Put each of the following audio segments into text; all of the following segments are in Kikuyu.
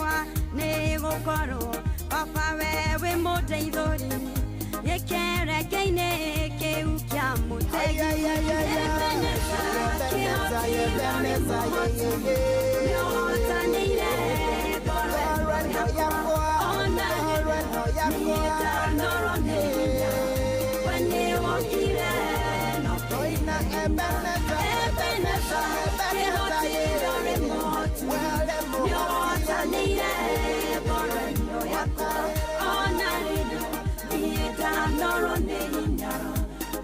Yakwa nĩ gũkorwo baba we wĩ mũndeithũri gĩkereke-inĩ kĩu kĩa mũtegi. Nĩũhotanĩire ngoro yakwa, ona niĩ ndanorwo nĩ hinya. We nĩwokire no Ebeneza, kĩhoti ũrĩ mũhotu, nĩũhotanĩire ngoro ĩno yakwa, ona rĩrĩa niĩ ndanorwo nĩ hinya.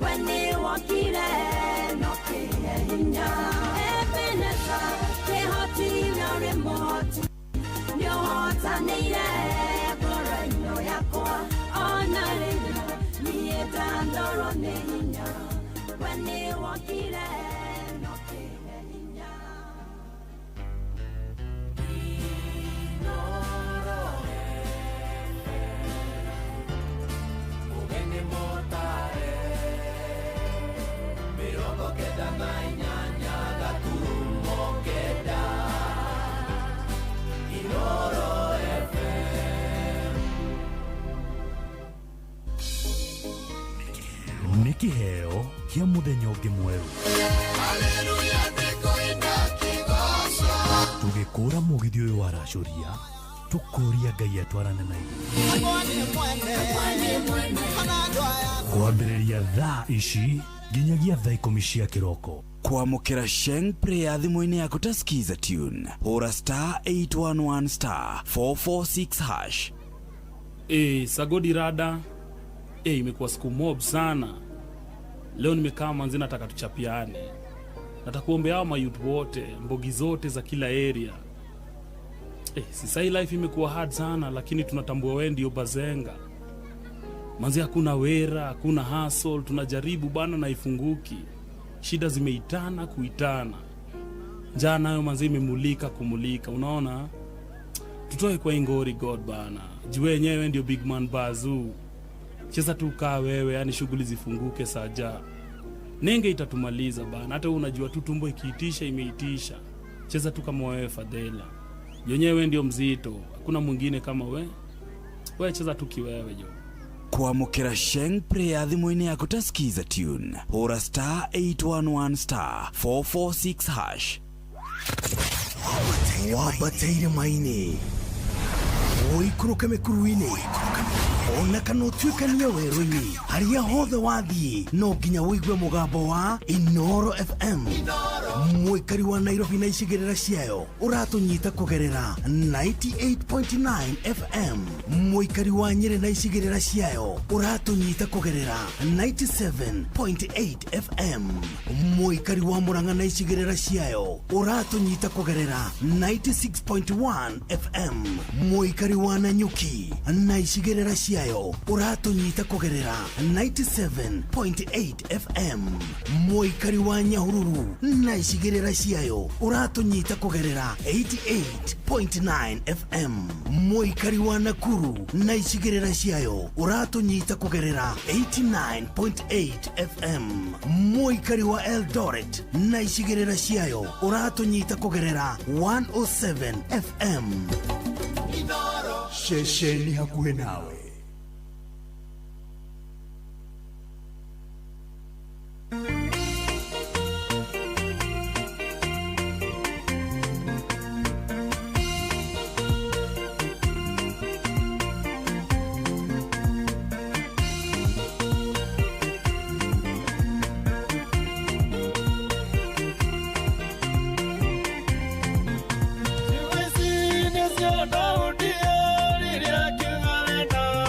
We nĩwokire no kĩhe hinya. Ebeneza, kĩhoti ũrĩ mũhotu, nĩũhotanĩire ngoro ĩno yakwa, ona rĩrĩa niĩ ndanorwo nĩ hinya. We nĩwokire no kĩhe hinya. Ugeni motare 98.9 Inoro FM. Nĩ kĩheo kĩa mũthenya ũngĩ mwerũ tũgĩkũra mũgithi ũyũ waracũria tũkũria Ngai atwarane na ithuĩ kwambĩrĩria thaa ici nginyagia thaa 10 cia kĩroko. Kwamũkĩra Sheng Player thimũ-inĩ yaku ta Skiza tune, hũra *811*446#. Sagodi rada. Imekuwa siku mob sana. Leo nimekaa manzi, nataka tuchapiane. Nataka kuombea hao mayouth wote, mbogi zote za kila area. Sasa hii life imekuwa hard sana, lakini tunatambua wewe ndio bazenga. Manzi hakuna wera, hakuna hustle, tunajaribu bana na ifunguki. Shida zimeitana kuitana. Njaa nayo manzi imemulika kumulika, unaona? Tutoe kwa ingori God bana. Juu wenyewe ndio big man bazoo. Cheza tu kaa wewe, yani shughuli zifunguke saja. Nenge itatumaliza bana, hata wewe unajua tu tumbo ikiitisha imeitisha. Cheza tu kama wewe Fadhela. Yenyewe ndio mzito, hakuna mwingine kama we. We cheza tu kiwewe jo. Kwamũkĩra Sheng Player thimũ-inĩ yaku ta Skiza tune, hũra *811*446#. Wambate irĩma-inĩ, ũikũrũke mĩkuru-inĩ, ona kana ũtuĩkanie werũ-inĩ, harĩa hothe wathiĩ no nginya ũigue mũgambo wa Inoro FM. Mũikari wa Nairobi na icigĩrĩra ciayo ũratũnyita kũgerera 98.9 FM. Mũikari wa Nyĩrĩ na icigĩrĩra ciayo ũratũnyita kũgerera 97.8 FM. Mũikari wa Murang'a na icigĩrĩra ciayo ũratũnyita kũgerera 96.1 FM. Mũikari wa Nanyuki na icigĩrĩra ciayo ũratũnyita kũgerera 97.8 FM. Mũikari wa Nyahururu na icigĩrĩra ciayo ũratũnyita kũgerera 88.9 FM. Mũikari wa Nakuru na icigĩrĩra ciayo ũratũnyita kũgerera 89.8 FM. Mũikari wa Eldoret na icigĩrĩra ciayo ũratũnyita kũgerera 107 FM. Ceceni hakuhĩ nawe. Rĩrĩa kiuga wendo.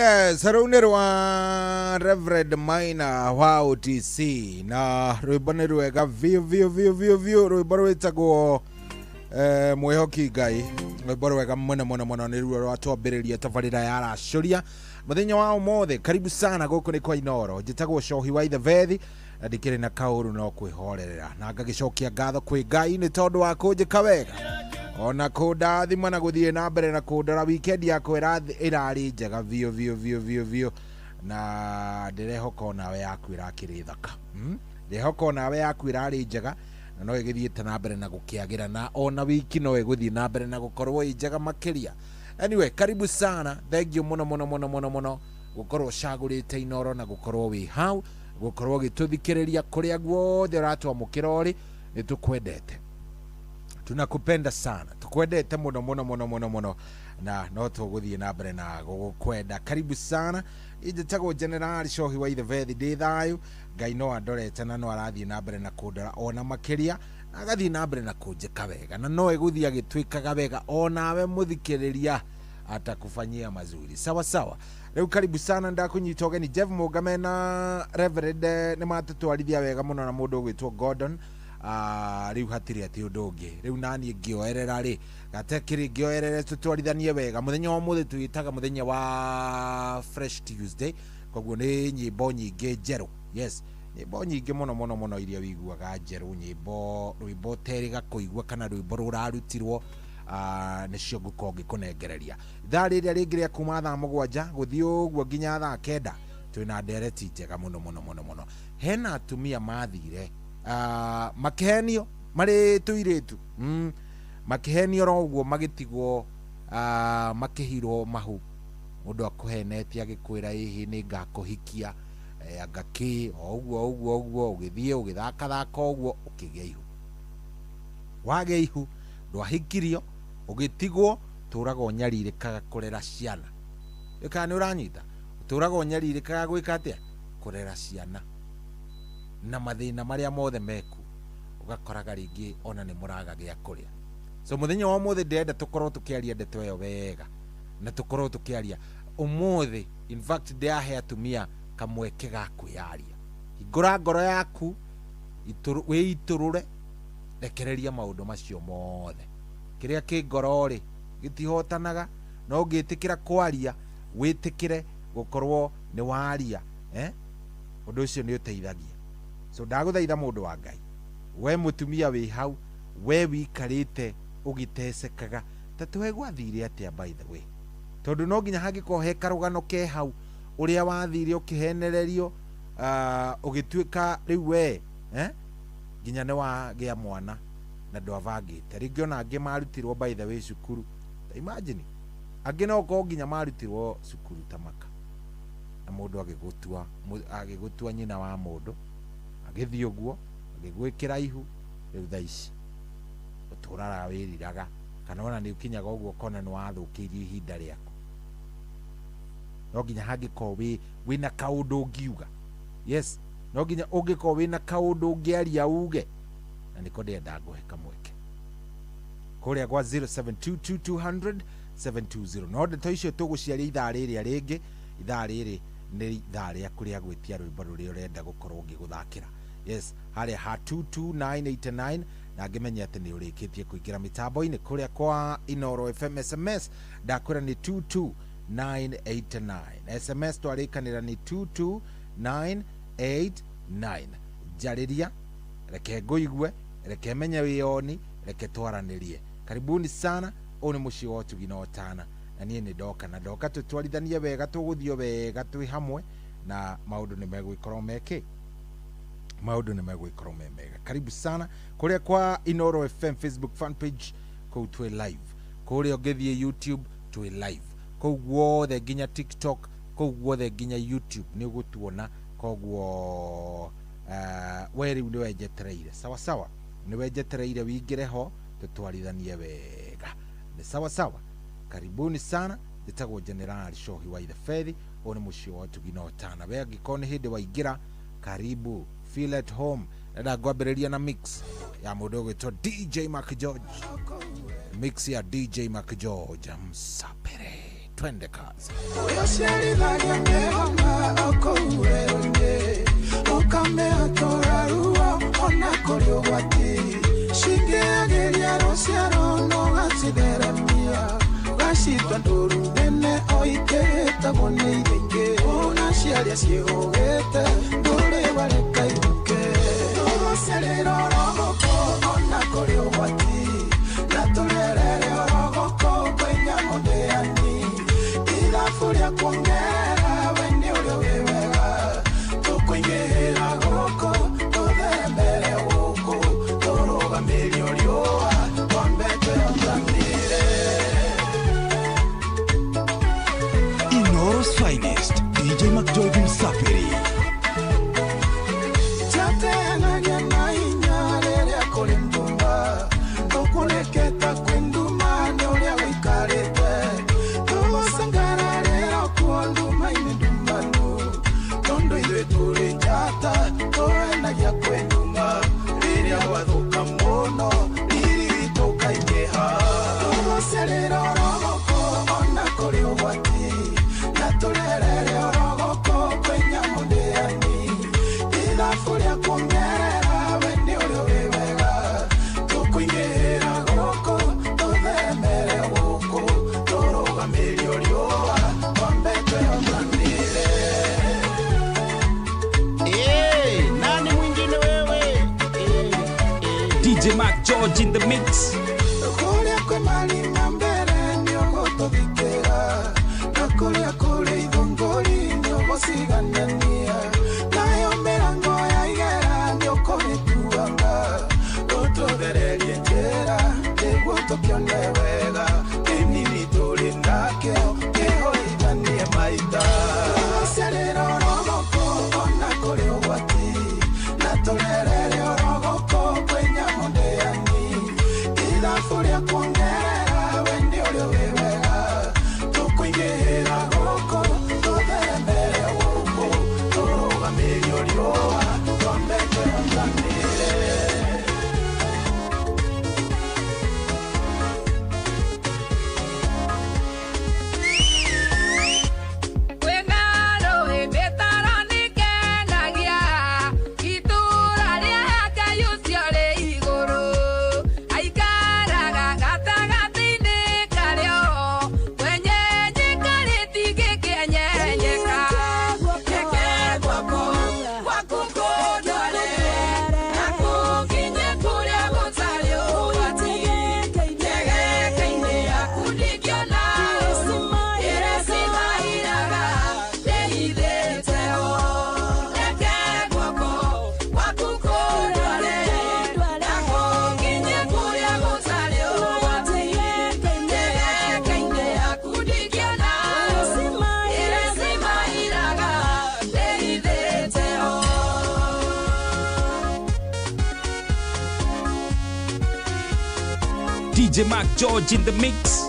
Yes, rũu nĩ rwa Reverend Maina wa OTC na rwĩmbo nĩ rwega biũ biũ biũ biũ biũ, rwĩmbo rwĩtagwo mwĩhoki Ngai, rwĩmbo rwega mũno mũno mũno, nĩ ruo rwatwambĩrĩria tabarĩra ya racũria mũthenya wa ũmũthĩ. Karibu sana, gũkũ nĩ kwa Inoro, njĩtagwo Cohi wa Ithebethi na ndikĩrĩ na kaũru no kwĩhorerera na ngagĩcokia ngatho kwĩ Ngai nĩ tondũ wa kũnjĩka wega ona kũndathima na gũthiĩ na mbere na kũndora. Weekend yakwa ĩrarĩ njega biũ biũ biũ biũ biũ, na ndĩrehoka onawe yaku ĩrakĩrĩ thaka. Ndĩrehoka onawe yaku ĩrarĩ njega na no ĩgĩthiĩte na mbere na gũkĩagĩra, na ona wiki no ĩgũthiĩ na mbere na gũkorwo ĩ njega makĩria. Anyway, karibu sana, thank you mũno mũno mũno mũno mũno gũkorwo ũcagũrĩte Inoro na gũkorwo wĩ hau, gũkorwo ũgĩtũthikĩrĩria kũrĩa guothe ũratwamũkĩra ũrĩ. Nĩ tũkwendete, tunakupenda sana, tukwendete muno muno muno muno muno, na no tũgũthiĩ na mbere na gũgũkwenda. Karibu sana, njĩtagwo General Cohi wa Ithebethi, ndĩ thayũ. Ngai no andorete na no arathiĩ na mbere na kũndora ona makĩria, na agathiĩ na mbere na kũnjĩka wega, na no ĩgũthiĩ agĩtwĩkaga wega onawe mũthikĩrĩria, atakufanyia mazuri sawa sawa. Rĩu karibu sana, ndakũnyita ũgeni. Jeff Mũngame na Reverend nĩ matũtwarithia wega mũno na mũndũ ũgwĩtwo Gordon. Rĩu hatirĩ atĩ ũndũ ũngĩ, rĩu naniĩ ngĩoerera rĩ gatekĩrĩ ngĩoerere tũtwarithanie wega mũthenya wa ũmũthĩ. Twĩtaga mũthenya wa Fresh Tuesday, koguo nĩ nyĩmbo nyingĩ njerũ. Yes, nyĩmbo nyingĩ mũno mũno mũno iria wĩiguaga njerũ, nyĩmbo rwĩmbo ũterĩga kũigua kana rwĩmbo rũrarutirwo, nĩcio ngũkorwo ngĩkũnengereria ithaa rĩrĩa rĩngĩ rĩa kuma thaa 7 gũthiĩ ũguo nginya thaa 9. Twĩna ndereti njega mũno mũno mũno mũno. Hena atumia mathire makĩhenio marĩ tũirĩtu, makĩhenio ro ũguo, magĩtigwo, makĩhirwo mahu. Mũndũ akũhenetie agĩkwĩra, "Ĩhĩ, nĩ ngakũhikia," anga kĩ o ũguo ũguo ũguo, ũgĩthiĩ ũgĩthakathaka ũguo, ũkĩgĩa ihu. Wagĩa ihu, ndwahikirio, ũgĩtigwo, tũraga ũnyarirĩkaga kũrera ciana. Kana nĩ ũranyita? Ũtũraga ũnyarirĩkaga gwĩka atĩa? Kũrera ciana na mathĩna marĩa mothe meku, ũgakoraga rĩngĩ ona nĩ mũraga gĩa kũrĩa. So mũthenya wa ũmũthĩ ndĩrenda tũkorwo tũkĩaria ndeto ĩyo wega, na tũkorwo tũkĩaria ũmũthĩ. In fact, ndĩrahe atumia kamweke ga kwĩyaria. Hingũra ngoro yaku, wĩitũrũre, rekereria maũndũ macio mothe. Kĩrĩa kĩ ngoro rĩ gĩtihotanaga, no ũngĩtĩkĩra kwaria, wĩtĩkĩre gũkorwo nĩ waria, eh? Ũndũ ũcio nĩ ũteithagia. So ndagũthaitha, mũndũ wa Ngai, we mũtumia wĩ hau, we wikarĩte ũgĩtecekaga, ta tũhe gwathire atĩa, by the way, tondũ no nginya hangĩkorwo he karũgano ke hau ũrĩa wathire ũkĩhenererio, ũgĩtuĩka rĩu we, nginya nĩ wagĩa mwana na ndwabangĩte. Rĩngĩ ona angĩ marutirwo, by the way, cukuru. Ta imagine, angĩ no korwo nginya marutirwo cukuru ta maka, na mũndũ agĩgũtua nyina wa mũndũ, agĩthiĩ ũguo agĩgwĩkĩra ihu. Rĩu thaa ici ũtũraga wĩriraga, kana ona nĩ ũkinyaga ũguo ũkona nĩ wathũkĩirie ihinda rĩaku. No nginya hangĩkorwo wĩna kaũndũ ũngiuga. Yes, no nginya ũngĩkorwo wĩna kaũndũ ũngĩaria uge, na nĩko ndĩrenda ngũhe kamweke kũrĩa gwa 0722 720. No ndeto icio tũgũciaria ithaa rĩrĩa rĩngĩ. Ithaa rĩrĩ nĩ ithaa rĩaku rĩa gwĩtia rwĩmbo rũrĩa ũrenda gũkorwo ngĩgũthakĩra. Yes, harĩa ha 22989, na ngĩmenye atĩ nĩ ũrĩkĩtie kũingĩra mĩtambo-inĩ kũrĩa kwa Inoro FM. SMS ndakwĩra nĩ 22989. SMS twarĩkanĩra nĩ 22989. Njarĩria, reke ngũigue, reke menye wĩyoni, reke twaranĩrie. Karibuni sana, ũyũ nĩ mũciĩ wa ũtugi na ũtana, na niĩ nĩ ndoka na ndoka tũtwarithanie wega, tũgũthiĩ wega twĩ hamwe, na maũndũ nĩ megũgĩkorwo mekĩ, maũndũ nĩ megũgĩkorwo me mega. Karibu sana kũrĩa kwa Inoro FM Facebook fan page, kũu twĩ live. Kũrĩa ũngĩthiĩ YouTube twĩ live, kũu guothe nginya TikTok, kũu guothe nginya YouTube nĩ ũgũtuona. Koguo we rĩu nĩwe njetereire, sawa sawa, nĩwe njetereire wingĩre ho tũtwarithanie wega, nĩ sawa sawa. Karibuni sana, njĩtagwo General Shohi wa Ithebethi, ũyũ nĩ mũciĩ wa ũtugi na ũtana. We angĩkorwo nĩ hĩndĩ waingĩra, karibu, feel at home. Ndenda ngwambĩrĩria na mix ya mũndũ ũgwĩtwo DJ Mark George, mix ya DJ Mark George Msapere. Twende kazi. Inoro's finest, DJ McJoy Msafiri. DJ Mark George in the mix. DJ Mark George in the mix.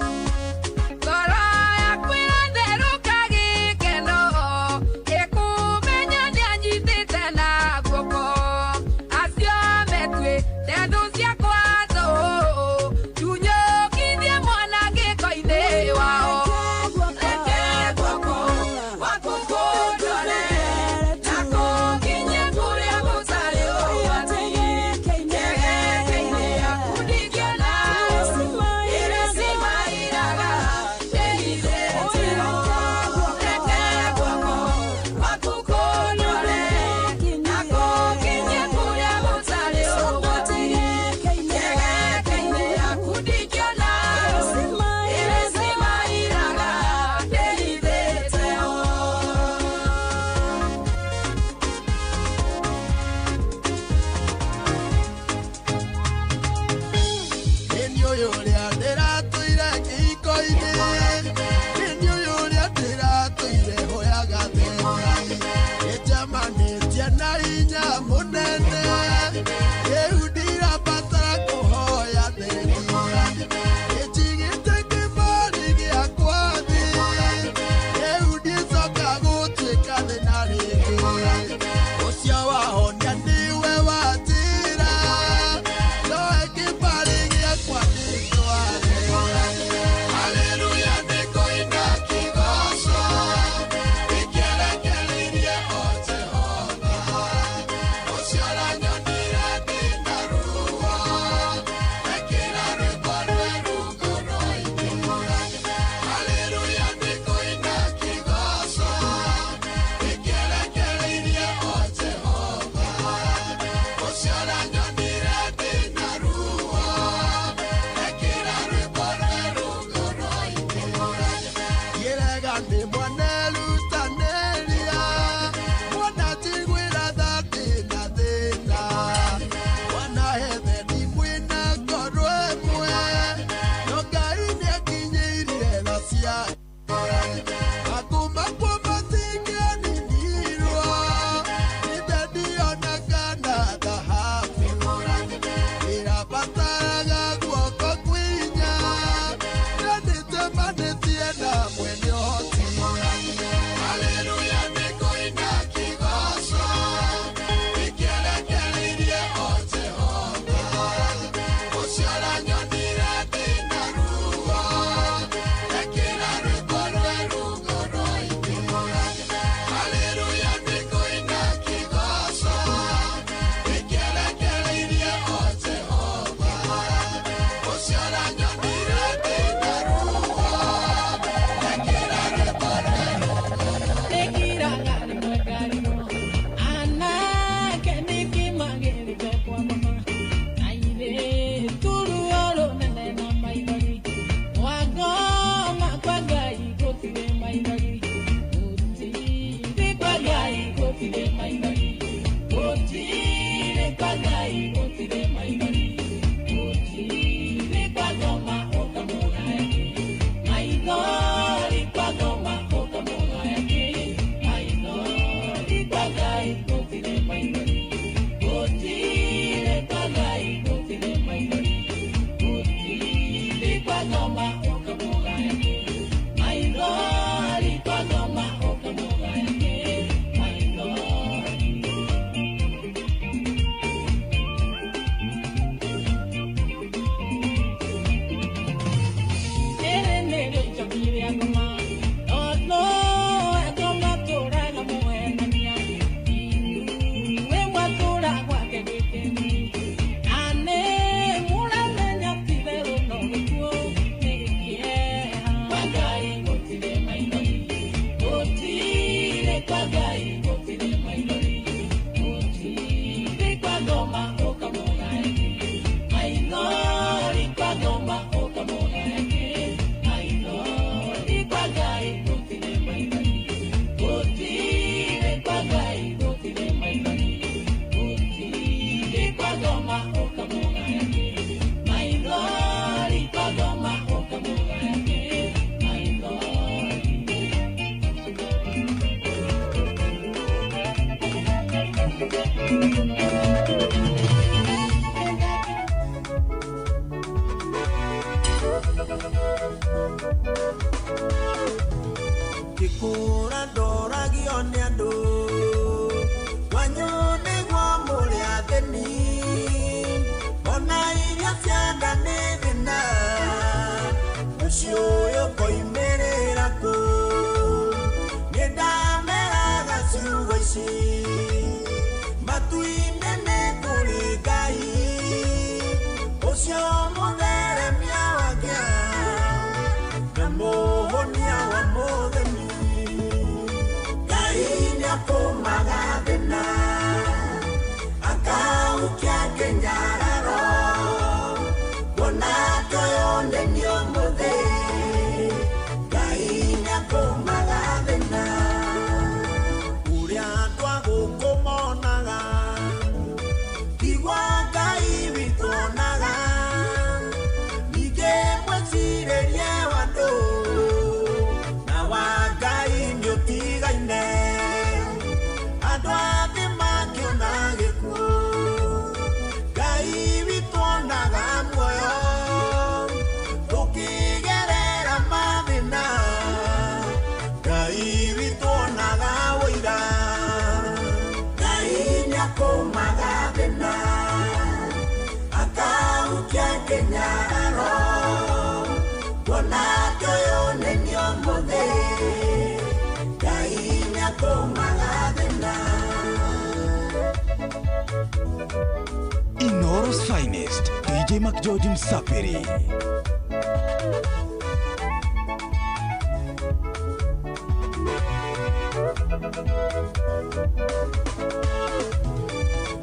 Niwe watira, no ekipari gĩakwa nĩkĩo. Ngĩkũra ndoragio nĩ andũ wanyu nĩguo mũrĩ athĩni ona irio cia nda nĩ thĩna mũciĩ ũyũ koimĩrĩra kũ nĩ ndameraga ciugo ici matu-inĩ nĩ kũrĩ Ngai ũcio mũtheremia wa ngĩa na mũhonia wa mũthĩni Ngai nĩakũmaga thĩna akaukia kĩnyararo kuona toyo nĩ nĩ ũmũthĩ Ngai nĩakũmaga thĩna ũrĩa andũ a gũkũ monaga tiguo Ngai witũ onaga ningĩ mwĩcirĩrie wa andũ na wa Ngai nĩũtigaine andũ a thĩ makĩona gĩkuũ Ngai witũ onaga muoyo tũkĩgerera mathĩna Ngai witũ onaga ũira Ngai nĩakũmaga thĩna akaukia kĩnyararo kuona toyo nĩ nĩ ũmũthĩ Ngai nĩakũmaga thĩna. Inoro's finest, DJ McGeorge Msafiri.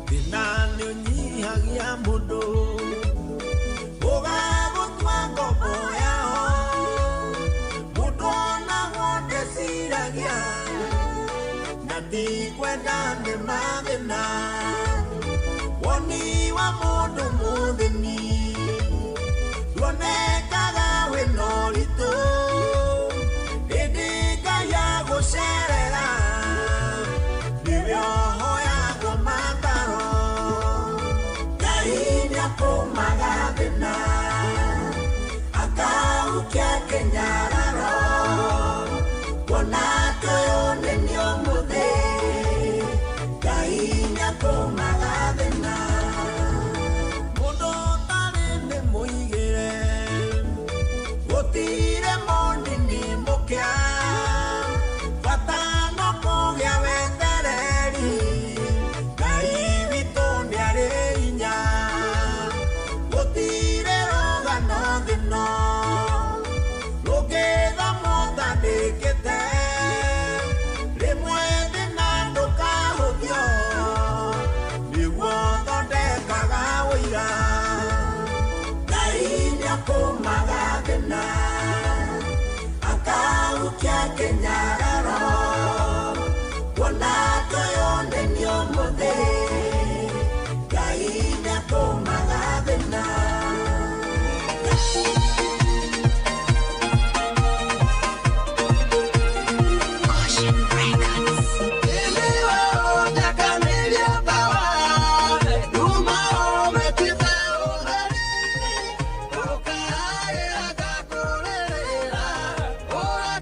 Thĩna nĩũnyihagia mũndũ ũgagũtua ngombo yao mũndũ onagwo ndeciragia na ndikwenda nĩ mathĩna woni wa mũndũ mũthĩni nduonekaga wĩna ũritũ ĩndĩ Ngai agũcerera nĩwe ũhoyagwo mataro Ngai nĩakũmaga thĩna akaukia kĩnyararo kuona toyo nĩ nĩ ũmũthĩ Ngai nĩakũmaga thĩna mũndũ ũtarĩ nĩ mũigĩre gũtirĩ mũnini mũkĩa bata no kũgĩa wetereri Ngai witũ nĩarĩ hinya gũtirĩ rũgano thĩno rũngĩthamwo ũtandĩkĩte rĩmwe thĩna ndũkahũthio nĩguo thondekaga ũira Ngai nĩakũmaga thĩna akaukia kĩnyararo kuona toyo nĩ nĩ ũmũthĩ Ngai nĩakũmaga thĩna. Ora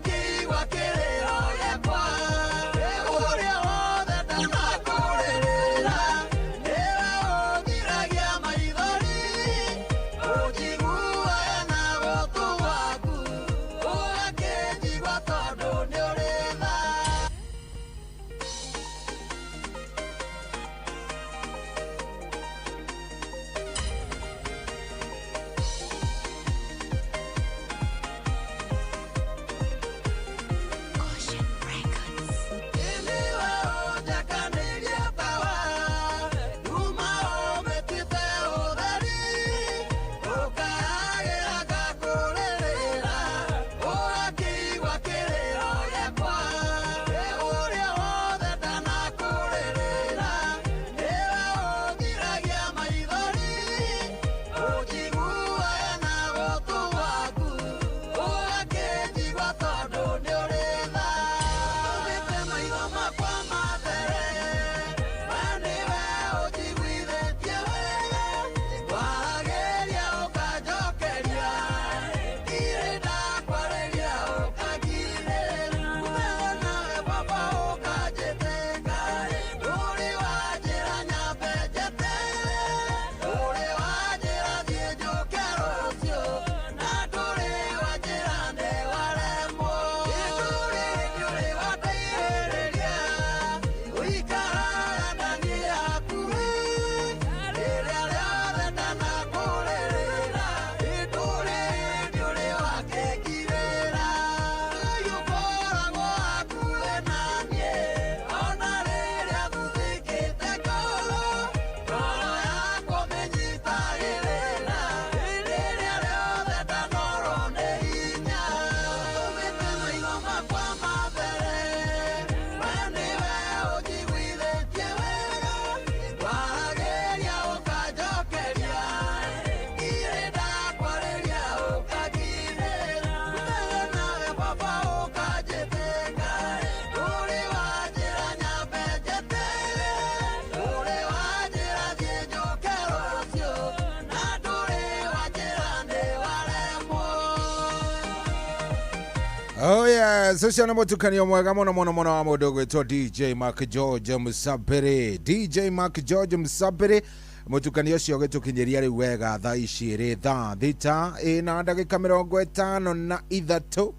Oh yes, ucio nĩ mũtukanio mwega mũno mũno mũno wa mũndũ ũgwĩtwo DJ Mark George Msabiri. DJ Mark George Msabiri, mũtukanio ũcio ũgĩtũkinyĩria rĩu wega thaa ici ĩrĩ thaa thita ĩna ndagĩka 53.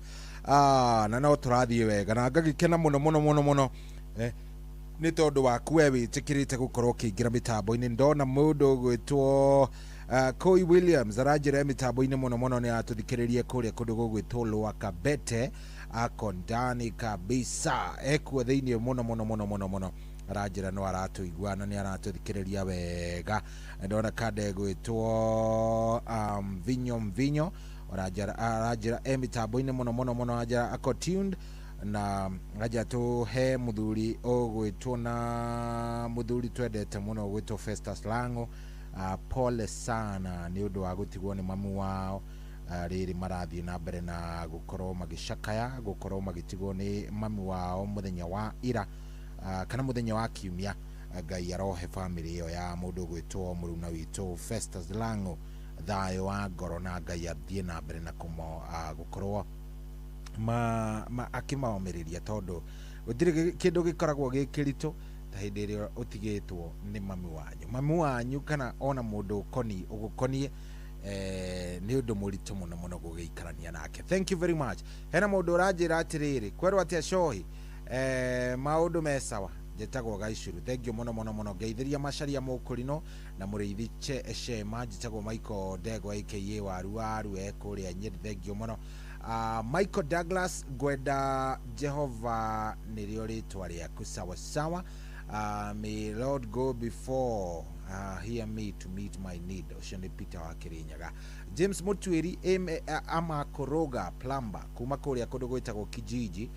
Ah, na no tũrathiĩ wega na ngagĩkena mũno mũno mũno mũno nĩ tondũ waku we wĩtĩkĩrĩte gũkorwo ũkĩingĩra mĩtambo-inĩ. Ndona mũndũ ũgwĩtwo Koi Williams aranjĩra mĩtambo-inĩ mũno mũno, nĩ atũthikĩrĩrie kũrĩa kũndũ gũgwĩtwo Lwakabete, ako ndani kabisa, ekuo thĩinĩ mũno mũno mũno mũno mũno, aranjĩra no aratũigua na nĩ aratũthikĩrĩria wega. Ndona kanda ĩgwĩtwo Mvinyo Mvinyo aranjĩra e mĩtambo-inĩ mũno mũno mũno, aranjĩra ako tuned na aja tũhe mũthuri ũgwĩtwo na mũthuri twendete mũno ũgwĩtwo Festus Lango, pole sana nĩ ũndũ wa gũtigwo nĩ mamu wao. Rĩrĩ marathiĩ na mbere na gũkorwo magĩcakaya gũkorwo magĩtigwo nĩ mamu wao mũthenya wa ira, kana mũthenya wa kiumia. Ngai arohe bamĩrĩ ĩyo ya mũndũ ũgwĩtwo mũruna witũ Festus Lango thayũ wa ngoro, na Ngai athiĩ na mbere na gũkorwo ma akĩmaomĩrĩria, tondũ gũtirĩ kĩndũ gĩkoragwo gĩ kĩritũ ta hĩndĩ ĩrĩa ũtigĩtwo nĩ mami wanyu, mami wanyu kana ona mũndũ ũkoni ũgũkoniĩ, nĩ ũndũ mũritũ mũno mũno gũgĩikarania nake. Thank you very much. Hena mũndũ ũranjĩra atĩrĩrĩ, kwerwo atĩa cohi, maũndũ me sawa, njĩtagwo Gaicuru, thank you mũno mũno mũno, ngeithĩria Macaria Mũkũrinũ na mũrĩithi Shema, njĩtagwo Michael Ndegwa aka Waru Waru, e kũrĩa Nyĩrĩ, thank you mũno. Michael Douglas, ngwenda Jehova nĩrĩo rĩtwa rĩaku, sawa sawa. May Lord go before, hear me to meet my need. Ũcio nĩ Peter wa Kĩrĩnyaga. James Mũtuĩri amakoroga plumber kuma kũrĩa kũndũ gwĩtagwo Kijiji,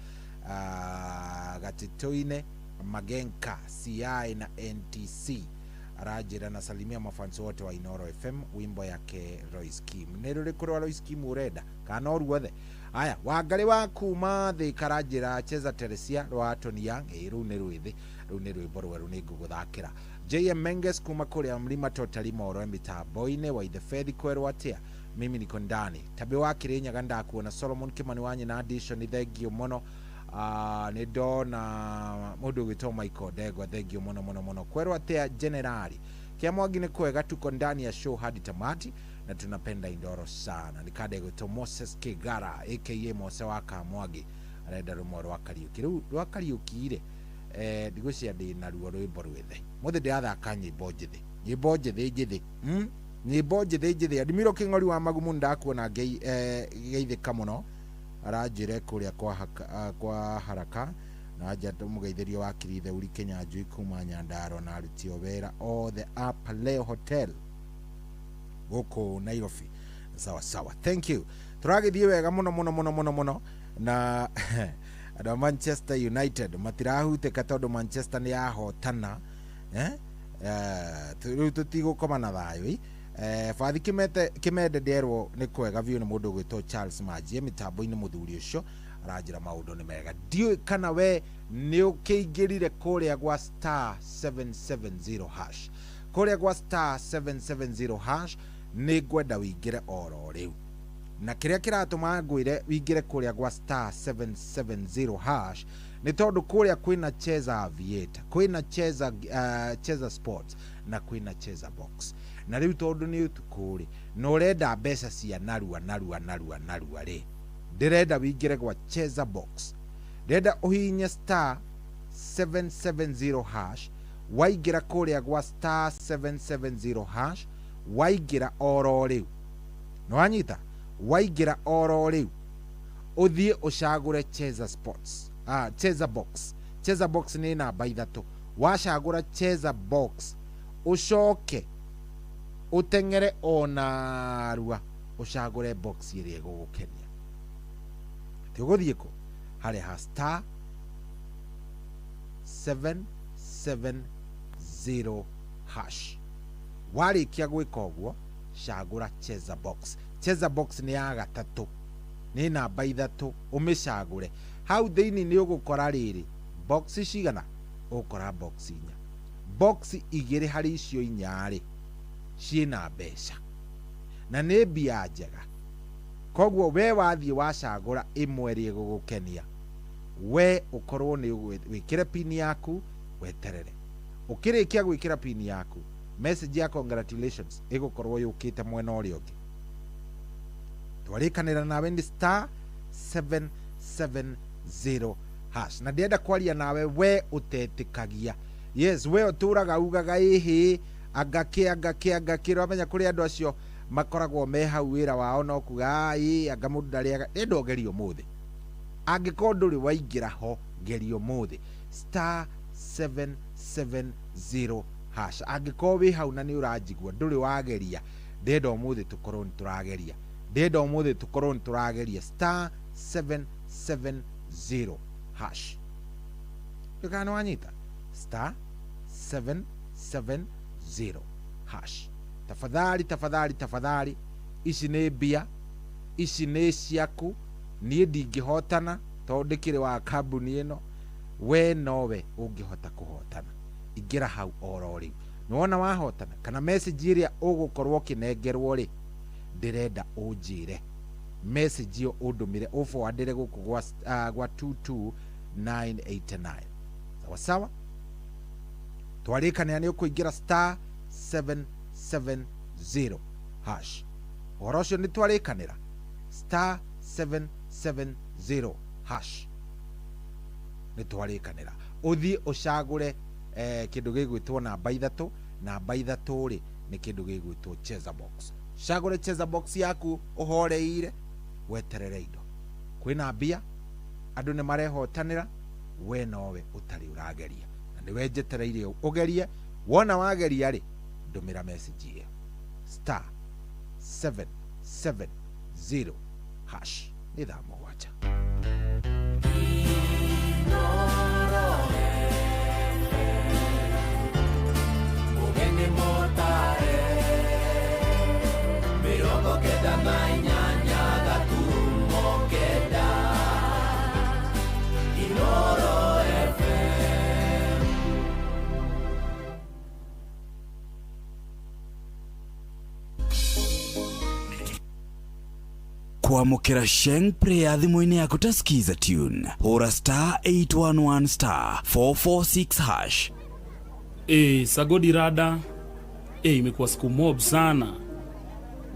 Gatitũ-inĩ, Magenka CI na NTC, aranjĩra nasalimia mafans wote wa Inoro FM, wimbo yake Royce Kim. Nĩ rũrĩkũ rwa Royce Kim ũrenda kana no ruothe? Aya, Wangarĩ wa kuma thĩ karanjĩra cheza Teresia rwa Tony Young. Ĩ rũu nĩ rwĩthĩ, rũu nĩ rwĩmbo rwerũ, nĩ ngũgũthakĩra. JM Menges kuma kũrĩa Mlima Totally Moro mĩtambo-inĩ wa Ithe kwerwo atĩa, mimi niko ndani. Tabi wa Kĩrĩnyaga ndakuona. Solomon Kimani wa Nyina Addition, thengio mũno. Nĩ ndona mũndũ ũgwĩtwo Michael Ndegwa, thengio mũno mũno mũno. Kwerwo atĩa generali kia Mwangi, nĩ kwega, tuko ndani ya show hadi tamati na tunapenda Indoro sana. Nĩ kanda ĩgwĩtwo Moses Kigara aka Mose wa Kamwangi, arenda rũmwe rwa Kariũki, rĩu rwa Kariũki rĩ, ndigwĩciria ndĩ naruo rwĩmbo rwĩthĩ mũthĩ, ndĩrathaka nyĩmbo njĩthĩ, nyĩmbo njĩthĩ njĩthĩ, Nyĩmbo njĩthĩ njĩthĩ. Adimiro Kĩng'ori wa Magumu, ndakuona, geithĩka mũno, aranjĩre kũrĩa kwa, kwa haraka na anja mũgeithĩrio wa Kirithe Uri Kĩnyanjui kuma Nyandarua na aruti o wĩra othe a Paleo Hotel gũkũ Nairobi. Sawa sawa, thank you. Tũragĩthiĩ wega mũno mũno mũno mũno mũno na andũ a Manchester United matirahutĩka tondũ Manchester nĩ yahotana, eh? Rĩu tũtigũkoma na thayũ ĩ. Bathi Kimete Kimende, nderwo nĩ kwega biũ nĩ mũndũ ũgwĩtwo Charles Majie mĩtambo-inĩ, mũthuri ũcio aranjĩra maũndũ nĩ mega. Ndiũĩ kana we nĩ ũkĩingĩrire kũrĩa gwa star 770 hash, kũrĩa gwa star 770 hash, nĩ ngwenda wĩingĩre oro rĩu, na kĩrĩa kĩratũma ngwĩre wĩingĩre kũrĩa gwa star 770 hash nĩ tondũ kũrĩa kwĩna Cheza Aviator, kwĩna Cheza, Cheza Sports na kwĩna Cheza Box. Na rĩu tondũ nĩ ũtukũ rĩ, na ũrenda mbeca cia narua narua narua narua rĩ, ndĩrenda wĩingĩre gwa Cheza Box, ndĩrenda ũhihinye star 770 hash. Waingĩra kũrĩa gwa star 770 hash, waingĩra oro rĩu, nĩwanyita, waingĩra oro rĩu ũthiĩ ũcagũre Cheza Sports, Cheza Box. Cheza Box nĩ namba 3. Wacagũra Cheza Box, ũcoke ũteng'ere o narua ũcagũre box ĩrĩa ĩgũgũkenia. Atĩ ũgũthiĩ kũ? Harĩa ha star 770 hash. Warĩkia gwĩka ũguo, cagũra Cheza Box. Cheza Box nĩ ya gatatũ, nĩ namba 3, ũmĩcagũre. Hau thĩinĩ nĩ ũgũkora rĩrĩ box cigana? Ũgũkora box 4. Box 2 harĩ icio 4 rĩ, ciĩna mbeca na nĩ mbia njega. Koguo we wathiĩ wacagũra ĩmwe ĩrĩa ĩgũgũkenia, we ũkorwo nĩ wĩkĩre pin yaku, weterere. Ũkĩrĩkia gwĩkĩra pin yaku, message ya congratulations ĩgũkorwo yũkĩte mwena ũrĩa ũngĩ. Twarĩkanĩra nawe nĩ star 770 hash. Na ndĩrenda kwaria nawe we ũtetĩkagia. Yes, we ũtũraga ugaga ĩhĩ angakĩ angakĩ angakĩ, ũramenya kũrĩ andũ acio makoragwo me hau wĩra wao no kuga ĩ anga mũndũ ndarĩaga. Ndĩrenda ũgerie ũmũthĩ. Angĩkorwo ndũrĩ waingĩra ho, geria ũmũthĩ star 770 hash. Angĩkorwo wĩ hau na nĩ ũranjigua ndũrĩ wageria, ndĩrenda ũmũthĩ tũkorwo nĩ tũrageria. Ndĩrenda ũmũthĩ tũkorwo nĩ tũrageria star 770 hash. Ndũkana nĩ wanyita star 770 hash. Tafadhali tafadhali tafadhali, ici nĩ mbia, ici nĩ ciaku. Niĩ ndingĩhotana tondũ ndĩkĩrĩ wa kambuni ĩno, we nowe ũngĩhota kũhotana. Ingĩra hau oro rĩu. Nĩwona wahotana kana message ĩrĩa ũgũkorwo ũkĩnengerwo rĩ, ndĩrenda ũnjĩre message ĩyo ũndũmĩre ũforwardĩre gũkũ gwa gwa 22989. Sawa sawa, twarĩkanĩra nĩ ũkũingĩra star 770 hash. Ũhoro ũcio nĩ twarĩkanĩra star 770 hash. Nĩ twarĩkanĩra ũthiĩ ũcagũre kĩndũ gĩgwĩtwo namba ithatũ. Namba ithatũ rĩ nĩ kĩndũ gĩgwĩtwo cheza box. Cagũre cheza box yaku ũhoreire, weterere indo. Kwĩna mbia, andũ nĩ marehotanĩra, we nowe ũtarĩ ũrageria. Na nĩwe njetereire ũgerie. Wona wageria rĩ, ndũmĩra message ĩyo star 770 hash. Nĩ thaa mũgwanja. Ũgeni mũtare mĩrongo kenda na inyanya gaturumo kenda Inoro FM. Kwamũkĩra Sheng Prayer thimũ-inĩ yaku ta Skiza tune, hũra star 811 star 446 hash. Sagodi rada. Imekuwa siku mob sana.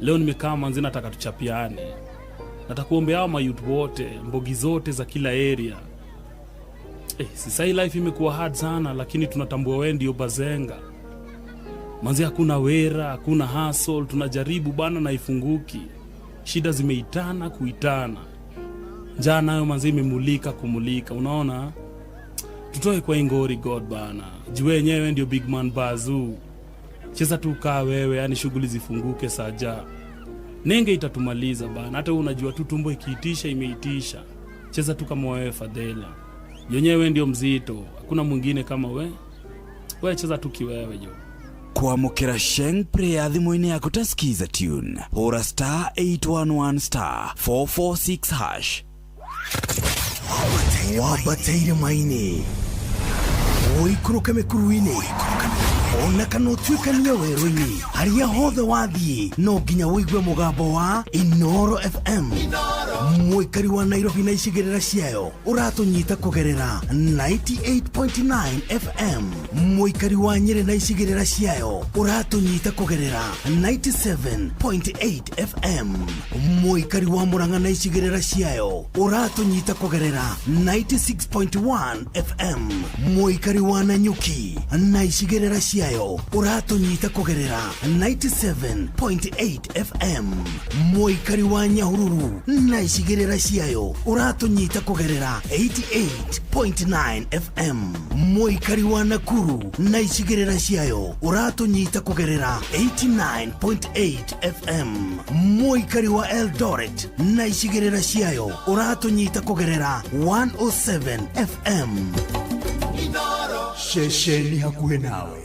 Leo nimekaa manzi, nataka tuchapiane. Nataka kuombea hao mayouth wote, mbogi zote za kila area. Sasa life imekuwa hard sana, lakini tunatambua wewe ndio bazenga. Manzi hakuna wera, hakuna hustle, tunajaribu bana na ifunguki. Shida zimeitana kuitana. Njaa nayo manzi imemulika kumulika, unaona? Tutoe kwa ingori God bana. Juu wenyewe ndio big man bazoo. Cheza tu kaa wewe, yani shughuli zifunguke saja. Nenge itatumaliza bana. Hata wewe unajua tu tumbo ikiitisha imeitisha. Cheza tu kama wewe Fadhela. Yenyewe ndio mzito, hakuna mwingine kama we. Wewe cheza tu kiwewe jo. Kwamũkĩra Sheng Prayer thimũ-inĩ yaku ta Skiza tune, hũra star 811 star 446 hash. Wambateire maini ũikũrũke mĩkuru-inĩ, ona kana ũtuĩkanie werũ-inĩ, harĩa hothe wathiĩ no nginya ũigue mũgambo wa Inoro FM. Mũikari wa Nairobi na icigĩrĩra ciayo ũratũnyita kũgerera 98.9 FM. Mũikari wa Nyĩrĩ na icigĩrĩra ciayo ũratũnyita kũgerera 97.8 FM. Mũikari wa Murang'a na icigĩrĩra ciayo ũratũnyita kũgerera 96.1 FM. Mũikari wa Nanyuki na icigĩrĩra ciayo ũratũnyita kũgerera 97.8 FM. Mũikari wa Nyahururu na icigĩrĩra ciayo ũratũnyita kũgerera 88.9 FM. Mũikari wa Nakuru na icigĩrĩra ciayo ũratũnyita kũgerera 89.8 FM. Mũikari wa Eldoret na icigĩrĩra ciayo ũratũnyita kũgerera 107 FM. Ceceni hakuhĩ nawe.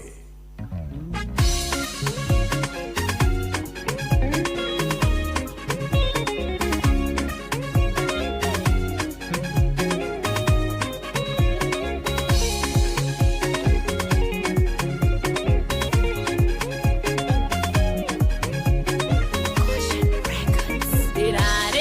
Did I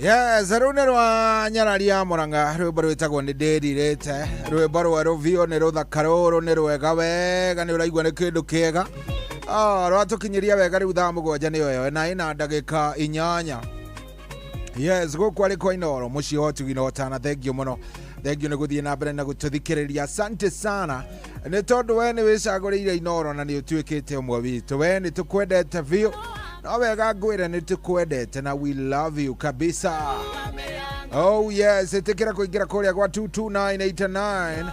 Yes, rũu nĩ rwa nyarari ya Murang'a, rwĩmbo rwĩtagwo nĩ ndĩrirĩte. Rwĩmbo rwerũ biũ, nĩ rũthaka rũrũ, nĩ rwega wega, nĩ ũraigua nĩ kĩndũ kĩega. Ah, rwatũkinyĩria wega rĩu thaa 7 nĩyo ĩyo na ĩna ndagĩka 8. Yes, gũkũ arĩ kwa Inooro, mũciĩ wa ũtugi na ũtana. Thengio mũno, thengio nĩ gũthiĩ na mbere na gũtũthikĩrĩria. Asante sana nĩ tondũ we nĩ wĩcagũrĩire Inooro na nĩ ũtuĩkĩte ũmwe witũ. We nĩ tũkwendete biũ, no wega ngwĩre nĩ tũkwendete na we love you kabisa. Oh yes, ĩtĩkĩra kũingĩra kũrĩa gwa 22989,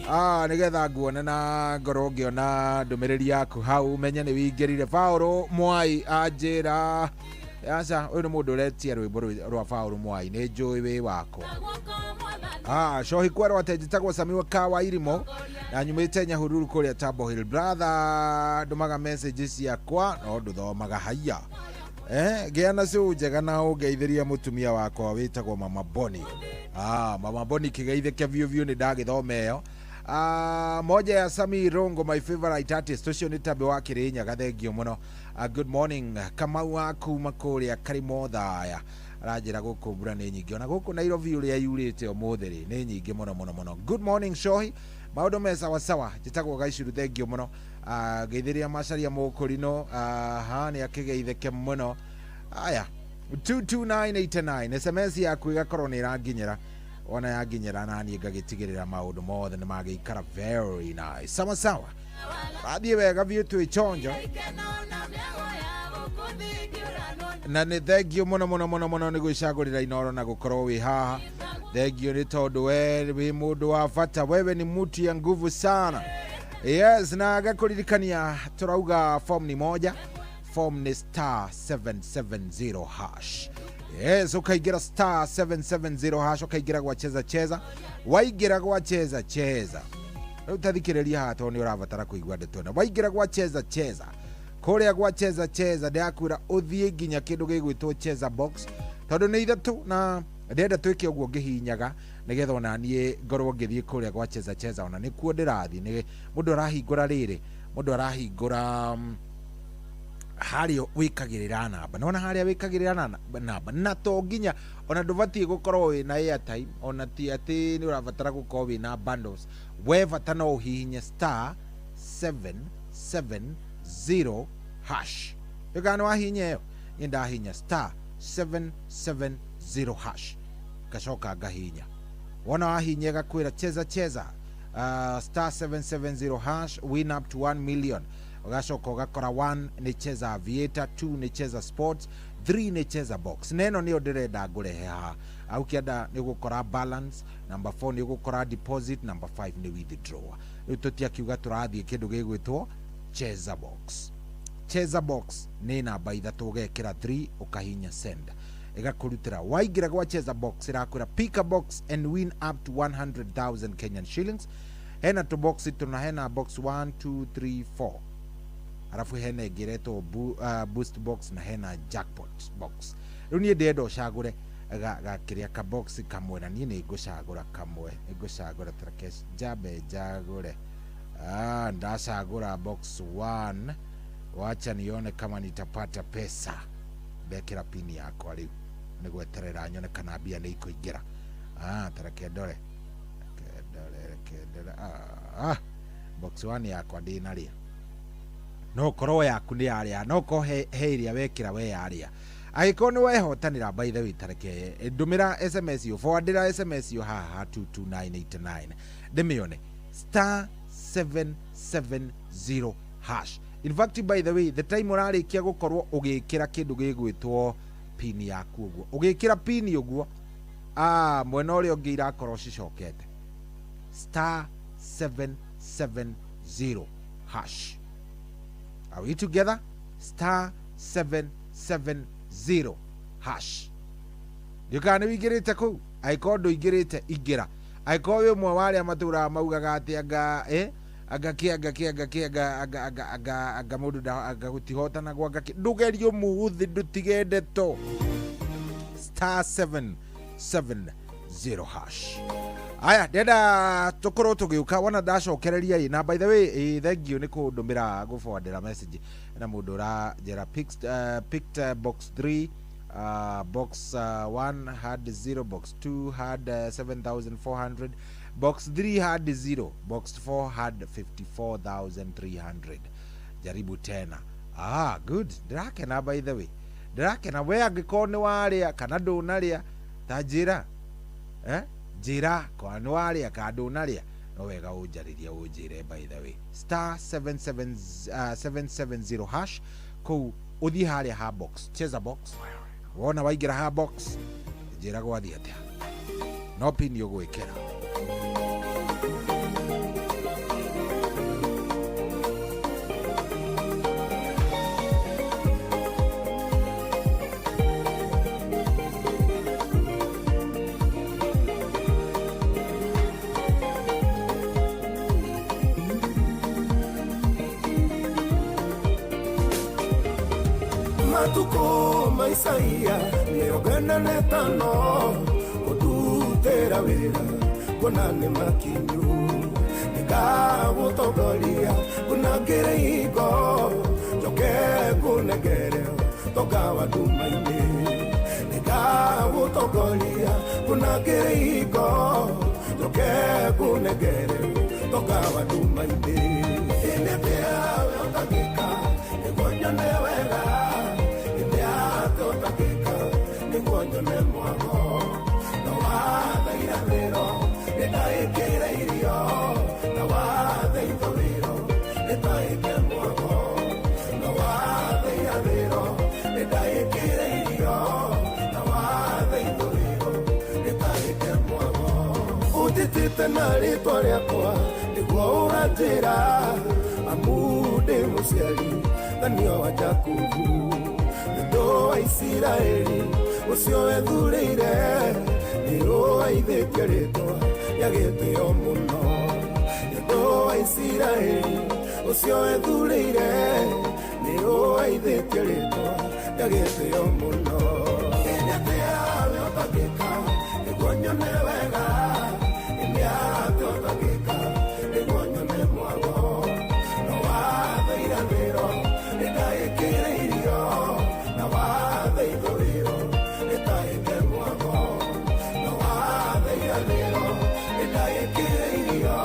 ah, nĩgetha nguone na ngorwo ngĩona ndũmĩrĩri yaku hau, menye nĩ wingĩrire. Paũlũ Mwai anjĩra aca, ũyũ nĩ mũndũ ũretia rwĩmbo rwa Paũlũ Mwai, nĩ njũĩ wĩ wakwa. Ah, cohi kwerwo atĩ njĩtagwo Samiwa Kawa Irimo na nyumĩte Nyahururu kũrĩa Tabo Hill. Brother, ndũmaga message ciakwa no ndũthomaga. Haiya, eh, gĩa na cũũ njega na ũngeithĩria mũtumia wakwa wĩtagwo Mama Boni. Ah, Mama Boni, kĩgeithĩke biũ biũ, nĩ ndagĩthoma ĩyo. Ah, moja ya Sami Rongo, my favorite artist, ũcio nĩ Tabe wa Kĩrĩnyaga, thengio mũno. Good morning Kamau wa kuma kũrĩa Karimo Thaya, aranjĩra gũkũ mbura nĩ nyingĩ, ona gũkũ Nairobi ũrĩa yurĩte ũmũthĩ rĩ, nĩ nyingĩ mũno mũno mũno. Good morning Shohi, maũndũ me sawa sawa, njĩtagwo Gaicuru, thengio mũno. Ngeithĩria Macaria Mũkũrinũ, aha, nĩ akĩgeithĩke mũno. Aya, 22989, SMS yaku ĩgakorwo nĩ ĩranginyĩra, ona yanginyĩra naniĩ ngagĩtigĩrĩra maũndũ mothe nĩ magĩikara very nice, sawa sawa, rathiĩ wega biũ, twĩ chonjo na nĩ thengio mũno mũno mũno mũno nĩ gwĩcagũrĩra Inooro na gũkorwo wĩ haha. Thengio nĩ tondũ we wĩ mũndũ wa bata, wewe ni mtu ya nguvu sana. Yes, na ngakũririkania tũrauga form ni moja, form ni star 770 hash. Yes, ukaingĩra star 770 hash, ũkaingĩra gwa Cheza Cheza. Waingĩra gwa Cheza Cheza rĩu, tathikĩrĩria haha tondũ nĩ ũrabatara kũigua ndeto ĩno. Waingĩra gwa Cheza Cheza, kũrĩa gwa Cheza Cheza, ndĩrakwĩra ũthiĩ nginya kĩndũ gĩgwĩtwo Cheza Box, tondũ nĩ ithatũ na ndĩrenda twĩke ũguo ngĩhinyaga nĩgetha ona niĩ ngorwo ngĩthiĩ kũrĩa gwa Cheza Cheza, ona nĩkuo ndĩrathiĩ. Nĩ mũndũ arahingũra rĩrĩ, mũndũ arahingũra harĩa wĩkagĩrĩra namba, nona harĩa wĩkagĩrĩra namba, na to nginya ona ndũbatiĩ gũkorwo wĩna airtime, ona ti atĩ nĩ ũrabatara gũkorwo wĩna bundles. We bata no ũhihinye star 770 hash. Ĩkaa nĩ wahihinya ĩyo, niĩ ndahihinya star 770 hash, ngacoka ngahihinya. Wona wahihinya, ĩgakwĩra Cheza Cheza, star 770 hash, win up to 1 million. Ũgacoka ũgakora 1 nĩ Cheza Aviator, 2 nĩ Cheza Sports, 3 nĩ Cheza Box, na ĩno nĩyo ndĩrenda ngũrehe haha. Au kĩanda nĩ ũgũkora balance, number 4 nĩ ũgũkora deposit, number 5 nĩ withdraw. Rĩu tũtiakiuga tũrathiĩ kĩndũ gĩgwĩtwo Cheza Box. Cheza Box nĩ namba ithatũ, ũgekĩra 3, ũkahinya send, ĩgakũrutĩra. Waingĩra gwa Cheza Box, ĩrakwĩra pick a box and win up to 100,000 Kenyan shillings. Hena tũboxi tũna, hena box 1, 2, 3, 4, arabu hena ĩngĩ ĩretwo boost box na hena jackpot box. Rĩu niĩ ndĩrenda ũcagũre gakĩrĩa ka box kamwe, na niĩ nĩ ngũcagũra kamwe, nĩ ngũcagũra tareke njambe njagũre. Ah, ndacagũra box 1, wacha nione kama nitapata pesa. Ndekĩra pini yakwa, rĩu nĩ gweterera nyone kana mbia nĩ ikũingĩra. Ah, tareke ndore, reke ndore, reke ndore. Ah, box 1 yakwa ndĩnarĩa, no korwo yaku nĩ yarĩa, no korwo he ĩrĩa wekĩra we yarĩa. Angĩkorwo nĩ wehotanĩra, by the way, tareke ndũmĩra SMS yo, forwardĩra SMS yo haha 22989, ndĩmĩone, star 770 hash. In fact, by the way, the time ũrarĩkia gũkorwo ũgĩkĩra kĩndũ gĩgwĩtwo pin yaku ũguo, ũgĩkĩra pin ũguo, ah, mwena ũrĩa ũngĩ irakorwo cicokete. Star 770 hash. Are we together? Star 770 hash. Ndiũkaga nĩ wĩingĩrĩte kũu. Angĩkorwo ndũingĩrĩte, ingĩra. Angĩkorwo wĩ ũmwe wa arĩa matũraga maugaga atĩ anga, eh, anga kĩ, anga kĩ, anga kĩ, anga anga anga anga anga mũndũ anga gũtihotanagwo, anga kĩ, ndũgerie ũmũthĩ, ndũtige ndeto. Star 770 hash. Aya, ndenda tũkorwo tũgĩũka wona ndacokereria ĩ. Na by the way, ĩ, thank you nĩ kũndũmĩra, gũforwardĩra message na mũndũ ũranjĩra picked box 3. Box 1 had 0, box 2 had 7400, box 3 had 0, box 4 had 54300. Jaribu tena. Ah, good. Ndirakena, by the way, ndirakena. We angĩkorwo nĩ warĩa kana ndũnarĩa, ta njĩra, eh? Njĩra kwa nĩ warĩa kana ndũnarĩa, no wega ũnjarĩrie ũnjĩre. By the way, star 77, 770 hash kũu ũthiĩ harĩa ha box, cheza box. Wona waingĩra ha box, njĩra gwathiĩ atĩa, no pin ũgwĩkĩra. Matuko ma Isaia 45 kũndutĩra wĩra kuona nĩ makinyu, nĩngagũtongoria ngũnangĩre ihingo, njoke ngũnengere tonga wa nduma-inĩ, nĩngagũtongoria ngũnangĩre ihingo, njoke ngũnengere tonga wa nduma-inĩ. Ĩnĩ atĩa we ũtangĩka nĩguo nyone wega? Ĩnĩ atĩa ũtangĩka nĩguo nyone mwago? Na watha irathĩro nĩndaĩkĩre irio, na watha ithũĩro nĩndaĩke mwago, na watha irathĩro nĩndaĩkĩre irio, na watha ithũĩro nĩndaĩke mwago. Ũnjĩtĩte na rĩtwa rĩakwa nĩguo ũranjĩra, amu ndĩ mũciari thanio wa Jakubu, nĩũndũ wa Isiraeli ũcio wethurĩire, nĩ ũwaithĩtie rĩtwa rĩa gĩtĩo mũno, nĩũndũ wa Isiraeli ũcio wethurĩire, nĩ ũwaithĩtie rĩtwa rĩa gĩtĩo mũno. Ĩnĩ atĩa we ũtangĩka nĩguo nyone wega? Ĩnĩ atĩa ũtangĩka nĩguo nyone mwago? No watha irathĩro nĩndaĩkĩre irio, na watha ithũĩro nĩndaĩke mwago, na watha irathĩro nĩndaĩkĩre irio,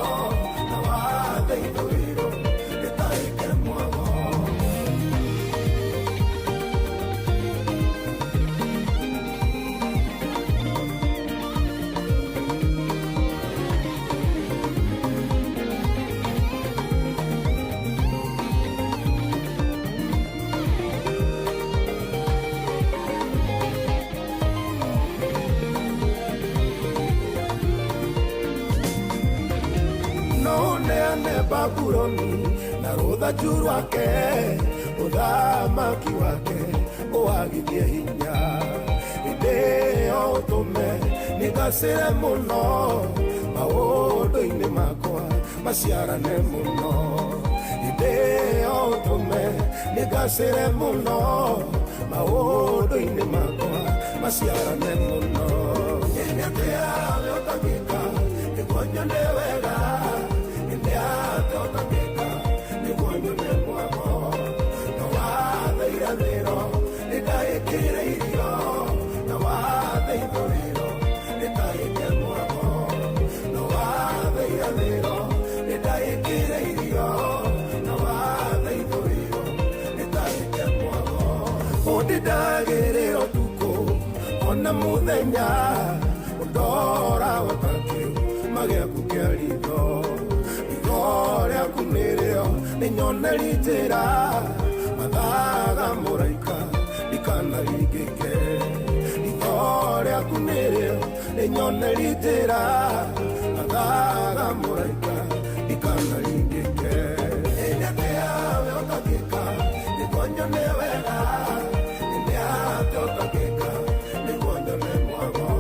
na watha ithũĩro nĩndaĩke mwago. No ũneane Babuloni na rũthanju rwake, ũthamaki wake ũwagithie hinya, hĩndĩ ĩyo ũtũme nĩngacĩre mũno, maũndũ-inĩ makwa maciarane mũno, hĩndĩ ĩyo ũtũme nĩngacĩre mũno, maũndũ-inĩ makwa maciarane mũno. Ĩnĩ atĩa we ũtangĩka nĩguo nyone wega? Ĩnĩ atĩa ũtangĩka nĩguo nyone mwago? Na watha irathĩro nĩndaĩkĩre irio, na watha ithũĩro nĩndaĩke mwago, na watha irathĩro nĩndaĩkĩre irio, na watha ithũĩro nĩndaĩke mwago. Ũndindagĩrĩra ũtukũ ona mũthenya, ũndora ũtakĩu magĩaku kĩa ritho, ritho rĩaku nĩrĩo rĩnyoneri njĩra, mathaga mũraika ndikanaringĩke, ritho rĩaku nĩrĩo rĩnyoneri njĩra, mathaga mũraika ndikanaringĩke. Ĩnĩ atĩa we ũtangĩka nĩguo nyone wega? Ĩnĩ atĩa ũtangĩka nĩguo nyone mwago?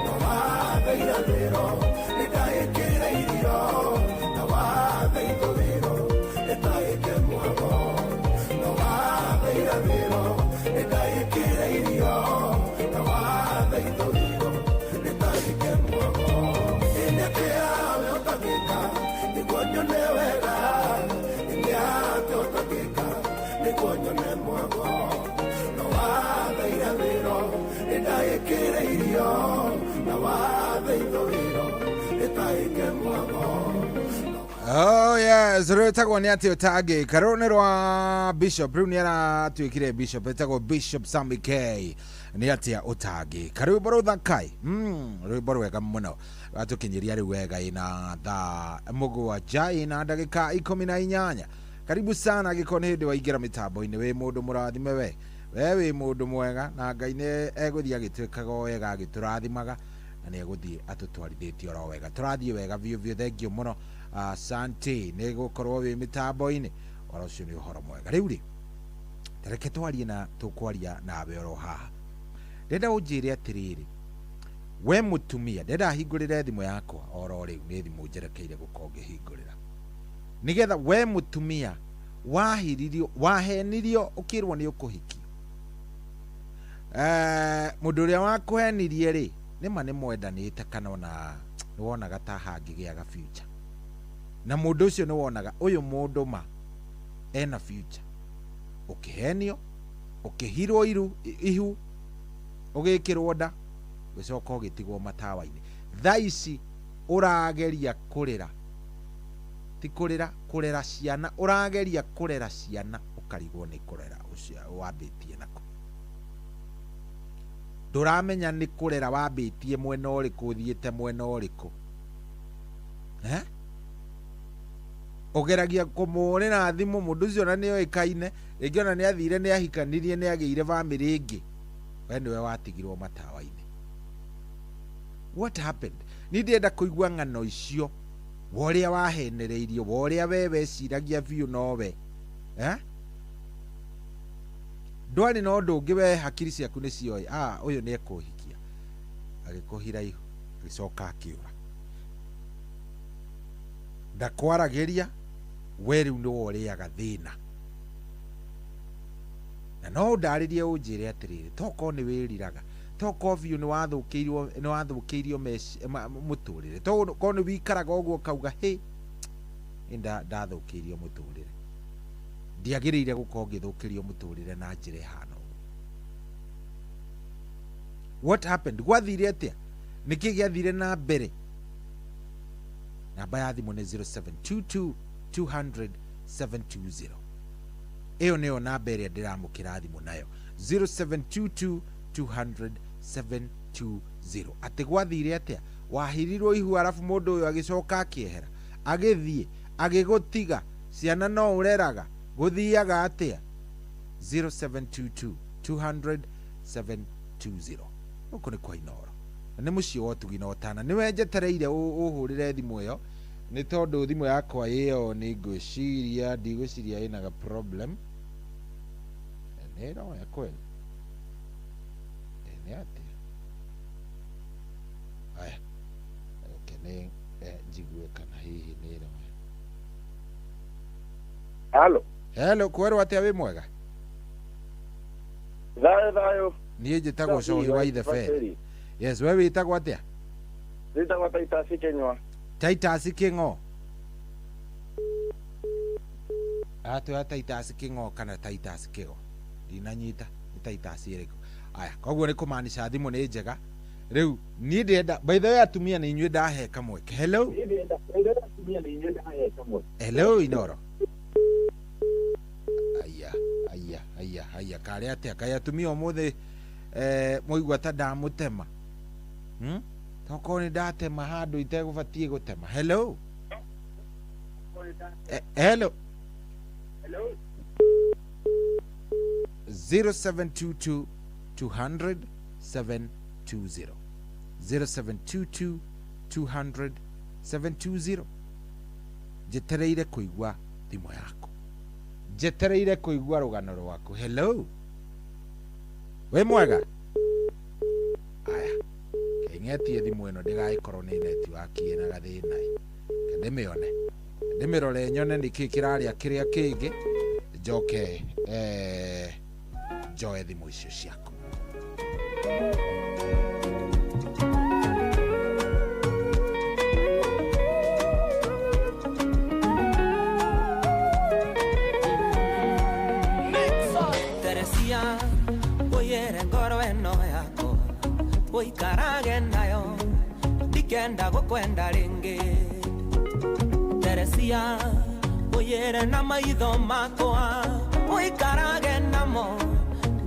Na watha irathĩro nĩndaĩkĩre irio, na watha ithũĩro nĩndaĩke mwago, na watha irathĩro nĩndaĩkĩre irio, na watha ithũĩro nĩndaĩke mwago. Ĩnĩ atĩa we ũtangĩka Yes, rwĩtagwo nĩ atĩ ũtangĩka. Rũrũ nĩ rwa Bishop, rĩu nĩ aratuĩkire Bishop, etagwo Bishop Sammy K. Nĩ atĩa ũtangĩka. Rwĩmbo rũthakai. Rwĩmbo rwega mũno. Rwatũkinyĩria rĩu wega ĩna thaa 7 ina ndagĩka 18. Karibu sana angĩkorwo nĩ hĩndĩ waingĩra mĩtambo-inĩ, wĩ mũndũ mũrathime we. We wĩ mũndũ mwega na Ngai nĩ egũthiĩ agĩtwĩkaga o wega agĩtũrathimaga na nĩ egũthiĩ atũtwarithĩtie oro wega. Tũrathiĩ wega biũ biũ, thengiũ mũno. Asante nĩ gũkorwo wĩ mĩtambo-inĩ, oro ũcio nĩ ũhoro mwega. Rĩu rĩ, tareke twarie na tũkwaria nawe oro haha. Ndĩrenda ũnjĩre atĩrĩrĩ, we mũtumia, ndĩrenda hingũrĩre thimũ yakwa oro rĩu, nĩ thimũ njerekeire gũkorwo ngĩhingũrĩra, nĩgetha we mũtumia wahiririo, wahenirio ũkĩrwo nĩ ũkũhikio, mũndũ ũrĩa wakũhenirie rĩ, nĩma nĩ mwendanĩte kana ona nĩ wonaga ta hangĩgĩaga future, na mũndũ ũcio nĩ wonaga ũyũ mũndũ ma ena future, ũkĩhenio, ũkĩhirwo ihu, ũgĩkĩrwo nda, ũgĩcoka ũgĩtigwo matawa-inĩ. Thaa ici ũrageria kũrera, ti kũrera, kũrera ciana, ũrageria kũrera ciana ũkarigwo nĩ kũrera ũcio wambĩtie nako. Ndũramenya nĩ kũrera wambĩtie mwena ũrĩkũ, ũthiĩte mwena ũrĩkũ. Ũgeragia kũmũhũrĩra thimũ mũndũ ũcio ona nĩoĩkaine, rĩngĩ ona nĩathire nĩahikanirie nĩagĩire bamĩrĩ ĩngĩ, we nĩwe watigirwo matawa-inĩ. What happened? Niĩ ndĩrenda kũigua ng'ano icio, wa ũrĩa wahenereirio, wa ũrĩa we weciragia biũ nowe. Ndwarĩ na ũndũ ũngĩ, we hakiri ciaku nĩ cioĩ, ũyũ nĩ ekũhikia. Agĩkũhira ihu, agĩcoka akĩũra. Ndakwaragĩria, we rĩu nĩwe ũrĩaga thĩna. Na no ũndarĩrie ũnjĩre atĩrĩrĩ, tokorwo nĩ wĩriraga, tokorwo biũ nĩ wathũkĩirio mũtũrĩre, tokorwo nĩ wikaraga ũguo ũkauga hĩ, ndathũkĩirio mũtũrĩre, ndiagĩrĩire gũkorwo ngĩthũkĩrio mũtũrĩre na njĩra ĩhana ũguo. What happened? Gwathire atĩa? Nĩkĩ gĩathire na mbere? Namba ya thimũ nĩ 0722 200 720. Ĩyo nĩyo namba ĩrĩa ndĩramũkĩra thimũ nayo, 0722 200 720. Atĩ gwathire atĩa? Wahirirwo ihu arabu mũndũ ũyũ agĩcoka akĩehera, agĩthiĩ agĩgũtiga, ciana no ũreraga, gũthiaga atĩa? 0722 200 720. Gũkũ nĩ kwa Inooro na nĩ mũciĩ wa ũtugi na ũtana. Nĩwe njetereire ũhũrĩre thimũ ĩyo, nĩ tondũ thimũ yakwa ĩyo nĩ ngwĩciria, ndigwĩciria ĩna ga problem. Nĩ ĩroya kweli? Nĩ atĩa? Aya, reke nĩ njigue kana hihi nĩ ĩroya. Halo. Hello, kwerwo atĩa, wĩ mwega? Thayũ thayũ. Niĩ njĩtagwo Cohi wa Itheberi. Yes, we wĩtagwo atĩa? Wĩtagwo Titus Kĩnyua. Titus Kĩng'o? Atwĩra Titus Kĩng'o kana Titus Kĩgo? Ndinanyita nĩ Titus ĩrĩkũ. Aya, koguo nĩ kũmaanisha thimũ nĩ njega. Rĩu niĩ ndĩrenda, by the way, atumia nĩ inyuĩ ndahe kamweke. Hello. Hello Inooro. Aya, aya, aya, aya, karĩ atĩa? Kaĩ atumia ũmũthĩ mũigua ta ndamũtema? Tokorwo nĩ ndatema handũ itegũbatiĩ gũtema. Hello. Hello. 0722 200 720. 0722 200 720. Njetereire kũigua thimũ yaku, njetereire kũigua rũgano rwaku. Hello, wĩ mwega? Aya, keng'etie thimũ ĩno ndĩgagĩkorwo nĩ network ĩna gathĩna. Ndĩmĩone, ndĩmĩrore nyone nĩkĩ kĩrarĩa kĩrĩa kĩngĩ, njoke njoe thimũ icio ciaku. Teresia, ũiyĩre ngoro ĩno yakwa, ũikarage nayo, ndikenda gũkwenda rĩngĩ. Teresia, Uyere na maitho makwa Uikarage namo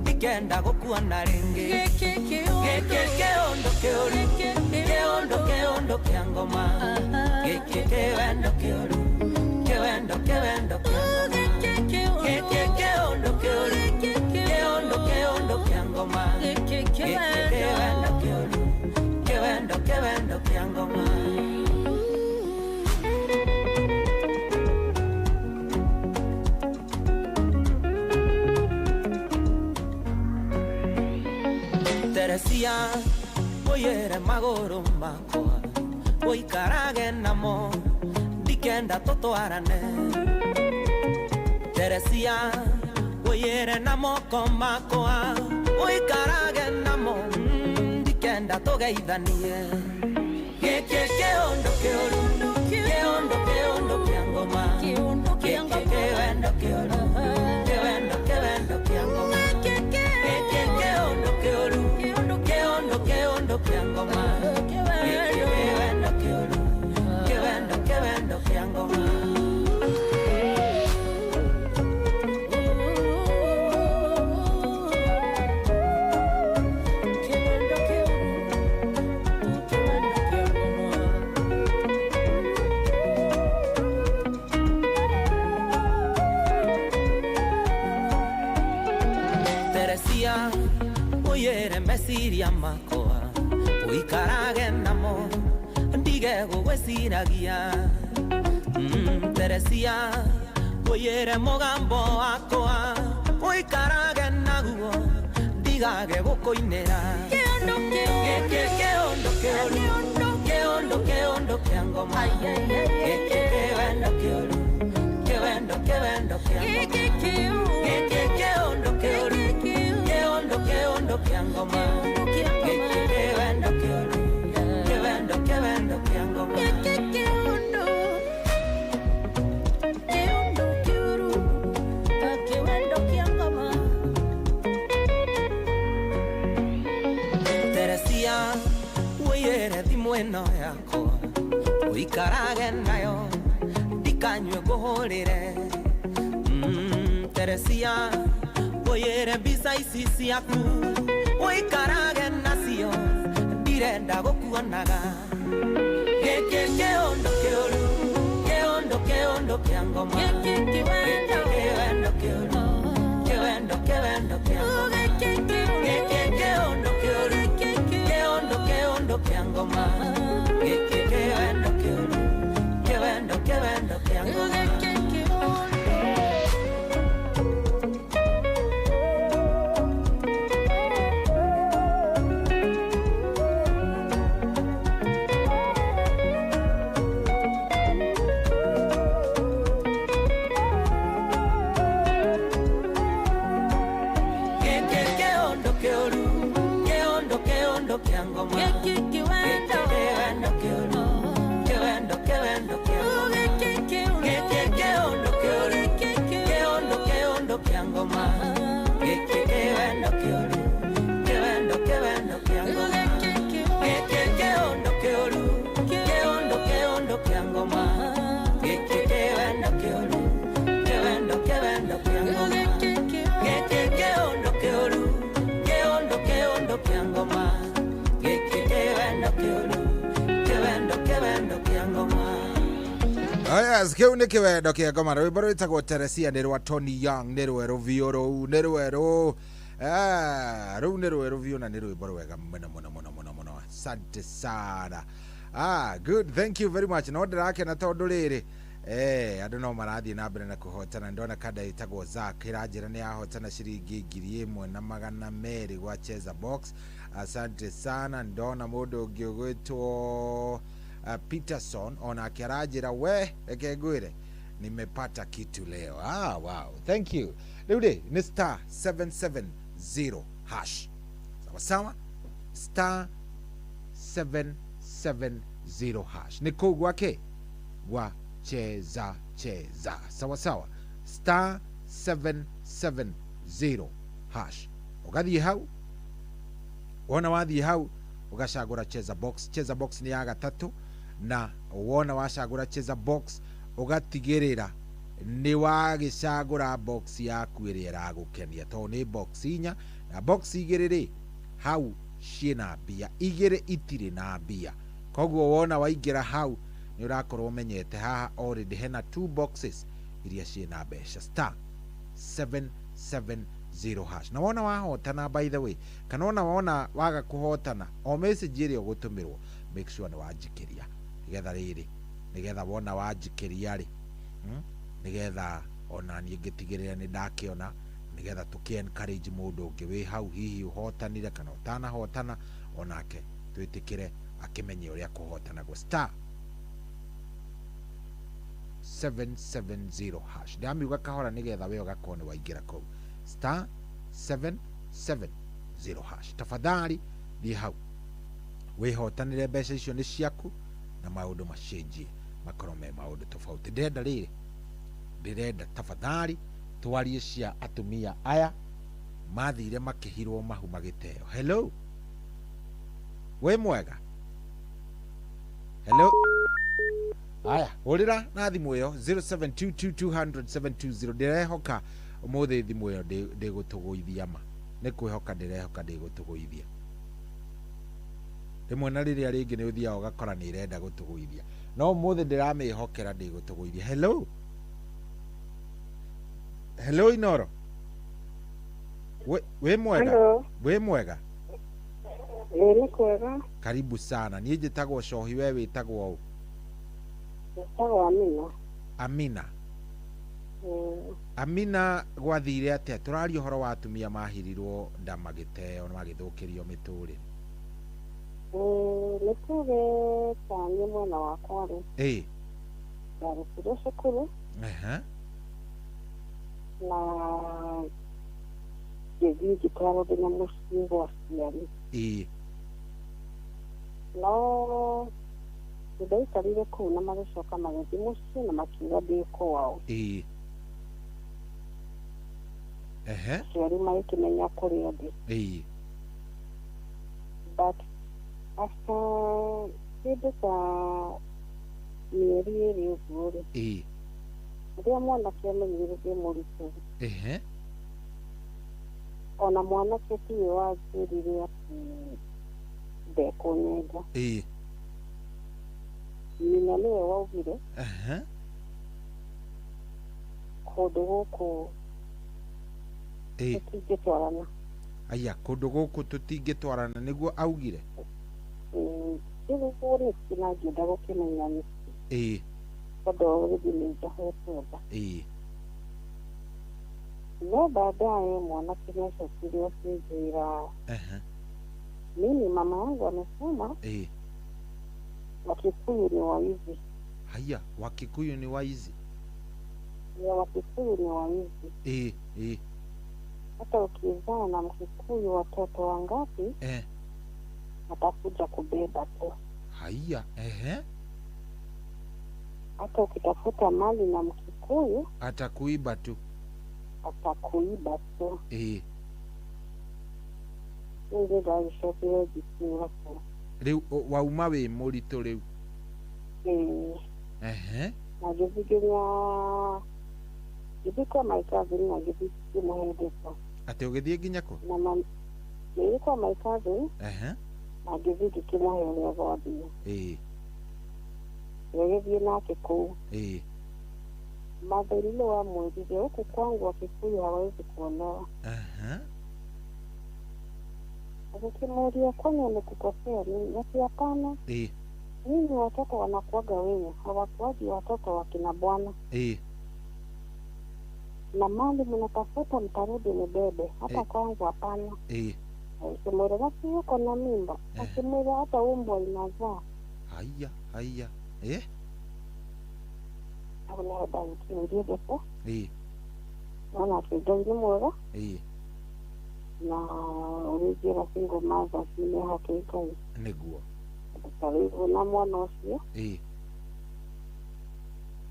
Ndikenda gukuona ringi Giki kiondo kiuru Kiondo kiondo kia ngoma Giki kiwendo kiuru Kiwendo kiwendo kia ngoma Giki kiondo kiuru Kiondo kiondo kia ngoma Giki kiwendo kiuru Kiwendo kiwendo kia ngoma. Teresia, oyere magoro makwa Oikarage namo, ndikenda totwarane. Teresia, oyere na moko makwa Oikarage namo, ndikenda tugeithanie. Giki kiondo kiuru, kiondo kiondo kia ngoma Giki kiwendo kiuru, kiwendo kiwendo kia ngoma Giki kiondo kiuru, kiondo kiondo kia ngoma Giki kiwendo kiuru, kiwendo kiwendo kia ngoma. Teresia, oyere meciria makwa Uikarage namo, ndige gugwiciragia. Teresia, oyere mugambo wakwa Uikarage naguo, ndigage gukuinira. Giki kiondo kiuru, kiondo kiondo kia ngoma Giki kiwendo kiuru, kiwendo kiwendo kia ngoma Giki kiondo kiuru, kiondo kiondo kia ngoma Giki kiwendo kiuru, kiwendo kiwendo kia ngoma. Kiondo kiondo kiuru, kiwendo kia ngoma. Teresia, uyere thimu ĩno yakwa Uikarage nayo, ndikanyue ngũhũrĩre. Teresia, uyere mbica ici ciaku Uikarage nacio, ndirenda gũkuonaga. Giki kiondo kiuru, kiondo kiondo kia ngoma Giki kiwendo kiuru, kiwendo kiwendo kia ngoma Giki kiondo kiuru, kiondo kiondo kia ngoma Giki kiwendo kiuru, kiwendo kiwendo kia ngoma. Giki kiondo kiuru, kiondo kiondo kia ngoma Giki kiwendo kiwendo kiuru, kiwendo kiwendo kia ngoma Giki kiondo kiuru, kiondo kiondo kia ngoma Giki kiwendo kiuru, kiwendo kiwendo kia ngoma Giki kiondo kiuru, kiondo kiondo kia ngoma Giki kiwendo kiuru, kiwendo kiwendo kia ngoma Giki kiondo kiuru, kiondo kiondo kia ngoma Giki kiwendo kiuru, kiwendo kiwendo kia ngoma. Oh yes, kiu nĩ kĩwendo kĩa ngoma rwĩmbo rwĩtagwo Teresia nĩ rwa Tony Young nĩ rwerũ biũ rũu nĩ rwerũ rũu nĩ rwerũ biũ na nĩ rwĩmbo rwega mũno mũno mũno mũno mũno. Asante sana. Good, thank you very much. No ndĩrakena tondũ rĩrĩ andũ no marathiĩ na mbere na kũhotana. Ndona kanda ĩtagwo Zack ĩranjĩra nĩ yahotana ciringi 1200 gwa Cheza Box. Asante sana. Ndona mũndũ ũngĩ ũgwĩtwo Peterson onake aranjĩra we reke ngwĩre nimepata kitu leo. Wow, thank you. Rĩu rĩ nĩ star 770 hash. Sawa sawa, star 770 hash nĩ kũu gwake gwa Cheza Cheza. Sawa sawa, star 770 hash ũgathiĩ hau, wona wathiĩ hau ũgacagũra Cheza Box. Cheza Box nĩ ya gatatũ, na wona wacagũra Cheza Box ũgatigĩrĩra Nĩ wagĩcagũra box yaku ĩrĩa ĩragũkenia, tondũ nĩ box inya na box igĩrĩ rĩ hau ciĩna mbia, igĩrĩ itirĩ na mbia. Koguo wona waingĩra hau nĩ ũrakorwo ũmenyete haha already hena two boxes iria ciĩna mbeca, star 770 hash. Na wona wahotana, by the way, kana wona wona waga kũhotana, o message ĩrĩa ũgũtũmĩrwo, make sure nĩ wanjikĩria, nĩgetha rĩrĩ, nĩgetha wona wanjikĩria rĩ, nĩgetha ona niĩ ngĩtigĩrĩra nĩ ndakĩona, nĩgetha tũkĩ encourage mũndũ ũngĩ wĩ hau hihi ũhotanire kana ũtanahotana, onake twĩtĩkĩre akĩmenye ũrĩa kũhotanagwo. Star 770 hash. Ndamiuga kahora nĩgetha we ũgakorwo nĩ waingĩra kũu. Star 770 hash. Tafadhali thiĩ hau wĩhotanĩre mbeca icio nĩ ciaku na maũndũ macenjie makorwo me maũndũ tofauti. Ndĩrenda rĩrĩ, ndĩrenda tafadhali twarie cia atumia aya mathire makĩhirwo mahu magĩteo. Hello, wĩ mwega? Hello. Aya, hũrĩra na thimũ ĩyo 0722200720. Ndĩrehoka ũmũthĩ thimũ ĩyo ndĩgũtũgũithia, ma nĩ kwĩhoka ndĩrehoka ndĩgũtũgũithia. Rĩmwe na rĩrĩa rĩngĩ nĩ ũthiaga ũgakora nĩ ĩrenda gũtũgũithia, no ũmũthĩ ndĩramĩhokera ndĩgũtũgũithia. Hello, hello Inoro, wĩ mwega? Hello. Wĩ mwega? Ĩĩ nĩ kwega. Karibu sana. Niĩ njĩtagwo Cohi, we wĩtagwo ũ? Njĩtagwo Amina. Amina. Amina, gwathire atĩa? Tũraria ũhoro wa atumia mahirirwo nda magĩteo na magĩthũkĩrio mĩtũrĩre. Nĩ tuge ta niĩ mwena wakwa rĩ, ĩĩ, ndarutire cukuru na ngĩthiĩ ngĩtwarwo nginya mũciĩ gwa aciari. Ĩĩ. No nĩndaikarire kũu na magĩcoka magĩthiĩ mũciĩ na makiuga ndĩ kwao. Ĩĩ. Ehe. Aciari magĩkĩmenya kũrĩa ndĩ. Ĩĩ. But after kĩndũ ta mĩeri ĩrĩ ũguo rĩ, Ĩĩ. rĩrĩa mwanake amenyire ndĩ mũritũ, Ehe. ona mwanake tiwe wanjĩrire atĩ ndekũnyenda. Ĩĩ. Nyina nĩwe waugire Ehe. kũndũ gũkũ Ĩĩ. tũtingĩtwarana. Aya, kũndũ gũkũ tũtingĩtwarana nĩguo augire. Rĩu nĩkĩ na ngĩenda gũkĩmenya nĩkĩ, Ĩĩ. tondũ already nĩ njohete nda. Ĩĩ. No baadaye mwanake nĩacokire akĩnjĩra, Ehe. mimi mama yangu amesema Ĩĩ. Wakikuyu ni waizi. Haya, Wakikuyu ni waizi. Ya, Wakikuyu ni waizi. Ĩĩ. Ĩĩ. Hata ukizaa na Mkikuyu watoto wangapi, Eh. atakuja kubeba tu. Haya, ehe. Hata ukitafuta mali na Mkikuyu Atakuiba tu. atakuiba tu. Ĩĩ. Rĩu nĩ ndagĩcokire ngĩkiuga kũu. Rĩu wauma wĩ mũritũ rĩu. Ĩĩ. Ehe. Na ngĩthiĩ nginya ngĩthiĩ kwa my cousin na ngĩthiĩ ngĩmũhe ndeto. Atĩ ũgĩthiĩ nginya kũ? Na ngĩthiĩ kwa my cousin Ehe. na ngĩthiĩ ngĩkĩmũhe ũrĩa gwathiĩ. Ĩĩ. Ngĩgĩthiĩ nake kũu. Ĩĩ. Mother-in-law wamwĩrire huku kwangu Wakikuyu hawawezi kuolewa. Ehe. Akikimwambia kwani amekukosea nini? Ati hapana, Ĩĩ. nyinyi watoto wanakuaga wenyu, hawakuagi watoto wakina bwana, Ĩĩ. na mali mnatafuta mtarudi mubebe, hapa kwangu hapana. Ĩĩ. Akimwira basi yuko na mimba, akimwira hata umbwa inazaa. Haya, haya. Eh? Hau nĩho ndagĩkinyĩrie ndeto, Ĩĩ. nona atĩ Ngai nĩ mwega Ĩĩ. na ũrĩa ingĩra single mothers nĩ mehoke Ngai. Nĩguo. Ta rĩu na mwana ũcio Ĩĩ.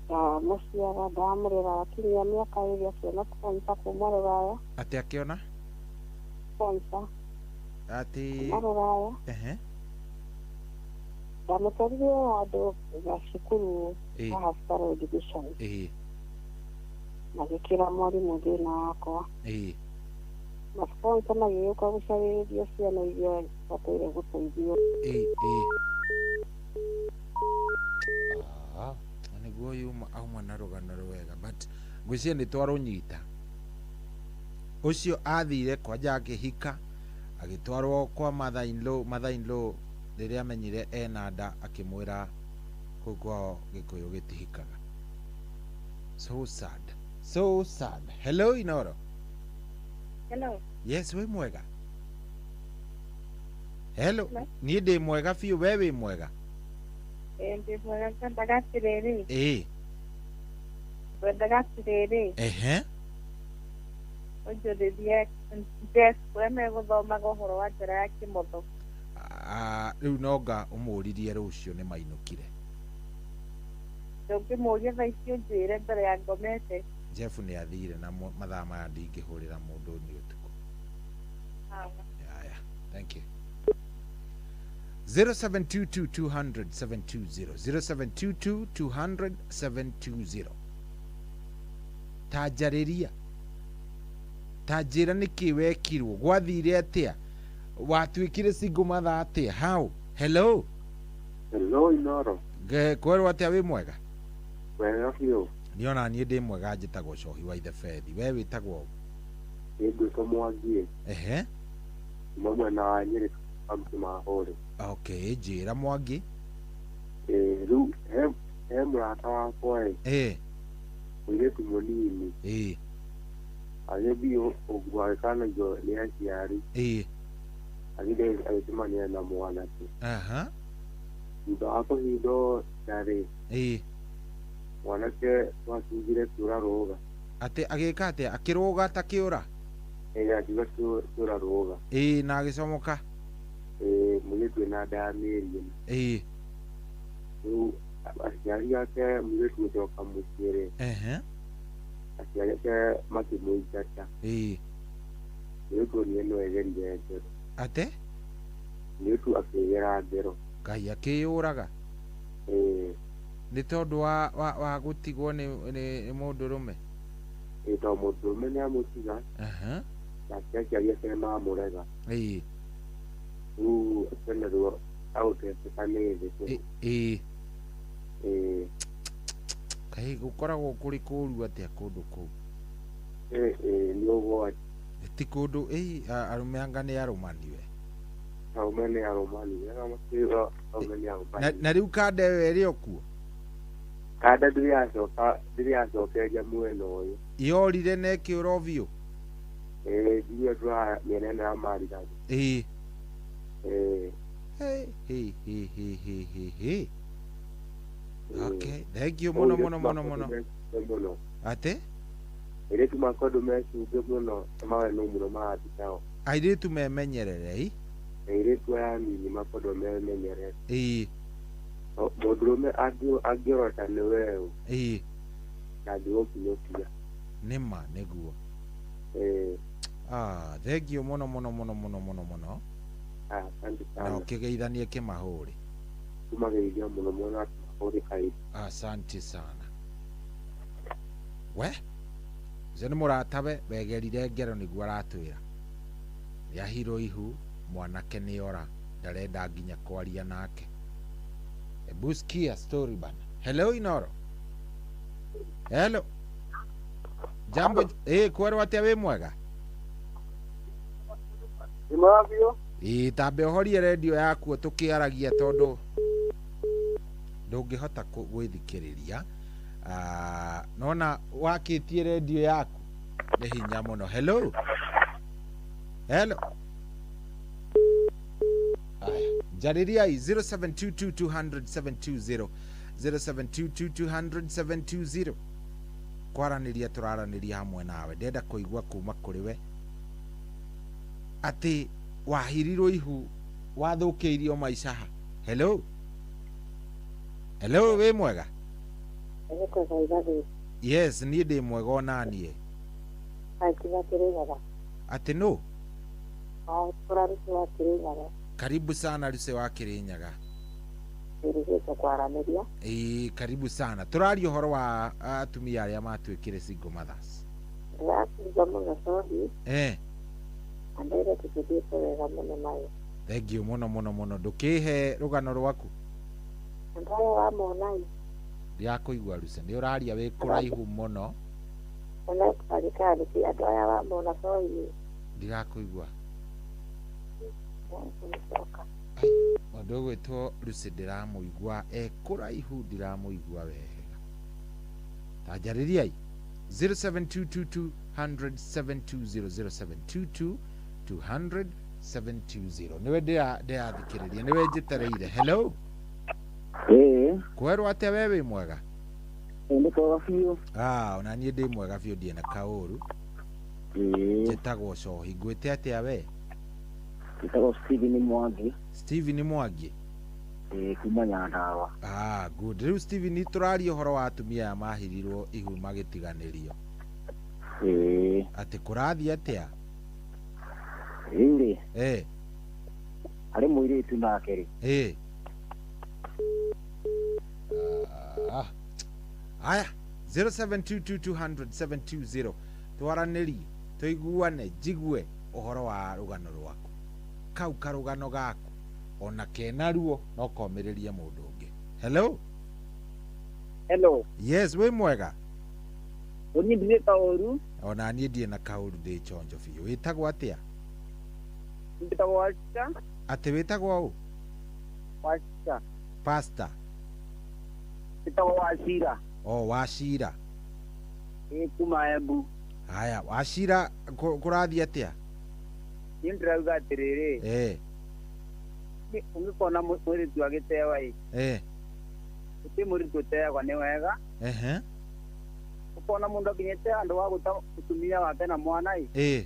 ndamũciara, ndamũrera akinyia mĩaka ĩrĩ akĩona sponsor kuma rũraya. Atĩ akĩona? Sponsor Atĩ kuma rũraya. Ehe. Ndamũtwarire handũ ga cukuru Ĩĩ. haha Sparrow Division. Ĩĩ. Magĩkĩra mwarimũ thĩna wakwa. Ĩĩ. Masponsor magĩũka gũcarĩrĩria ciana iria ibataire gũteithio. Ĩĩ, ĩĩ. Ah, nĩguo yuma auma na rũgano rwega, but ngwĩciria nĩ twarũnyita. Ũcio athire kwanja akĩhika, agĩtwarwo kwa mother in law. Mother in law rĩrĩa amenyire ena nda, akĩmwĩra kũu kwao Gĩkũyũ gĩtihikaga. So sad, so sad. Hello, Inoro. Hello. Yes, wĩ mwega? Hello. Niĩ ndĩ mwega biũ, we wĩ mwega? Ndĩ mwega. Ngwendaga atĩrĩrĩ, Ĩĩ. ngwendaga atĩrĩrĩ, Ehe. ũnjũrĩrie Jeff ũrĩa megũthomaga ũhoro wa njĩra ya kĩmotho. Ah, rĩu nonga ũmũririe rũciũ, nĩ mainũkire. Ndũngĩmũria thaa ici ũnjĩre mbere ya ngomete? Jeff nĩ athire na mathaa maya ndingĩhũrĩra mũndũ nĩ ũtukũ. Haya, thank you. 0722 200 720, 0722 200 720. Ta njarĩria, ta njĩra nĩkĩ wekirwo, gwathire atĩa, watuĩkire single mother atĩa? How? Hello. Hello, Inoro. Kwerwo atĩa, wĩ mwega? Wega biũ. Niona niĩ ndĩ mwega, njĩtagwo Cohi wa Ithebethi, we wĩtagwo ũ? Nĩ ngwĩtwo Mwangi. Ehe. Kuma mwena wa Nyĩrĩ, kaunti Mahũrĩ. Okay, njĩra, Mwangi. Ĩĩ, rĩu he mũrata wakwa ĩ, mũirĩtu mũnini, agĩthiĩ ũguo agĩkanagio nĩ aciari, agĩthiĩ agĩcemania na mwanake. Thutha wa kũhindwo ndarĩ, mwanake wakĩugire kĩũra rũga. Atĩ agĩka atĩa, akĩrũga ta kĩũra? Ĩĩ, akiuga kĩũra rũga. Ĩĩ, na agĩcomoka? Ĩĩ, mũirĩtu ena nda ya mĩeri 4. Rĩu aciari ake, mũirĩtu gũcoka mũciĩ rĩ, aciari ake makĩmũingata. Mũirĩtu onire no egerire ngero. Atĩ? Mũirĩtu akĩgera ngero. Ngai, akĩyũraga? Ĩĩ. Nĩ tondũ wa gũtigwo nĩ mũndũrũme? Ĩĩ, tondũ mũndũrũme nĩ amũtiga, nake aciari ake nĩmamũrega. Rĩu akĩonerwo agũteseka nĩ thĩ. Ĩĩ. Kaĩ gũkoragwo kũrĩ kũũru atĩa kũndũ kũu? Ĩĩ, ĩĩ, nĩ ũgwati. Ti kũndũ ĩĩ, arũme anga nĩ arũmani we. Arũme nĩ arũmani, wega makĩuga arũme nĩ arũmani. Na rĩu kanda ĩyo ĩrĩ o kuo? Kanda ndĩrĩ yacokeria mwena ũyũ. Yorire na ĩkĩũra o biũ? Ĩĩ, ndiũĩ tũra mĩena ĩno ya Mariragu. Ĩĩ. Hey, hey, hey, hey, hey, hey, hey. Okay, thank you mũno mũno mũno mũno. Mũno. Atĩ? Airĩtu makondo mecumbĩ mũno, maweno mũno maratitao. Airĩtu memenyerere ĩ? Airĩtu aya anini makondo memenyerere. Mũndũrũme angĩorota nĩ weũ, ndangĩgũkinyũkia. Nĩma nĩguo. Ĩĩ. Ah, thank you mũno mũno mũno mũno mũno mũno. Asante Na sana. ũkĩgeithanie Kĩmahũri. Tumageithia mũno mũno Kĩmahũri kaingĩ. Asante sana. We ũcio nĩ mũratawe wegerire ngero nĩguo aratwĩra. Nĩahirwo ihu, mwanake nĩora, ndarenda nginya kwaria nake. Ebu sikia story bana. Hello, Inoro. Hello. Jambo, kwerwo atĩa, wĩ mwega? Nĩ mwega biũ. Ĩĩ, tambe ũhorie redio yaku tũkĩaragia tondũ ndũngĩhota gwĩthikĩrĩria. Ah, nona wakĩtie redio yaku nĩ hinya mũno. Hello. Hello. Aya, njarĩriai 0722 200 720, 0722 200 720. Kwaranĩria tũraranĩria hamwe nawe, ndenda kũigua kuma kũrĩ we atĩ wahirirwo ihu, wathũkĩirio maica ha. Hello. Hello, wĩ mwega? Nĩkwega ithatũ. Yes, niĩ ndĩ mwega ona niĩ. Akiuga Kĩrĩnyaga. Atĩ nũ? Kũraruti wa Kĩrĩnyaga. Karibu sana Ruse wa Kĩrĩnyaga. Twĩrĩgĩte kwaranĩria. Ĩĩ, karibu sana. Tũraria ũhoro wa atumia arĩa matuĩkire single mothers. Ndĩrakiuga mũno cohi. Eh. Na ndĩre tũthiĩte wega mũno nayo. Thank you mũno mũno mũno. Ndũkĩhe rũgano rwaku. Andũ aya wamona ĩ. Ndirakũigua Lucy, nĩ ũraria wĩ kũraihu mũno. Andũ aya wamona cohi. Ndirakũigua. Mũndũ ũgwĩtwo Lucy ndĩramũigua e kũraihu, ndiramũigua wega. Tanjarĩriai 0722 200 720 0722 200 720. Nĩwe ndĩrathikĩrĩria, nĩwe njĩtereire. Hello. Ĩĩ. Kwerwo atĩa we wĩ mwega? Nĩ kwega biũ. Ah, ona niĩ ndĩ mwega biũ, ndirĩ na kaũru. Ĩĩ. Njĩtagwo Cohi. Ngwĩte atĩa we? Njĩtagwo Steven Mwangi. Steven Mwangi? Ĩĩ, kuma Nyandarua. Ah, good. Rĩu Steven, tũraria ũhoro wa atumia aya mahirirwo ihu magĩtiganĩrio. Ĩĩ. Atĩ kũrathiĩ atĩa? Rĩu rĩ. Eh. Harĩ mũirĩtu nake rĩ. Ĩĩ. Ah. Aya, 0722 200 720. Twaranĩrie, tũiguane, njigue ũhoro wa rũgano rwaku. Kau karũgano gaku ona kena ruo no komĩrĩrie mũndũ ũngĩ. Hello. Hello. Yes, wĩ mwega? Niĩ ndirĩ kaũru. Ona niĩ ndirĩ na kaũru, ndĩ chonjo biũ. Wĩtagwo atĩa? Njĩtagwo Wachia. Atĩ wĩtagwo ũ? Wachia. Pastor. Njĩtagwo Wachira. Oh, Wachira. Ĩĩ, kuma Embu. Haya, Wachira, kũrathiĩ atĩa? Niĩ ndĩrauga atĩrĩrĩ. Eh. Ũngĩkona mũirĩtu agĩtewa ĩ. Eh. Gũtirĩ mũirĩtu ũteagwo nĩ wega. Ehe. Ũkona mũndũ akinyĩte handũ wa gũta mũtumia wake na mwana ĩ. Ĩĩ.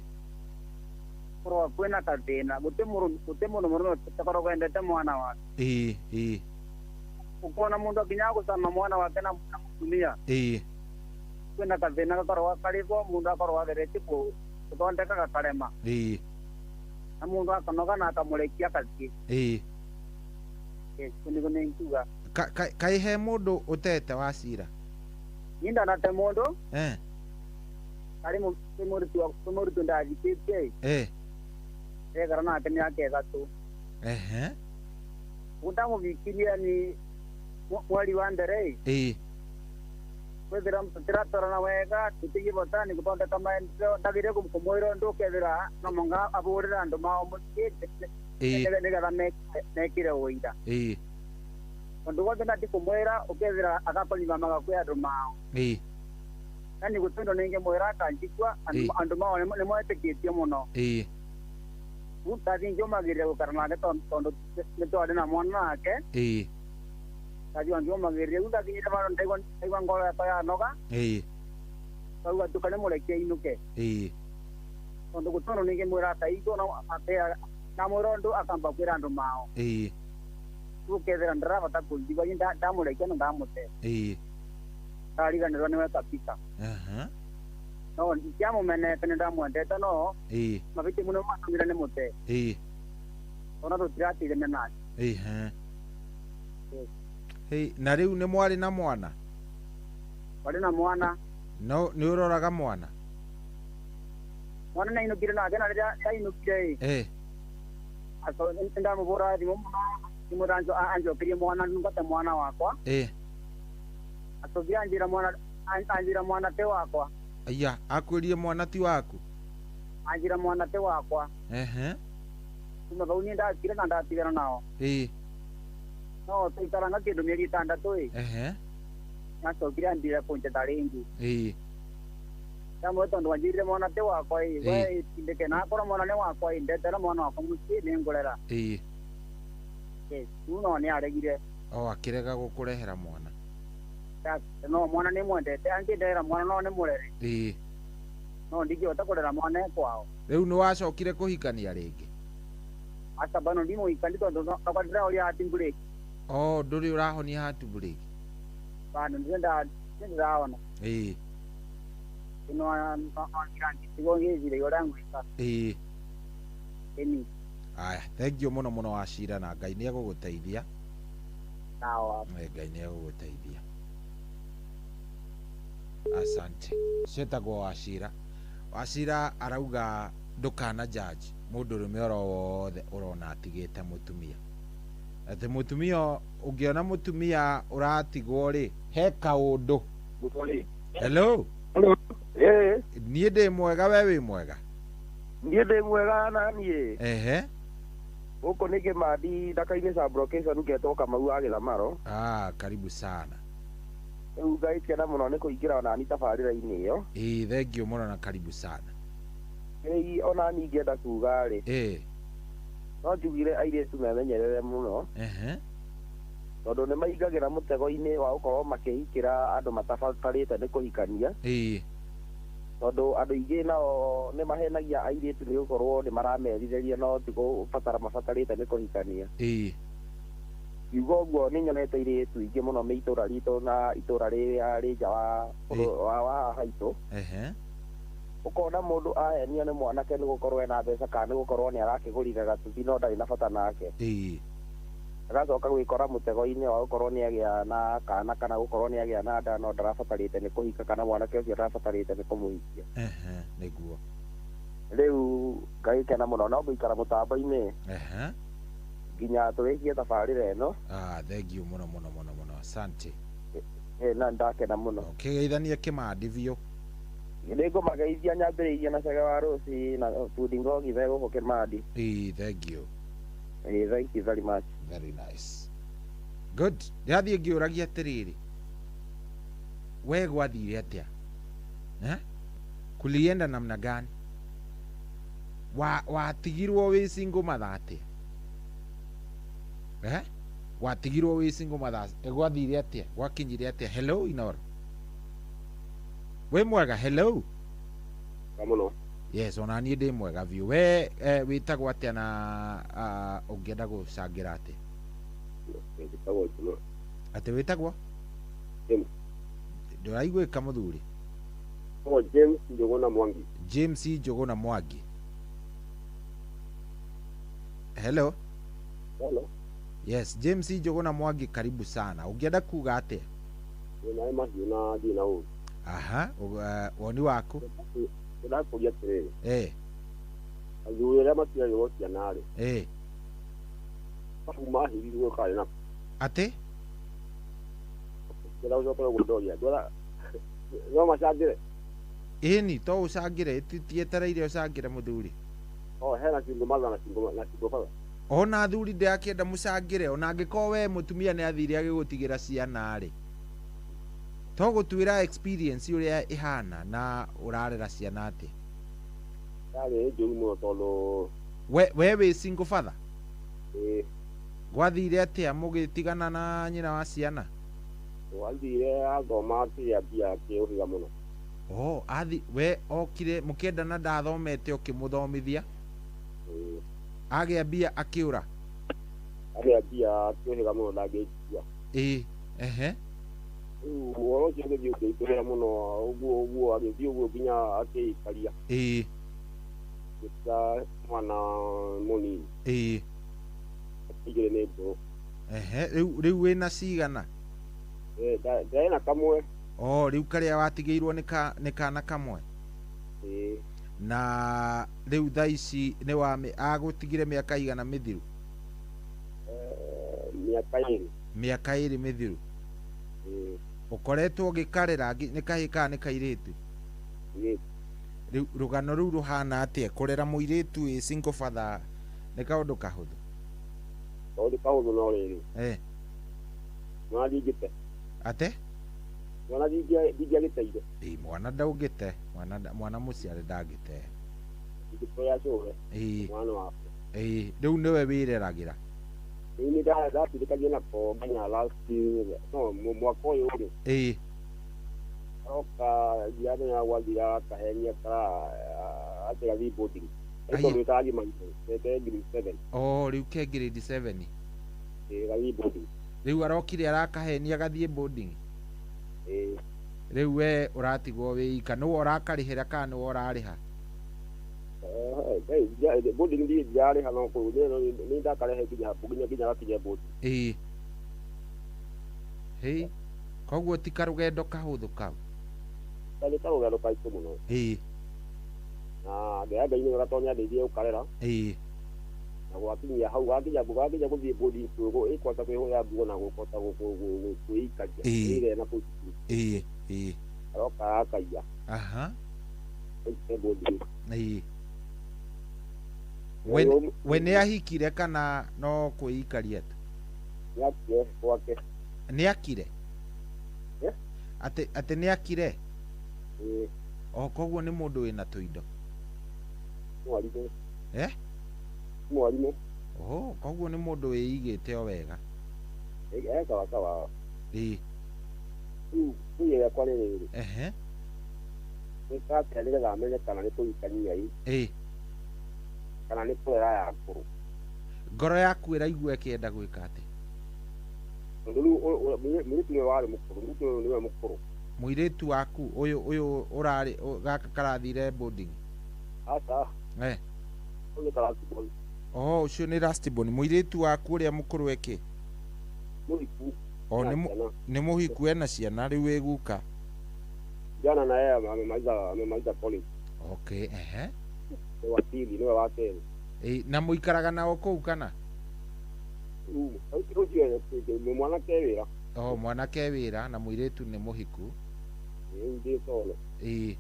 Kũrora kwĩna gathĩna, gũtirĩ mũndũ mũrũme ũtakoragwo endete mwana wake. Ĩĩ, ĩĩ. Ũkona mũndũ akinyaga gũcama mwana wake na mũtumia. Ĩĩ. Kwĩna gathĩna gakoragwo karĩ bo, mũndũ akoragwo ageretie gũthondeka gakarema. Ĩĩ. Na mũndũ akanoga na akamũrekia akathiĩ. Ĩĩ. Kũu nĩguo nĩ ingiuga. Kaĩ he mũndũ ũtete Wachira? Niĩ ndanate mũndũ. Eh. Arĩ mũrutwo ndathikĩtie. Eh. Ndekara nake mĩaka ĩtatũ. Ehe. Ũguo ndamũvikirie ni mweri wa mbere ĩ. Ĩĩ. Kwĩthĩra tũtiratwarana wega, tũtigĩbota nĩ gũthondeka maendeleo, ndagĩrĩire kũmwĩra ũndũ ũkethĩra no mũhaka ahũrĩre andũ mao mũciĩ nĩgetha mekĩre ũira. Ĩĩ. Ũndũ wothe ndathi kũmwĩra ũkethĩra agakonyimamaga kwĩ andũ mao. Ĩĩ. Yani gũtĩ ũndũ ningĩmwĩra akanjigua, andũ mao nĩmetĩkĩtie mũno. Ĩĩ. Rĩu ndathi ngĩũmagĩrĩria gũikara nake tondũ nĩtwarĩ na mwana nake. Ĩĩ. Ndathi ngĩũmagĩrĩria, rĩu ndakinyire handũ ndaigua ngoro yakwa yanoga. Ĩĩ. Ndauga tuka nĩmũrekie ainũke. Ĩĩ. Tondũ gũtĩ ũndũ ningĩmwĩra akaigua, no ndamwĩra ũndũ akamba kwĩra andũ mao. Ĩĩ. Rĩu ũkethĩra ndirabata kũnjigua, niĩ ndamũrekia na ndamũte. Ĩĩ. Ndariganĩrwo nĩwe kabisa. Aha. No ndiamũmenete, nĩndamwendete no Ĩĩ. mabĩti mũno matũmire nĩ mũte. Ĩĩ. Ona tũtiratigane nake. Ĩĩ. Hey, na rĩu nĩ mwarĩ na mwana? Warĩ na mwana. No nĩ ũroraga mwana? Mwana nĩainũkire nake, na rĩrĩa ainũkire ĩ. Eh. Ndamũbũra thimũ mũno, thimũ anjokerie mwana, ndungate mwana wakwa. Eh. Acokire anjĩra mwana te wakwa. Aya, akwĩrire mwana ti waku? Anjĩra mwana te wakwa. Ehe. Kuma bau niĩ ndakire na ndatigana nao. Ĩĩ. No tũikaranga kĩndũ mĩeri ĩtandatũ ĩ. Ehe. Nacokire ambire kũnjeta rĩngĩ. Ĩĩ. Ndamwĩra tondũ wanjĩrire mwana te wakwa ĩ, we tindĩke na akorwo mwana nĩ wakwa ĩ, ndetera mwana wakwa mũciĩ nĩngũrera. Ĩĩ. Rĩu no nĩaregire. O akĩrega gũkũrehera mwana. No mwana nĩmwendete, angĩndehera mwana no nĩmũrere. Ĩĩ. No ndingĩhota kũrera mwana e kwao. Rĩu nĩwacokire kũhikania rĩngĩ? Aca bado ndimũhikani tondũ nakwa ndĩrahoria heartbreak. Oh, ndũrĩ ũrahonia heartbreak? Bado ndĩrahona. Ĩĩ. Ĩno no ngĩciria ũrĩa ngwĩka. Ĩĩ. Ĩni. Aya, thank you mũno mũno Wachira, na Ngai nĩ egũgũteithia. Sawa. Ngai nĩ egũgũteithia. Asante. Ciĩtagwo Wachira. Wachira arauga ndũkana judge mũndũrũme oro wothe ũrona atigĩte mũtumia. Atĩ mũtumia ũngĩona mũtumia ũratigwo rĩ, he kaũndũ. Hello. Hello. Eh. Niĩ ndĩ mwega, we wĩ mwega? Niĩ ndĩ mwega na niĩ. Ehe. Gũkũ nĩ Kĩmandi Ndaka-inĩ sub-location ngetwo Kamau wa Gĩthamaro. Ah, karibu sana. Rĩu ngaikena mũno nĩ kũingĩra onani tabarĩra-inĩ ĩyo. Ĩĩ, thengiũ mũno na karibu sana. Rĩu onani ingĩenda kuga rĩ. Ĩĩ. No njugire airĩtu memenyerere mũno. Ehe. Tondũ nĩ maingagĩra mũtego-inĩ wa gũkorwo makĩhikĩra andũ matabatarĩte nĩ kũhikania. Ĩĩ. Tondũ andũ aingĩ nao nĩ mahenagia airĩtu nĩ gũkorwo nĩ maramerirĩria no ti gũbatara mabatarĩte nĩ kũhikania. Ĩĩ. Kiugo ũguo nĩ nyonete airĩtu aingĩ mũno me itũra ritũ na itũra rĩrĩa rĩ nja wa haha haitũ. Ehe. Ũkona mũndũ ahenio nĩ mwanake nĩ gũkorwo ena mbeca kana nĩ gũkorwo nĩ arakĩgũrire gatuthi no ndarĩ na bata nake. Ĩĩ. Agacoka gwĩkora mũtego-inĩ wa gũkorwo nĩ agĩa na kana kana gũkorwo nĩ agĩa na nda no ndarabatarĩte nĩ kũhika kana mwanake ũcio ndarabatarĩte nĩ kũmũhikia. Ehe, nĩguo. Rĩu ngagĩkena mũno no ngũikara mũtambo-inĩ. Ehe. Nginya tũrĩkie tabarĩra ĩno. Ah, thengiũ mũno mũno mũno mũno. Asante. Na ndakena mũno. Ũkĩgeithania Kĩmandi biũ. Nĩngũmageithia nyambĩrĩirie na Cege wa Rũci na Bundi Ngogi me gũkũ Kĩmandi. Ĩĩ, thengiũ. Ĩĩ, thank you very much. Very nice. Good. Ndĩrathiĩ ngĩũragia atĩrĩrĩ, we gwathire atĩa? Eh? Kulienda namna gani? Watigirwo wĩ single mother atĩa? Eh? Watigirwo wĩ single mother gwathire atĩa? Gwakinyire atĩa? Hello Inoro. Wĩ mwega? Hello. Mũno. Yes, ona niĩ ndĩ mwega biũ. We wĩtagwo atĩa na ũngĩenda gũcangĩra atĩa? Njĩtagwo Juma. Atĩ wĩtagwo? James. Ndũraiguĩka mũthuri? Oh, James Njũgũna Mwangi. James Njũgũna Mwangi. Hello. Hello. Yes, James Njũgũna Mwangi, karibu sana. Ũngĩenda kuga atĩa? Nĩ mahiũ na ndirĩ na ũru. Aha, woni waku? Ndĩrakũria atĩrĩrĩ. Eh. Athuri arĩa matigagĩrwo ciana rĩ. Eh. Mahirirwo karĩ nako. Atĩ? Ndĩra ũcokere gũndoria. No macangĩre? Ĩni, to ũcangĩre, tietereire ũcangĩre mũthuri. Oh, hena single mother na single father. Ona athuri ndĩrakĩenda mũcangĩre, ona angĩkorwo we mũtumia nĩ athire agĩgũtigĩra ciana rĩ. To gũtuĩra experience ũrĩa ĩhana na ũrarera ciana atĩa? Yarĩ njũru mũno tondũ we wĩ single father? Ĩĩ. Gwathire atĩa mũgĩtigana na nyina wa ciana? Gwathire athoma akĩgĩa mbia akĩũhiga mũno. Oh, athi we okire mũkĩendana ndathomete ũkĩmũthomithia? Ĩĩ. Agĩa mbia akĩũra? Agĩa mbia akĩũhiga mũno ndangĩnjia. Ĩĩ, ehe. Rĩu ũhoro ũcio ũgĩthiĩ ũkĩritũhĩra mũno ũguo ũguo agĩthiĩ ũguo nginya akĩikaria. Ĩĩ. Gĩtiga mwana mũnini. Ĩĩ. Igĩrĩ nĩ ngũrũ. Ehe, rĩu wĩna cigana? Ndarĩ na kamwe. Oh, rĩu karĩa watigĩirwo nĩ kana kamwe? Ĩĩ. Na rĩu thaa ici nĩ agũtigire mĩaka igana mĩthiru? Mĩaka ĩrĩ. Mĩaka ĩrĩ mĩthiru? Ĩĩ. Ũkoretwo ũgĩkarĩra nĩ kahĩĩ kana nĩ kairĩtu? Ĩĩ. Rĩu rũgano rũu rũhana atĩa? Kũrera mũirĩtu wĩ single father nĩ kaũndũ kahũthũ? Kaũndũ kahũthũ no rĩrĩ. Eh. Mwana ndingĩte. Ate? Mwana ndingĩagĩteire. Ĩĩ, mwana ndaũngĩte, mwana mũciare ndangĩte. Ndingĩtoya cũwe. Ĩĩ. Mwana wakwa. Ĩĩ, rĩu nĩwe wĩreragĩra? Rĩu nĩ ndatindĩkagia nako nginya last no mwaka ũyũ rĩ. Ĩĩ. Aroka ndiramenya gwathira akahenia atĩ gathiĩ boarding. Tondũ ĩtaragimarire ke grade 7. Oh, rĩu ke grade 7. Ĩĩ, gathiĩ boarding. Rĩu arokire arakahenia gathiĩ boarding? Ĩĩ. Rĩu we ũratigwo wĩ ika, nĩwe ũrakarĩhĩra kana nĩwe ũrarĩha? Boarding ndirarĩha no nĩ ndakarehe nginya gakinye boarding. Ĩĩ. Hĩ, koguo ti karũgendo kahũthũ kau. Nĩ karũgendo karitũ mũno. Ĩĩ. Na ngĩoya Ngai nĩ wega tondũ nĩandeithirie gũkarera. Ĩĩ. Na gwakinyia hau gakinya gũthiĩ boarding school ĩkũhota kwĩhũrĩra nguo na gũkũhota kwĩikaria. Ĩĩ. Ĩrĩa na kũu cukuru. Ĩĩ. Ĩĩ. Aroka akaiya. Aha. Ĩĩ boarding. Ĩĩ. We nĩ ahikire kana no kwĩikaria tu? Nĩ akire gwake. Nĩ akire? Atĩ nĩ akire? Ĩĩ. O koguo nĩ mũndũ wĩna tũindo. Mwarimũ. Eh? Mwarimũ. Oh, koguo nĩ mũndũ wĩigĩte o wega. Ĩ kawa kawa. Ĩĩ. Rĩu yakwa nĩ rĩrĩ. Ehe. Gwĩka atĩa nĩgetha amenye kana nĩ kũhikania ĩ. Ĩĩ. Kana nĩ kũrera ya ngũrũ. Ngoro yaku ĩraigua ĩkĩenda gwĩka atĩa? Tondũ rĩu mũirĩtu nĩwe warĩ mũkũrũ, mũirĩtu ũyũ nĩwe mũkũrũ. Mũirĩtu waku ũyũ ũyũ ũrarĩ gaka karathire boarding? Aca. Eh. Ũyũ nĩ last born. Oh, ũcio nĩ last born. Mũirĩtu waku ũrĩa mũkũrũ eke? Mũhiku. O nĩ mũhiku ena ciana rĩu wĩ guka. Jana na yeye amemaliza college. Okay, ehe. Ni wa pili, niwe wa kerĩ. Ĩ, na mũikaraga nao kũu kana? Ũcio nĩ mwanake wĩra. Oh, mwanake wĩra na mũirĩtu nĩ mũhiku. Rĩu ndĩ solo. Ĩĩ.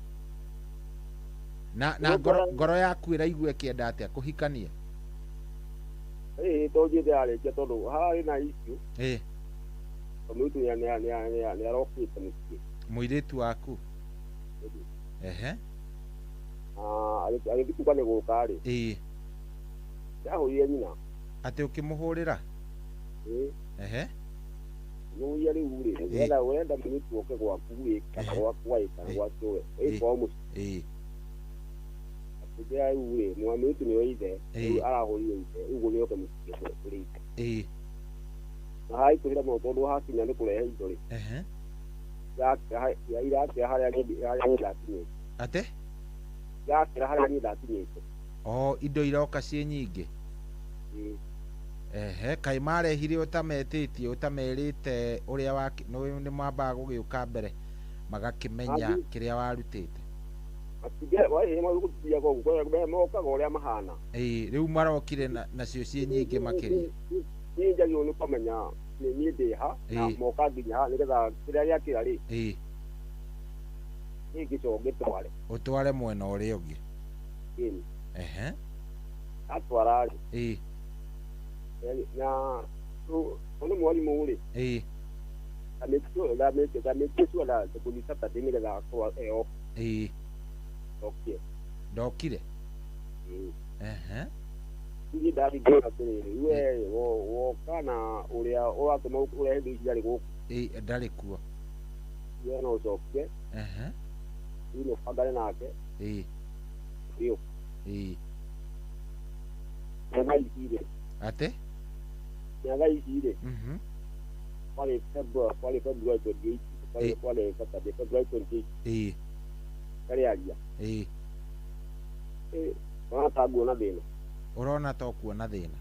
Na ngoro yaku ĩraigua ĩkĩenda atĩa kũhikania? Ĩĩ, to njĩte yarĩkia tondũ hararĩ na issue. Ĩĩ. Mũirĩtu nĩ arokĩte mũciĩ. Mũirĩtu waku? Ehe. Agĩthiĩ kuga nĩ gũka rĩ. Ĩĩ. Ndahũrire nyina. Atĩ ũkĩmũhũrĩra? Ĩĩ. Ehe. Nĩũria rĩu rĩ, ũrenda mũirĩtu oke gwaku ĩ, kana gwakwa ĩ, kana gwa cũwe, ĩ kwao mũciĩ. Ĩĩ. Akĩnjĩra rĩu rĩ, mũirĩtu nĩwe ithe, rĩu arahũrire ithe, ũguo nĩoke mũciĩ kũrĩ ithe. Ĩĩ. Na haikũhĩra mũno tondũ hakinya nĩ kũrehe indo rĩ. Ehe. Irakĩra harĩa niĩ ndakinyĩte. Atĩ? Irakĩra harĩa niĩ ndakinyĩte. Oh, indo iroka ciĩ nyingĩ? Ĩĩ. Ehe, kaĩ marehire ũtametĩtie ũtamerĩte ũrĩa nĩ mambaga gũgĩũka mbere magakĩmenya kĩrĩa warutĩte. Mokaga ũrĩa mahana. Ĩĩ, rĩu marokire nacio ciĩ nyingĩ makĩria. Niĩ njagĩrĩirwo nĩ kũmenya niĩ ndĩ ha na moka nginya ha nĩgetha kĩrĩa gĩakĩra rĩ. Ĩĩ. Niĩ ngĩcoke ngĩtware. Ũtware mwena ũrĩa ũngĩ. Ĩĩ. Ehe. Atwara rĩ. Ĩĩ. Na nĩ mwarimũ rĩ. Ĩĩ. Ndamĩkĩte sure kũthi Saturday nĩgetha akorwo e off. Ĩĩ. Ndokire. Ndokire? Ĩĩ. Ehe. Niĩ ndathiĩ ngĩona atĩrĩrĩ, we woka na ũrĩa ũratũma ũrehe indo ici ndarĩ gũkũ. Ĩĩ, ndarĩ kuo. We no ũcokire. Ehe. Rĩu nĩ ũbangane nake. Ĩĩ. Ĩĩ. Ĩĩ. Na thaa ici rĩ. Atĩ? Na thaa ici rĩ. Mhm. Kwarĩ February 28. Kwarĩ Saturday, February 28. Ĩĩ. Ndarĩ aria. Ĩĩ. Ĩĩ, ũrona ta nguona thĩna. Ũrona ta ũkuona thĩna?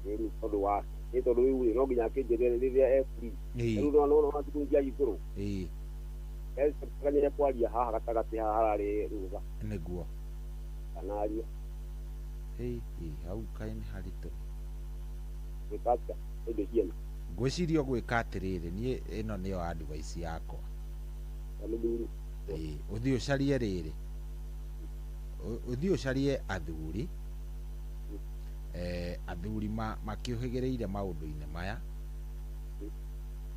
Ĩĩ, nĩ tondũ wa nĩ tondũ rĩu rĩ no nginya akĩnjĩre rĩrĩa e free. Ĩĩ. Rĩu no no thikũ cia igũrũ. Ĩĩ. Ecokania kwaria haha gatagatĩ haha hararĩ rũtha. Nĩguo. Kana aria. Ĩĩ, hau kaĩ nĩ haritũ. Gwĩka atĩa? Indo ciene. Ngwĩciria ũgwĩka atĩrĩrĩ, niĩ ĩno nĩyo advice yakwa. Ya mũthuri. Ĩĩ, ũthiĩ ũcarie rĩrĩ. Ũthiĩ ũcarie athuri. Athuri makĩũhĩgĩrĩire maũndũ-inĩ maya.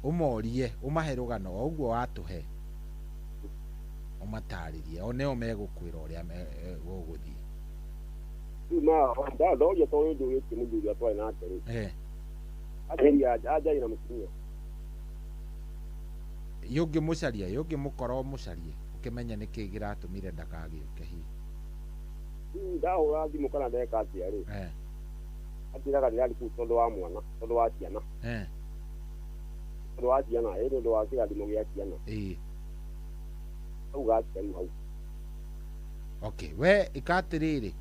Ũmorie, ũmahe rũgano o ũguo watũhe. Ũmatarĩrie, o nĩo megũkwĩra ũrĩa gũgũthiĩ. Rĩu ma ndoria tondũ njũrĩtie mũthuri ũrĩa twarĩ nake rĩ. Eh. Anjaria na mũtumia. Yũngĩmũcaria, yũngĩmũkora ũmũcarie, ũkĩmenye nĩkĩ kĩratũmire ndakagĩũke hihi. Rĩu ndahũra thimũ kana ndeka atĩa rĩ. Eh. Anjĩraga ndĩrarĩ kũu tondũ wa mwana, tondũ wa ciana. Eh. Tondũ wa ciana, ĩ nĩ ũndũ wa kĩrathimo gĩa ciana. Ĩĩ. Auga atĩa rĩu hau? Okay, we ĩka atĩrĩrĩ.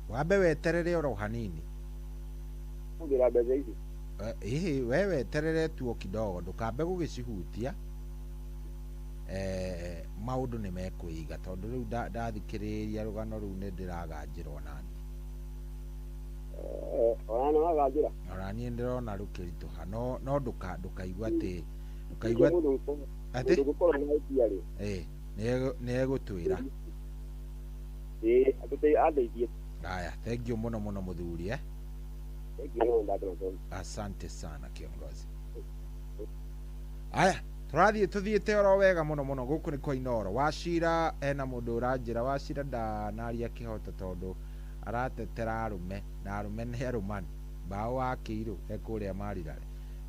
Wambe weterere oro hanini. Hũthĩra mbeca ici. Ĩhĩ, we weterere tu o kidogo, ndũkambe gũgĩcihutia. Maũndũ nĩ mekwĩiga tondũ rĩu ndathikĩrĩria rũgano rũu nĩ ndĩraganjĩra onani. Ona nĩ waganjĩra. Ona niĩ ndĩrona rũkĩritũha, no ndũkaigua atĩ ndũkaigua atĩ Mũndũ gũkorwo na idea rĩ. Nĩ egũtwĩra. Ĩĩ, andeithie. Haya, thank you mũno mũno mũthuri, eh. Thank you mũno ndagĩra. Asante sana kiongozi. Aya, tũrathiĩ tũthiĩte oro wega mũno mũno. Gũkũ nĩ kwa Inooro. Wacira ena mũndũ ũranjĩra Wacira ndanaria kĩhoto tondũ aratetera arũme na arũme nĩ arũmani. Mbaũ wa kĩirũ e kũrĩa Marirare.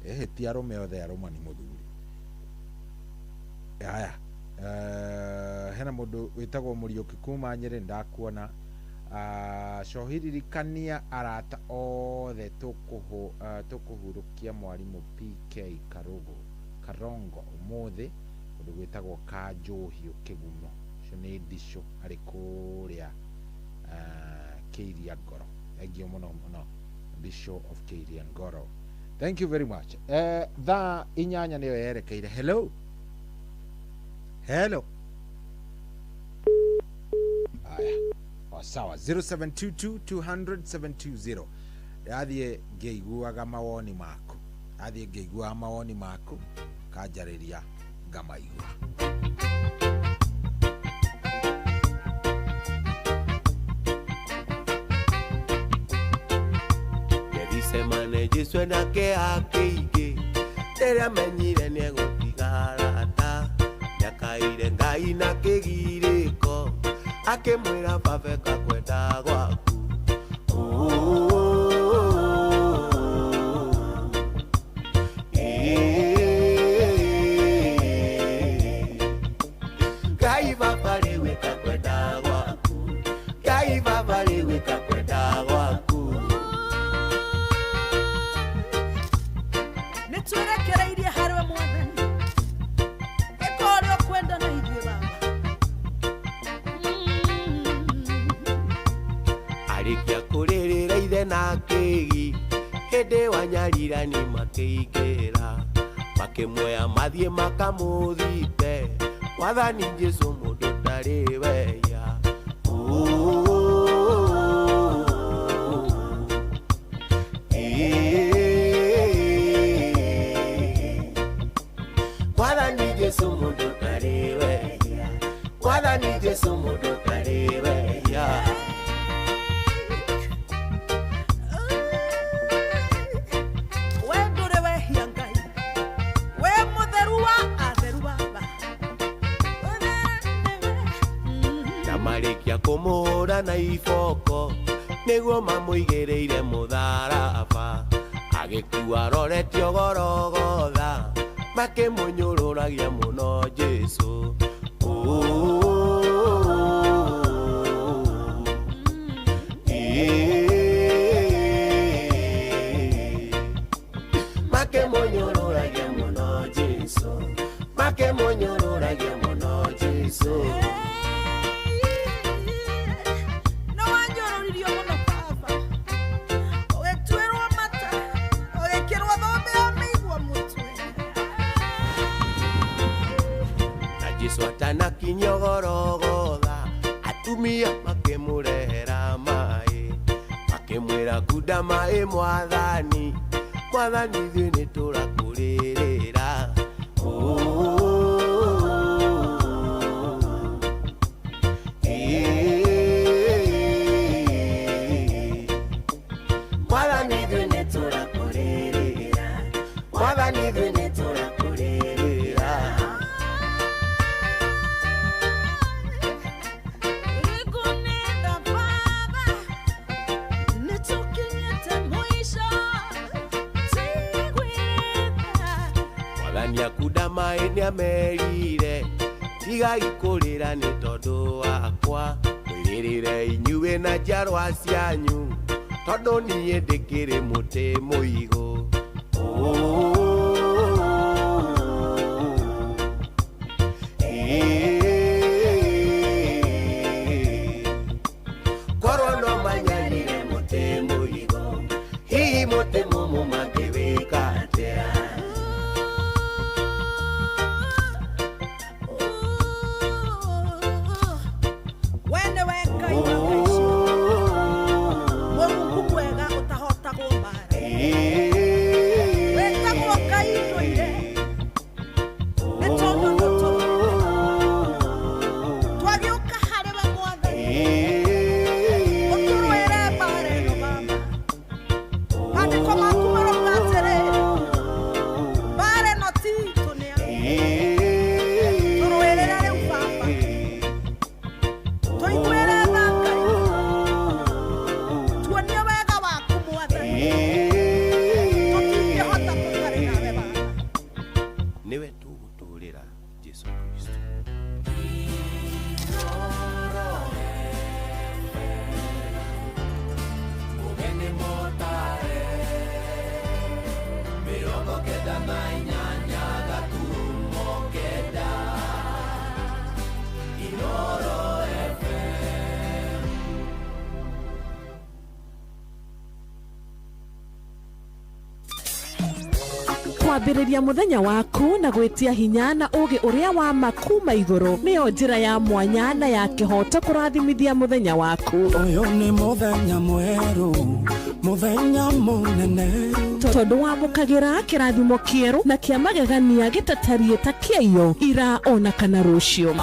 Ĩhĩ, ti arũme othe arũmani mũthuri. Aya, hena mũndũ wĩtagwo Mũriũki kuma Nyĩrĩ, ndakuona. Cohiririkania arata othe tũkũhurũkia mwarimũ PK Karugo Karongo ũmũthĩ kũndũ gwĩtagwo Kanjũhiũ Kĩgumo. Ũcio nĩ Ndicũ arĩ kũrĩa Kĩiria Ngoro. Thank you mũno mũno, Ndicũ of Kĩiria Ngoro. Thank you very much. Thaa 8 nĩyo yerekeire. Hello, hello. Aya, o sawa. 0722 200 720. Ndathiĩ ngĩiguaga mawoni maku, ndathiĩ ngĩiguaga mawoni maku, kanjarĩria ngamaigua. Gethsemane Jesu nake akĩingĩ rĩrĩa amenyire nĩegũtiga arata, nĩakaire Ngai na kĩgirĩko akĩmwĩra Baba ĩka kwenda gwaku. Ngai Baba rĩu ĩka kwenda gwaku, Ngai Baba rĩu ĩka kwenda gwaku. Nĩ twerekereirie harĩwe Mwathani, ĩka ũrĩa ũkwenda na ithuĩ Baba. Arĩkia kũrĩrĩra ithe na kĩgi, hĩndĩ wanyarirani makĩingĩra, makĩmuoya mathiĩ makamũthite, Mwathani Jesũ mũndũ ndarĩ weya. Mwathani Jesũ mũndũ ndarĩ weya, Mwathani Jesũ mũndũ ndarĩ weya. We ndũrĩ wehia Ngai, we mũtheru wa atheru Baba. Na marĩkia kũmũhũra na iboko nĩguo mamũigĩrĩire mũtharaba, agĩkua aroretio Gorogotha, makĩmũnyũrũragia mũno Jesũ. Makĩmũnyũrũragia mũno Jesũ, makĩmũnyũrũragia mũno Jesũ. Nĩ wanyũrũririo mũno Baba, ũgĩtuĩrwo mata, ũgĩkĩrwo thũmbĩ ya mĩigua mũtwe. Na Jesũ atanakinyio Gorogotha, atumia makĩmũrehera maĩ, makĩmwĩra kunda maĩ Mwathani, Mwathani ithuĩ nĩtũrakũrĩrĩra. Mwathani ithuĩ nĩtũrakũrĩrĩra, Mwathani ithuĩ nĩtũrakũrĩrĩra. Ikunenda Baba, nĩtũkinyĩte mũico, tigwĩtha. Mwathani akunda maĩ nĩamerire, tigai kũrĩra nĩ tondũ wakwa, mwĩrĩrĩre inyuĩ na njiarwa cianyu, tondũ niĩ ndĩkĩrĩ mũtĩ mũigũ. Korwo no manyarire mũtĩ mũigũ, hihi mũtĩ mũmũ mangĩwĩka Wĩtagwo Ngai ndũire, nĩ tondũ nĩũtũrũĩrĩire. Twagĩũka harĩ we Mwathani, ũtũrũĩre mbara ĩno Baba. Maandĩko maku marauga atĩrĩrĩ, mbara ĩno ti itũ nĩ yaku. Tũrũĩrĩre rĩu Baba, tũiguĩre tha Ngai, tuonie wega waku Mwathani, tũtingĩhota tũtarĩ nawe Baba. Nĩwe tũgũtũũrĩra Jesu Kristo. Mũgeni mũtare 98 gaturumo 9 Inoro FM. Kwambĩrĩria mũthenya waku na gwĩtia hinya na ũũgĩ ũrĩa wa ma kuma igũrũ nĩyo njĩra ya mwanya na ya kĩhooto kũrathimithia mũthenya waku. Ũyũ nĩ mũthenya mwerũ, mũthenya mũnene. Tondũ wamũkagĩra kĩrathimo kĩerũ na kĩa magegania gĩtatariĩ ta kĩaiyo ira ona kana rũciũ.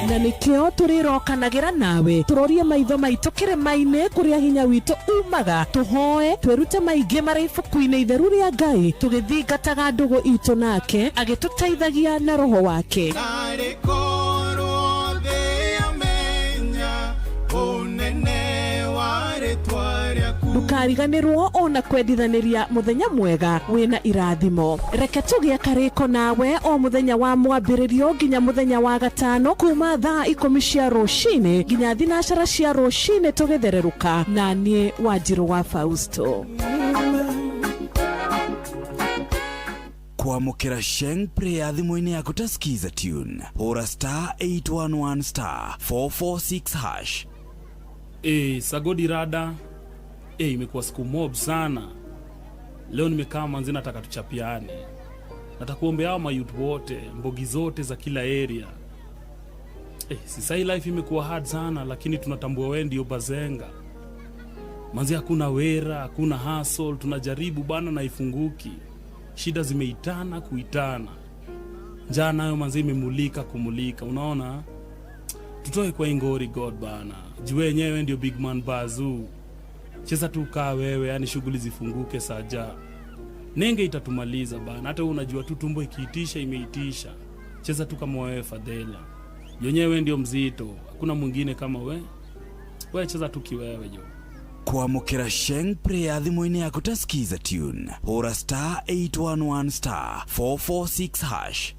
Na nĩkĩo tũrĩrokanagĩra nawe tũrorie maitho maitũ kĩrĩma-inĩ kũrĩa hinya witũ umaga, tũhoe twĩrute maingĩ marĩ ibuku-inĩ itheru rĩa Ngai, tũgĩthingataga ndũgũ itũ nake agĩtũteithagia na roho wake. Narĩ korwo thĩ yamenya ũnene wa rĩtwa rĩaku. Ndũkariganĩrwo ona kwendithanĩria mũthenya mwega wĩna irathimo. Reke tũgĩe karĩko nawe o mũthenya wa mwambĩrĩrio nginya mũthenya wa gatano kuma thaa 10 cia rũcinĩ nginya 12 cia rũcinĩ tũgĩthererũka na niĩ Wanjirũ wa Fausto. Kwamũkĩra Sheng Prayer thimũ-inĩ yaku ta Skiza tune, hũra star 811 star 446 hash. Sagodi rada. Imekuwa siku mob sana. Leo nimekaa manzi, nataka tuchapiane. Nataka kuombea hao mayouth wote, mbogi zote za kila area. Sisai life imekuwa hard sana, lakini tunatambua wewe ndio bazenga. Manzi hakuna wera, hakuna hustle, tunajaribu bana na ifunguki. Shida zimeitana kuitana. Njaa nayo manzi imemulika kumulika, unaona? Tutoe kwa ingori God bana. Juu wenyewe ndio big man bazoo. Cheza tu kaa wewe, yani shughuli zifunguke saja. Nenge itatumaliza bana, hata wewe unajua tu tumbo ikiitisha imeitisha. Cheza tu kama wewe Fadhela. Yenyewe ndio mzito, hakuna mwingine kama we. Wewe cheza tu kiwewe jo. Kwamũkĩra Sheng Prayer thimũ-inĩ yaku ta Skiza tune, hũra star 811 star 446 hash.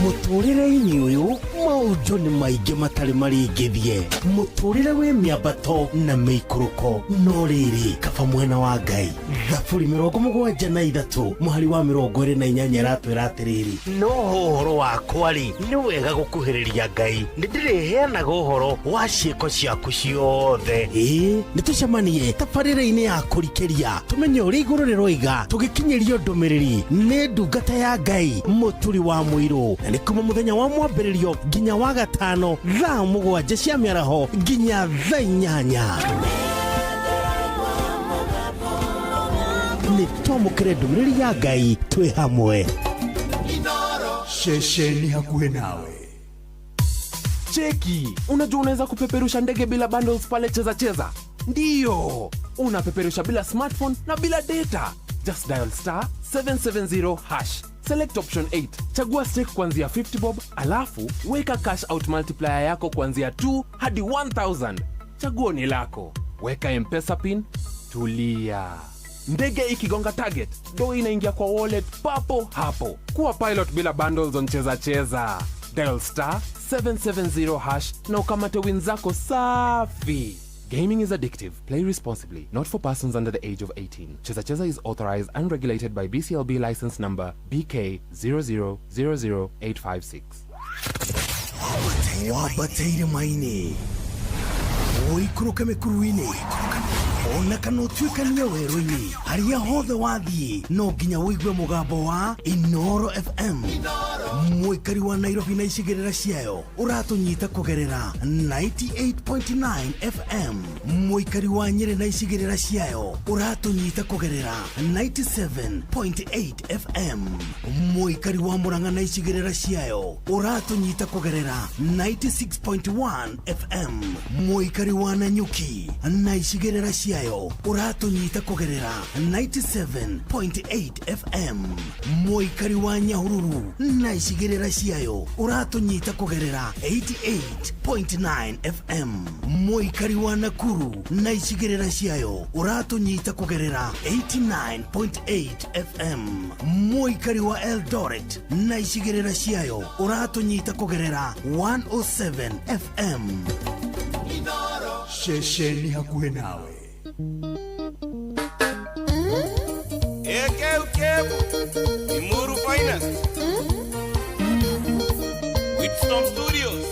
Mũtũrĩre-inĩ ũyũ maũndũ nĩ maingĩ matarĩ maringithie, mũtũrĩre wĩ mĩambato na mĩikũrũko, no rĩrĩ kaba mwena wa Ngai. Thaburi 73 mũhari wa 28 ĩratwĩra atĩrĩrĩ, no ũhoro wakwa rĩ, nĩ wega gũkuhĩrĩria Ngai, nĩ ndĩrĩheanaga ũhoro wa ciĩko ciaku ciothe. Ĩĩ, nĩ tũcemanie tabarĩra-inĩ ya kũrikĩria tũmenye ũrĩa igũrũ rĩroiga, tũgĩkinyĩrio ndũmĩrĩri nĩ ndungata ya Ngai Mũturi wa Mũirũ, na nĩ kuma mũthenya wa mwambĩrĩrio nginya wa gatano thaa 7 cia mĩaraho nginya thaa 8. Nĩ twamũkĩre ndũmĩrĩri ya Ngai twĩ hamwe. Ceceni hakuhĩ nawe. Cheki, unajua unaweza kupeperusha ndege bila bundles pale Cheza Cheza? Ndiyo, unapeperusha bila smartphone na bila data. Just dial star 770 hash. Select option 8. Chagua stake kuanzia 50 bob, alafu weka cash out multiplier yako kuanzia 2 hadi 1000. Chaguo ni lako. Weka M-Pesa pin, tulia. Ndege ikigonga target, do inaingia kwa wallet papo hapo. Kuwa pilot bila bundles on Cheza Cheza. Dial star 770 hash na ukamate win zako safi. Gaming is addictive. Play responsibly. Not for persons under the age of 18. Cheza Cheza is authorized and regulated by BCLB license number BK 0000856. Wambateire maini ũikũrũke mĩkuru-inĩ ona kana ũtuĩkanie werũ-inĩ, harĩa hothe wathiĩ no nginya ũigue mũgambo wa Inoro FM. Mũikari wa Nairobi na icigĩrĩra ciayo ũratũnyita kũgerera 98.9 FM. Mũikari wa Nyĩrĩ na icigĩrĩra ciayo ũratũnyita kũgerera 97.8 FM. Mũikari wa Murang'a na icigĩrĩra ciayo ũratũnyita kũgerera 96.1 FM. Mũikari wa Nanyuki na icigĩrĩra ciayo ũratũnyita kũgerera 97.8 FM. Mũikari wa Nyahururu na icigĩrĩra ciayo ũratũnyita kũgerera 88.9 FM. Mũikari wa Nakuru na icigĩrĩra ciayo ũratũnyita kũgerera 89.8 FM. Mũikari wa Eldoret na icigĩrĩra ciayo ũratũnyita kũgerera 107 FM. Ceceni hakuhĩ nawe. AKUKebu, Imuru Finest, Whitstone Studios.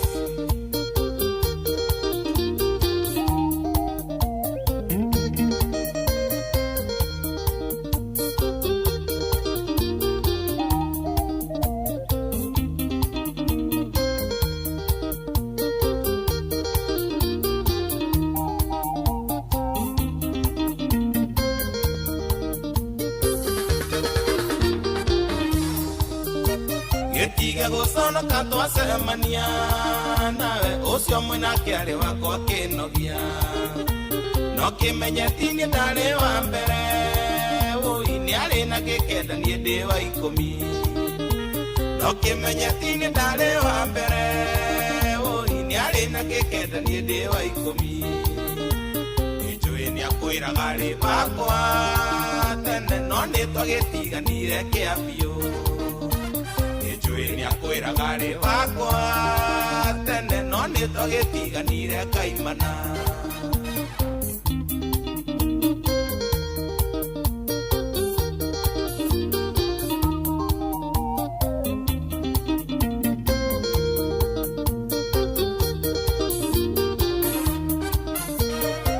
Gĩtiga gũconoka twacemania nawe ũcio mwĩnake arĩ wakwa kĩnogia no kĩmenye ti niĩ ndarĩ wa mbere ũi nĩ arĩ na gĩkenda niĩ ndĩ wa ikũmi no kĩmenye ti niĩ ndarĩ wa mbere ũi nĩ arĩ na gĩkenda niĩ ndĩ wa ikũmi nĩnjũĩ nĩakwĩraga rĩ bakwa tene no nĩ twagĩtiganire kĩa biũ nĩnjũĩ nĩakwĩraga rĩ wakwa tene no nĩ twagĩtiganire kaimana.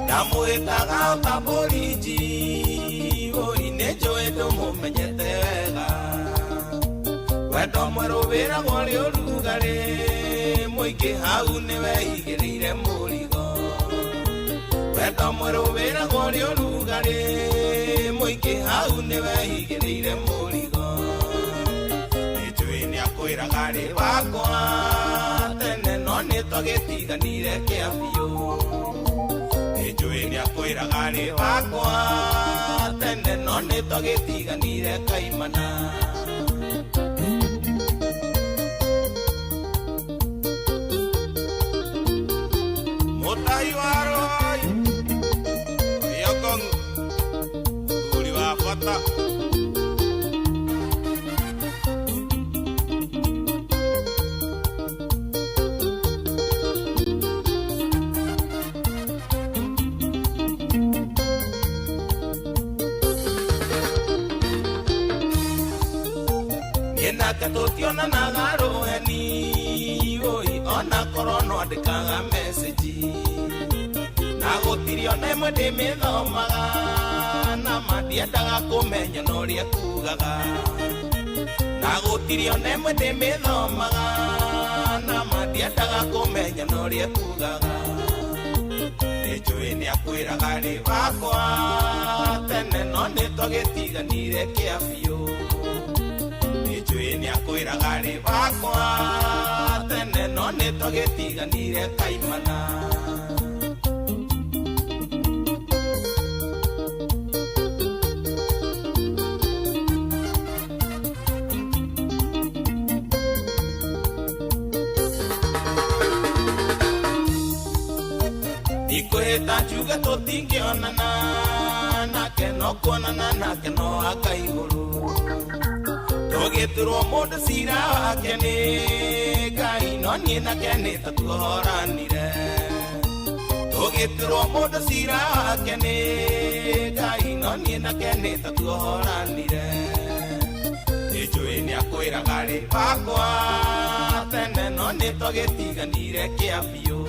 Ndamwĩtaga ta borithi ũi nĩnjũĩ ndũmũmenyete wega wendo mwerũ wĩragwo rĩ ũrugarĩ mũingĩ hau nĩweigĩrĩire mũrigo wendo mwerũ wĩragwo rĩ ũrugarĩ mũingĩ hau nĩweigĩrĩire mũrigo nĩnjũĩ nĩakwĩraga rĩ wakwa tene no nĩtwagĩtiganire kĩa biũ nĩnjũĩ nĩakwĩraga rĩ wakwa tene no nĩtwagĩtiganire kaimana. Mũtahi wa Rũhai, Rĩokong'u, mũthuri wa bata. Niĩ nake tũtionanaga rũheni ũi ona korwo no andĩkaga message na gũtirĩ ona ĩmwe ndĩmĩthomaga na ma ndiendaga kũmenya na ũrĩa kugaga na gũtirĩ ona ĩmwe ndĩmĩthomaga na ma ndiendaga kũmenya na ũrĩa kugaga nĩnjũĩ nĩakwĩraga rĩ wakwa tene no nĩtwagĩtiganire kĩa biũ nĩnjũĩ nĩakwĩraga rĩ wakwa tene no nĩtwagĩtiganire kaimana. Ndikwĩhĩta njuge tũtingĩonana nake no kuonana nake no aka igũrũ tũgĩturwo mũndũ cira wake nĩ Ngai no niĩ nake nĩ ta tuohoranire tũgĩturwo mũndũ cira wake nĩ Ngai no niĩ nake nĩ ta tuohoranire nĩnjũĩ nĩakwĩraga rĩ wakwa tene no nĩtwagĩtiganire kĩa biũ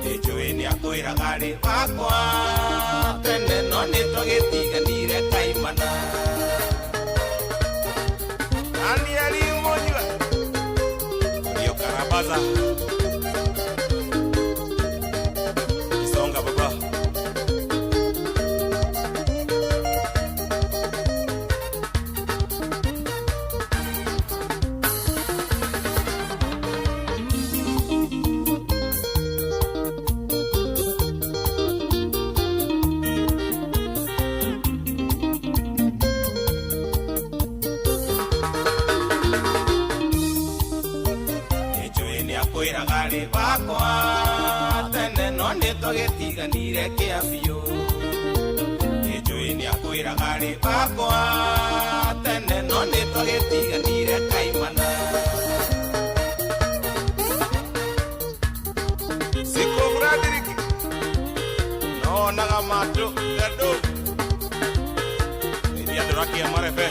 nĩnjũĩ nĩakwĩraga rĩ wakwa tene no nĩtwagĩtiganire kaimana. Danieli Mũnyua. Baza. Isonga baba. Bakwa tene no nitũgĩtiganire kĩa biũ nĩnjũĩ nĩakwĩraga rĩ bakwa tene no nĩtũgĩtiganire kaimana Siko Fradiriki nonaga matũ gandũ ithia ndũrakia marebe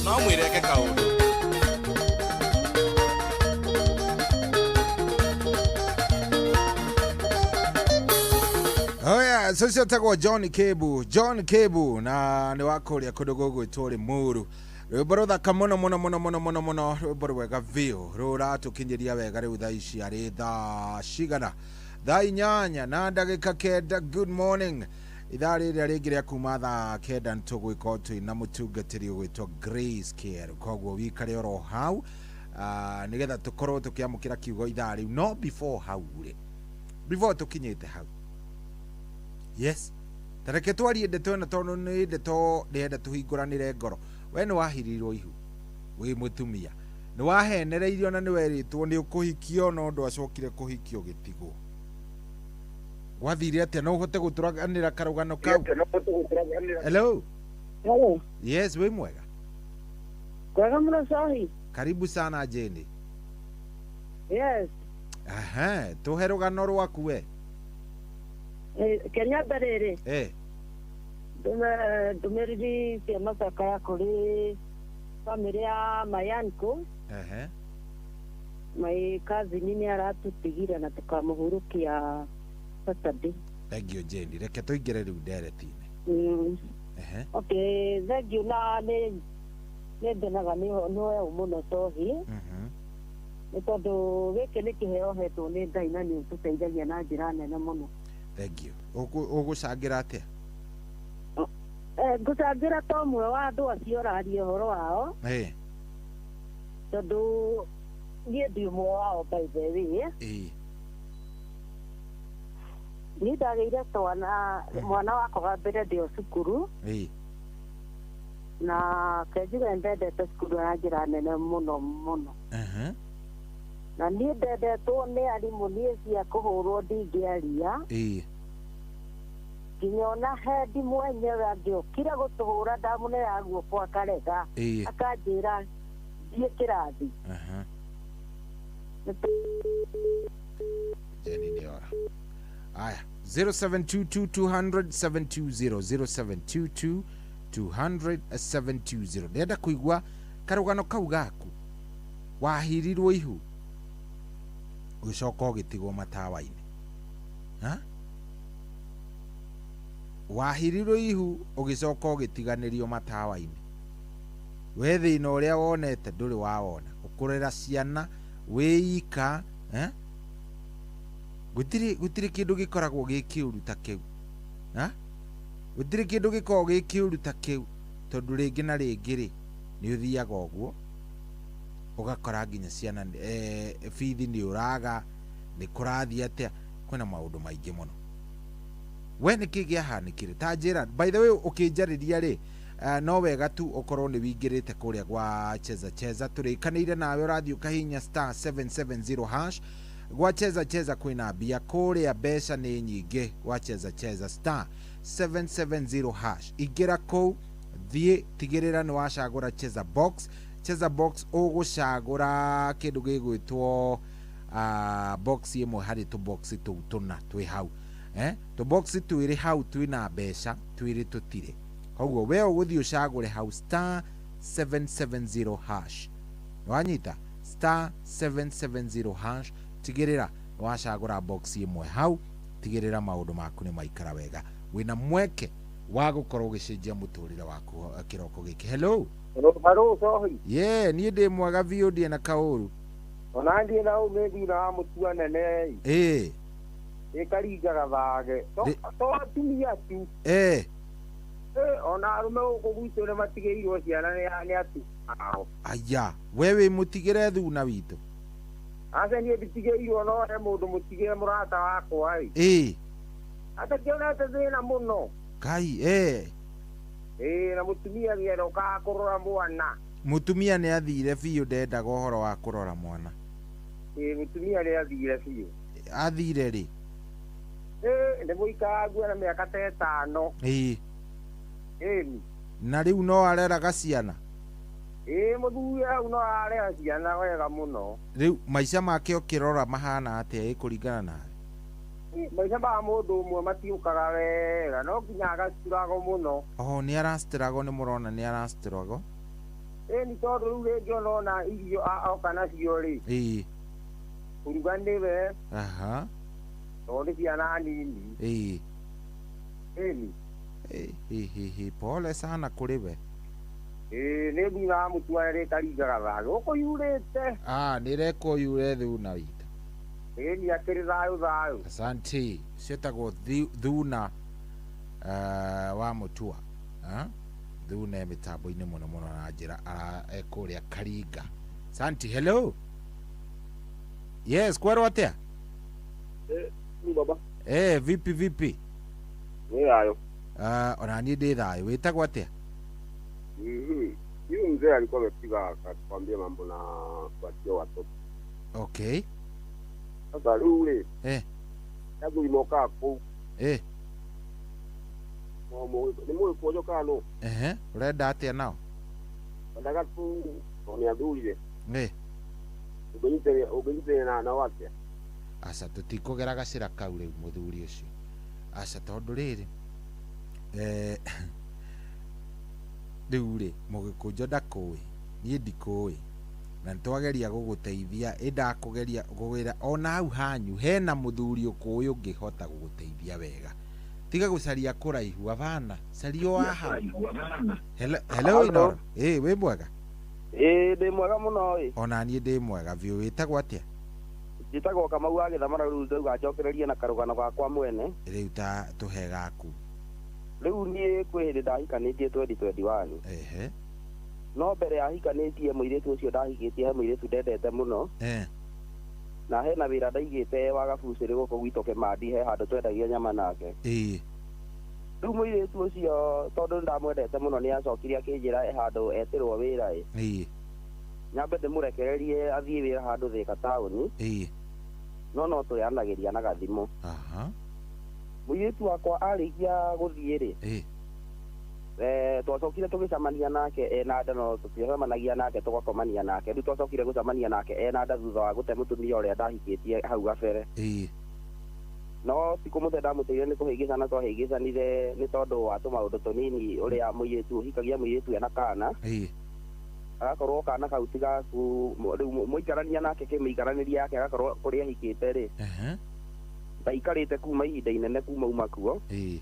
no mwireke kaundu. Oh yeah, so tagwo John Kebu, John Kebu na ni wakuria kundu gugwitwo Limuru. Rwimbo ruthaka muno muno muno muno muno muno, rwimbo rwega biũ rũratũkinyĩria wega rĩu thaa ici arĩ thaa cigana, thaa 8:09. Good morning. Ithaa rĩrĩa rĩngĩ rĩa kuma thaa 9 nĩtũgwĩka twĩ na mũtungatĩri ũgwĩtwo Grace Kĩerũ, koguo wikare oro hau nĩgetha tũkorwo tũkĩamũkĩra kiugo ithaa rĩu. No before hau rĩ, before tũkinyĩte hau, yes, tareke twarie ndeto ĩno tondũ nĩ ndeto ndĩrenda tũhingũranĩre ngoro. We nĩ wahirirwo ihu wĩ mũtumia, nĩ wahenereirio na nĩ werĩtwo nĩ ũkũhikio, no ndwacokire kũhikio gĩtigwo. Gwathire atĩa? No ũhote gũtũranĩra karũgano kau? Hello. Hello. Yes, wĩ mwega? Kwega mũno Cohi. Karibu sana Jane. Yes. Aha, tũhe rũgano rwaku we. Kenya mbere rĩ. Eh. Ndũmĩrĩri cia macakaya kũrĩ bamĩrĩ ya Mayanko. Ehe. My cousin nĩ aratũtigire na tũkamũhurũkia Saturday. Thank you Jane. Reke tũingĩre rĩu ndereti-inĩ. Ehe. Okay, thank you na nĩ ndenaga nĩ we mũno Cohi. Nĩ tondũ gĩkĩ nĩ kĩheo hetwo nĩ Ngai na nĩ ũtũteithagia na njĩra nene mũno. Thank you. Ũgũcangĩra atĩa? Ngũcangĩra ta ũmwe wa andũ acio ũraria ũhoro wao. Tondũ niĩ ndi ũmwe wao by the way. Niĩ ndagĩire twana mwana wakwa wa mbere ndĩ o cukuru. Na kenjuge ndendete cukuru na njĩra nene mũno mũno. Na niĩ ndendetwo nĩ arimũ, niĩ cia kũhũrwo ndingĩaria. Nginya ona hendi mwenyewe angĩokire gũtũhũra ndamũnera guoko akarega, akanjĩra thiĩ kĩrathi. Jeni nĩ ora. Aya, 0722 200 720, 0722 200 720. Ndĩrenda kũigua karũgano kau gaku. Wahirirwo ihu ũgĩcoka ũgĩtigwo matawa-inĩ. Ha? Wahirirwo ihu ũgĩcoka ũgĩtiganĩrio matawa-inĩ. We thĩna ũrĩa wonete ndũrĩ wawona. Ũkũrera ciana wĩika, eh? Gũtirĩ kĩndũ gĩkoragwo gĩ kĩũru ta kĩu. Ha? Gũtirĩ kĩndũ gĩkoragwo gĩ kĩũru ta kĩu tondũ rĩngĩ na rĩngĩ rĩ nĩ ũthiaga ũguo ũgakora nginya ciana bithi nĩ ũraga, nĩ kũrathiĩ atĩa, kwĩna maũndũ maingĩ mũno. We nĩ kĩ gĩahanĩkire? Ta njĩra, by the way ũkĩnjarĩria rĩ, no wega tu ũkorwo nĩ wingĩrĩte kũrĩa gwa Cheza Cheza, tũrĩkanĩire nawe ũrathiĩ ũkahihinya star 770 hash. Gwa Cheza Cheza kwĩna mbia kũrĩa, mbeca nĩ nyingĩ gwa Cheza Cheza star 770 hash. Ingĩra kũu, thiĩ tigĩrĩra nĩ wacagũra Cheza Box. Cheza Box ũgũcagũra kĩndũ gĩgwĩtwo box ĩmwe harĩ tũbox tũu tũna twĩ hau. Tũbox twĩrĩ hau twĩna mbeca, twĩrĩ tũtirĩ. Koguo we ũgũthiĩ ũcagũre hau star 770 hash. Nĩwanyita? Star 770 hash, tigĩrĩra nĩwacagũra box ĩmwe hau, tigĩrĩra maũndũ maku nĩ maikara wega. Wĩna mweke Wa gũkorwo ũgĩcenjia mũtũrĩre waku kĩroko gĩkĩ. Hello. Hello, Sohi. Ye, niĩ ndĩ mwega biũ, ndirĩ na kaũru. Ona ndiĩ na ũmĩ thutha wa mũtua nene. Ĩĩ. Ĩkaringa gathage. To atumia tu. Eh. Ona arũme gũkũ gwitũ nĩ matigĩirwo ciana nĩ atumia ao. Aya, we wĩ mũtigĩre thuna witũ. Aca niĩ nditigĩirwo, no he mũndũ mũtigĩre mũrata wakwa ĩ. Ĩĩ. Atakĩonete thĩna mũno. Kai, eh. Ĩĩ, na mũtumia nĩarokaga kũrora mwana. Mũtumia nĩ athire biũ, ndendaga ũhoro wa kũrora mwana. Ĩĩ, mũtumia nĩ athire biũ. Athire rĩ? Ĩĩ, nĩ mũikaraga na mĩaka ta 5. Ĩĩ. Ĩni. Na rĩu no areraga ciana? Ĩĩ, mũthuri hau no ararera ciana wega mũno. Rĩu maica make ũkĩrora mahana atĩa ĩ kũringana nawe? Maica ma mũndũ ũmwe matiũkaga wega, no nginya agacurago mũno. Oho, nĩ arastruggle, nĩ mũrona nĩ arastruggle. Ĩĩ, nĩ tondũ rĩu rĩngĩ onona irio oka nacio rĩ. Ĩĩ. Kũruga nĩwe. Aha. Tondũ nĩ ciana nini. Ĩĩ. Ĩni. Ĩĩ, pole sana kũrĩ we. Ĩĩ, nĩ thutha wa mũtua rĩkaringa gathage gũkũ yurĩte. Ah, nĩ rekwo yure thuna witũ. Ĩĩ, nĩ akĩrĩ thayũ thayũ. Asante. Ciĩtagwo thuna wa mũtua. Thuna e mĩtambo-inĩ mũno mũno na njĩra ekũrĩa Karinga. Asante. Hello. Yes, kwerwo atĩa? Ni baba. Vipi vipi? Ni thayũ. Ona niĩ ndĩ thayũ. Wĩtagwo atĩa? Huyu mzee alikuwa amepiga akatuambia mambo na kuachia watoto. Okay. Sasa rĩu rĩ. Athuri mokaga kũu. Nĩ mũgĩkũnjo kana nũ? Ehe, ũrenda atĩa nao? Endaga tu tondũ nĩ athurire. Ũngĩnyitĩrĩra nao atĩa? Aca, tũtikũgera gacĩra kau rĩu mũthuri ũcio. Aca, tondũ rĩrĩ rĩu rĩ mũgĩkũnjo ndakũĩ, niĩ ndikũĩ, na nĩtwageria gũgũteithia, ĩ ndakũgeria gũgwĩra ona hau hanyu hena mũthuri ũkũĩ ũngĩhota gũgũteithia wega. Tiga gũcaria kũraihu, abana, caria o haha. Hello, hello, Inoro. Ĩ, wĩ mwega? Ĩ, ndĩ mwega mũno ĩ. Ona niĩ ndĩ mwega biũ. Wĩtagwo atĩa? Njĩtagwo Kamau wa Gĩthamara. Rĩu ndauga njokererie na karũgano gakwa mwene. Rĩu ta tũhe gaku. Rĩu niĩ kwĩ hĩndĩ ndahikanĩtie 2021. Ehe. No mbere ya hikanĩtie mũirĩtu ũcio ndahikĩtie he mũirĩtu ndendete mũno. Na hena wĩra ndaigĩte wa gabucĩrĩ gũkũ gwitũ Kĩmandi, he handũ twendagia nyama nake. Ĩĩ. Rĩu mũirĩtu ũcio tondũ ndamwendete mũno nĩ acokire akĩnjĩra he handũ etĩrwo wĩra ĩ. Ĩĩ. Nyambe ndĩmũrekererie athiĩ wĩra handũ Thĩka taũni. Ĩĩ. No no tũyanagĩria na gathimũ. Aha. Mũirĩtu wakwa arĩkia gũthiĩ rĩ. Ĩĩ. Twacokire tũgĩcemania nake ena nda, no tũtiacemanagia nake tũgakomania nake. Rĩu twacokire gũcemania nake ena nda thutha wa gũte mũtumia ũrĩa ndahikĩtie hau gabere. Ĩĩ. No ti kũmũte ndamũteire, nĩ kũhĩngĩcana twahĩngĩcanire nĩ tondũ wa tũmaũndũ tũnini ũrĩa mũirĩtu ũhikagia mũirĩtu ena kana. Ĩĩ. Agakorwo kana kau ti gaku, rĩu mũikarania nake kĩmĩikaranĩria yake agakorwo kũrĩa ahikĩte rĩ. Ndaikarĩte kuma ihinda inene kuma uma kuo. Ĩĩ.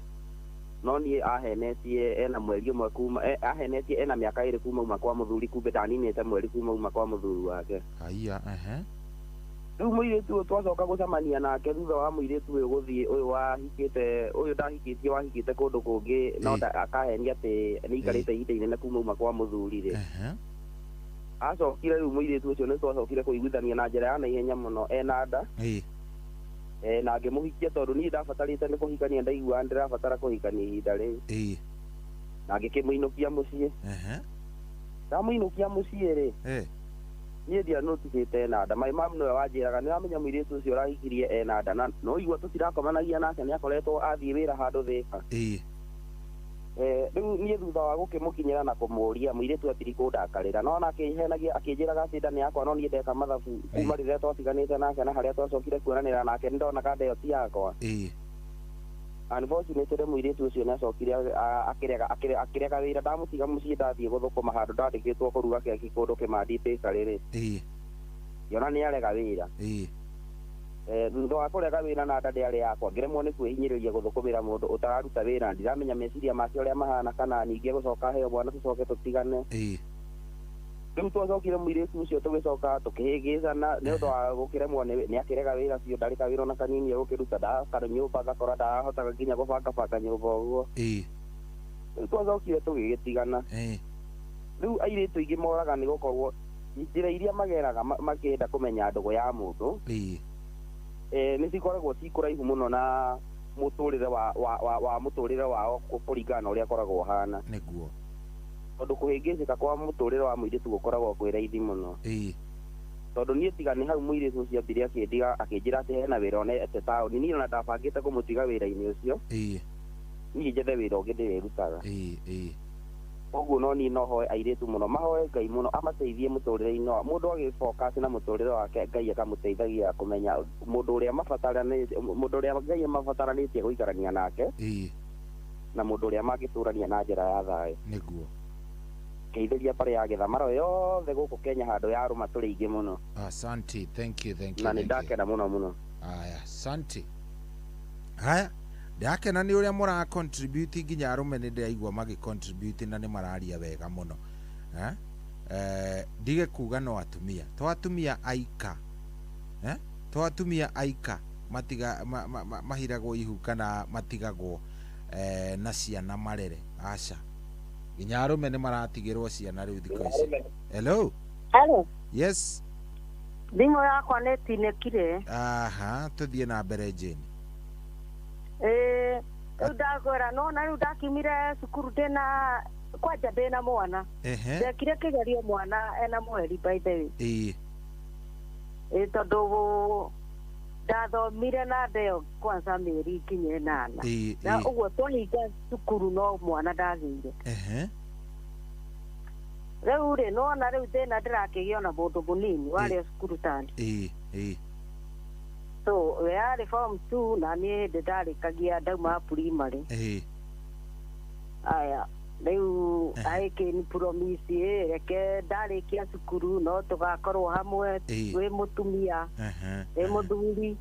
No niĩ ahenetie ena mweri ũmwe kuma ahenetie ena mĩaka 2 kuma uma kwa mũthuri, kumbe ndaninĩte mweri kuma uma kwa mũthuri wake. Haiya, ehe. Rĩu mũirĩtu ũyũ twacoka gũcemania nake thutha wa mũirĩtu ũyũ gũthiĩ, ũyũ wahikĩte, ũyũ ndahikĩtie wahikĩte kũndũ kũngĩ, no akahenia atĩ nĩ aikarĩte ihinda inene kuma uma kwa mũthuri rĩ. Acokire rĩu mũirĩtu ũcio nĩ twacokire kũiguithania na njĩra ya naihenya mũno ena nda. Na ngĩmũhikia tondũ niĩ ndabatarĩte nĩ kũhikania, ndaiguaga ndĩrabatara kũhikania ihinda rĩu. Na ngĩkĩmũinũkia mũciĩ. Ndamũinũkia mũciĩ rĩ, niĩ ndianoticĩte ena nda. My mom nĩwe wanjĩraga nĩ wamenya mũirĩtu ũcio ũrahikirie ena nda, na no igua tũtirakomanagia nake, nĩ akoretwo athiĩ wĩra handũ Thĩka. Rĩu niĩ thutha wa gũkĩmũkinyĩra na kũmũũria mũirĩtu atiri kũndakarĩra, no ona akĩhenagia akĩnjĩraga atĩ nda nĩ yakwa, no niĩ ndeka mathabu kuma rĩrĩa twatiganĩte nake na harĩa twacokire kuonanĩra nake nĩ ndonaga nda ĩyo ti yakwa. Unfortunately mũirĩtu ũcio nĩ acokire akĩrega wĩra, ndamũtiga mũciĩ ndathiĩ gũthũkũma handũ ndandĩkĩtwo kũruga keki kũndũ Kĩmandi bakery rĩ. Ngĩona nĩ arega wĩra. Thutha wa kũrega wĩra na nda ndĩarĩ yakwa, ngĩremwo nĩ kwĩhinyĩrĩria gũthũkũmĩra mũndũ ũtararuta wĩra. Ndiramenya meciria make ũrĩa mahana, kana ningĩ gũcoka heo mwana tũcoke tũtigane. Rĩu twacokire mũirĩtu ũcio tũgĩcoka tũkĩhĩngĩcana nĩ ũndũ wa gũkĩremwo nĩ akĩrega wĩra biũ, ndarĩ kawĩra ona kanini egũkĩruta, ndakara nyũmba ngakora ndarahotaga nginya gũbangabanga nyũmba ũguo. Rĩu twacokire tũgĩgĩtigana. Rĩu airĩtu aingĩ moraga nĩ gũkorwo njĩra iria mageraga makĩenda kũmenya ndũgũ ya mũndũ nĩ cikoragwo ci kũraihu mũno na mũtũrĩre wa mũtũrĩre wao kũringana na ũrĩa akoragwo ahana. Nĩguo. Tondũ kũhĩngĩcĩka kwa mũtũrĩre wa mũirĩtu gũkoragwo kwĩ raithi mũno. Tondũ niĩ tiga nĩ hau mũirĩtu ũcio ambire akĩndiga akĩnjĩra atĩ hena wĩra onete taũni, niĩ ona ndabangĩte kũmũtiga wĩra-inĩ ũcio. Niĩ njethe wĩra ũngĩ ndĩrĩrutaga. Koguo no niĩ no hoe airĩtu mũno, mahoe Ngai mũno amateithie mũtũrĩre-inĩ wa mũndũ agĩfocus na mũtũrĩre wake, Ngai akamũteithagia kũmenya mũndũ ũrĩa mabataranĩtie, mũndũ ũrĩa Ngai amabataranĩtie gũikarania nake, na mũndũ ũrĩa mangĩtũrania na njĩra ya thayũ. Nĩguo. Ngeithĩria mbarĩ ya Gĩthamaro yothe gũkũ Kenya handũ ya rũma tũrĩ aingĩ mũno. Asante, thank you, thank you. Na nĩ ndakena mũno mũno. Aya, asante. Haya, ndakena nĩ ũrĩa mũra contribute, nginya arũme nĩ ndĩraigua magĩ contribute na nĩ mararia wega mũno. Ndige kuga no atumia, to atumia aika, to atumia aika matiga mahiragwo ihu kana matigagwo na ciana marere. Aca, nginya arũme nĩ maratigĩrwo ciana rĩu thikũ ici. Hello. Hello. Yes. Thimũ yakwa nĩ ĩtinĩkire. Aha, tũthiĩ na mbere Jane. Rĩu ndakwĩra no na rĩu ndakiumire cukuru ndĩna kwanja ndĩna mwana. Ndekire kĩgerio mwana ena mweri by the way. Tondũ ndathomire na ndeo kwanza mĩeri nginya ĩnana. Na ũguo twahinga cukuru no mwana ndagĩire. Rĩu rĩ nona rĩu thĩna ndĩrakĩgĩa ona mũndũ mũnini warĩ o cukuru tani. So we arĩ form 2 na niĩ hĩndĩ ndarĩkagia ndauma primary. Aya rĩu aĩkĩ promise reke ndarĩkia cukuru no tũgakorwo hamwe, wĩ mũtumia wĩ mũthuri.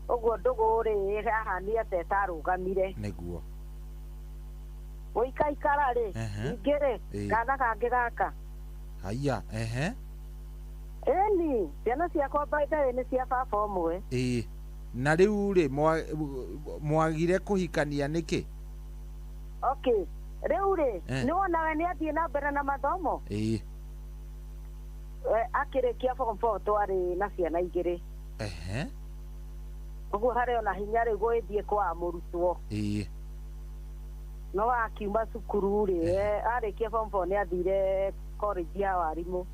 Ũguo ndũgũ rĩ yahania ta ĩtarũgamire. Nĩguo. Gũikaikara rĩ ningĩ rĩ kana kangĩ gaka. Haya, Ĩni ciana ciakwa by the way nĩ cia baba ũmwe. Na rĩu rĩ mwagire kũhikania nĩkĩ? Okay, rĩu rĩ nĩ wonawe nĩ athiĩ na mbere na mathomo. Akĩrĩkia form 4 twarĩ na ciana igĩrĩ. Ũguo harĩ ona hinya rĩu gũgĩthiĩ kwa mũrutwo. No akiuma cukuru rĩ arĩkia form 4 nĩ athire college ya warimũ.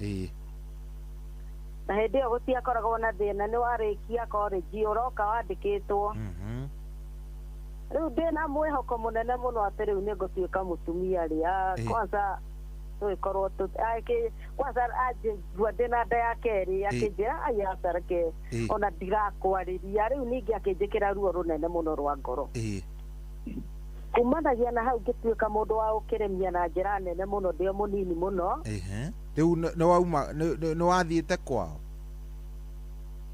Na hĩndĩ ĩyo gũtiakoragwo na thĩna, nĩ warĩkia college ũroka wandĩkĩtwo. Rĩu ndĩna mwĩhoko mũnene mũno atĩ rĩu nĩ ngũtuĩka mũtumia rĩ, kwanza tũgĩkorwo kwanza anjigua ndĩna nda ya kerĩ akĩnjĩra ai reke ona ndigakwarĩria. Rĩu ningĩ akĩnjĩkĩra ruo rũnene mũno rwa ngoro. Kumanagia na hau ngĩtuĩka mũndũ wa gũkĩremia na njĩra nene mũno ndĩ o mũnini mũno. Rĩu nĩ wauma nĩ wathiĩte kwao?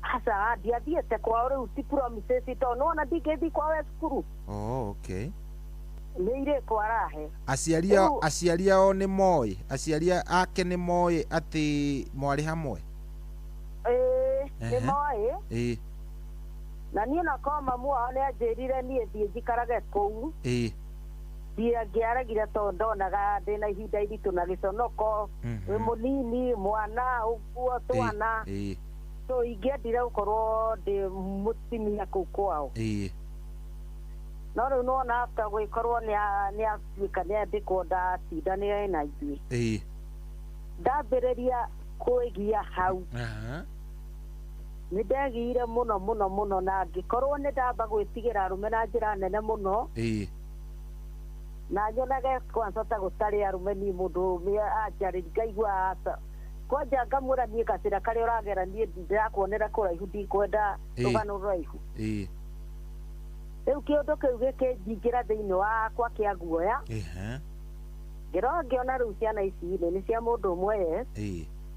Aca, ndiathiĩte kwao rĩu ti promises tondũ nĩwona ndingĩthiĩ kwao e cukuru. Oh, okay. Nĩ irĩkũ arahe. Aciari ao nĩ moĩ, aciari ake nĩ moĩ atĩ mwarĩ hamwe? Nĩ moĩ. Na niĩ onakorwo mamu wao nĩ anjĩrire niĩ thiĩ njikarage kũu. Ndiangĩaregire tondũ ndonaga ndĩna ihinda iritũ na gĩconoko, wĩ mũnini mwana ũguo twana. So ingĩendire gũkorwo ndĩ mũtumia kũu kwao. No rĩu nĩwona after gũgĩkorwo nĩ atuĩka nĩ andĩkwo ndatindanĩre na ithuĩ. Ndambĩrĩria kwĩgia hau. Nĩ ndegĩire mũno mũno mũno na ngĩkorwo nĩ ndamba gwĩtigĩra arũme na njĩra nene mũno. Na nyonage kwanza ta gũtarĩ arũme niĩ mũndũ anjarĩria ngaigua aca. Kwanja ngamwĩra niĩ gacĩra karĩa ũragera niĩ ndĩrakuonera kũraihu ndikwenda rũgano rũraihu. Rĩu kĩũndũ kĩu gĩkĩnjingĩra thĩinĩ wakwa kĩa guoya. Ngĩrora ngĩona rĩu ciana ici rĩ nĩ cia mũndũ ũmwe yes.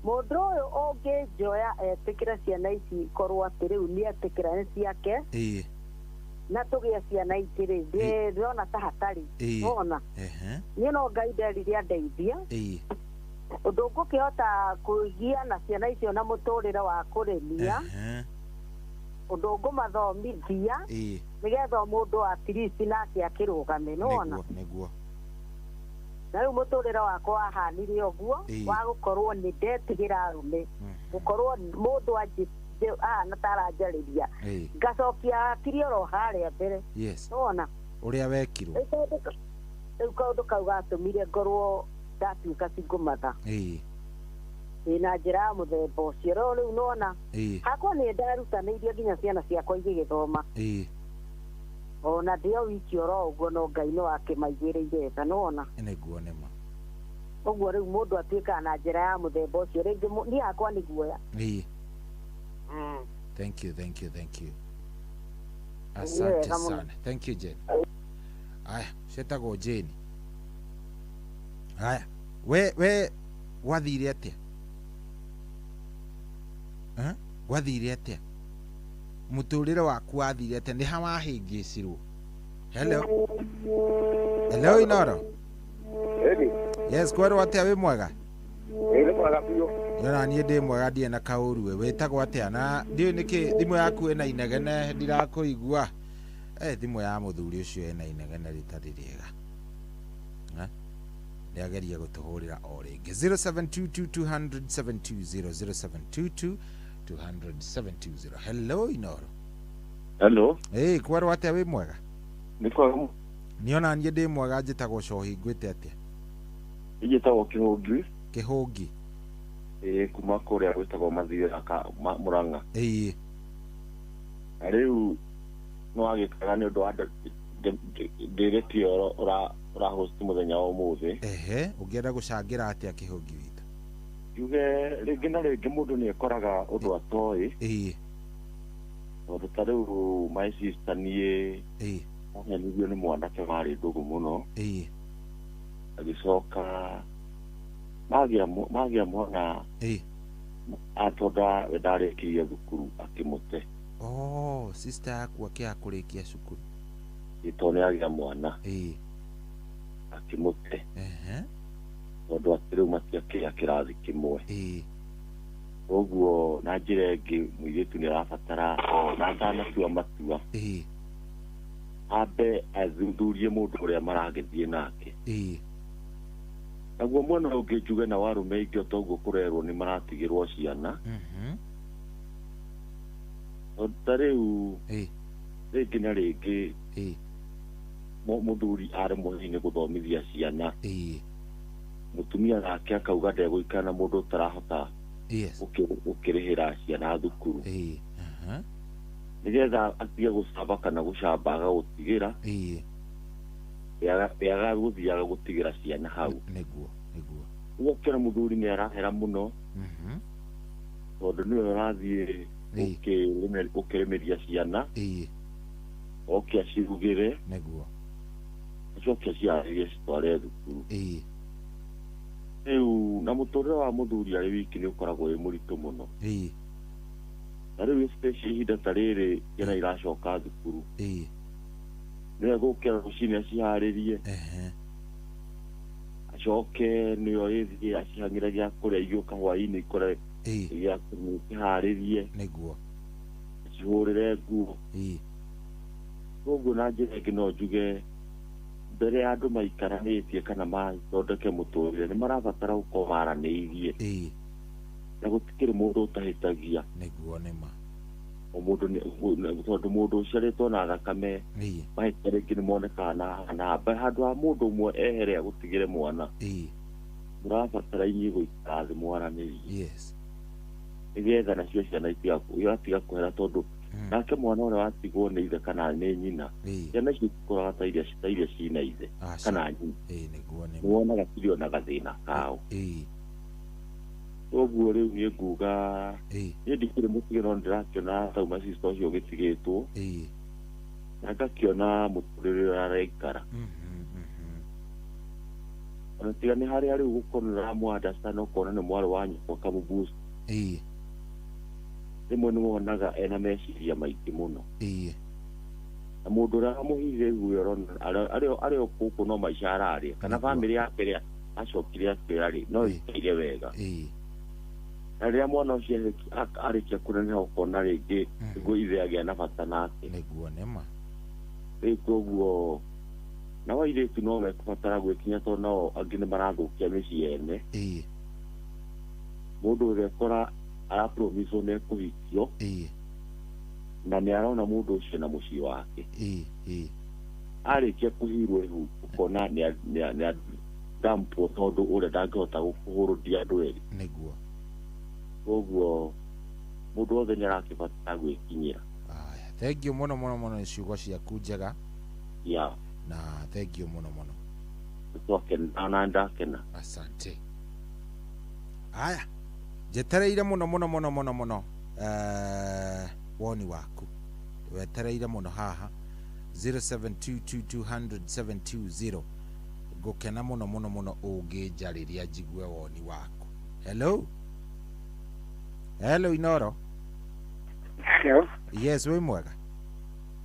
Mũndũ ũyũ ũngĩnjoya etĩkĩra ciana ici korwo atĩ rĩu nĩ etĩkĩra nĩ ciake na tũgĩe ciana ingĩ rĩ, ndĩrona ta hatarĩ. Wona niĩ no Ngai nderire andeithia ũndũ ngũkĩhota kũgia na ciana icio na mũtũrĩre wa kũrĩmia, ũndũ ngũmathomithia nĩgetha o mũndũ at least nake akĩrũgame, nĩwona? Nĩguo. Na rĩu mũtũrĩre wakwa wahanire ũguo wa gũkorwo nĩ ndetigĩra arũme, gũkorwo mũndũ ahana ta aranjarĩria, ngacokia hakiri oro harĩa mbere. Nĩwona? Ũrĩa wekirwo. Rĩu kaũndũ kau gatũmire ngorwo ndatuĩka single mother. Ĩ na njĩra ya mũthemba ũcio. No rĩu nĩwona, hakwa nĩ ndarutanĩirie nginya ciana ciakwa igĩgĩthoma, ona ndĩ o wiki oro ũguo, no Ngai nĩ wakĩmaigĩrĩire tha, nĩwona? Nĩguo nĩma. Ũguo rĩu mũndũ atuĩkaga na njĩra ya mũthemba ũcio rĩngĩ niĩ hakwa nĩ guoya. Thank you, thank you, thank you. Asante Wega mũno. sana. Thank you, Jane. Aya, ciĩtagwo Jane. Aya, we gwathire atĩa? Eh? Gwathire atĩa? Mũtũrĩre waku wathire atĩa? Nĩ ha wahĩngĩcirwo? Hello. Hello, Inoro. Yes, kwerwo atĩa, wĩ mwega? Ĩ, nĩ mwega biũ. Nĩ niĩ ndĩ mwega, ndirĩ na kaũru. We wĩtagwo atĩa? Na ndiũĩ nĩkĩ thimũ yaku ĩna inegene, ndirakũigua. Thimũ ya mũthuri ũcio ĩna inegene rĩtarĩ rĩega. Nĩ agerie gũtũhũrĩra o rĩngĩ. 0722 200 720, 0722 200 720. Hello, Inoro. Hello. Kwerwo atĩa, wĩ mwega? Nĩ kwega. Niĩ ona niĩ ndĩ mwega, njĩtagwo Cohi, ngwĩte atĩa? Njĩtagwo Kĩhũngi. Kĩhũngi. Ĩĩ, kuma kũrĩa gwĩtagwo Mathira ka Mũrang'a. Na rĩu nĩ wagĩkaga nĩ ũndũ wa ndireti ĩyo ũra host mũthenya wa ũmũthĩ. Ehe, ũngĩenda gũcangĩra atĩa, Kĩhũngi witũ? Njuge rĩngĩ na rĩngĩ mũndũ nĩ ekoraga ũndũ atoĩ. Tondũ ta rĩu my sister niĩ ahenirio nĩ mwanake warĩ ndũgũ mũno. Agĩcoka magĩa mwana, tondũ we ndarĩkirie thukuru, akĩmũte. Oh, sister yaku akĩaga kũrĩkia cukuru. Ĩ, tondũ nĩ agĩa mwana. Akĩmũte. Tondũ atĩ rĩu matiakĩrĩa kĩrathi kĩmwe. Koguo na njĩra ĩngĩ mũirĩtu nĩ arabatara na atanatua matua, ambe athuthurie mũndũ ũrĩa maragĩthiĩ nake. Naguo mwena ũyũ ũngĩ njuge na warũme aingĩ o toguo kũrerwo nĩ maratigĩrwo ciana. Tondũ ta rĩu rĩngĩ na rĩngĩ mũthuri aremwo hihi nĩ gũthomithia ciana, mũtumia nake akauga ndegũikara na mũndũ ũtarahota gũkĩrĩhĩra ciana thukuru, nĩgetha atige gũcamba kana gũcamba agagũtigĩra, wega gũthiaga gũtigĩra ciana hau. Nĩguo. Ũgakĩona mũthuri nĩ arahera mũno, tondũ nĩwe ũrathiĩ ũkĩrĩmĩria ciana, oke acirugĩre, acoke aciharĩrie citware thukuru. Rĩu na mũtũrĩre wa mũthuri arĩ wiki nĩ ũkoragwo wĩ mũritũ mũno. Na rĩu especially ihinda ta rĩrĩ ciana iracoka thukuru, nĩwe gũkĩra rũcinĩ aciharĩrie, acoke nĩwe ũrĩthiĩ acihang'ĩre gĩa kũrĩa, igĩũka hwaĩ-inĩ ikore gĩa kĩharĩrie, acihũrĩre nguo. Koguo na njĩra ĩngĩ no njuge mbere ya andũ maikaranĩtie kana mathondeke mũtũrĩre nĩ marabatara gũkorwo maranĩirie. Na gũtikĩrĩ mũndũ ũtahĩtagia. Nĩguo nĩma. O mũndũ tondũ mũndũ ũciarĩtwo na thakame, mahĩtia rĩngĩ nĩ monekaga na na handũ ha mũndũ ũmwe ehere agũtigĩre mwana, mũrabatara inyuĩ gũikara thĩ mwaranĩrie, nĩgetha nacio ciana igatiga kũhera, tondũ nake mwana ũrĩa watigwo nĩ ithe kana nĩ nyina, ciana icio itikũraga ta iria cina ithe kana nyina. Nĩguo nĩma. Nĩwonaga cirĩ ona gathĩna kao. Koguo rĩu niĩ nguga niĩ ndikĩrĩ mũtige, no ndĩrakĩona tauma sister ũcio ũgĩtigĩtwo, na ngakĩona mũtũrĩre ũrĩa araikara. Ona tiga nĩ harĩa rĩu gũkorwo nĩ ũramũ-understand ũkona nĩ mwarĩ wa nyũkwa ũkamũ-boost. Rĩmwe nĩ wonaga ena meciria maingĩ mũno. Na mũndũ ũrĩa amũhithire ihu ũrona arĩ o gũkũ no maica ararĩa kana bamĩrĩ yake ĩrĩa acokire akĩra rĩ no ĩikaire wega. Na rĩrĩa mwana ũcio arĩkia kũneneha ũkona rĩngĩ nĩguo ithe agĩa na bata nake. Nĩguo nĩma. Rĩu koguo nao airĩtu no mekũbatara gwĩkinya tondũ nao angĩ nĩ marathũkia mĩciĩ ene. Mũndũ ũrĩa ũkora arapromiswo nĩ ekũhikio na nĩ arona mũndũ ũcio na mũciĩ wake. Arĩkia kũhirwo ihu ũkona nĩ dampwo tondũ ũrĩa ndangĩhota kũhũrũria andũ erĩ. Nĩguo. Koguo mũndũ wothe nĩ arakĩbatara gwĩkinyĩra. Thank you mũno mũno mũno nĩ ciugo ciaku njega. Yeah. Na thank you mũno mũno. Twakena na ndakena. Asante. Aya. Njetereire mũno mũno mũno mũno mũno woni waku. Wetereire mũno haha 0722200720. Ngũkena mũno mũno mũno ũngĩnjarĩria njigue woni waku. Hello. Hello Inoro. Hello. Yes, wĩ mwega.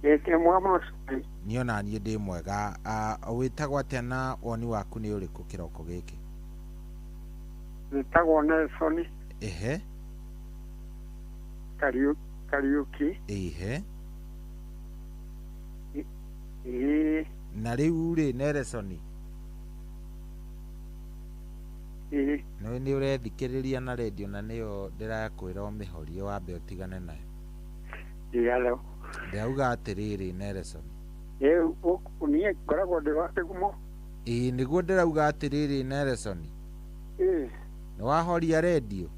Ndĩ mwega mũno. Niĩ ona niĩ ndĩ mwega. Wĩtagwo atĩa na woni waku nĩ ũrĩkũ kĩroko gĩkĩ? Wĩtagwo Nelson. Ehe. Kariuki. Ehe. Na rĩu rĩ Nelson. Nĩ ũrethikĩrĩria na redio na nĩyo ndĩrakwĩra ũmĩhorie wambe ũtigane nayo. Hello. Ndauga atĩrĩrĩ Nelson. Niĩ ngoragwo ndĩ wa Kĩgumo. Ĩĩ nĩguo ndĩrauga atĩrĩrĩ Nelson. Nĩ wahoria redio?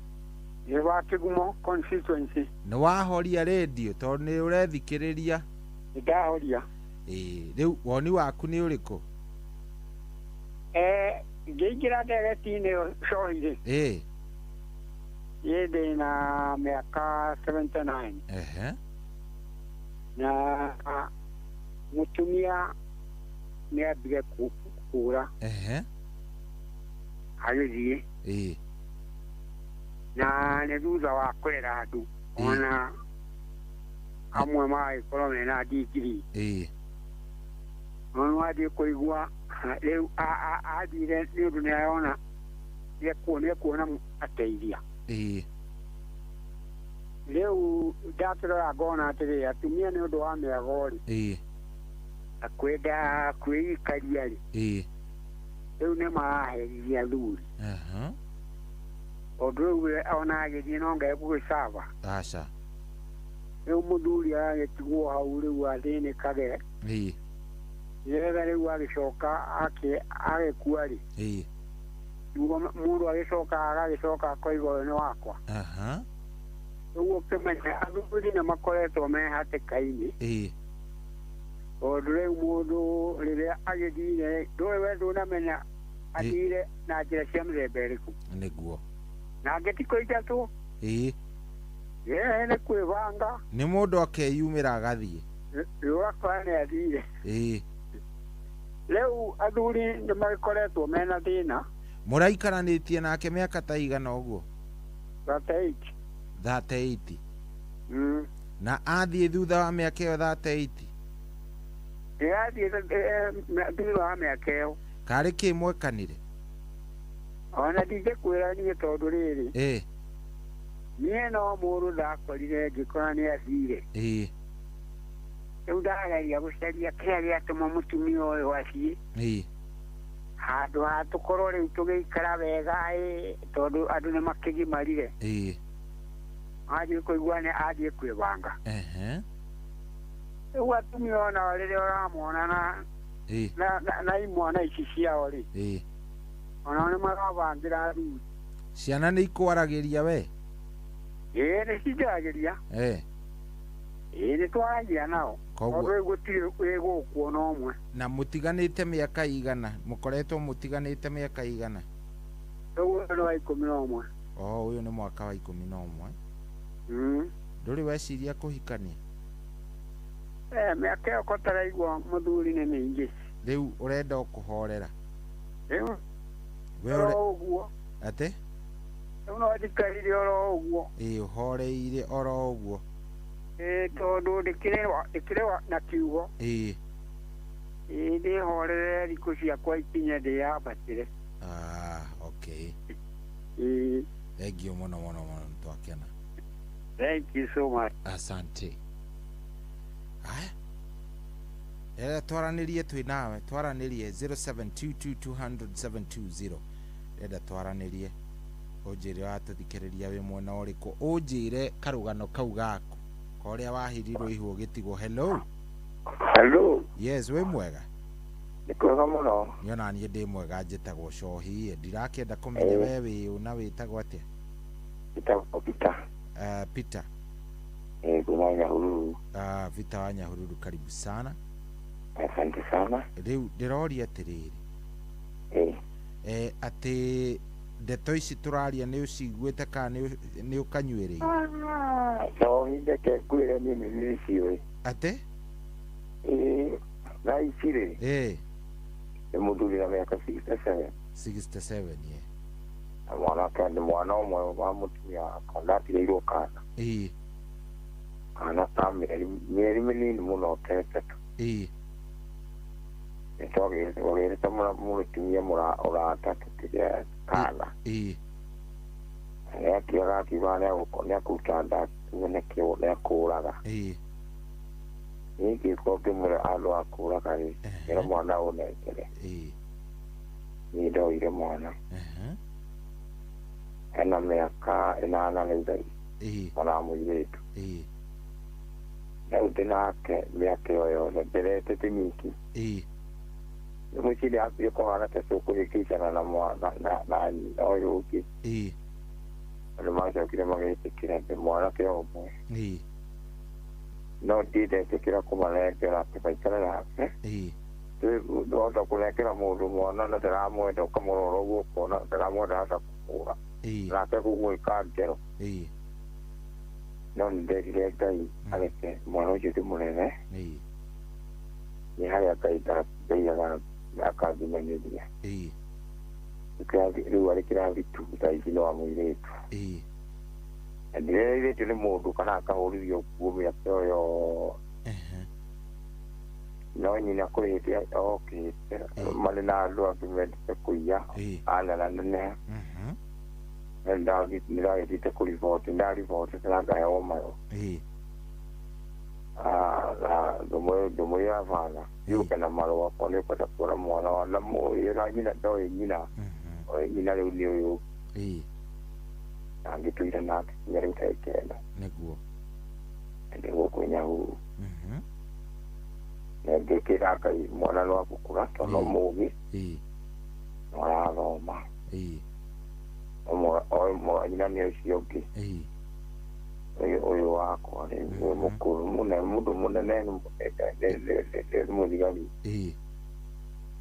Nĩ wa Kĩgumo constituency. Nĩ wahoria redio tondũ nĩ ũrethikĩrĩria? Nĩ ndahoria. Ĩĩ rĩu woni waku nĩ ũrĩkũ? Ngĩingĩra ndereti-inĩ ĩyo cohi-rĩ. Niĩ ndĩ na mĩaka 79. Ehe. Na mũtumia nĩ ambire kũra. Ehe. Agĩthiĩ. Na nĩ thutha wa kũrera andũ ona amwe magagĩkorwo mena ndigiri. No nĩ wathiĩ kũigua rĩu athire nĩ ũndũ nĩ arona nĩ ekuona ateithia. Rĩu ndakĩrora ngona atĩrĩ atumia nĩ ũndũ wa mĩago rĩ na kwenda kwĩikaria rĩ rĩu nĩ maraherithia athuri. Tondũ rĩu ona agĩthiĩ no ngai gũgĩcaba. Aca. Rĩu mũthuri agagĩtigwo hau rĩu athĩnĩkage. Nĩgetha rĩu agĩcoka agĩkua rĩ nĩguo mũndũ agĩcoka agagĩcoka akoiga ũyũ nĩ wakwa. Rĩu ũkĩmenya athuri nĩ makoretwo me hatĩka-inĩ. Tondũ rĩu mũndũ rĩrĩa agĩthire ndũĩ we ndũnamenya athire na njĩra cia mĩthemba ĩrĩkũ. Nĩguo. Nangĩ ti kũingatwo. Nĩ kwĩbanga. Nĩ mũndũ akeyumĩra agathiĩ. Ũgakora nĩ athire. Rĩu athuri nĩ magĩkoretwo mena thĩna. Mũraikaranĩtie nake mĩaka ta igana ũguo? 38. 38. Na athiĩ thutha wa mĩaka ĩyo 38? Athiĩ thutha wa mĩaka ĩyo. Karĩ kĩ mwekanire? Ona ndingĩkwĩra niĩ tondũ rĩrĩ. Niĩ no mũndũ ndakorire ngĩkora nĩ athire. Rĩu ndageria gũcaria kĩrĩa gĩatũma mũtumia ũyũ athiĩ. Handũ ha tũkorwo rĩu tũgĩikara wega tondũ andũ nĩ makĩgimarire. Athiĩ kũigua nĩ athiĩ kwĩbanga. Rĩu atumia ona rĩrĩa ũramona na imwana ici ciao rĩ onao nĩ marabangĩra athuri. Ciana nĩ ikwaragĩria we? Ĩĩ nĩ cinjaragĩria. Ĩĩ nĩ twaragia nao. Tondũ rĩu gũtirĩ wĩ gũkũ ona ũmwe. Na mũtiganĩte mĩaka igana? Mũkoretwo mũtiganĩte mĩaka igana? Rĩu ũyũ nĩ wa 11. Ũyũ nĩ mwaka wa 11. Ndũrĩ weciria kũhikania? Mĩaka ĩyo ko taraigua mũthuri nĩ mĩingĩ. Rĩu ũrenda o kũhorera? Rĩu We Oro ũguo. Atĩ? Rĩu no njikarire oro ũguo. Ĩĩ ũhoreire oro ũguo. Ĩĩ tondũ ndĩkĩrĩ na kiugo. Ĩĩ. Ĩĩ ndĩhorere thikũ ciakwa ikinye ndĩyambatĩre. Ah, okay. Ĩĩ. Thank you mũno mũno mũno nĩtwakena. Thank you so much. Asante. Aya. Twaranĩrie twĩ nawe, twaranĩrie 0722200720. Ndĩrenda twaranĩrie. Ũnjĩre watũthikĩrĩria wĩ mwena ũrĩkũ, ũnjĩre karũgano kau gaku korĩa wahirirwo ihu ũgĩtigwo. Hello. Hello. Yes, wĩ mwega? Nĩ kwega mũno. Niĩ ona niĩ ndĩ mwega, njĩtagwo Cohi. Ndirakĩenda kũmenya we wĩ ũ na wĩtagwo atĩa? Njĩtagwo Peter. Peter. Kuma Nyahururu. Peter wa Nyahururu, karibu sana. Asante sana. Rĩu ndĩroria atĩrĩrĩ. Atĩ ndeto ici tũraria nĩ ũciguĩte kana nĩ ũkanyuĩrĩire? Cohi ndeke ngwĩre niĩ nĩ nĩciũĩ. Atĩ? Ĩĩ, thaa ici rĩ. Ĩĩ. Nĩ mũthuri na mĩaka 67. 67, yeah. Na mwanake nĩ mwana ũmwe wa mũtumia wakwa ndatigĩirwo kana. Ĩĩ. Kana ka mĩeri mĩnini mũno ta ĩtatũ. Ĩĩ. Nĩtwagĩrĩte mũtumia ũrata tũkĩgĩa kana. Ĩĩ. Nĩakiugaga akiugaga nĩakũruta nda nĩakũraga. Ĩĩ. Niĩ ngĩkorwo ngĩmwĩra andũ a kũraga rĩ, ngĩra mwana ũnengere. Ĩĩ. Niĩ ndoire mwana. Ena mĩaka 8 rĩu thaa ici. Ĩĩ. Mwana wa mũirĩtu. Ĩĩ. Rĩu ndĩ nake mĩaka ĩyo yothe nderete ti nyingĩ. Ĩĩ. Mũciĩ nĩambire kũhana ta tũkũhĩngĩcana na mwana na nyina ũyũ ũngĩ. Ĩĩ. Andũ macokire magĩtĩkĩra atĩ mwanake ũmwe. Ĩĩ. No ndindetĩkĩra kũmanengera atĩ maikare nake. Ĩĩ. Wahota kũnengera mũndũ mwana na ndaramwenda ũkamũrora ũguo ũkona ndaramwenda hata kũhũra. Ĩĩ. Nake kũgwĩka ngero. Ĩĩ. No nĩnderire Ngai areke mwana ũcio ndĩmũrere. Ĩĩ. Nĩ harĩa Ngai akanginyanĩria. Ĩĩ. Rĩu arĩ kĩrathi tu thaa ici nĩ wa mũirĩtu. Ĩĩ. Na ndirereirĩtio nĩ mũndũ kana akahũrithio nguo mĩaka ĩyo yothe. No nyina kũrĩ hĩndĩ okĩte marĩ na andũ angĩ mendete kũiya anenaneneha. Nĩndagĩthiĩte kũriboti, ndaribotete na ngaheo marũa. Ĩĩ. Na ngĩmwĩra bana yũke na marũa okorwo nĩ ũkwenda kuona mwana wa na mũĩ nyina ndoĩ nyina. Oĩ nyina rĩu nĩ ũyũ. Ĩĩ. Na ngĩtũire nake nginya rĩu tarĩki 9. Nĩguo. Ndĩ gũkũ Nyahururu. Na ngĩkĩra Ngai mwana no agũkũra tondũ no mũgĩ. Ĩĩ. No arathoma. Ĩĩ. Nyina nĩ ũcio ũngĩ. Ĩĩ. Ũyũ wakwa rĩ mũkũrũ mũnene mũndũ mũnene nĩ mũthigari. Ĩĩ.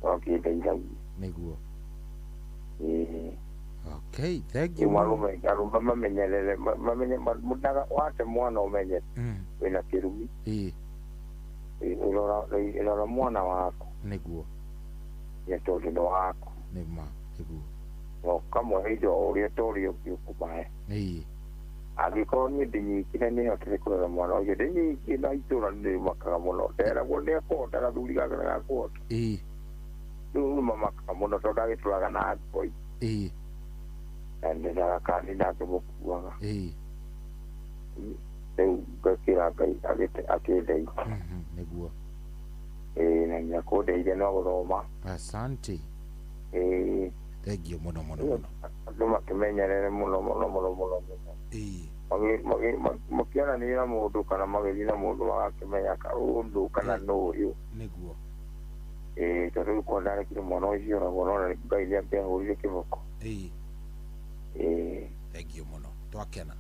No akĩndeithagia. Nĩguo. Ĩĩ. Okay, thank you. Arũme mamenyerere mamenye wate mwana ũmenye wĩna kĩrumi. Ĩĩ. Rora mwana waku. Nĩguo. Nĩ tondũ nĩ waku. Nĩ ma, nĩguo. Na ũkamũhe indo o ũrĩa ta ũrĩa ũngĩ ũkũmahe. Ĩĩ. Angĩkorwo niĩ ndĩnyitire nĩhotire kũrera mwana ũcio ndĩnyitire na itũra nĩmakaga mũno nderagwo nĩekũhota gathuri gake nĩgakũhota. Ĩĩ. Rĩu mamakaga mũno tondũ agĩtũraga na ngoi. Ĩĩ. Na ndĩragakani nake mũkuaga. Ĩĩ. Rĩu ngakĩra Ngai akĩndeithia. Nĩguo. Ĩĩ na nginya kũndeithia no gũthoma. Asante. Ĩĩ. Thank you mũno mũno mũno. Andũ makĩmenyerere mũno mũno mũno mũno mũno. Ĩĩ. Makĩaranĩria na mũndũ kana magĩthiĩ na mũndũ magakĩmenya ũndũ kana nũ ũyũ. Nĩguo. Ĩĩ tondũ rĩu korwo ndarekire mwana ũcio oragwo no Ngai nĩangĩahũrire kĩboko. Ĩĩ. Ĩĩ. Thank you mũno. Twakena.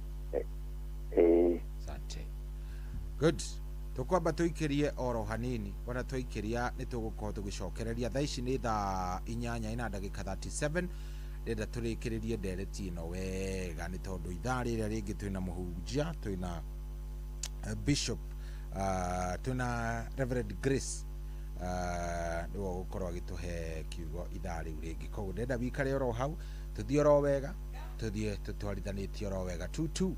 Ĩĩ. Asante. Good. Tũkwamba tũikĩrie oro hanini ona twaikĩria nĩ tũgũkorwo tũgĩcokereria thaa ici nĩ thaa 8:37 ndĩrenda tũrĩkĩrĩrie ndereti ĩno wega nĩ tondũ ithaa rĩrĩa rĩngĩ twĩna mũhunjia twĩna bishop twĩna Reverend Grace Nĩwe ũgũkorwo agĩtũhe kiugo ithaa rĩu rĩngĩ. Koguo ndĩrenda wikare oro hau, tũthiĩ oro wega, tũthiĩ tũtwarithanĩtie oro wega. 22989.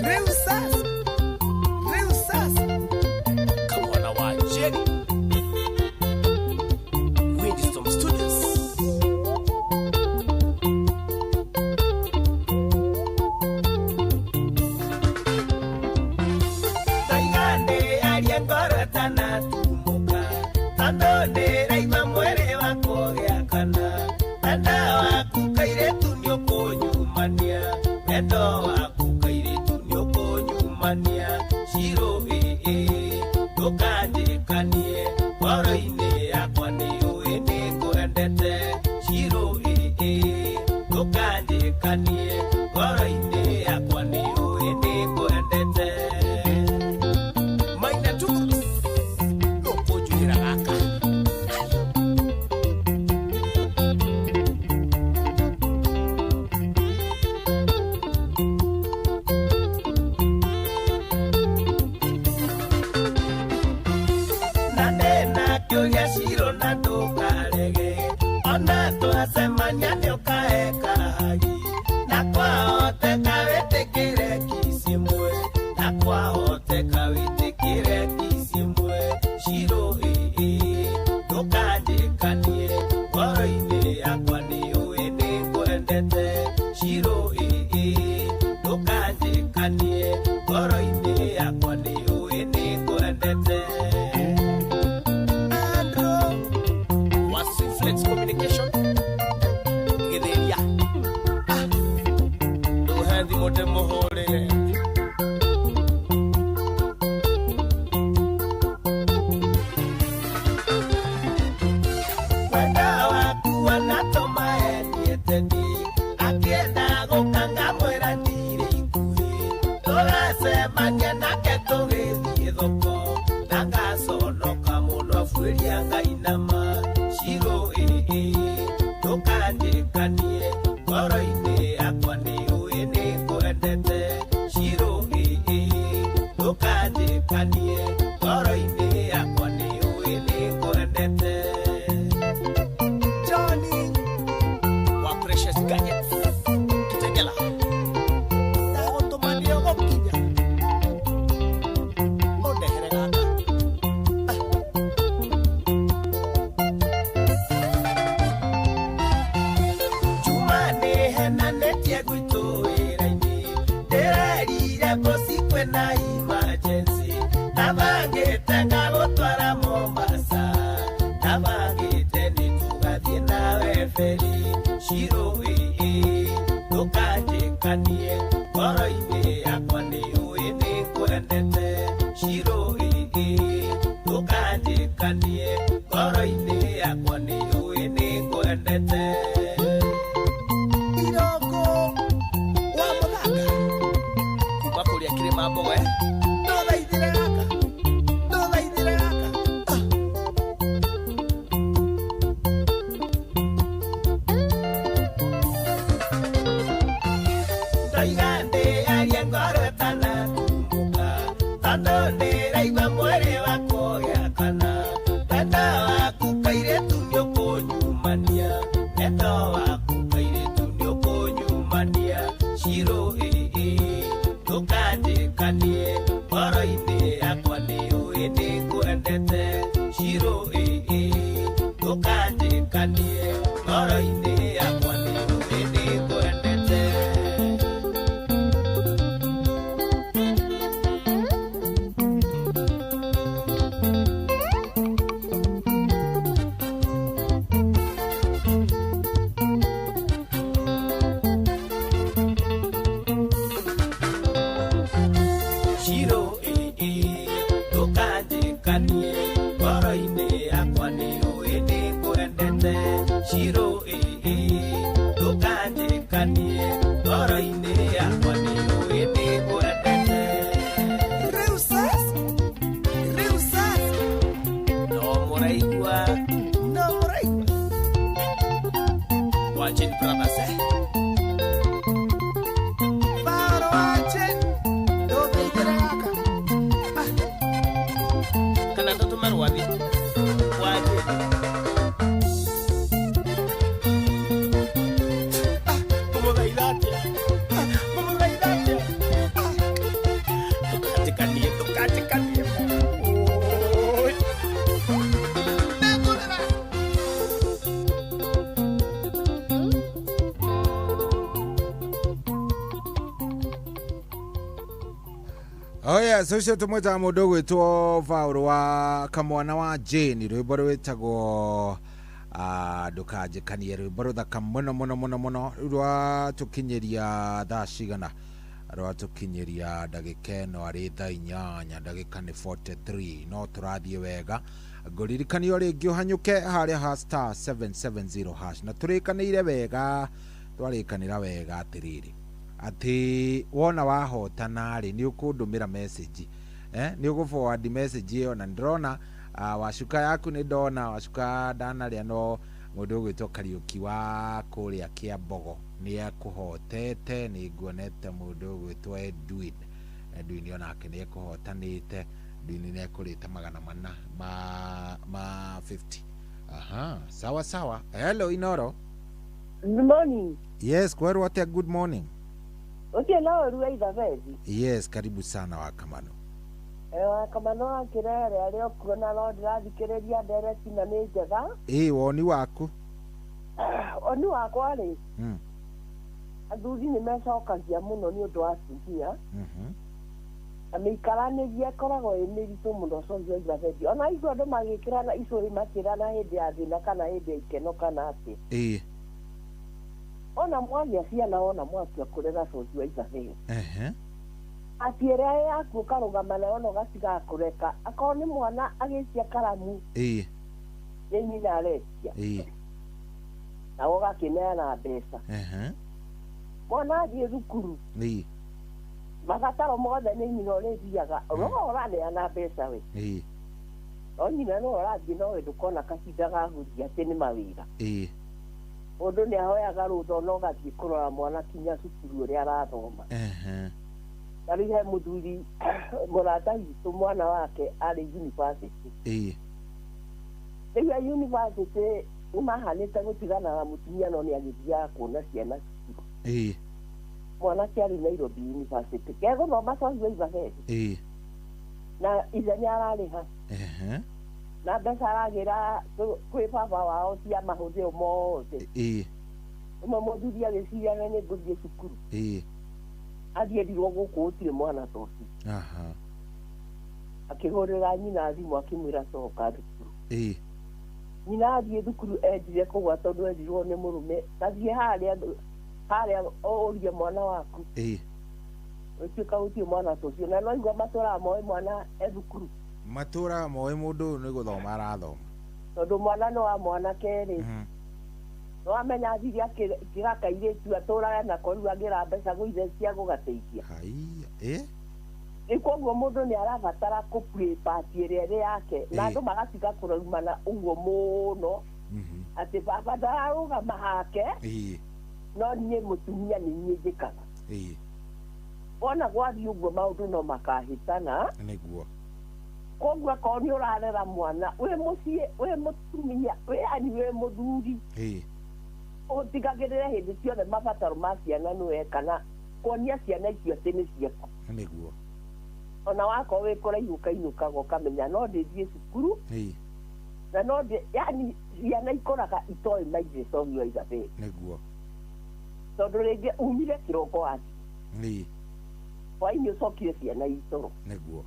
Rĩu sasa, rĩu sasa, kamwana wa Jerry, Windstorm Studios. Ndaigande aria ngoro ĩtanatumũka, tondũ ndĩraigua mwĩrĩ wakwa ũgĩakana. Wendo waku kairĩtu nĩũkũnyumania, wendo waku kairĩtu nĩũkũnyumania. Shiro ĩĩ, ndũkanjĩkanie, ngoro-inĩ yakwa nĩũĩ nĩngwendete. Shiro ĩĩ, ndũkanjĩkanie, ngoro-inĩ yakwa nĩũĩ nĩngwendete. Maina tu ndũkũnjugĩra gaka. Na ndĩna kĩũria Shiro na ndũkarege, ona twacemania nĩũkaeka hagi. Na kwahoteka wĩtĩkĩre kiss ĩmwe, na kwahoteka wĩtĩkĩre kiss ĩmwe. Shiro ĩĩ, ndũkanjĩkanie, ngoro-inĩ yakwa nĩũĩ nĩngwendete. Shiro ĩĩ, ndũkanjĩkanie, ngoro-inĩ yakwa nĩũĩ nĩngwendete. Andrew wa Flex Communication Gĩthĩria, ndũhe thimũ ndĩmũhũrĩre. Wenda waku wanatũma endie ndi, akĩenda gũka ngamwĩra ndirĩ ikuhĩ. Tũgacemania nake tũgĩthiĩ thoko, na ngaconoka mũno abuĩria ngainama. Shiro ĩĩ, ndũkanjĩkanie, ngoro-inĩ yakwa nĩũĩ nĩngwendete. Shiro ĩĩ, ndũkanjĩkanie, ngoro-inĩ yakwa nĩũĩ nĩngwendete. Johnny wa Precious Gadgets Kitegela, ndagũtũma nĩũgũkinya, ũndehere gaka. Juma nĩhenanĩtie gwitũ wĩra-inĩ, ndĩrerire bosi kwĩna emergency, ndabangĩte ngagũtwara Mombasa, ndabangĩte nĩtũgathiĩ nawe feri. Shiro ĩĩ, ndũkanjĩkanie, ngoro-inĩ yakwa nĩũĩ nĩngwendete. Shiro ĩĩ, ndũkanjĩkanie, ngoro-inĩ yakwa nĩũĩ nĩngwendete. Iroko wa mũthanga kuma kũrĩa kĩrĩma Mbogo, ndũthaithĩre gaka, ndũthaithĩre gaka. Ndoiga ndĩarie ngoro ĩtanatumũka, tondũ ndĩraigua mwĩrĩ wakwa ũgĩakana. Wendo waku kairĩtu nĩũkũnyumania, wendo waku kairĩtu nĩũkũnyumania. Shiro ĩĩ, ndũkanjĩkanie, ngoro-inĩ yakwa nĩũĩ nĩngwendete. Shiro ĩĩ, ndũkanjĩkanie, ngoro-inĩ yakwa nĩũĩ nĩngwendete. Shiro ĩĩ, ndũkanjĩkanie, ngoro-inĩ yakwa nĩũĩ nĩngwendete. Shiro ĩĩ, ndũkanjĩkanie, ngoro-inĩ yakwa nĩũĩ nĩngwendete. Rĩu sasa, rĩu sasa, no mũraigua, no mũraigua. Wa Jane Brothers, eh? Mwathi Wajeni Ngũmũthaitha atĩa Ngũmũthaitha atĩa Ndũkanjĩkanie ndũkanjĩkanie Oi. Oh yes, ũcio tũmwĩtaga mũndũ ũgwĩtwo Paul wa kamwana wa Jane, rwĩmbo rwĩtagwo ndũkanjĩkanie, rwĩmbo rũthaka mũno mũno mũno mũno. Rĩu rwatũkinyĩria thaa cigana? Rwatũkinyĩria ndagĩka ĩno arĩ thaa 8 ndagĩka nĩ 43, no tũrathiĩ wega. Ngũririkanio rĩngĩ ũhanyũke harĩa ha star 770 hash, na tũrĩkanĩire wega, twarĩkanĩra wega atĩrĩrĩ atĩ wona wahotana rĩ nĩ ũkũndũmĩra message, nĩ ũgũ forward message ĩyo, na ndĩrona wacuka yaku nĩ ndona wacuka ndanarĩa, no mũndũ ũgwĩtwo Kariũki wa kũrĩa Kĩambogo nĩ ekũhotete. Nĩ nguonete mũndũ ũgwĩtwo Edwin, Edwin onake nĩ ekũhotanĩte. Edwin nĩ ekũrĩte 400 ma 50. Aha, sawa sawa. Hello Inoro. Good morning. Yes, kwerwo atĩa? Good morning. Ũcio no ũru Ithabethi. Yes, karibu sana Wakamano. Wakamano wa Kĩrere arĩ o kuo na no ndĩrathikĩrĩria ndereti na nĩ njega. Ĩ, woni waku? Woni wakwa rĩ, athuri nĩ mecokagia mũno nĩ ũndũ wa atumia. Na mĩikaranĩrie ĩkoragwo ĩ mĩritũ mũno cocio Ithabethi. Ona aigua andũ magĩkĩrana icũrĩ makĩrana hĩndĩ ya thĩna kana hĩndĩ ya ikeno kana atĩa. Ĩ. Ona mwagĩa ciana ona mwatua kũrera cocio Ithabethi. Ati ĩrĩa yaku ũkarũgama nayo na ũgatiga kũreka akorwo nĩ mwana agĩcia karamu Ĩ. nĩ nyina aretia Ĩ. na ũgakĩneana mbeca. Mwana athiĩ thukuru Ĩ. mabataro mothe nĩ nyina ũrĩthiaga no ũraneana mbeca we. Ĩ. No nyina no ũrathiĩ nowe ndũkona kahinda ga gũthiĩ atĩ nĩ mawĩra. Ĩ. Mũndũ nĩ ahoyaga rũtha ona ũgathiĩ kũrora mwana kinya cukuru ũrĩa arathoma. Na rĩu he mũthuri mũrata witũ mwana wake arĩ university. Ĩ. Rĩu e university nĩmahanĩte gũtigana na mũtumia no nĩ agĩthiaga kuona ciana cukuru. Ĩ. Mwanake arĩ Nairobi University kegũthoma cocio Ithabethi. Ĩ. Na ithe nĩ ararĩha. Na mbeca aragĩra kwĩ baba wao cia mahũthĩro mothe. Ĩ. Ũmwe mũthuri agĩciria nĩ ngũthiĩ cukuru. Ĩ. Athiĩ erirwo gũkũ gũtirĩ mwana ta ũcio. Akĩhũrĩra nyina thimũ akĩmwĩra coka thukuru. Ĩ. Nyina athiĩ thukuru endire kũgwa tondũ erirwo nĩ mũrũme tathiĩ harĩa harĩa ũrie mwana waku. Ĩ. Ũtuĩka gũtirĩ mwana ta ũcio na no igua matũraga moĩ mwana e thukuru. Matũraga moĩ mũndũ ũyũ nĩ gũthoma arathoma. Tondũ mwana nĩ wa mwanake rĩ. No amenya athire akĩra kairĩtu atũraga nako rĩu agĩra mbeca gwĩ ithe cia gũgateithia. Haiya. Ĩ. Rĩu koguo mũndũ nĩ arabatara kũ play part ĩrĩa ĩrĩ yake na andũ magatiga kũraumana ũguo mũno atĩ baba ndararũgama hake. Ĩ. No niĩ mũtumia nĩ niĩ njĩkaga. Ĩ. Wona gwathiĩ ũguo maũndũ no makahĩtana. Nĩguo. Koguo akorwo nĩ ũrarera mwana wĩ mũciĩ wĩ mũtumia wĩ yani wĩ mũthuri. Ĩ. Ũtigagĩrĩre hĩndĩ ciothe mabataro ma ciana nĩ weka na kuonia ciana icio atĩ nĩ ciaku. Nĩguo. Ona wakorwo wĩ kũraihu ũkainũkaga ũkamenya no ndĩthiĩ cukuru. Ĩ. Na no ndĩ yani ciana ikũraga itoĩ maithe cocio Ithabethi. Nĩguo. Tondũ rĩngĩ umire kĩroko wathiĩ. Ĩ. Hwainĩ ũcokire ciana itoro. Nĩguo.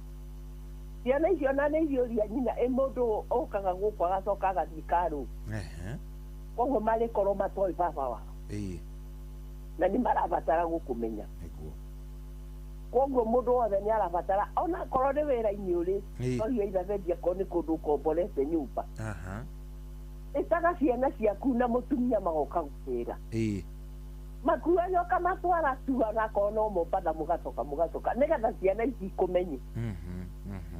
Ciana icio na nĩ iriũria nyina ĩ mũndũ ũkaga gũkũ agacoka agathiĩ karũ. Koguo marĩkorwo matoĩ baba wao. Ĩ. Na nĩ marabatara gũkũmenya. Nĩguo. Koguo mũndũ wothe nĩ arabatara ona akorwo nĩ wĩra-inĩ ũrĩ. Ĩ. No Ithabethi akorwo nĩ kũndũ ũkomborete nyũmba. Ĩtaga ciana ciaku na mũtumia magoka gũkwĩra. Ĩ. Makuaga ũkamatwara tu onakorwo no Mombatha mũgacoka mũgacoka nĩgetha ciana ici ikũmenye.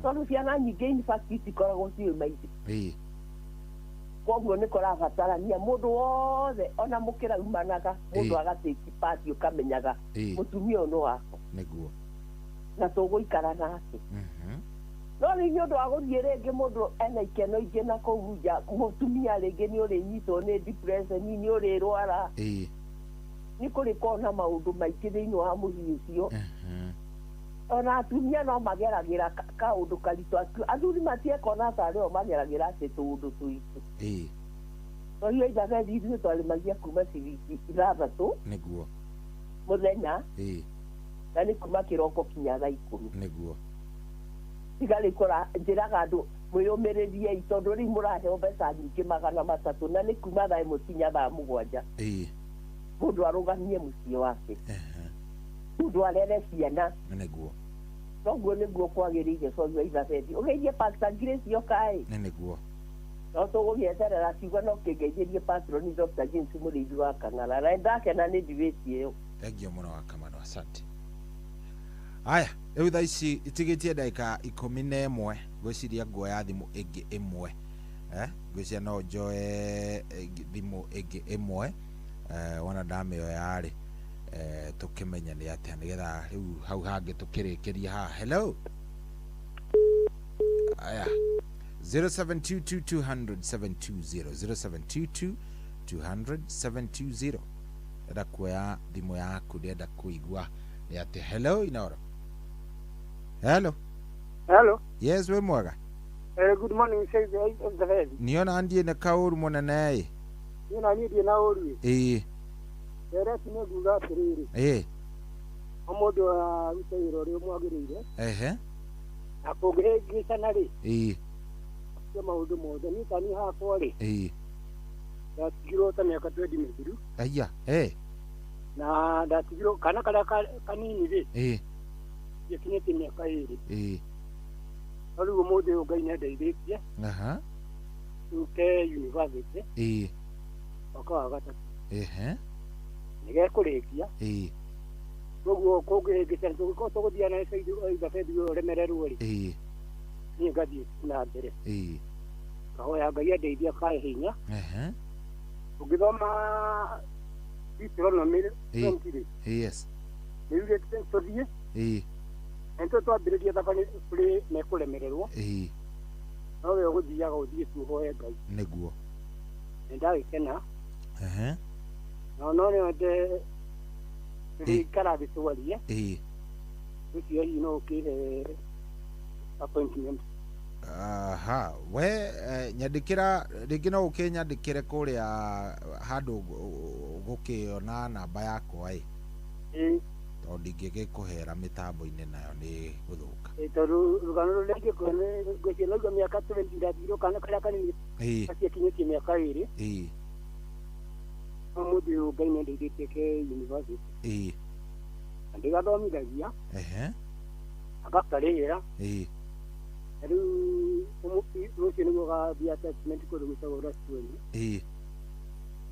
Tondũ ciana nyingĩ in fact itikoragwo ciũĩ maithe. Ĩ. Koguo nĩ kũrabatarania mũndũ wothe ona mũkĩraumanaga mũndũ agatĩki pati ũkamenyaga mũtumia ũyũ nĩ wakwa. Nĩguo. Na tũgũikara nake. No rĩu nĩ ũndũ wa gũthiĩ rĩngĩ mũndũ ena ikeno ingĩ na kũu nja, mũtumia rĩngĩ nĩ ũrĩnyitwo nĩ depression, nĩ ũrĩrwara. Nĩ kũrĩ na maũndũ maingĩ thĩinĩ wa mũciĩ ũcio. Ona atumia no mageragĩra kaũndũ karitũ, athuri matiekona tarĩ o mageragĩra atĩ tũũndũ tũitũ. Tondũ ithabethi ithuĩ twarĩmagia kuma ciringi 6 nĩguo mũthenya, na nĩ kuma kĩroko kinya thaa 10 nĩguo. Tiga rĩu njĩraga andũ mwĩyũmĩrĩriei tondũ rĩu mũraheo mbeca nyingĩ 300 na nĩ kuma thaa 1 kinya thaa 7. Mũndũ arũgamie mũciĩ wake, mũndũ arere ciana nĩguo. Noguo nĩguo kwagĩrĩire corio ithabethi. Ũgeithie Pastor Grace yokaĩ. Nĩguo. No tũgũgĩeterera kiugo no kĩngeithĩrie Patron Dr. James Mũrĩithi wa Kang'ara. Na ndakena nĩ debate ĩyo. Thank you mũno wa Kamano, asante. Aya, rĩu thaa ici itigĩtie ndagĩka 11, ngwĩciria nguoya thimũ ĩngĩ ĩmwe. Ngwĩciria no njoe thimũ ĩngĩ ĩmwe. Wona ndamĩoya rĩ, tũkĩmenya nĩ atĩa nĩgetha rĩu hau hangĩ tũkĩrĩkĩria haha. Hello. Aya, 0722 200 720, 0722 200 720. Ndenda kuoya thimũ yaku, ndĩrenda kũigua nĩ atĩa. Hello Inooro. Hello. Hello. Yes, wĩ mwega? Good morning, sir. Niona ndiĩ na kaũru mũnene ĩ. Niĩ na niĩ ndirĩ na ũru ĩ. Ndereti nĩ nguga atĩrĩrĩ. O mũndũ arute wĩra ũrĩa ũmwagĩrĩire. Na kũngĩhĩngĩcana rĩ, cia maũndũ mothe. Niĩ ta niĩ hakwa rĩ, ndatigirwo ta mĩaka 20 mĩthiru. Aya, Na ndatigirwo kana karĩa kanini rĩ, gĩkinyĩtie mĩaka 2. No rĩu ũmũthĩ ũyũ Ngai nĩandeithĩtie. Rĩu ke university. Mwaka wa 3. Nĩgekũrĩkia. Koguo kũngĩhĩngĩcana tũngĩkorwo tũgũthiĩ na ithabethi ũremererwo rĩ, niĩ ngathiĩ na mbere. Ngahoya Ngai andeithie akahe hinya. Ũngĩthoma Deuteronomy 20 rĩ, Yes. nĩyugĩte tũthiĩ. Na nĩtũ twambĩrĩria thabarĩ kũrĩ mekũremererwo. No we ũgũthiaga ũthiĩ tu ũhoe Ngai. Nĩguo. Nĩndagĩkena. No no nyende rĩikara thĩ twarie. Ũcio hihi no ũkĩhe appointment. Aha, we nyandĩkĩra rĩngĩ no ũkĩnyandĩkĩre kũrĩa handũ gũkĩona namba yakwa ĩ. Tondũ ndingĩgĩkũhera mĩtambo-inĩ nayo nĩ gũthũka. Tondũ rũgano rũrĩa ingĩkũhe ngwĩciria naigua mĩaka 20 ndatigirwo kana karĩa kanini gaciakinyĩtie mĩaka 2. Ũmũthĩ ũyũ Ngai nĩandeithĩtie ke university. Na ndĩgathomithagia. Agakarĩhĩra. Na rĩu rũciũ nĩguo gathiĩ attachment kũndũ gwĩtagwo Rachuonyo.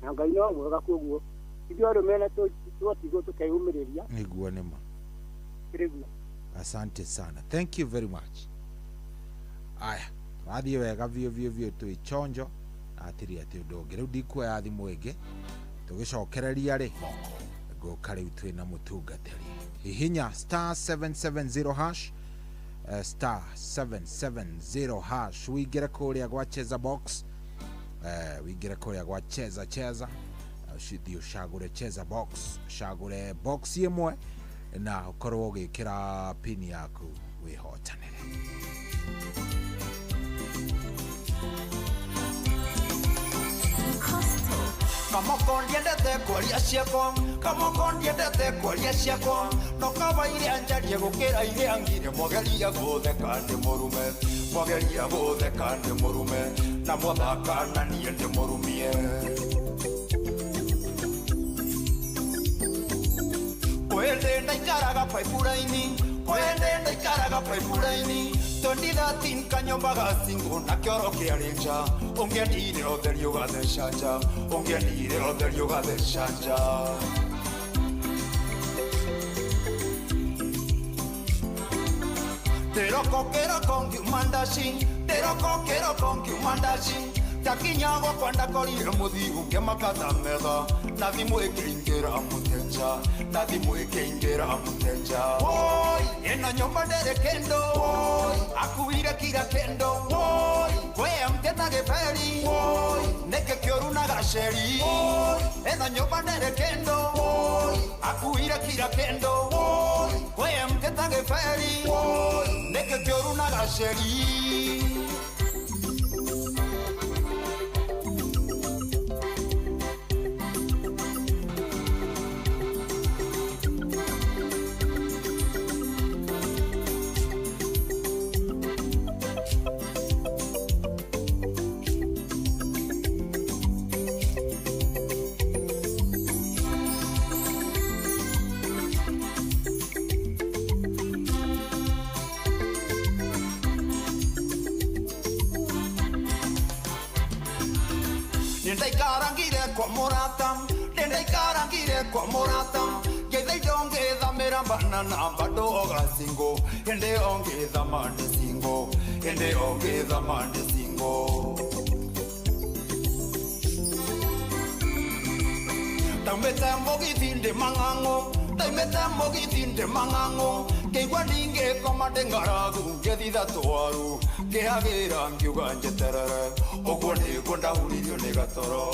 Na Ngai no mwega koguo ithuĩ arũme na twatigwo tũkeyũmĩrĩria. Nĩguo nĩma. Kĩrĩguo. Asante sana. Thank you very much. Aya, tũrathiĩ wega biũ biũ biũ twĩ chonjo na hatirĩ atĩ ũndũ ũngĩ. Rĩu ndikuoya thimũ ĩngĩ tũgĩcokereria rĩ, ngũka rĩu twĩna mũtungatĩri. Hihinya star 770 hash, star 770 hash, wĩingĩre kũrĩa gwa Cheza Box, wĩingĩre kũrĩa gwa Cheza Cheza, ũcithiĩ ũcagũre Cheza Box, ũcagũre box ĩmwe na ũkorwo ũgĩkĩra pin yaku wĩhotanĩre. Kamoko ndiendete kwaria ciakwa, kamoko ndiendete kwaria ciakwa, no kaba iria njarie gũkĩra iria ngire, mwageria gũtheka ndĩ mũrume, mwageria gũtheka ndĩ mũrume, na mwathaka na niĩ ndĩ mũrumie. Kwende ndaikaraga pipeline, kwende ndaikaraga pipeline, 2013 kanyomba gacingo na kĩoro kĩarĩ nja, ũngĩendire ũtheri ũgatheca nja, ũngĩendire ũtheri ũgatheca nja. Ndĩroko kĩroko ngiuma ndaci, ndĩroko kĩroko ngiuma ndaci, Ndakinya gwakwa ndakorire mũthiu ngĩmakata metha na thimũ ĩkĩingĩra mũteja na thimũ ĩkĩingĩra mũteja. Woi ĩno nyũmba ndĩrĩ kĩndũ, woi akuire kira kĩndũ, woi kwĩ mtĩ na gĩberi, woi nĩkĩ kĩũru na gaceri, woi ĩno nyũmba ndĩrĩ kĩndũ, woi akuire kira kĩndũ, woi kwĩ mtĩ na gĩberi, woi nĩkĩ kĩũru na gaceri. Nindaikarangire kwa murata, nindaikarangire kwa murata, ngĩthaitho ngĩthamĩra banana bado ogacingo, ĩndĩ ongĩthama ndĩ single, ĩndĩ ongĩthama ndĩ single. Ndaumĩte mũgithi ndĩ mang'ang'o, ndaumĩte mũgithi ndĩ mang'ang'o, ngĩigua ningĩkoma ndĩ ng'aragu, ngĩthitha twaru, ngĩhagĩra ngiuga njeterere, ũguo nĩguo ndahuririo nĩ gatoro.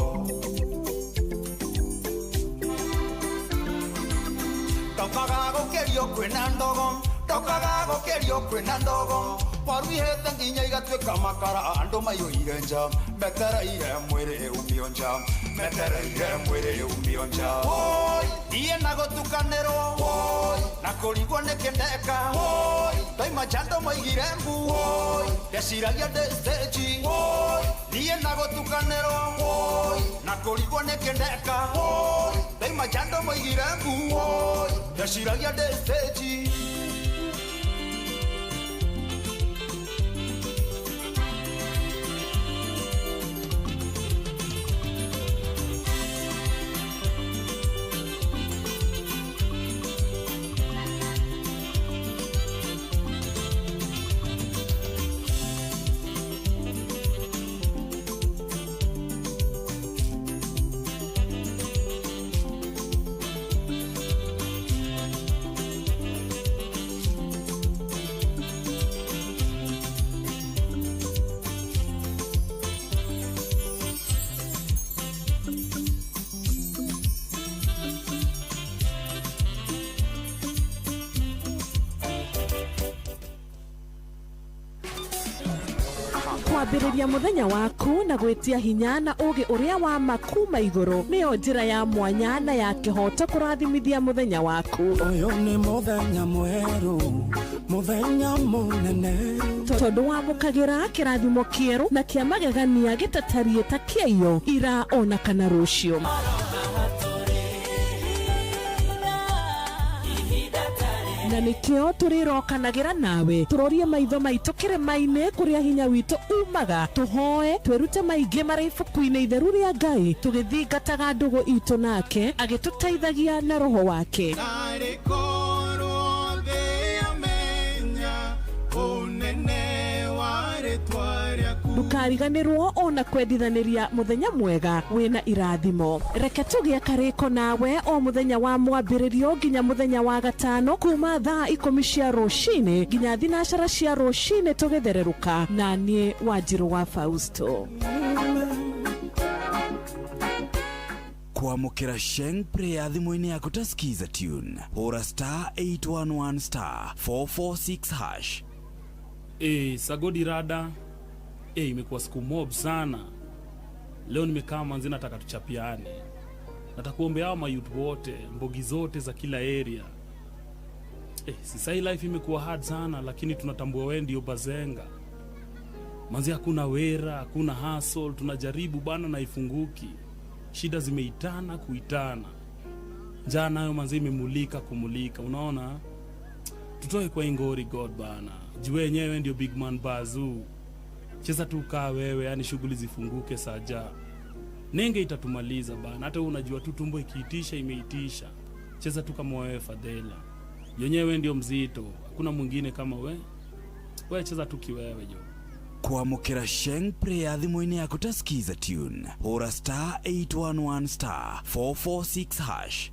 Ndokaga gũkĩrio kwĩna ndogo, ndokaga gũkĩrio kwĩna ndogo, waru ihĩte nginya igatuĩka makara, andũ maiyũire nja, metereire mwĩrĩ umio nja, metereire mwĩrĩ umio nja. Woi niĩ na gũtukanĩrwo, woi na kũrigwo nĩkĩ ndeka, woi ndaima nja andũ maigire mbu, woi ndeciragia ndĩ stage, woi niĩ na gũtukanĩrwo, woi na kũrigwo nĩkĩ ndeka, woi ndaima nja andũ maigire mbu, woi ndeciragia ndĩ stage. Kwambĩrĩria mũthenya waku na gwĩtia hinya na ũũgĩ ũrĩa wa ma kuma igũrũ nĩyo njĩra ya mwanya na ya kĩhooto kũrathimithia mũthenya waku. Ũyũ nĩ mũthenya mwerũ, mũthenya mũnene, tondũ wamũkagĩra kĩrathimo kĩerũ na kĩa magegania gĩtatariĩ ta kĩaiyo ira ona kana rũciũ. Na nĩkĩo tũrĩrokanagĩra nawe tũrorie maitho maitũ kĩrĩma-inĩ kũrĩa hinya witũ umaga, tũhoe twĩrute maingĩ marĩ ibuku-inĩ itheru rĩa Ngai tũgĩthingataga ndũgũ itũ nake agĩtũteithagia na roho wake. Narĩ korwo thĩ yamenya ũnene wa rĩtwa rĩaku. Ndũkariganĩrwo ona kwendithanĩria mũthenya mwega wĩna irathimo. Reke tũgĩe karĩko nawe o mũthenya wa mwambĩrĩrio nginya mũthenya wa gatano kuma thaa 10 cia rũcinĩ nginya 12 cia rũcinĩ tũgĩthererũka na niĩ Wanjirũ wa Fausto. Kwamũkĩra Sheng Prayer thimũ-inĩ yaku ta Skiza tune, hũra star 811 star 446 hash. Sagodi rada. Imekuwa siku mob sana. Leo nimekaa manzi nataka tuchapiane. Nataka kuombea hao mayouth wote, mbogi zote za kila area. Sasa life imekuwa hard sana lakini tunatambua wewe ndio bazenga. Manzi hakuna wera, hakuna hustle, tunajaribu bana na ifunguki. Shida zimeitana kuitana. Njaa nayo manzi imemulika kumulika, unaona? Tutoe kwa ingori God bana. Jiwe yenyewe ndio big man bazoo. Cheza tu kaa wewe, yani shughuli zifunguke saja. Nenge itatumaliza bana. Hata unajua tu tumbo ikiitisha imeitisha. Cheza tu kama wewe Fadhela. Yenyewe ndio mzito, hakuna mwingine kama we. Wewe cheza tu kiwewe jo. Kwamũkĩra Sheng Prayer thimũ-inĩ yaku ta Skiza tune, hũra star 811 star 446 hash.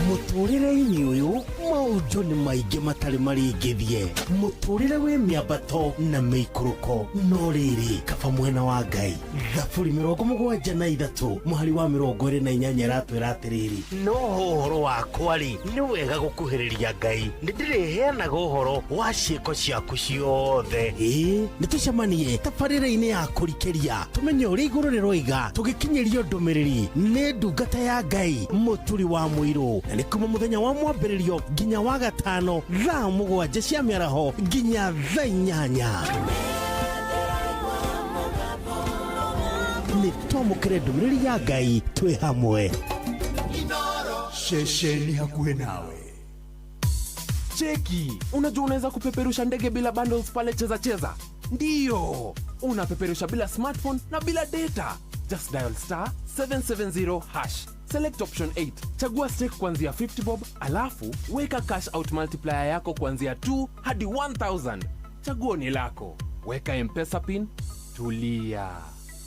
Mũtũrĩre-inĩ ũyũ maũndũ nĩ maingĩ matarĩ marĩngĩthie. Mũtũrĩre wĩ mĩambato na mĩikũrũko, no rĩrĩ kaba mwena wa Ngai. Thaburi 73 mũhari wa 28 ĩratwĩra atĩrĩrĩ, no ũhoro wakwa rĩ, nĩ wega gũkuhĩrĩria Ngai, nĩ ndĩrĩheanaga ũhoro wa ciĩko ciaku ciothe. Ĩĩ, nĩ tũcemanie tabarĩra-inĩ ya kũrikĩria, tũmenye ũrĩa igũrũ rĩroiga, tũgĩkinyĩrio ndũmĩrĩri nĩ ndungata ya Ngai Mũturi wa Mũirũ, na nĩ kuma mũthenya wa mwambĩrĩrio nginya wa gatano thaa 7 cia mĩaraho nginya thaa 8. Nĩ twamũkĩre ndũmĩrĩri ya Ngai twĩ hamwe. Ceceni hakuhĩ nawe. Cheki, unajua unaweza kupeperusha ndege bila bundles pale Cheza Cheza? Ndiyo, unapeperusha bila smartphone na bila data. Just dial star 770 hash. Select option 8. Chagua stake kuanzia 50 bob, alafu weka cash out multiplier yako kuanzia 2 hadi 1000. Chaguo ni lako. Weka M-Pesa pin, tulia.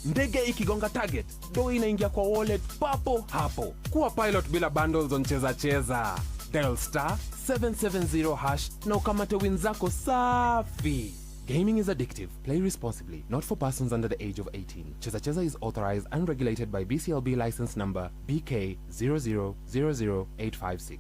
Ndege ikigonga target, do inaingia kwa wallet papo hapo. Kuwa pilot bila bundles on Cheza Cheza. Dial star 770 hash na ukamate win zako safi. Gaming is addictive. Play responsibly. Not for persons under the age of 18. Cheza Cheza is authorized and regulated by BCLB license number BK 0000856.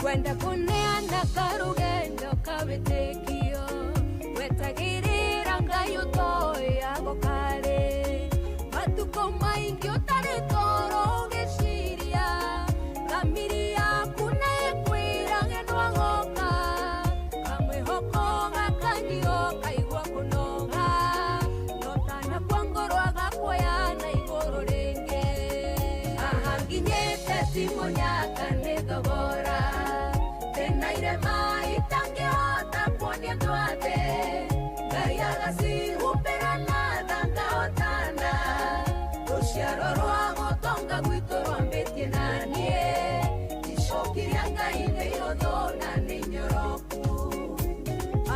Kwenda kuneana karugendo kawitikio wetagirira Ngai utoyago kare matuko maingi utari toro ugiciria thamiri yaku na ikwira ng'endwa goka kamwihoko gakanyio kaigua kunoga notana kwa ngoro agakuoya na igũrũ rĩngĩ. Haha nginyĩte ti mũnyaka nĩ thogora tena itangĩhota kuonia andũ othe. Ngai agacihumbĩra na thangahotana rũciaro rwa gũtonga gwitũ rwambĩtie na niĩ icoki rĩa Ngai nĩ ihũthũ na nĩ inyoroku.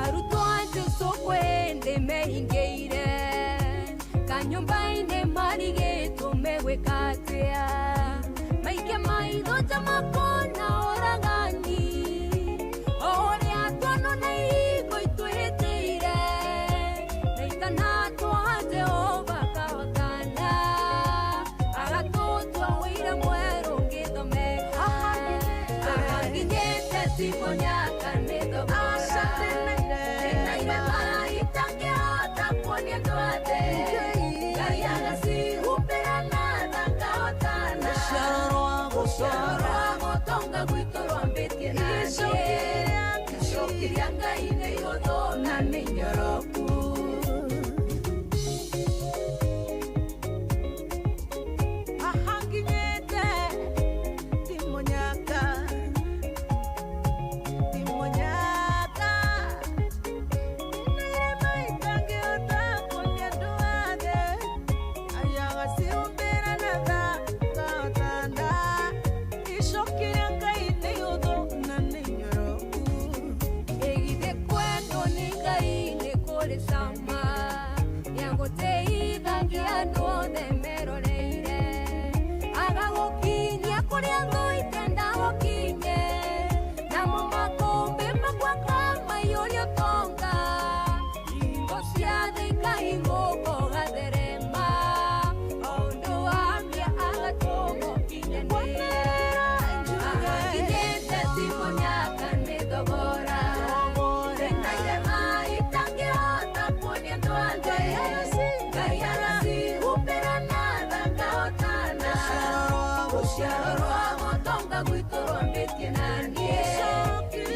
Arutwo a Jesũ kwĩ hĩndĩ mehingĩire kanyũmba-inĩ marigĩtwo megwĩka atĩa, maikia maitho nja makona ũragani ũrĩa tuonona ihingo itwĩhĩtĩire na itanatwa Jehova akahotana agatũtua ũira mwerũ ngĩthomeka. Haha nginyĩte ti mũnyaka nĩ thogora tena irema itangĩhota kuonia andũ othe. Ngai agacihumbĩra na thangahotana rũciaro rwa gũtonga gwitũ rwambĩtie na niĩ icoki rĩa Ngai nĩ ihũthũ na nĩ inyoroku. Haha nginyĩte ti mũnyaka, ti mũnyaka. Irema itangĩhota kuonia andũ othe. Ngai agacihumbĩra na thangahotana icoki rĩa Ngai nĩ ihũthũ na nĩ inyoroku. Ĩgithĩ kwendwo nĩ Ngai nĩ kũrĩ cama nĩagũteithagia andũ othe meroreire agagũkinyia kũrĩa thũ itenda gũkinye namo makũmbĩ makwa kamaiyũria ũtonga hingo cia thĩ ikahingũka ũgatherema o ũndũ wamia agatũma ũkinyanĩre. Haha nginyĩte ti mũnyaka nĩ thogora tena irema itangĩhota kuonia andũ othe. Ngai agacihumbĩra na thangahotana rũciaro rwa gũtonga gwitũ rwambĩtie na niĩ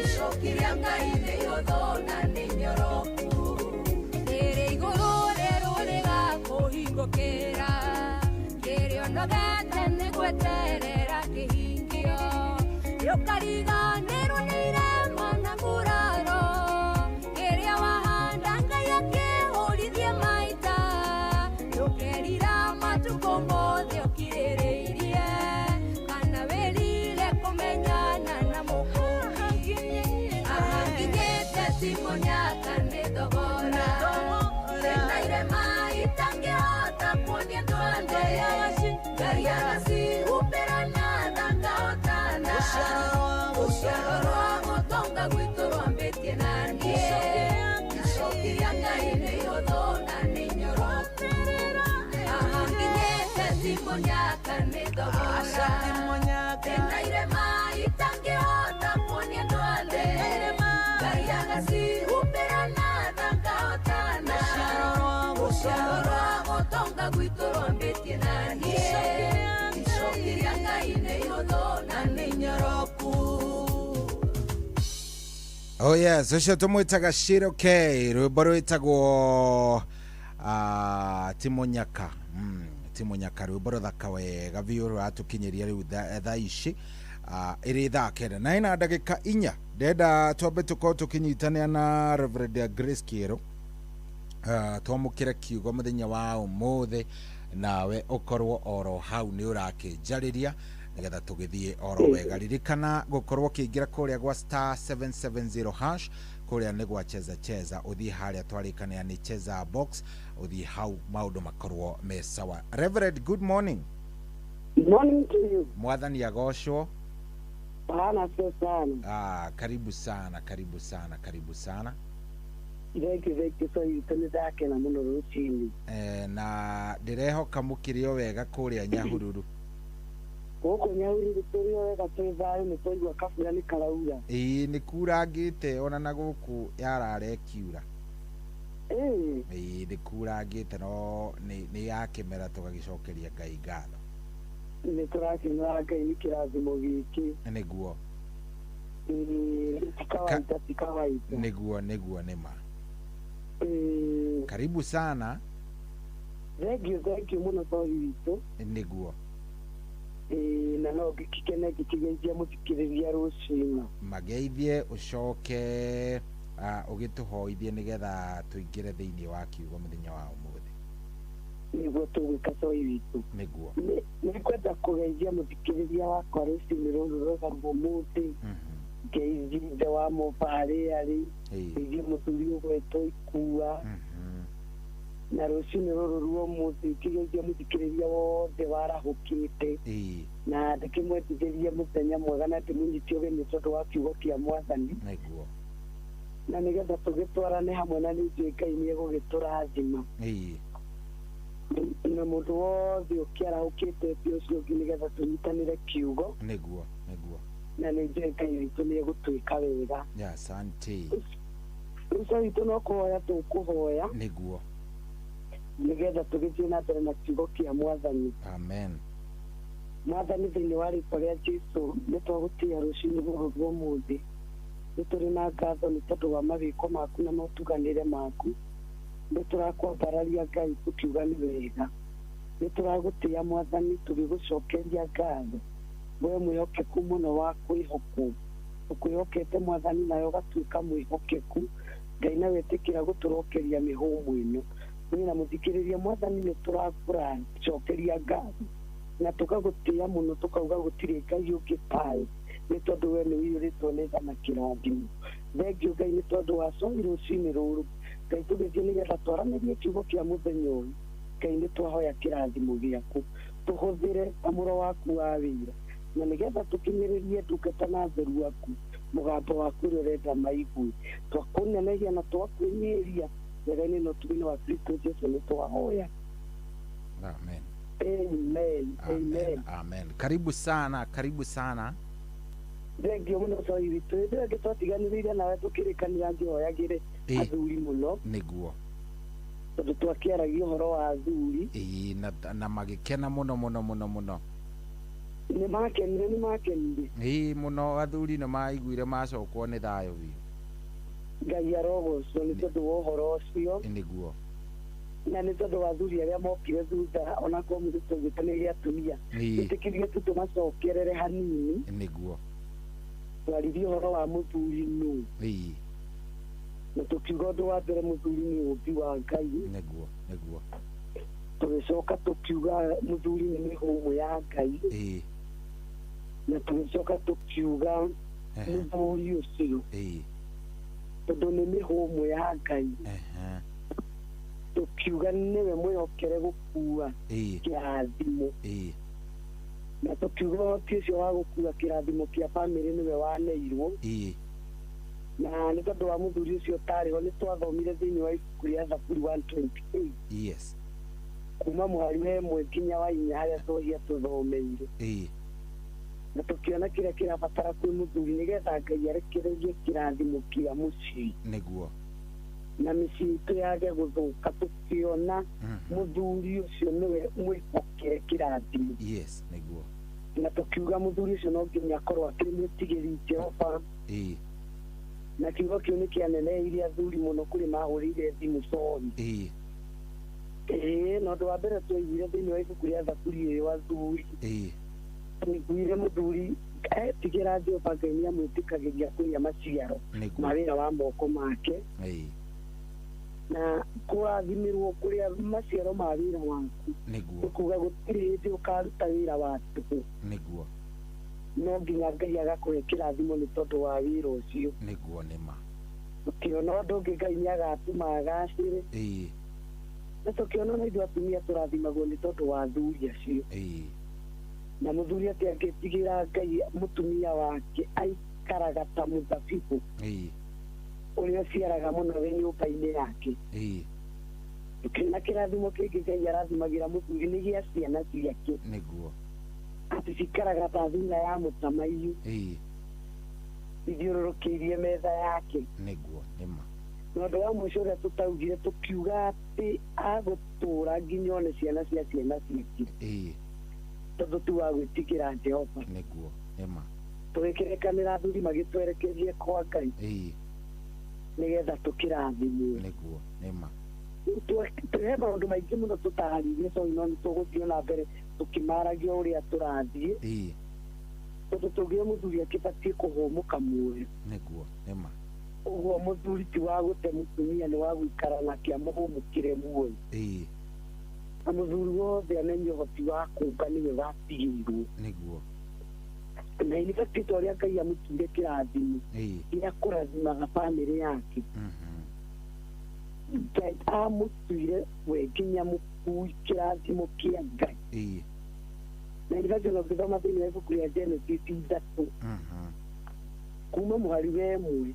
icoki rĩa Ngai nĩ ihũthũ na nĩ inyoroku. Rĩrĩ igũrũ rĩerũ rĩgakũhingũkĩra Nĩũnogete nĩ gweterera kĩhingio Nĩũkariganĩrwo nĩ irema na nguraro Kĩrĩa wahanda Ngai akĩhũrithie maita Ndũkerira matukũ mothe ũkirĩrĩirie Kana wĩrire kũmenyana na Mũkũũri Ahanginyĩte ti mũnyaka nĩ thogora Ndĩna irema itangĩhota kuonia andũ othe Ngai agacihumbĩra na thanga ũtana Rũciaro rwa gũtonga gwitũ rwambĩtie na niĩ Icoki rĩa Ngai nĩ ihũthũ na nĩ inyoroku Ahanginyĩte ti mũnyaka nĩ thogora Ndĩna irema itangĩhota kuonia andũ othe Ngai agacihumbĩra na thanga ũtana Rũciaro rwa gũtonga gwitũ rwambĩtie na niĩ Icoki rĩa Ngai nĩ ihũthũ na nĩ inyoroku Oh yes, ucio tumwitaga Shiro K, rwimbo rwitagwo Timunyaka. Timunyaka rwimbo ruthaka wega biũ rũratũkinyĩria rĩu thaa ici ĩrĩ thaa 9 na ĩna ndagĩka 4. Ndenda twambe tũkorwo tũkĩnyitanĩra na Reverend Grace Kĩero twamũkĩre kiugo mũthenya wa ũmũthĩ nawe ũkorwo oro hau nĩ ũrakĩnjarĩria nigetha tũgĩthiĩ oro wega. Ririkana gũkorwo ũkĩingĩra kũrĩa gwa star 770 hash kũrĩa nĩ gwa cheza cheza, ũthiĩ harĩa twarĩkanĩra nĩ cheza box, ũthiĩ hau maũndũ makorwo me sawa. Reverend, good morning. Good morning to you. Mwathani agocwo. Bwana sio sana. Karibu sana, karibu sana, karibu sana. Thank you so you tell that na muno rucini. Na ndirehoka mũkĩrĩ o wega kũrĩa Nyahururu. Gũkũ Nyahururu tũrĩ o wega twĩ thayũ nĩ twaigua kabura nĩ karaura. Ĩĩ nĩ kurangĩte ona na gũkũ yarara ĩkiura. Ĩĩ nĩ kurangĩte no nĩ ya kĩmera tũgagĩcokeria Ngai ngatho. Nĩ tũrakenera Ngai nĩ kĩrathimo gĩkĩ. Nĩguo. Ĩĩ ti kawaida, ti kawaida. Nĩguo, nĩguo nĩ ma. Karibu sana. Thank you mũno Thori witũ. Nĩguo. Na no ngĩkene ngĩkĩgeithia mũthikĩrĩria rũcinĩ. Mageithie ũcoke ũgĩtũhoithie nĩgetha tũingĩre thĩinĩ wa kiugo mũthenya wa ũmũthĩ. Nĩguo tũgwĩka Thori witũ. Nĩguo. Nĩngwenda kũgeithia mũthikĩrĩria wakwa rũcinĩ rũrũ rwega rwa ũmũthĩ. Ngeithie ithe wa Mũba harĩa arĩ, ngeithie mũthuri ũgwetwo Ikua. Na rũcinĩ rũrũ rwa ũmũthĩ ngĩgeithia mũthikĩrĩria wothe warahũkĩte. Na ndĩkĩmwendithĩrie mũthenya mwega na ndĩmũnyitie ũgeni tondũ wa kiugo kĩa Mwathani. Nĩguo. Na nĩgetha tũgĩtwarane hamwe na nĩ njũĩ Ngai nĩegũgĩtũrathima. Na mũndũ wothe ũkĩarahũkĩte ti ũcio ũngĩ nĩgetha tũnyitanĩre kiugo. Nĩguo, nĩguo. Na nĩ njũĩ Ngai witũ nĩegũtwĩka wega. Asante. Rĩu witũ no kũhoya tũkũhoya. Nĩguo. Nĩgetha tũgĩthiĩ na mbere na kiugo kĩa Mwathani. Amen. Mwathani thĩinĩ wa rĩtwa rĩa Jesũ nĩ twagũtĩĩa rũcinĩ rũrũ rwa ũmũthĩ. Nĩ tũrĩ na ngatho nĩ tondũ wa mawĩko maku na motuganĩre maku. Nĩ tũrakwambararia Ngai tũkiuga nĩ wega. Nĩ tũragũtĩĩa Mwathani tũgĩgũcokeria ngatho. We mwĩhokeku mũno wa kwĩhokwo. Ũkwĩhokete Mwathani nawe ũgatuĩka mwĩhokeku. Ngai na wetĩkĩra gũtũrokeria mĩhũmũ ĩno. Niĩ na mũthikĩrĩria Mwathani nĩ tũrakũracokeria ngatho na tũkagũtĩĩa mũno tũkauga gũtirĩ Ngai ũngĩ tawe nĩ tondũ we nĩ ũiyũrĩtwo nĩ tha na kĩrathimo. Thengiũ Ngai nĩ tondũ wa coi rũcinĩ rũrũ. Ngai tũgĩthiĩ nĩgetha twaranĩrie kiugo kĩa mũthenya ũyũ. Ngai nĩ twahoya kĩrathimo gĩaku tũhũthĩre ta mũro waku wa wĩra na nĩgetha tũkinyĩrĩrie ndungata na atheru aku mũgambo waku ũrĩa ũrenda maigue. Twakũneneria na twakwĩnyihĩria wega-inĩ na ũtugi-inĩ wa Kristo Jesũ nĩ twahoya. Amen. Amen. Amen. Amen. Karibu sana, karibu sana. Thengiũ mũno Thori witũ. Hĩndĩ ĩyo ĩngĩ twatiganĩrĩire nawe tũkĩrĩkanĩra ngĩhoyagĩre athuri mũno. Nĩguo. Tondũ twakĩaragia ũhoro wa athuri. Ĩĩ na magĩkena mũno mũno mũno mũno. Nĩ makenire, nĩ makenire. Ĩĩ mũno athuri nĩ maiguire macokwo nĩ thayũ biũ. Ngai arogocwo nĩ tondũ wa ũhoro ũcio. Nĩguo. Na nĩ tondũ wa athuri arĩa mokire thutha onakorwo mũthĩ tũgĩtanĩire atumia, ĩtĩkĩrie tu tũmacokerere hanini. Nĩguo. Twaririe ũhoro wa mũthuri nũ, na tũkiuga ũndũ wa mbere mũthuri nĩ ũmbi wa Ngai. Nĩguo, nĩguo. Tũgĩcoka tũkiuga mũthuri nĩ mĩhũmũ ya Ngai. Na tũgĩcoka tũkiuga mũthuri ũcio tondũ nĩ mĩhũmũ ya Ngai, tũkiuga nĩwe mwĩhokere gũkua kĩrathimo. Na tũkiuga ũhoti ũcio wa gũkua kĩrathimo kĩa bamĩrĩ nĩwe waneirwo. Na nĩ tondũ wa mũthuri ũcio ũtarĩ ho, nĩ twathomire thĩinĩ wa ibuku rĩa Thaburi 128. Yes. Kuma mũhari wa 1 nginya wa 4 harĩa twohia tũthomeire. Na tũkĩona kĩrĩa kĩrabatara kwĩ mũthuri nĩgetha Ngai arekererie kĩrathimo kĩa mũciĩ. Nĩguo. Na mĩciĩ itũ yage gũthũka, tũkĩona mũthuri ũcio nĩwe mwĩhokere kĩrathimo. Yes, nĩguo. Na tũkiuga mũthuri ũcio no nginya akorwo akĩrĩ mwĩtigĩri Jehova. Na kiugo kĩu nĩ kĩaneneirie athuri mũno kũrĩ mahũrĩire thimũ sorry. Na ũndũ wa mbere twaiguire thĩinĩ wa ibuku rĩa Thaburi ĩyo athuri. Twaiguire mũthuri etigĩra Jehova Ngai nĩamwĩtĩkagĩria kũrĩa maciaro ma wĩra wa moko make. Na kũrathimĩrwo kũrĩa maciaro ma wĩra waku. Nĩguo. Kuga gũtirĩ hĩndĩ ũkaruta wĩra wa tũhũ. Nĩguo. No nginya Ngai agakũhe kĩrathimo nĩ tondũ wa wĩra ũcio. Nĩguo nĩma. Ũkĩona ũndũ ũngĩ Ngai nĩagatũma agacĩre. Na tũkĩona na ithuĩ atumia tũrathimagwo nĩ tondũ wa athuri acio. Na mũthuri atĩ angĩtigĩra Ngai mũtumia wake aikaraga ta mũthabibũ ũrĩa ũciaraga mũno wĩ nyũmba-inĩ yake. Tũkĩona kĩrathimo kĩngĩ Ngai arathimagĩra mũthuri nĩ gĩa ciana ciake. Nĩguo. Atĩ cikaraga ta thuna ya mũtamaiyũ. Ithiũrũrũkĩirie metha yake. Nĩguo nĩma. Na ũndũ wa mũico ũrĩa tũtaugire tũkiuga atĩ agũtũra nginya one ciana cia ciana ciake. Tondũ ti wa gwĩtigĩra Jehova. Nĩguo nĩma. Tũgĩkĩrekanĩra athuri magĩtwerekerie kwa Ngai. Nĩgetha tũkĩrathimwo. Nĩguo nĩma. He maũndũ maingĩ mũno tũtarĩirie sorry, no nĩtũgũthiĩ na mbere tũkĩmaragia ũrĩa tũrathiĩ. Tondũ tũngĩona mũthuri akĩbatiĩ kũhũmũka muoyo. Nĩguo nĩma. Ũguo mũthuri ti wa gũte mũtumia, nĩ wa gũikara nake amũhũmũkĩre muoyo. Na mũthuri wothe amenye ũhoti wa kũmba nĩwe watigĩirwo. Nĩguo. Na in fact ta ũrĩa Ngai amũtuire kĩrathimo gĩa kũrathimaga bamĩrĩ yake. Ngai amũtuire we nginya mũkui kĩrathimo kĩa Ngai. Na in fact ona ũngĩthoma thĩinĩ wa ibuku rĩa Genesis 3 kuma mũhari wa 1,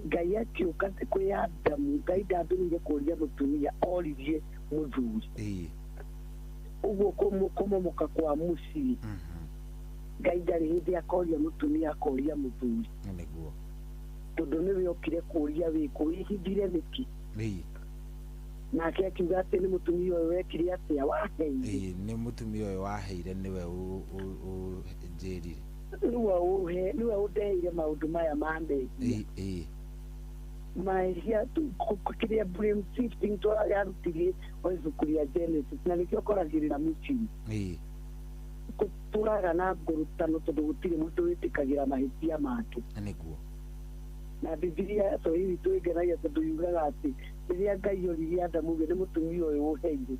Ngai akĩũka kwĩ Adamu. Ngai ndambĩrĩirie kũũria mũtumia, oririe mũthuri. Ũguo kũmomoka kwa mũciĩ, Ngai ndarĩ hĩndĩ akoria mũtumia, akoria mũthuri. Nĩguo. Tondũ nĩwe okire kũũria wĩkũ, wĩhithire nĩkĩ? Nake akiuga atĩ nĩ mũtumia ũyũ wekire atĩa, waheire. Nĩ mũtumia ũyũ waheire nĩwe ũnjĩrire. Nĩwe ũndeheire maũndũ maya ma mehia. Mahia kĩrĩa blame shifting yarutirie o ibuku rĩa Genesis, na nĩkĩo ũkoragĩrĩra mũciĩ. Gũtũraga na ngũrũtano tondũ gũtirĩ mũndũ wĩtĩkagĩra mahĩtia make. Nĩguo. Na Bibilia Swahili twĩngenagia tondũ yugaga atĩ rĩrĩa Ngai oririe Adamu nĩ mũtumia ũyũ ũheire.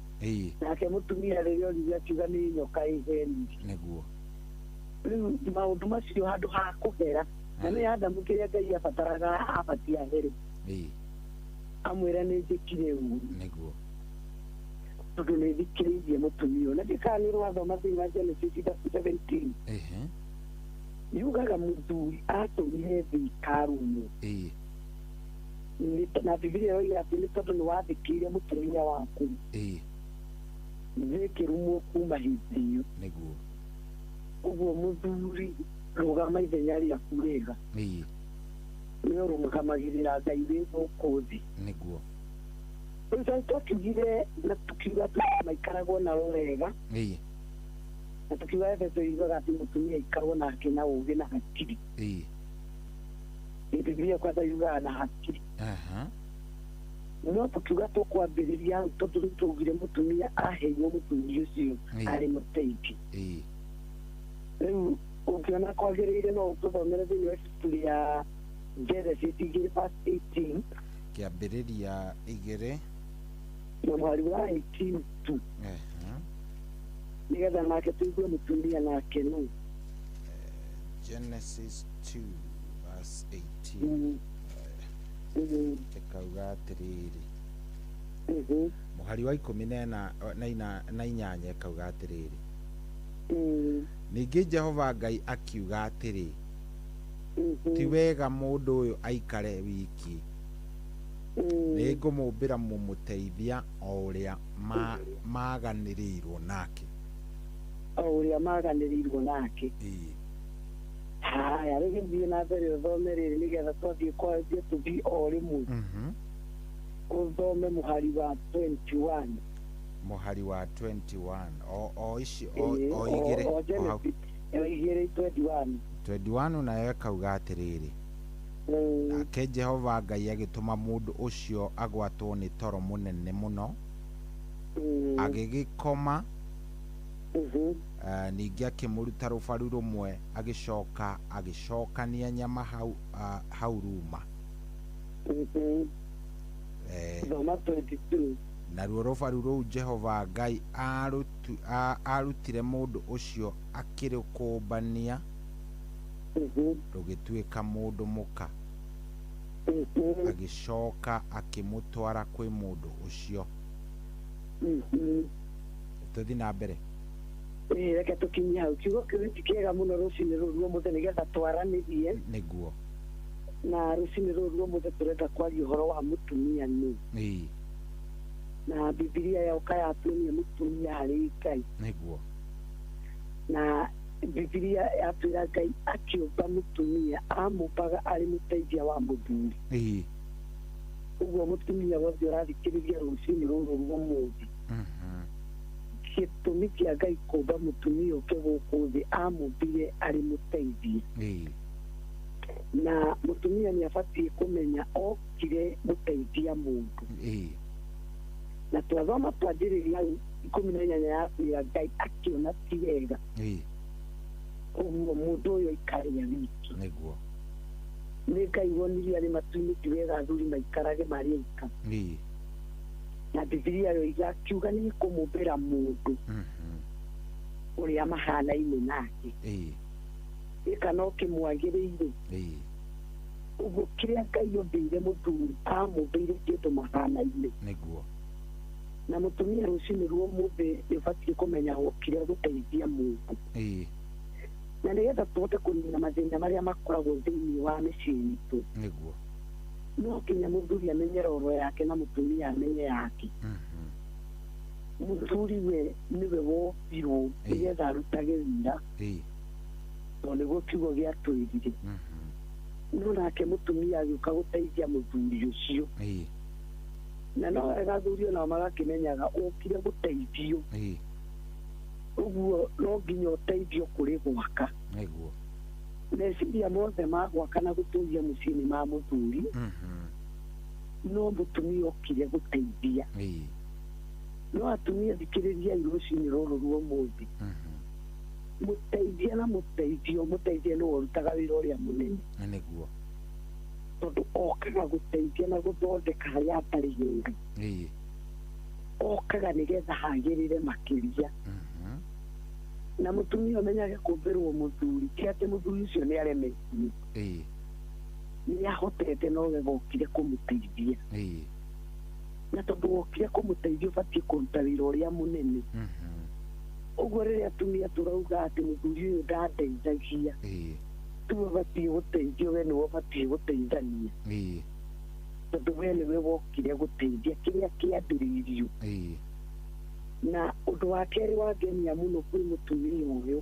Nake mũtumia rĩrĩa oririe akiuga nĩ nyoka ĩhenirie. Nĩguo. Rĩu maũndũ macio handũ ha kũhera, na nĩ Adamu kĩrĩa Ngai abataraga abatiĩ ahere. Amwĩre nĩ njĩkire ũũ. Nĩguo. Tondũ nĩ thikĩrĩirie mũtumia ũyũ. Na ndikaga nĩ ũrathoma thĩinĩ wa Genesis 17. Yugaga mũthuri atũmire thĩ ĩkarumwo. Na Bibilia yoiga atĩ nĩ tondũ nĩ wathĩkĩire mũtumia waku. Thĩ ĩkĩrumwo kuma hĩndĩ ĩyo. Nĩguo. Ũguo mũthuri rũgama ithenya rĩaku wega. Nĩ ũrũgamagĩrĩra Ngai wĩ gũkũ thĩ. Nĩguo. Rĩu twakiugire na tukiuga maikaragwo nao wega. Na tukiuga Efeso yugaga atĩ mũtumia aikarwo nake na ũũgĩ na hakiri. Bibilia kwanza yugaga na hakiri. No tũkiuga tũkwambĩrĩria hau tondũ rĩu twaugire mũtumia aheirwo mũthuri ũcio arĩ mũteithia. Rĩu ũngĩona kwagĩrĩire no ũtũthomere thĩinĩ wa ibuku rĩa Genesis 2 verse 18. Kĩambĩrĩria 2 na mũhari wa 18 tu, nĩgetha nake tũigue mũtumia nake nũ. Genesis 2 verse 18 ĩkauga atĩrĩrĩ, mũhari wa 18 ĩkauga atĩrĩrĩ, ningĩ Jehova Ngai akiuga atĩrĩ, ti wega mũndũ ũyũ aikare wiki, nĩngũmũmbĩra mũmũteithia o ũrĩa maganĩrĩirwo nake. O ũrĩa maganĩrĩirwo nake. Haya, rĩu gĩthiĩ na mbere ũthome rĩrĩ nĩgetha twathiĩ kwanjia tũthiĩ o rĩmwe. Ũthome mũhari wa 21. Mũhari wa 21 o ici o igĩrĩ. O Genesis 2 21. 21 nayo ĩkauga atĩrĩrĩ, nake Jehova Ngai agĩtũma mũndũ ũcio agwatwo nĩ toro mũnene mũno, agĩgĩkoma. Ningĩ akĩmũruta rũbaru rũmwe, agĩcoka agĩcokania nyama hau ruma. Thoma 22. Naruo rũbaru rũu Jehova Ngai arutire mũndũ ũcio akĩrũkũmbania, rũgĩtuĩka mũndũ mũka, agĩcoka akĩmũtwara kwĩ mũndũ ũcio. Tũthiĩ na mbere. Reke tũkinye hau. Kiugo kĩu ti kĩega mũno rũcinĩ rũrũ rwa ũmũthĩ nĩgetha twaranĩrie. Nĩguo. Na rũcinĩ rũrũ rwa ũmũthĩ tũrenda kwaria ũhoro wa mũtumia nũ. Na Bibilia yoka yatuonia mũtumia harĩ Ngai. Nĩguo. Na Bibilia yatwĩra Ngai akĩũmba mũtumia amũmbaga arĩ mũteithia wa mũthuri. Ũguo mũtumia wothe ũrathikĩrĩria rũcinĩ rũrũ rwa ũmũthĩ, gĩtũmi kĩa Ngai kũmba mũtumia ũke gũkũ thĩ amũmbire arĩ mũteithia. Na mũtumia nĩ abatiĩ kũmenya okire gũteithia mũndũ. Na twathoma twanjĩrĩria hau 18 yakwĩra Ngai akĩona ti wega ũguo mũndũ ũyũ aikarĩa wiki. Nĩguo. Nĩ Ngai wonirie arĩ matu-inĩ ti wega athuri maikarage marĩ aika. Na Bibilia yoiga akiuga nĩ kũmũmbĩra mũndũ ũrĩa mahanaine nake, ĩka no kĩmwagĩrĩire. Ũguo kĩrĩa Ngai ombĩire mũthuri amũmbĩire kĩndũ mahanaine. Nĩguo. Na mũtumia rũcinĩ rwa ũmũthĩ nĩ ũbatiĩ kũmenya wokire gũteithia mũndũ. Na nĩgetha tũhote kũnina mathĩna marĩa makoragwo thĩinĩ wa mĩciĩ itũ. Nĩguo. No nginya mũthuri amenye roro yake na mũtumia amenye yake. Mũthuri we nĩwe wombirwo nĩgetha arutage wĩra, tondũ nĩguo kiugo gĩatwĩrire. No nake mũtumia agĩũka gũteithia mũthuri ũcio. Na no wega athuri onao magakĩmenyaga ũkire gũteithio. Ũguo no nginya ũteithio kũrĩ gwaka. Nĩguo. Meciria mothe ma gwaka na gũtũria mũciĩ nĩ ma mũthuri, no mũtumia okire gũteithia. No atumia thikĩrĩriai rũcinĩ rũrũ rwa ũmũthĩ, mũteithia na mũteithio, mũteithia nĩwe ũrutaga wĩra ũrĩa mũnene. Nĩguo. Tondũ okaga gũteithia na gũthondeka harĩa hatarĩ hega. Okaga nĩgetha hagĩrĩre makĩria. Na mũtumia ũmenyage kũmbĩrwo mũthuri ti atĩ mũthuri ũcio nĩ aremetio. Nĩ ahotete no we wokire kũmũteithia. Na tondũ wokire kũmũteithia ũbatiĩ kũruta wĩra ũrĩa mũnene. Ũguo rĩrĩa atumia tũrauga atĩ mũthuri ũyũ ndandeithagia, tiwe ũbatiĩ gũteithio, we nĩwe ũbatiĩ gũteithania. Tondũ we nĩwe wokire gũteithia kĩrĩa kĩambĩrĩirio. Na ũndũ wa kerĩ wangenia mũno kwĩ mũtumia ũyũ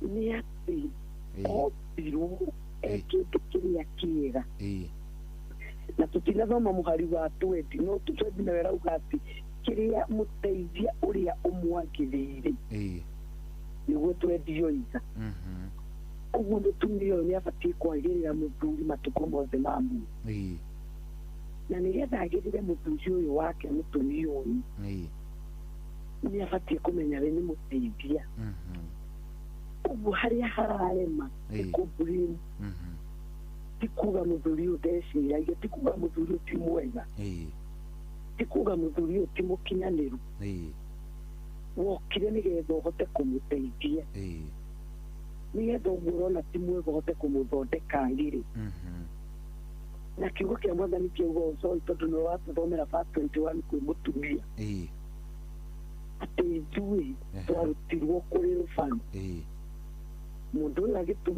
nĩ atĩ ombirwo e kĩndũ kĩrĩa kĩega. Na tũtinathoma mũhari wa 20, no 20 nawe ĩrauga atĩ kĩrĩa mũteithia ũrĩa ũmwagĩrĩire nĩguo 20 yoiga. Ũguo mũtumia ũyũ nĩ abatiĩ kwagĩrĩra mũthuri matukũ mothe ma muoyo. Na nĩgetha agĩrĩre mũthuri ũyũ wake mũtumia ũyũ, nĩ abatiĩ kũmenya we nĩ mũteithia. Ũguo harĩa hararema nĩ kũblame. Ti kuga mũthuri ũyũ ndeciragia, ti kuga mũthuri ũyũ ti mwega, ti kuga mũthuri ũyũ ti mũkinyanĩru. Wokire nĩgetha ũhote kũmũteithia, nĩgetha ũguo ũrona ti mwega ũhote kũmũthondeka agĩrĩ. Na kiugo kĩa Mwathani kĩauga ũũ, sorry, tondũ nĩwe watũthomera verse 21 kwĩ mũtumia, atĩ ithuĩ twarutirwo kũrĩ rũbaru. Mũndũ ũyũ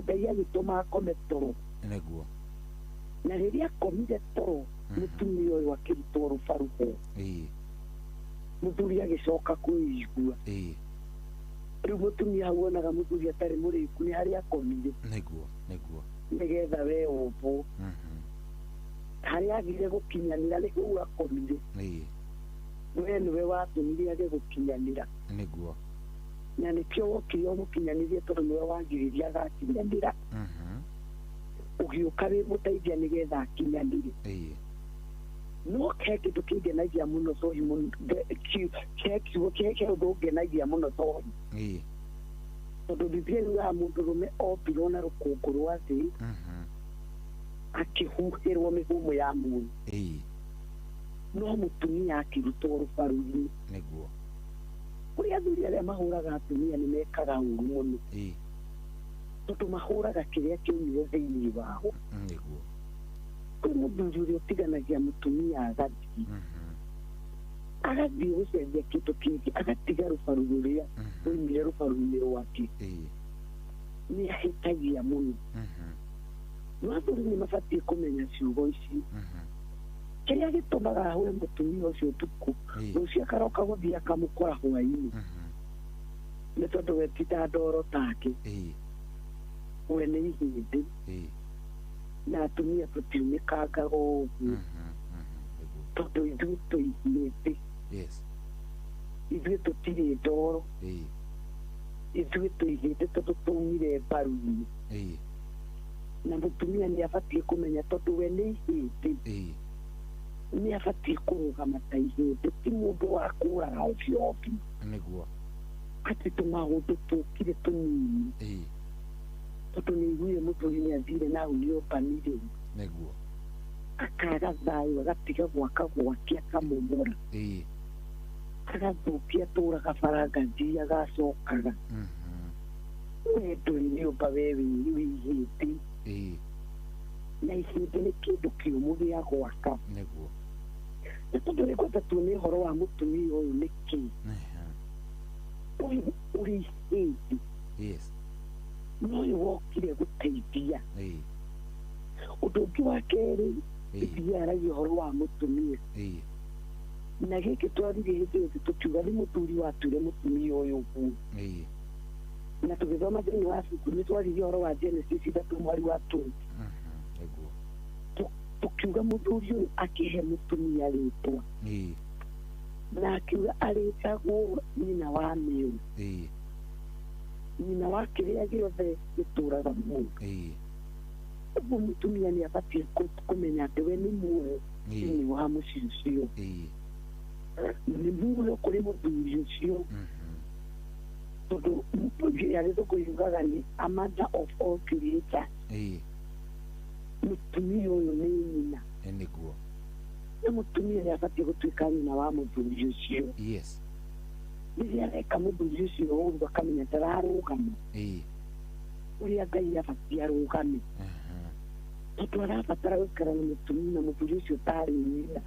Ngai agĩtũma akome toro. Nĩguo. Na rĩrĩa akomire toro, mũtumia ũyũ akĩrutwo rũbaru ho. Mũthuri agĩcoka kwĩigua. Rĩu mũtumia hau onaga mũthuri atarĩ mũrĩku, nĩ harĩa akomire. Nĩguo, nĩguo. Nĩgetha we ũmbwo. Harĩa agire gũkinyanĩra nĩ hau akomire. We nĩwe watũmire age gũkinyanĩra. Nĩguo. Na nĩkĩo wokire ũmũkinyanĩrie, tondũ nĩwe wagiririe agakinyanĩra. Ũgĩũka wĩ mũteithia nĩgetha akinyanĩre. No he kĩndũ kĩngenagia mũno sohi mũno, he kiugo he ũndũ ũngenagia mũno sohi, tondũ Biblia yugaga mũndũrũme ombirwo na rũkũngũ rwa thĩ, akĩhuhĩrwo mĩhũmũ ya muoyo, no mũtumia akĩrutwo rũbaru-inĩ. Nĩguo. Kũrĩ athuri arĩa mahũraga atumia nĩ mekaga ũru mũno, tondũ mahũraga kĩrĩa kĩaumire thĩinĩ wao. Nĩguo. Kwĩ mũthuri ũrĩa ũtiganagia mũtumia agathiĩ, agathiĩ gũcenjia kĩndũ kĩngĩ, agatiga rũbaru rũrĩa rwaumire rũbaru-inĩ rwake. Nĩ ahĩtagia mũno. No athuri nĩ mabatiĩ kũmenya ciugo ici. Kĩrĩa gĩtũmaga ahũre mũtumia ũcio ũtukũ, rũciũ akaroka gũthiĩ akamũkora hwaĩ-inĩ, nĩ tondũ we ti ta ndoro take, we nĩ ihĩndĩ. Na atumia tũtiunĩkangaga ũguo, tondũ ithuĩ twĩ ihĩndĩ. Ithuĩ tũtirĩ ndoro. Ithuĩ twĩ ihĩndĩ tondũ twaumire mbaru-inĩ. Na mũtumia nĩ abatiĩ kũmenya tondũ we nĩ ihĩndĩ, nĩ abatiĩ kũrũgama ta ihĩndĩ, ti mũndũ wa kũraga ovyo ovyo. Nĩguo. Atĩ tũmaũndũ tũkire tũnini, tondũ nĩ aiguire mũthuri nĩ athire na hau nyũmba rĩu. Nĩguo. Akaga thayũ, agatiga gwaka gwake, akamomora, agathũkia tũraga bara, ngathiaga acokaga. We ndũrĩ nyũmba, we wĩ ihĩndĩ. Na ihĩndĩ nĩ kĩndũ kĩũmũ gĩa gwaka. Nĩguo. Na tondũ nĩngwenda tuone ũhoro wa mũtumia ũyũ nĩkĩ ũyũ ũrĩ ihĩndĩ. No ũyũ wokire gũteithia. Ũndũ ũngĩ wa kerĩ, Biblia yaragia ũhoro wa mũtumia. Na gĩkĩ twaririe hĩndĩ ĩyo tũkiuga nĩ mũthuri watuire mũtumia ũyũ ũguo. Na tũgĩthoma thĩinĩ wa cukuru nĩ twaririe ũhoro wa Genesis 3 mweri wa 20. Nĩguo. Tũkiuga mũthuri ũyũ akĩhe mũtumia rĩtwa. Na akiuga arĩtagwo nyina wa mĩũru. Nyina wa kĩrĩa gĩothe gĩtũraga muoyo. Ũguo mũtumia nĩ abatiĩ kũmenya atĩ we nĩ muoyo thĩinĩ wa mũciĩ ũcio. Nĩ muoyo kũrĩ mũthuri ũcio. Tondũ ya gĩthũngũ yugaga nĩ a mother of all creatures. Mũtumia ũyũ nĩ nyina. Nĩguo. Na mũtumia nĩ abatiĩ gũtuĩka nyina wa mũthuri ũcio. Rĩrĩa areka mũthuri ũcio ũru akamenya ndararũgama ũrĩa Ngai abatiĩ arũgame. Tondũ arabatara gũikara na mũtumia na mũthuri ũcio tarĩ nyina.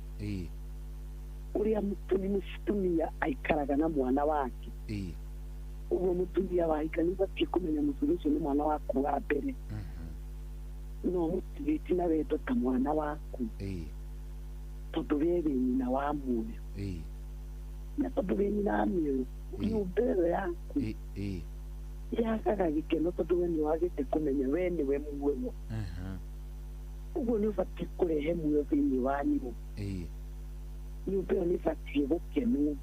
Ũrĩa mũtumia aikaraga na mwana wake. Ũguo mũtumia wahika nĩ ũbatiĩ kũmenya mũthuri ũcio nĩ mwana waku wa mbere. No mũtirĩti na wendo ta mwana waku. Tondũ we wĩ nyina wa muoyo. Na tondũ wĩ nyina wa muoyo, nyũmba ĩyo yaku yagaga gĩkeno tondũ we nĩ wagĩte kũmenya we nĩwe muoyo. Ũguo nĩ ũbatiĩ kũrehe muoyo thĩinĩ wa nyũmba. Nyũmba ĩyo nĩ ĩbatiĩ gũkenwo.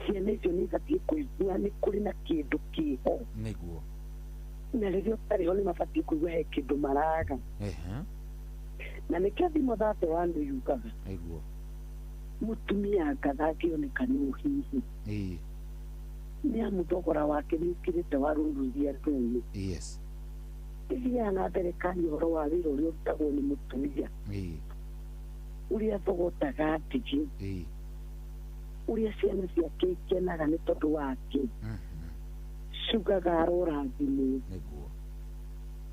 Ciana icio nĩ ibatiĩ kũigua nĩ kũrĩ na kĩndũ kĩho. Nĩguo. Na rĩrĩa ũtarĩ ho nĩ mabatiĩ kũigua he kĩndũ maraga. Na nĩkĩo thimo 31 yugaga nĩguo mũtumia ngatha angĩoneka nĩ ũhihi ĩĩ nĩ amu thogora wake nĩ ũkĩrĩte wa ruru iria ndune. Yes. Ithiaga na mbere karia ũhoro wa wĩra ũrĩa ũrutagwo nĩ mũtumia ĩĩ ũrĩa thogotaga ndigi ĩĩ ũrĩa ciana ciake ikenaga nĩ tondũ wake ciugaga arorathimwo nĩguo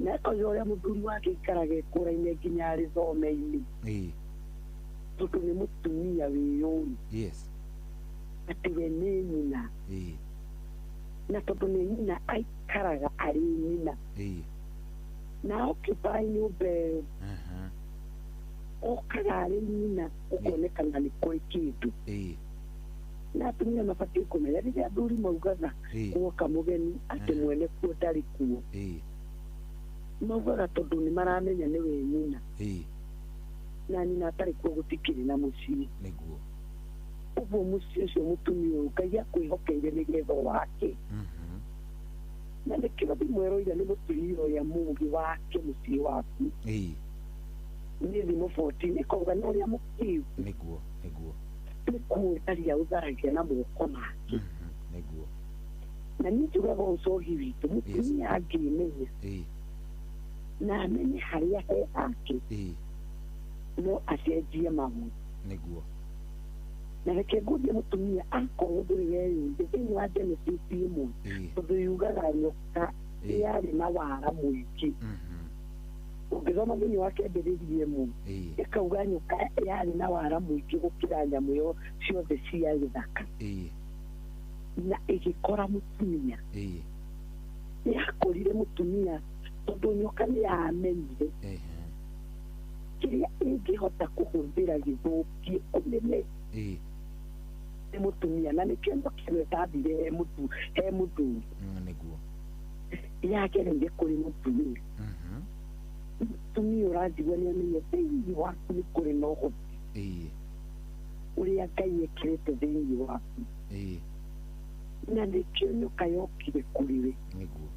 na ĩkoiga ũrĩa mũthuri wake aikaraga ĩkũraine nginya arĩ thome-inĩ ĩĩ tondũ nĩ mũtumia wĩyũĩ yes atĩ we nĩ nyina ĩĩ na tondũ nĩ nyina aikaraga arĩ nyina ĩĩ na occupy nyũmba ĩyo aha okaga arĩ nyina ũkonekana nĩ kũrĩ kĩndũ ĩĩ na atumia mabatiĩ kũmenya rĩrĩa athuri maugaga Ĩĩ. gwoka mũgeni atĩ mwene kuo ndarĩ kuo ĩĩ maugaga tondũ nĩ maramenya nĩwe nyina ĩĩ na nyina atarĩ kuo gũtikĩrĩ na mũciĩ nĩguo ũguo mũciĩ ũcio mũtumia ũyũ Ngai akwĩhokeire nĩgetha wake na nĩkĩo thimũ ĩroiga nĩ mũtumia ũrĩa mũũgĩ wake mũciĩ waku ĩĩ nĩ thimũ 14 ĩkauga nĩ ũrĩa mũkĩgu nĩguo nĩguo nĩ kũũtharia ũtharagia na moko make nĩguo na niĩ njugaga ũcohi witũ mũtumia angĩmenya ĩĩ na amenye harĩa he hake ĩĩ no acenjie maũndũ nĩguo na reke ngũrie mũtumia akorwo ndũrĩ weyũria thĩinĩ wa Genesis ĩmwe ĩĩ tondũ yugaga nyoka yarĩ na wara mũingĩ ũngĩthoma thĩinĩ wa kĩambĩrĩria ĩmwe ĩĩ ĩkauga nyoka yarĩ na wara mũingĩ gũkĩra nyamũ yo ciothe cia gĩthaka ĩĩ na ĩgĩkora mũtumia ĩĩ yakorire mũtumia tondũ nyoka nĩ yamenyire kĩrĩa ĩngĩhota kũhũthĩra gĩthũkie kũnene ĩĩ nĩ mũtumia na nĩkĩo nyoka ĩno ĩtathire he he mũthuri nĩguo yagereire kũrĩ mũtumia mũtumia ũranjigua nĩ amenye thĩinĩ waku nĩ kũrĩ na ũhoti ĩĩ ũrĩa Ngai ekĩrĩte thĩinĩ waku ĩĩ na nĩkĩo nyoka yokire kũrĩ we nĩguo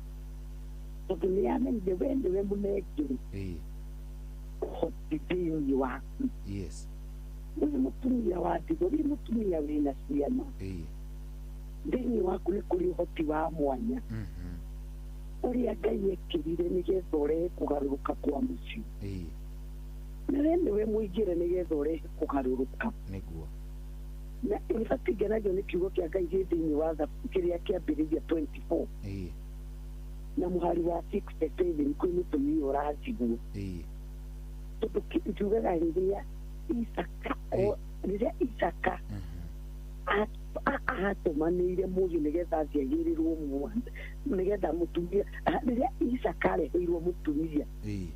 tondũ nĩ yamenyire we nĩwe mũnengeri ĩĩ ũhoti thĩinĩ waku yes wĩ mũtumia wa ndigwa wĩ mũtumia wĩna ciana ĩĩ thĩinĩ waku nĩ kũrĩ ũhoti wa mwanya ũrĩa Ngai ekĩrire nĩgetha ũrehe kũgarũrũka kwa mũciĩ ĩĩ na we nĩwe mũingĩre nĩgetha ũrehe kũgarũrũka nĩguo na ĩbatiĩ ngenagio nĩ kiugo kĩa Ngai gĩ thĩinĩ wa kĩrĩa kĩambĩrĩria 24 ĩĩ na mũhari wa 67 kwĩ mũtumia ũranjigua ĩĩ tondũ njugaga rĩrĩa Isaka rĩrĩa Isaka atũmanĩire mũriũ nĩgetha athiĩ agĩrĩrwo mwana nĩgetha mũtumia rĩrĩa Isaka areheirwo mũtumia ĩĩ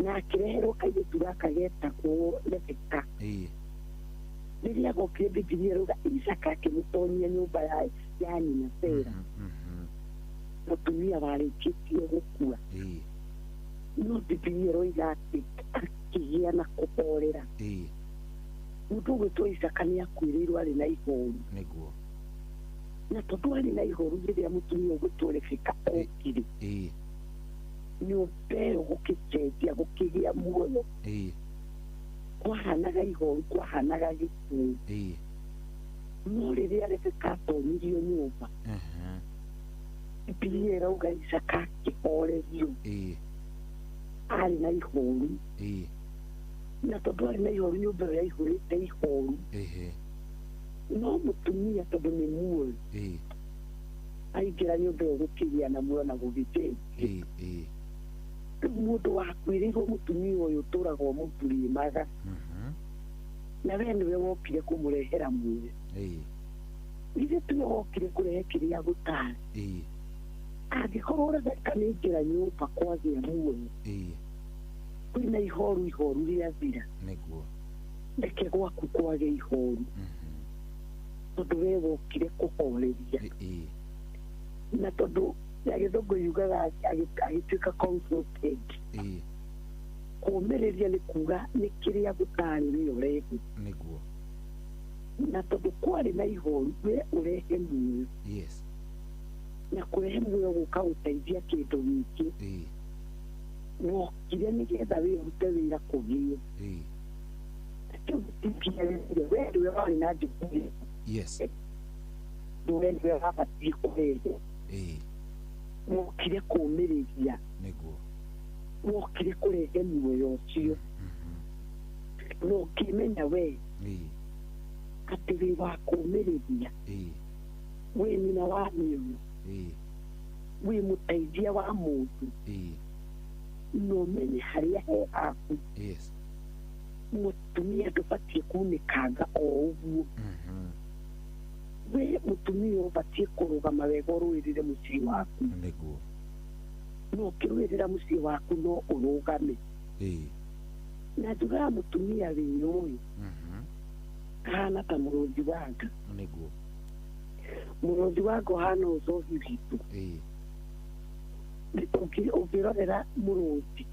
na akĩreherwo kairĩtu gaka getagwo Rebeka ĩĩ rĩrĩa gokire Bibilia ĩrauga Isaka akĩmũtonyia nyũmba ya nyina Sera mũtumia warĩkĩtie gũkua ĩĩ no Bibilia ĩroiga atĩ akĩgĩa na kũhorera ĩĩ mũndũ ũgwĩtwo Isaka nĩ akuĩrĩirwo arĩ na ihoru nĩguo na tondũ arĩ na ihoru rĩrĩa mũtumia ũgwĩtwo Rebeka okire ĩĩ nyũmba ĩyo gũkĩcenjia gũkĩgĩa muoyo ĩĩ kwahanaga ihoru kwahanaga gĩkuũ ĩĩ no rĩrĩa Rebeka atonyirio nyũmba Bibilia ĩrauga Isaka akĩhorerio ĩĩ arĩ na ihoru ĩĩ na tondũ arĩ na ihoru nyũmba ĩyo yaihũrĩte ihoru ĩhĩ no mũtumia tondũ nĩ muoyo ĩĩ aingĩra nyũmba ĩyo gũkĩgĩa na muoyo na gũgĩcenjia ĩĩ ĩĩ rĩu mũndũ wakuĩrĩirwo mũtumia ũyũ ũtũraga ũmũturimaga na we nĩwe wokire kũmũrehera muoyo ĩĩ ithe tiwe wokire kũrehe kĩrĩa gũtarĩ ĩĩ angĩkorwo Rebeka nĩ aingĩra nyũmba kwagĩa muoyo ĩĩ kwĩna ihoru ihoru rĩathira nĩguo reke gwaku kwage ihoru tondũ we wokire kũhoreria ĩĩ na tondũ ya gĩthũngũ yugaga agĩtuĩka comforted ĩĩ kũũmĩrĩria nĩ kuga nĩ kĩrĩa gũtarĩ we ũrehe nĩguo na tondũ kwarĩ na ihoru we ũrehe muoyo yes na kũrehe muoyo gũka gũteithia kĩndũ gĩkĩ ĩĩ Wokire nĩgetha wĩrute wĩra kũgĩe. Kĩu gĩtingĩagĩrĩire, we nĩwe warĩ na njũkĩ. Yes. We nĩwe wabatiĩ kũrehe. Wokire kũũmĩrĩria. Nĩguo. Wokire kũrehe muoyo ũcio. Na ũkĩmenya we atĩ wĩ wa kũũmĩrĩria. Wĩ nyina wa mĩoyo. Wĩ mũteithia wa mũndũ. Na ũmenye harĩa he haku. Yes. Mũtumia ndũbatiĩ kunĩkanga o ũguo. We mũtumia ũbatiĩ kũrũgama wega ũrũĩrĩre mũciĩ waku. Nĩguo. No ũkĩrũĩrĩra mũciĩ waku no ũrũgame. Na njugaga mũtumia wĩyũĩ ahana ta mũrũthi wa nga. Nĩguo. Mũrũthi wa nga ũhana ũcohi witũ. Ũngĩrorera mũrũthi.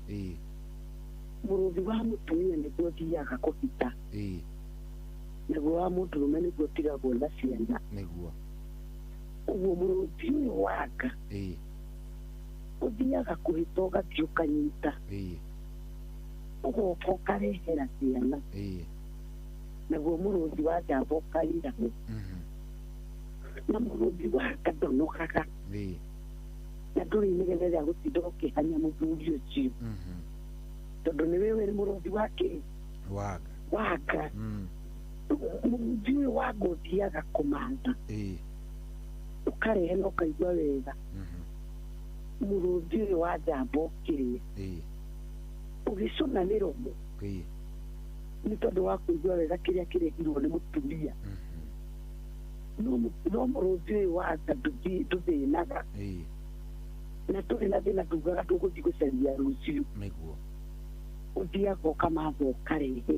Mũrũthi wa mũtumia nĩguo ũthiaga kũhita. Naguo wa mũndũrũme nĩguo ũtigagwo na ciana. Nĩguo. Ũguo mũrũthi ũyũ wa nga ũthiaga kũhĩta ũgathiĩ ũkanyita. Ũgoka ũkarehera ciana. Naguo mũrũthi wa njamba ũkairagwo. Na mũrũthi wa nga ndonogaga. Na ndũrĩ inegene rĩa gũtinda ũkĩhanya mũthuri ũcio. Tondũ nĩwe wĩ mũrũthi wa kĩ? Wa nga. Wa nga. Mũrũthi ũyũ wa nga ũthiaga kũmatha. Ũkarehe na ũkaigua wega. Mũrũthi ũyũ wa njamba ũkĩrĩa. Ũgĩcũna mĩromo. Nĩ tondũ wa kũigua wega kĩrĩa kĩrehirwo nĩ mũtumia. No mũrũthi ũyũ wa nga ndũthĩnaga. Na ndũrĩ na thĩna ndugaga ndũgũthiĩ gũcaria rũciũ. Nĩguo. Ũthiaga ũkamatha ũkarehe.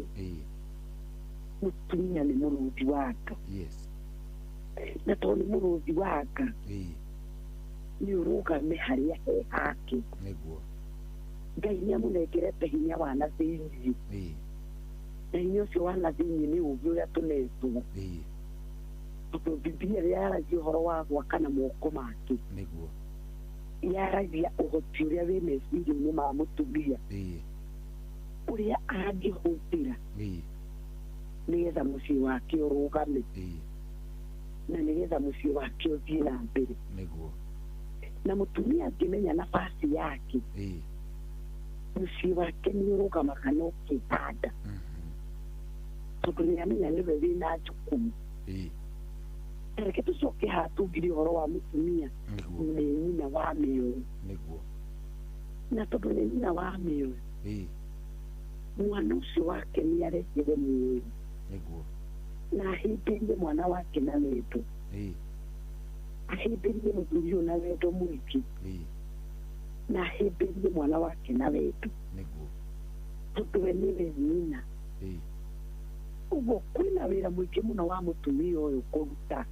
Mũtumia nĩ mũrũthi wa nga. Yes. Na tondũ nĩ mũrũthi wa nga nĩ ũrũgame harĩa he hake. Nĩguo. Ngai nĩ amũnengerete hinya wa na thĩinĩ. Na hinya ũcio wa na thĩinĩ nĩ ũũgĩ ũrĩa tũnetwo. Tondũ Bibilia rĩrĩa yaragia ũhoro wa gwaka na moko make. Nĩguo. Yaragia ũhoti ũrĩa wĩ meciria-inĩ ma mũtumia. Ũrĩa angĩhũthĩra. Nĩgetha mũciĩ wake ũrũgame. Na nĩgetha mũciĩ wake ũthiĩ na mbere. Nĩguo. Na mũtumia angĩmenya nafasi yake. Mũciĩ wake nĩ ũrũgamaga na ũkĩhanda. Tondũ nĩ amenya nĩwe wĩna jukumu. Reke tũcoke haha tungire ũhoro wa mũtumia nĩ nyina wa mĩoyo. Nĩguo. Na tondũ nĩ nyina wa mĩoyo. Mwana ũcio wake nĩ arehire muoyo. Nĩguo. Na ahĩmbĩirie mwana wake na wendo. Ahĩmbĩirie mũthuri ũyũ na wendo mũingĩ. Na ahĩmbĩirie mwana wake na wendo. Nĩguo. Tondũ we nĩwe nyina. Ũguo kwĩna wĩra mũingĩ mũno wa mũtumia ũyũ kũruta.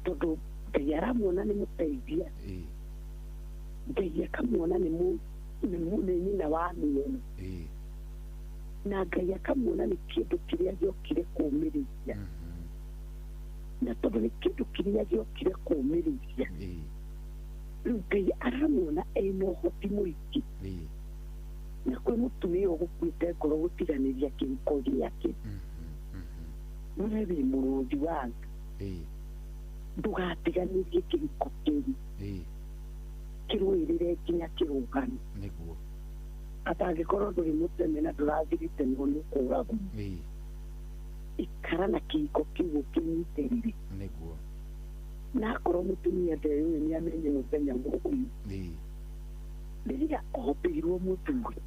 Tondũ Ngai aramuona nĩ mũteithia. Ngai akamuona nĩ nyina wa mĩoyo. Na Ngai akamuona nĩ kĩndũ kĩrĩa gĩokire kũũmĩrĩria. Na tondũ nĩ kĩndũ kĩrĩa gĩokire kũũmĩrĩria. Rĩu Ngai aramuona ena ũhoti mũingĩ. Na kwĩ mũtumia ũgũkuĩte ngoro gũtiganĩria kĩhiko gĩake. We wĩ mũrũthi wa nga. Ndũgatiganĩrie kĩhiko kĩu. Kĩrũĩrĩre nginya kĩrũgame. Nĩguo. Atangĩkorwo ndũrĩ mũteme na ndũrathirĩte nĩguo nĩ ũkũragwo. Ikara na kĩhiko kĩu ũkĩnyitĩrĩre. Nĩguo. Na akorwo mũtumia ndeyũĩ nĩ amenye mũthenya ũyũ. Rĩrĩa ombĩirwo mũthuri.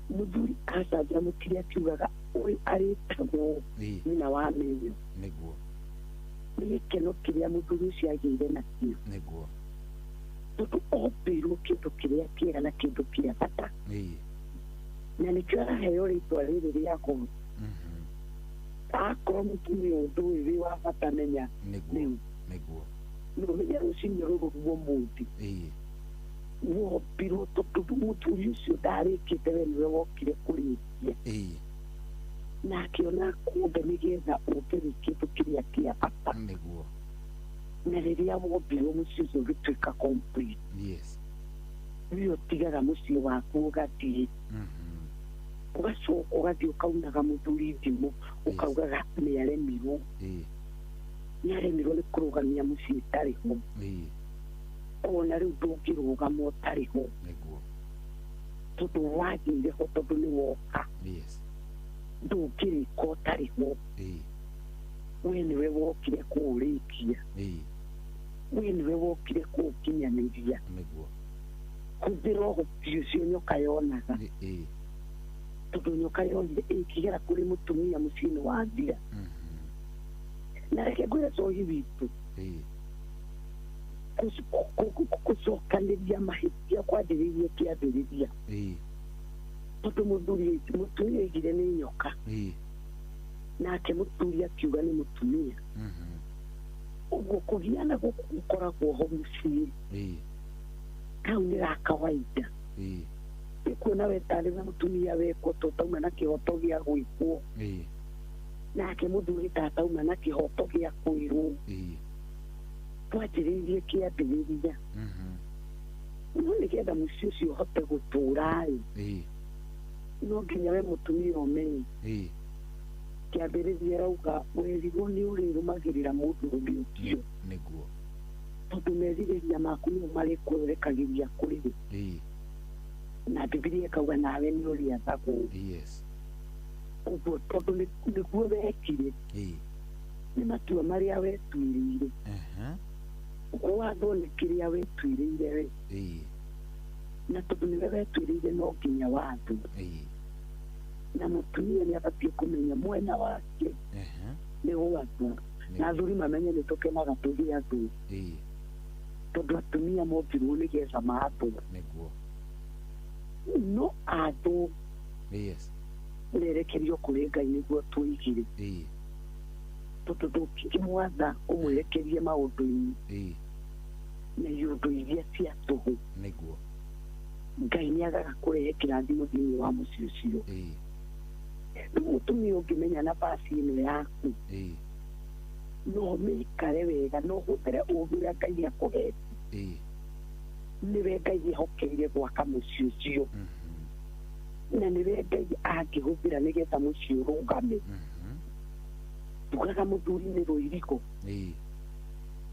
Mũthuri acanjamũkire akiugaga ũyũ arĩtagwo nyina wa mĩoyo. Nĩguo. Nĩ gĩkeno kĩrĩa mũthuri ũcio agĩire nakĩo. Nĩguo. Tondũ ombĩirwo kĩndũ kĩrĩa kĩega na kĩndũ kĩa bata. Na nĩkĩo araheo rĩtwa rĩrĩ rĩa goro. Akorwo mũtumia ũndũ ũyũ wĩ wa bata menya rĩu. Nĩguo. Na ũmenye rũcinĩ rũrũ rwa ũmũthĩ. Wombirwo tondũ mũthuri ũcio ndarĩkĩte we nĩwe wokire kũrĩkia. Na akĩona kumbe nĩgetha ũmbe wĩ kĩndũ kĩrĩa kĩa bata. Nĩguo. Na rĩrĩa wombirwo mũciĩ ũcio ũgĩtuĩka complete. Yes. We ũtigaga mũciĩ waku ũgathiĩ ũgacoka ũgathiĩ ũkaunaga mũthuri thimũ ũkaugaga nĩaremirwo nĩaremirwo nĩ kũrũgamia mũciĩ ũtarĩ ho ona rĩu ndũngĩrũgama ũtarĩ ho tondũ wagĩire ho tondũ nĩ woka ndũngĩrĩka ũtarĩ ho we nĩwe wokire kũũrĩkia we nĩwe wokire kũũkinyanĩria hũthĩra ũhoti ũcio nyoka yonaga tondũ nyoka yonire ĩkĩgera kũrĩ mũtumia mũciĩ-inĩ wathira na reke ngwĩre cohi witũ gũcokanĩria mahĩtia kwanjĩrĩirie kĩambĩrĩria tondũ mũthuri mũtumia oigire nĩ nyoka nake mũthuri akiuga nĩ mũtumia ũguo kũgiana gũkũ gũkoragwo ho mũciĩ kau nĩ ga kawaida ikuona we tarĩ we mũtumia wekwo to tauma na kĩhoto gĩa gwĩkwo nake mũthuri tatauma na kĩhoto gĩa kwĩrwo twanjĩrĩirie kĩambĩrĩria no nĩgetha mũciĩ ũcio ũhote gũtũũra-rĩ no nginya we mũtumia ũmenye kĩambĩrĩria rauga werirwo nĩ ũrĩrũmagĩrĩra mũndũrũme ũcio nĩguo tondũ merirĩria maku nĩmo marĩkwerekagĩria kũrĩ we na Bibilia ĩkauga nawe nĩ ũrĩathagwo ũguo tondũ nĩguo wekire nĩ matua marĩa wetuĩrĩire wathwo nĩ kĩrĩa wetuĩrĩire we na tondũ nĩwe wetuĩrĩire no nginya wathwo na mũtumia nĩ abatiĩ kũmenya mwena wake nĩ gwathwo na athuri mamenye nĩ tũkenaga tũgĩathwo tondũ atumia mombirwo nĩgetha mathwo no athwo merekerio kũrĩ Ngai nĩguo tũigire tondũ ndũngĩmwatha ũmwerekerie maũndũ-inĩ na iũndũ iria cia tũhũ Ngai nĩagaga kũrehe kĩrathimo thĩinĩ wa mũciĩ ũcio rĩu mũtumia ũngĩmenya nabasi ĩno yaku no ũmĩikare wega no ũhũthĩre ũũgĩ ũrĩa Ngai akũhete nĩwe Ngai ehokeire gwaka mũciĩ ũcio na nĩwe Ngai angĩhũthĩra nĩgetha mũciĩ ũrũgame tugaga mũthuri nĩ rũirigo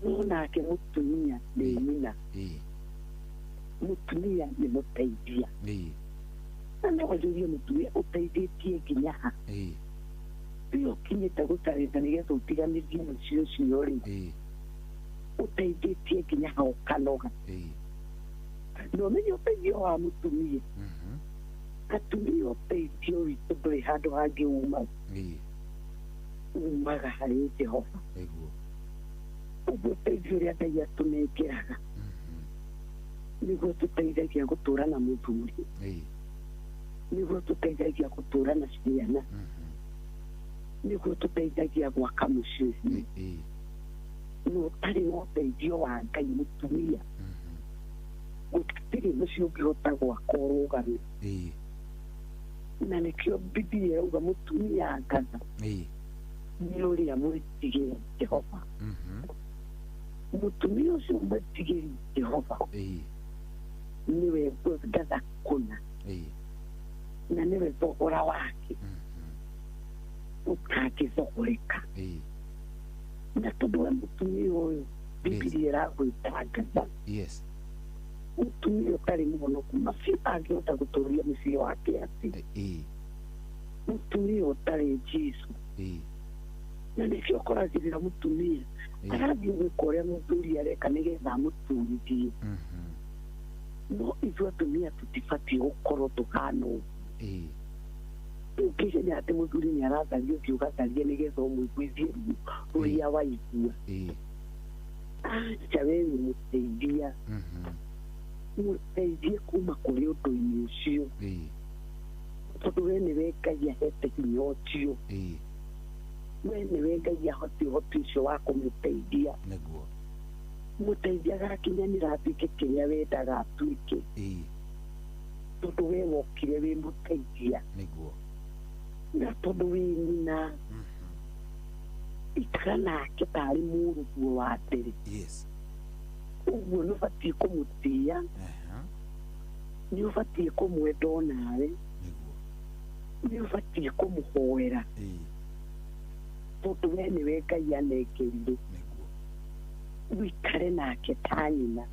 no nake mũtumia nĩ nyina mũtumia nĩ mũteithia na no njũrie mũtumia ũteithĩtie nginya ha we ũkinyĩte gũtarĩta nĩgetha ũtiganĩrie mũciĩ ũcio rĩ ũteithĩtie nginya ha ũkanoga na ũmenye ũteithio wa mũtumia atumia ũteithio witũ ndũrĩ handũ hangĩ umaga umaga harĩ Jehova ũguo ũteithio ũrĩa Ngai atũnengeraga nĩguo tũteithagia gũtũũra na mũthuri nĩguo tũteithagia gũtũũra na ciana nĩguo tũteithagia gwaka mũciĩ ũcio na ũtarĩ na ũteithio wa Ngai mũtumia gũtirĩ mũciĩ ũngĩhota gwaka ũrũgame na nĩkĩo Bibilia ĩrauga mũtumia ngatha nĩ ũrĩa mwĩtigĩri Jehova mũtumia ũcio mwĩtigĩri Jehova nĩwe ngatha kũna na nĩwe thogora wake ũtangĩthogoreka na tondũ we mũtumia ũyũ Bibilia ĩragwĩta ngatha mũtumia ũtarĩ mũhonoku macio angĩhota gũtũũria mũciĩ wake atĩ mũtumia ũtarĩ Jesũ na nĩkĩo ũkoragĩrĩra mũtumia arathiĩ gwĩka ũrĩa mũthuri areka nĩgetha amũturithie no ithuĩ atumia tũtibatiĩ gũkorwo tũhana ũguo ũngĩgenya atĩ mũthuri nĩ aratharia ũthiĩ ũgatharie nĩgetha ũmũiguithie ruo rũrĩa waigua acha we wĩ mũteithia mũteithie kuma kũrĩ ũndũ-inĩ ũcio tondũ we nĩwe Ngai ahete hinya ũcio we nĩwe Ngai ahote ũhoti ũcio wa kũmũteithia mũteithia agakinyanĩra atuĩke kĩrĩa wendaga atuĩke tondũ we wokire wĩ mũteithia na tondũ wĩ nyina ikara nake tarĩ mũrũguo wa mbere ũguo nĩ ũbatiĩ kũmũtĩĩa Nĩ ũbatiĩ kũmwenda onawe. Nĩ ũbatiĩ kũmũhoera. Tondũ we nĩwe Ngai anengerire. Wĩikare nake ta nyina.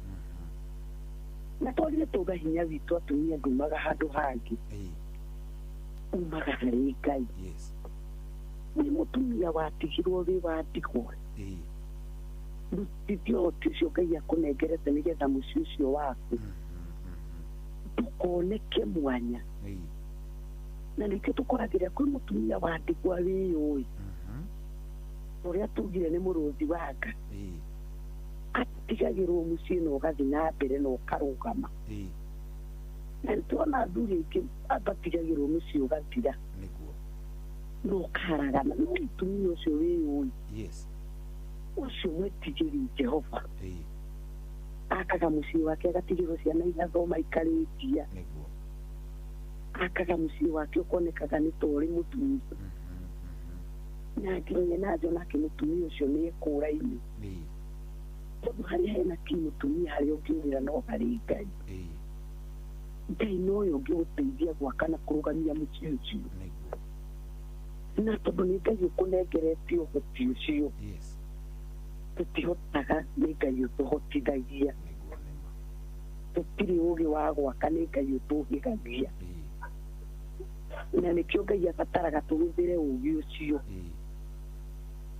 Na twagire tuga hinya witũ atumia ndumaga handũ hangĩ. Umaga harĩ Ngai. Nĩ mũtumia watigirwo wĩ wa ndigwa. Rutithia ũhoti ũcio Ngai akũnengerete nĩgetha mũciĩ ũcio waku ndũkoneke mwanya. Na nĩkĩo tũkoragĩra kwĩ mũtumia wa ndigwa wĩyũĩ. Ũrĩa tugire nĩ mũrũthi wanga. Atigagĩrwo mũciĩ na ũgathiĩ na mbere na ũkarũgama. Na nĩtũrona athuri aingĩ matigagĩrwo mũciĩ ũgathira. Na ũkaharagana. No mũtumia ũcio wĩyũĩ. Ũcio mwĩtigĩri Jehova. Akaga mũciĩ wake agatigĩrwo ciana igathoma ikarĩkia. Akaga mũciĩ wake ũkonekaga nĩ ta ũrĩ mũthuri. Na nginya na njonake mũtumia ũcio nĩ ekũraine. Tondũ harĩa hena ki mũtumia harĩa ũngĩũrĩra no harĩ Ngai. Ngai nowe ũngĩgũteithia gwaka na kũrũgamia mũciĩ ũcio. Na tondũ nĩ Ngai ũkũnengerete ũhoti ũcio. Tũtihotaga nĩ Ngai ũtũhotithagia. Tũtirĩ ũgĩ wa gwaka nĩ Ngai ũtũhĩgagia. Na nĩkĩo Ngai abataraga tũhũthĩre ũgĩ ũcio.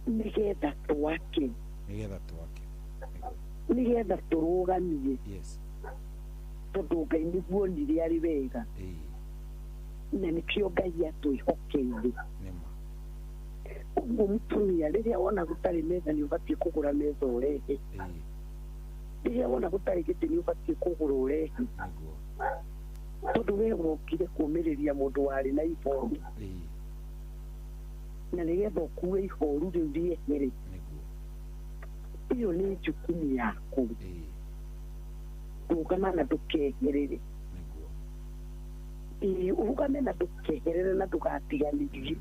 Nĩgetha twake. Nĩgetha tũrũgamie. Tondũ Ngai nĩguo onire arĩ wega. Na nĩkĩo Ngai atwĩhokeire. Ũguo mũtumia rĩrĩa wona gũtarĩ metha nĩ ũbatiĩ kũgũra metha ũrehe. Rĩrĩa wona gũtarĩ gĩtĩ nĩ ũbatiĩ kũgũra ũrehe. Tondũ we wokire kũũmĩrĩria mũndũ warĩ na ihoru. Na nĩgetha ũkue ihoru rĩu rĩehere. Ĩyo nĩ jukumu yaku. Rũgama na ndũkeherere. Ũrũgame na ndũkeherere na ndũgatiganĩrie.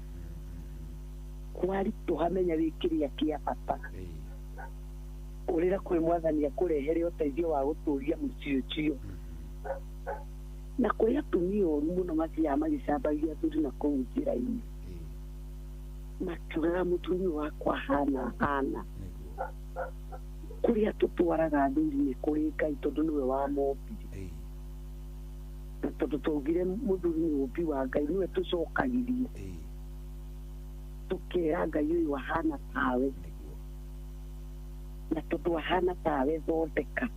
Kwaritũha menya wĩ kĩrĩa kĩa bata. Ũrĩra kwĩ mwathani akũrehere ũteithio wa gũtũria mũciĩ ũcio. Na kũrĩ atumia oru mũno mathiaga magĩcambagia athuri na kũu njĩra-inĩ. Makiugaga mũtumia wakwa hana hana. Kũrĩa tũtwaraga athuri nĩ kũrĩ Ngai tondũ nĩwe wamombire. Na tondũ twaugire mũthuri nĩ ũmbi wa Ngai nĩwe tũcokagĩrie. Tũkera Ngai ũyũ ahana tawe. Na tondũ ahana tawe thondeka.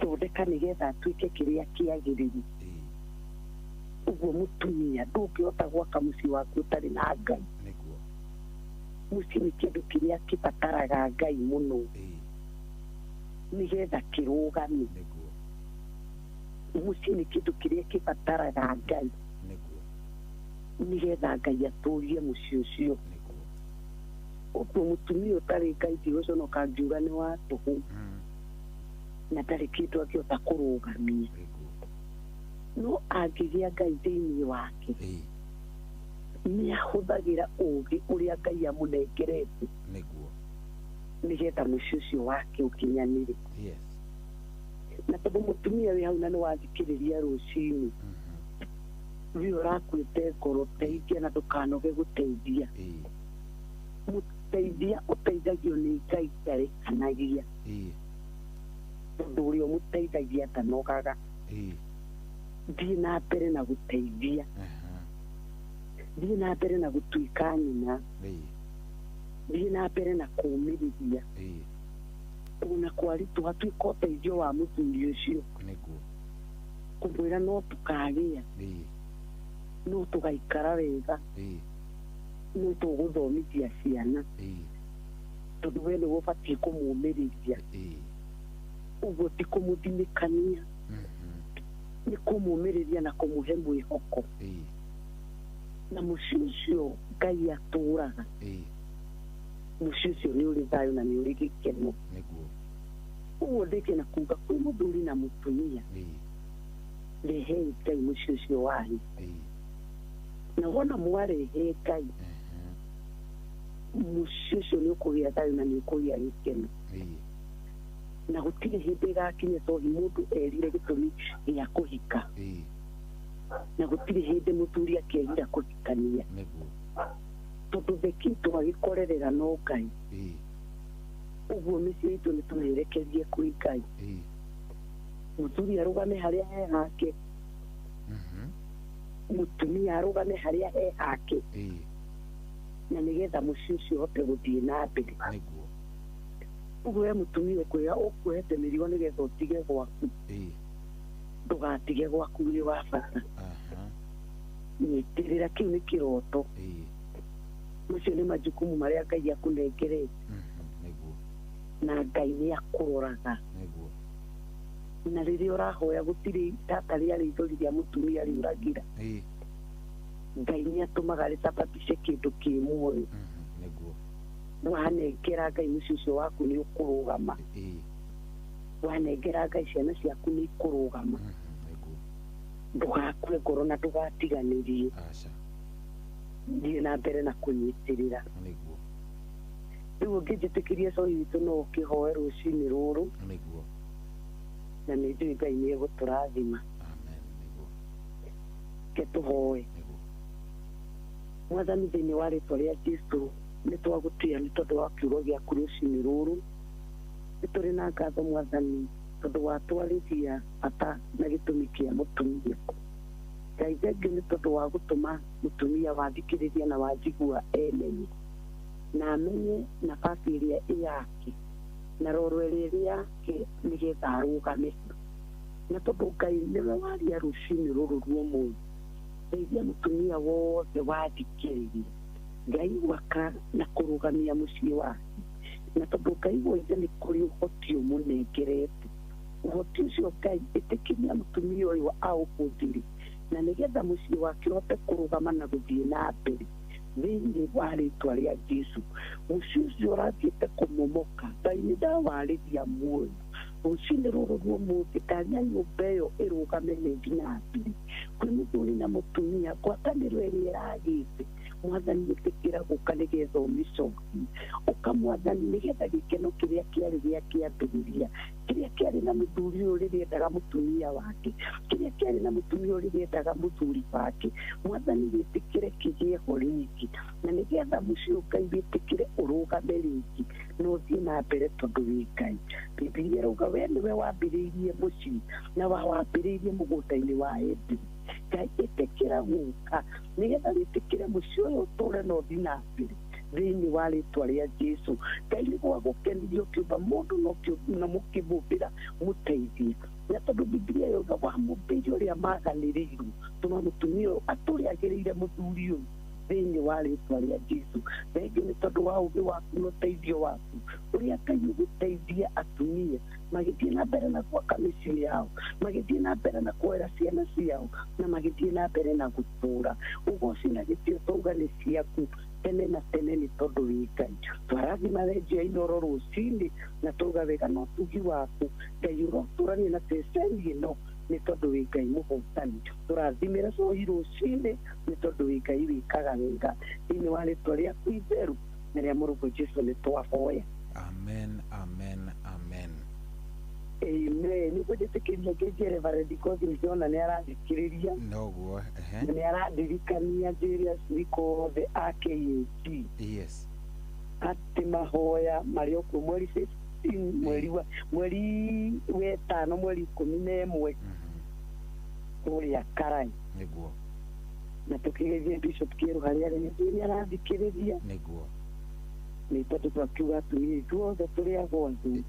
Thondeka nĩgetha atuĩke kĩrĩa kĩagĩrĩru. Ũguo mũtumia ndũngĩhota gwaka mũciĩ waku ũtarĩ na Ngai. Mũciĩ nĩ kĩndũ kĩrĩa kĩbataraga Ngai mũno. Nĩgetha kĩrũgame. Mũciĩ nĩ kĩndũ kĩrĩa kĩbataraga Ngai. Nĩgetha Ngai atũrie mũciĩ ũcio. Ũguo mũtumia ũtarĩ Ngai ndigũconoka ngiuga nĩ wa tũhũ. Na ndarĩ kĩndũ angĩhota kũrũgamia. No angĩgĩa Ngai thĩinĩ wake. Nĩ ahũthagĩra ũũgĩ ũrĩa Ngai amũnengerete. Nĩgetha mũciĩ ũcio wake ũkinyanĩre. Na tondũ mũtumia wĩ hau na nĩ wathikĩrĩria rũcinĩ. Wĩ ũrakuĩte ngoro teithia na ndũkanoge gũteithia. Mũteithia ũteithagio nĩ Ngai ndarekanagia. Tondũ ũrĩa ũmũteithagia ndanogaga. Thiĩ na mbere na gũteithia. Thiĩ na mbere na gũtuĩka nyina. Thiĩ na mbere na kũũmĩrĩria. Ona kwaritũha tuĩka ũteithio wa mũthuri ũcio. Kũmwĩra no tũkagĩa. No tũgaikara wega. No tũgũthomithia ciana. Tondũ we nĩwe ũbatiĩ kũmũũmĩrĩria. Ũguo ti kũmũthinĩkania. Nĩ kũmũũmĩrĩria na kũmũhe mwĩhoko. Na mũciĩ ũcio Ngai atũraga. Mũciĩ ũcio nĩ ũrĩ thayũ na nĩ ũrĩ gĩkeno. Ũguo ndĩke na kuga kwĩ mũthuri na mũtumia. Rehei Ngai mũciĩ ũcio wanyu. Na wona mwarehe Ngai. Mũciĩ ũcio nĩ ũkũgĩa thayũ na nĩ ũkũgĩa gĩkeno. Na gũtirĩ hĩndĩ ĩgakinya cohi mũndũ erire gĩtũmi gĩa kũhika. Na gũtirĩ hĩndĩ mũthuri akĩerira kũhikania. Tondũ theki twagĩkorerera no Ngai. Ũguo mĩciĩ itũ nĩ tũmĩerekerie kwĩ Ngai. Mũthuri arũgame harĩa he hake. Mũtumia arũgame harĩa he hake. Na nĩgetha mũciĩ ũcio ũhote gũthiĩ na mbere. Ũguo we mũtumia ũkwĩra ũkuohete mĩrigo nĩgetha ũtige gwaku. Ndũgatige gwaku wĩ wa bata. Nyitĩrĩra kĩu nĩ kĩroto. Macio nĩ majukumu marĩa Ngai akũnengerete. Na Ngai nĩ akũroraga. Na rĩrĩa ũrahoya gũtirĩ tata rĩa rĩithori rĩa mũtumia rĩũragĩra. Ngai nĩ atũmaga rĩcababice kĩndũ kĩ muoyo. Wanengera Ngai mũciĩ ũcio waku nĩ ũkũrũgama. Wanengera Ngai ciana ciaku nĩ ikũrũgama. Ndũgakue ngoro na ndũgatiganĩrie. Thiĩ na mbere na kũnyitĩrĩra. Rĩu ũngĩnjĩtĩkĩria cohi witũ no ũkĩhoe rũcinĩ rũrũ. Na nĩ njũĩ Ngai nĩ egũtũrathima. Ke tũhoe. Mwathani thĩinĩ wa rĩtwa rĩa Jesũ nĩ twagũtĩa nĩ tondũ wa kiugo gĩaku rũcinĩ rũrũ. Nĩ tũrĩ na ngatho Mwathani tondũ watwarĩria bata na gĩtũmi kĩa mũtumia. Ngai thengiũ nĩ tondũ wa gũtũma mũtumia wathikĩrĩria na wanjigua emenye. Na amenye nafasi ĩrĩa ĩ yake na roro ĩrĩa ĩ yake nĩgetha arũgame. Na tondũ Ngai nĩwe waria rũcinĩ rũrũ rwa ũmũthĩ, ndeithia mũtumia wothe wathikĩrĩria Ngai gwaka na kũrũgamia mũciĩ wake. Na tondũ Ngai woiga nĩ kũrĩ ũhoti ũmũnengerete, ũhoti ũcio Ngai ĩtĩkĩria mũtumia ũyũ aũhũthĩre na nĩgetha mũciĩ wake ũhote kũrũgama na gũthiĩ na mbere thĩinĩ wa rĩtwa rĩa Jesũ. Mũciĩ ũcio ũrathiĩte kũmomoka, Ngai nĩ ndawarĩria muoyo. Rũcinĩ rũrũ rwa ũmũthĩ ndaria nyũmba ĩyo ĩrũgame na ĩthiĩ na mbere. Kwĩ mũthuri na mũtumia ngwatanĩro ĩrĩa ĩragĩte, Mwathani ĩtĩkĩra gũka nĩgetha ũmĩcokie. Ũka Mwathani nĩgetha gĩkeno kĩrĩa kĩarĩ gĩa kĩambĩrĩria, kĩrĩa kĩarĩ na mũthuri ũyũ rĩrĩa endaga mũtumia wake, kĩrĩa kĩarĩ na mũtumia ũyũ rĩrĩa endaga mũthuri wake, Mwathani wĩtĩkĩre kĩgĩe ho rĩngĩ. Na nĩgetha mũciĩ Ngai wĩtĩkĩre ũrũgame rĩngĩ na ũthiĩ na mbere tondũ wĩ Ngai. Bibilia ĩrauga we nĩwe wambĩrĩirie mũciĩ na wawambĩrĩirie mũgũnda-inĩ wa Edeni. Ngai ĩtĩkĩra gũka nĩgetha wĩtĩkĩre mũciĩ ũyũ ũtũre na ũthiĩ na mbere thĩinĩ wa rĩtwa rĩa Jesũ. Ngai nĩguo agũkenirie ũkĩũmba mũndũ na mũkĩmũmbĩra mũteithie. Na tondũ Bibilia yauga wamũmbĩire ũrĩa maganĩrĩirwo, tũma mũtumia ũyũ atũre agĩrĩire mũthuri ũyũ thĩinĩ wa rĩtwa rĩa Jesũ. Thengiũ nĩ tondũ wa ũũgĩ waku na ũteithio waku ũrĩa Ngai ũgũteithia atumia magĩthiĩ na mbere na gwaka mĩciĩ yao, magĩthiĩ na mbere na kuoera ciana ciao, na magĩthiĩ na mbere na gũtũũra. Ũgoci na gĩtĩo twauga nĩ ciaku tene na tene nĩ tondũ wĩ Ngai. Twarathima renjio ya Inooro rũcinĩ na twauga wega na ũtugi waku Ngai ũrotũrania na ceceni ĩno nĩ tondũ wĩ Ngai mũhotani. Tũrathimĩra cohi rũcinĩ nĩ tondũ wĩ Ngai wĩkaga wega. Thĩinĩ wa rĩtwa rĩaku itheru na rĩa mũrũguo Jesũ nĩ twahoya. Amen, amen, amen. Amen. Nĩguo njĩtĩkĩria ngĩnjie Reverend Kothi nĩndĩrona nĩ arathikĩrĩria. Noguo, ehe. Na nĩ arandirikania njĩre acirika othe a KAG. Yes. Atĩ mahoya marĩ o kuo mweri 15, mweri wa mweri wetano mweri 11 kũrĩa Karai. Nĩguo. Na tũkĩgeithie Bishop Kĩeru harĩa arĩ nĩ nĩ arathikĩrĩria. Nĩguo. Nĩ tondũ twakiuga atumia ithuothe tũrĩ agwathu.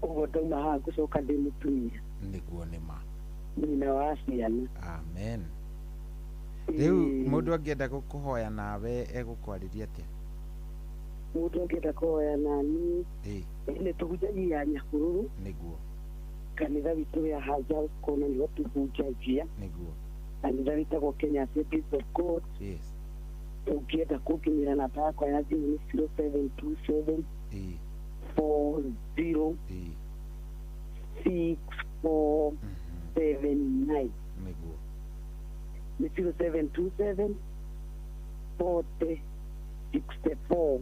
Ũguo ndauma haha ngũcoka ndĩ mũtumia. Nĩguo nĩ ma. Nyina wa ciana. Amen. Rĩu mũndũ angĩenda gũkũhoya nawe egũkwarĩria atĩa? Mũndũ angĩenda kũhoya na niĩ, nĩ tũhunjagia Nyahururu. Nĩguo. Kanitha witũ wĩ Haja Kona nĩho tũhunjagia. Nĩguo. Kanitha wĩtagwo Kenya Assemblies of God. Yes. Ũngĩenda kũnginyĩra namba yakwa ya thimũ nĩ 0727 40 6479. Nĩguo. Nĩ 0727 40 64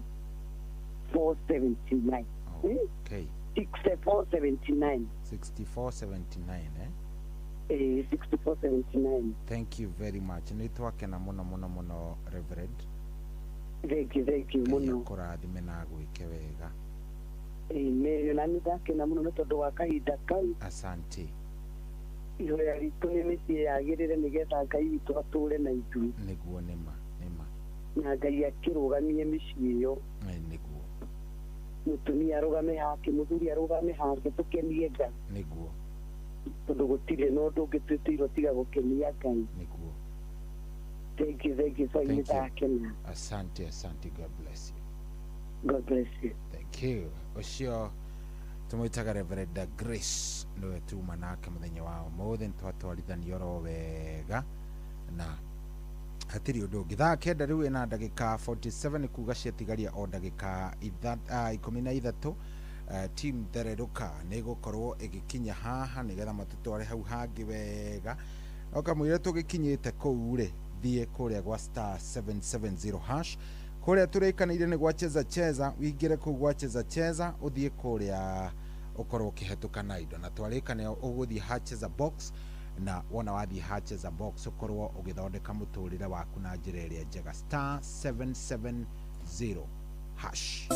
479. Okay. 6479. 6479, eh? Ĩĩ, 6479. Thank you very much, nĩ twakena mũno mũno mũno, Reverend. Thank you, thank you mũno. Kũrathime na gwĩke wega. Amen. Na nĩ ndakena mũno nĩ tondũ wa kahinda kau. Asante. Ihoya ritũ nĩ mĩciĩ yagĩrĩre nĩgetha Ngai witũ atũre na ithuĩ. Nĩguo, nĩma nĩma. Na Ngai akĩrũgamie mĩciĩ ĩyo. Nĩguo. Mũtumia arũgame hake, mũthuri arũgame hake, tũkenie Ngai. Nĩguo. Tondũ gũtirĩ na ũndũ ũngĩ twĩtĩirwo tiga gũkenia Ngai. Nĩguo. Thank you, thank you so Thank you. Ndakena. Asante, asante, God bless you. God bless you. Thank you. Ũcio tũmwĩtaga Reverend Grace, nĩwe tuma nake mũthenya wa ũmũthĩ. Nĩtwatwarithania oro wega na hatirĩ ũndũ ũngĩ. Thaa 9 rĩu ĩna ndagĩka 47, kuga ciatigaria o ndagĩka 13. Team Thererũka nĩ ĩgũkorwo ĩgĩkinya haha nĩgetha matũtware hau hangĩ wega. No kamũira tũgĩkinyĩte kũu rĩ, thiĩ kũrĩa gwa star 770 hash, kũrĩa tũrĩkanĩire nĩ gwa Cheza Cheza. Wingĩre kũu gwa Cheza Cheza, ũthiĩ kũrĩa ũkorwo ũkĩhetũka na indo, na twarĩkane ũgũthiĩ ha Cheza Box, na wona wathiĩ ha Cheza Box ũkorwo ũgĩthondeka mũtũrĩre waku na njĩra ĩrĩa njega. Star 770 hash.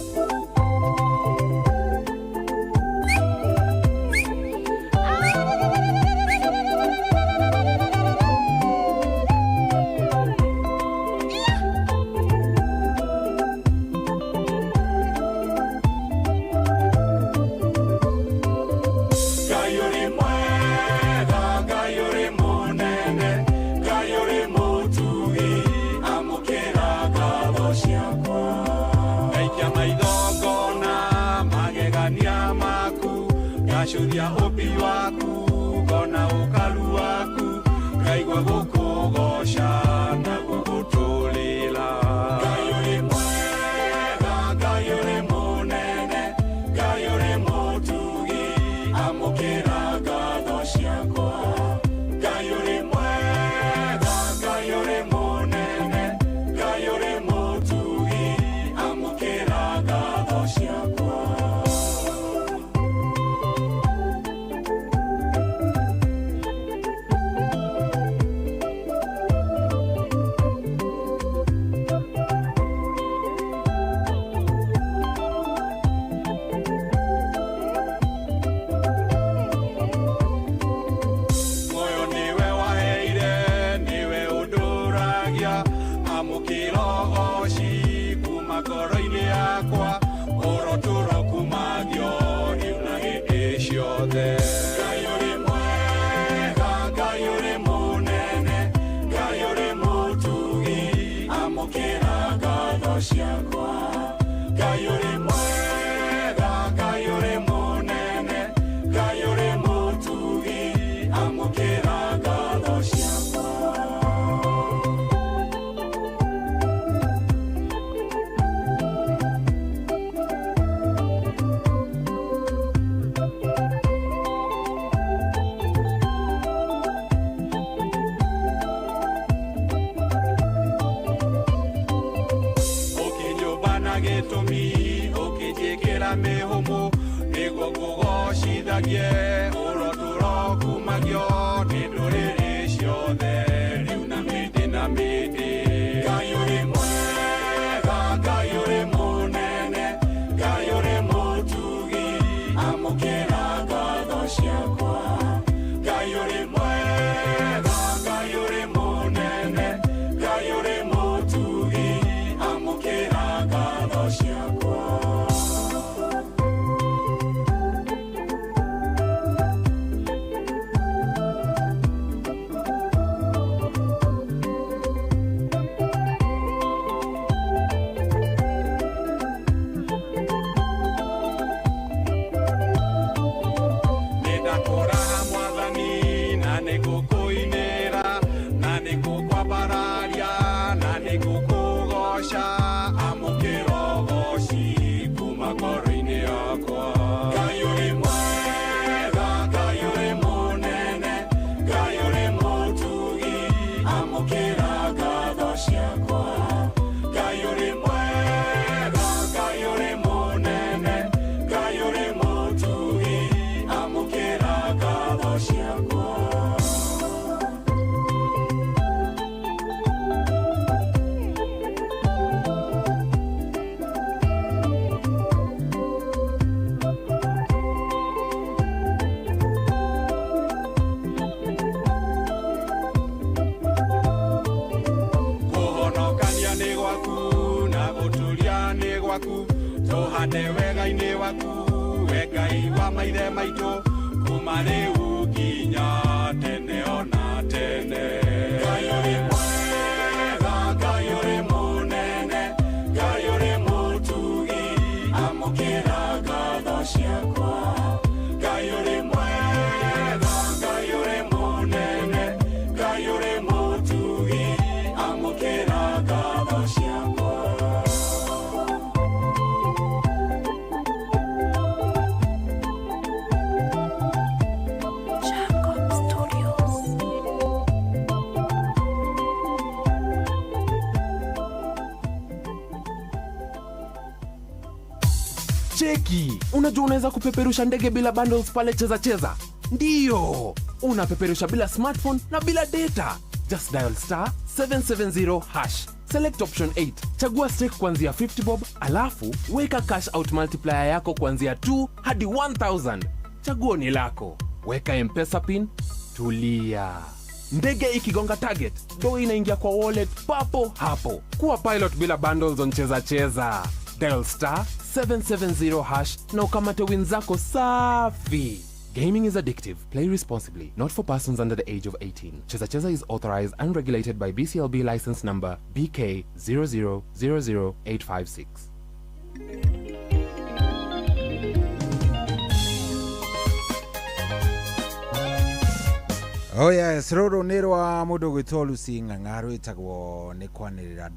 Ngai ũrĩ mwega, Ngai ũrĩ mũnene, Ngai ũrĩ mũtugi, amũkĩra ngatho ciakwa. Ngaikia maitho ngona magegania maku, ngacũthia ũmbi waku, ngona ũkaru waku, ngaigua gũkũgoca na gũgũtũrĩra. Ngai ũrĩ mwega, Ngai ũrĩ mũnene, Ngai ũrĩ mũtugi, amũkĩra ngatho ciakwa. Ngai ũrĩ mwega, Ngai ũrĩ mũnene, Ngai ũrĩ mũtugi, amũkĩra ngatho ciakwa. Muoyo nĩwe waheire, nĩwe ũndũragia, amũkĩra ũgoci kuma ngoro-inĩ yakwa, ũrotũro kumagio rĩu na hĩndĩ ciothe. Ngai ũrĩ mwega, Ngai ũrĩ mũnene, Ngai ũrĩ mũtugi, amũkĩra ngatho ciakwa. Ngai ũrĩ mwega, Ngai ũrĩ mũnene, Ngai ũrĩ mũtugi, amũkĩra ngatho ciakwa. Ũkĩnyũmba na gĩtũmi, ũkĩnjĩkĩra mĩhũmũ, nĩguo ngũgocithagie, ũrotũro kumagio nĩ ndũrĩrĩ ciothe, rĩu na mĩndĩ na mĩndĩ. Ngai ũrĩ mwega, Ngai ũrĩ mũnene, Ngai ũrĩ mũtugi, amũkĩra ngatho ciakwa. Ngai ũrĩ mwega, Ngai ũrĩ mũnene, Ngai ũrĩ mũtugi, amũkĩra ngatho ciakwa. Nĩndakũraha Mwathani, na nĩngũkũinĩra, na nĩngũkwambararia, na nĩngũkũgoca, amũkĩra ũgoci kuma ngoro-inĩ yakwa. Ngai ũrĩ mwega, Ngai ũrĩ mũnene, Ngai ũrĩ mũtugi, amũkĩra ngatho ciakwa. Ngai ũrĩ mwega, Ngai ũrĩ mũnene, Ngai ũrĩ mũtugi, We Ngai wa maithe maitũ kuma rĩu nginya tene ona tene. Ngai ũrĩ mwega, Ngai ũrĩ mũnene, Ngai ũrĩ mũtugi, amũkĩra ngatho ciakwa. Ngai ũrĩ mwega, Ngai ũrĩ mũnene, Ngai ũrĩ mũtugi, amũkĩra ngatho ciakwa. Jacob Studios. Cheki, unajua unaweza kupeperusha ndege bila bundles pale Cheza Cheza? Ndiyo, unapeperusha bila smartphone na bila data. Just dial star 770 hash. Select option 8, chagua stake kuanzia 50 bob, alafu weka cash out multiplier yako kuanzia 2 hadi 1000. Chaguo ni lako. Weka M-Pesa pin, tulia. Ndege ikigonga target, do inaingia kwa wallet papo hapo. Kuwa pilot bila bundles on Cheza Cheza. Dial star 770 hash na ukamate win zako safi. Gaming is addictive. Play responsibly. Not for persons under the age of 18. Cheza Cheza is authorized and regulated by BCLB license number BK 0000856. Oh yes, rũrũ nĩ rwa mũndũ ũgwĩtwo Lucy Ng'ang'a rwĩtagwo nĩ kwanĩrĩra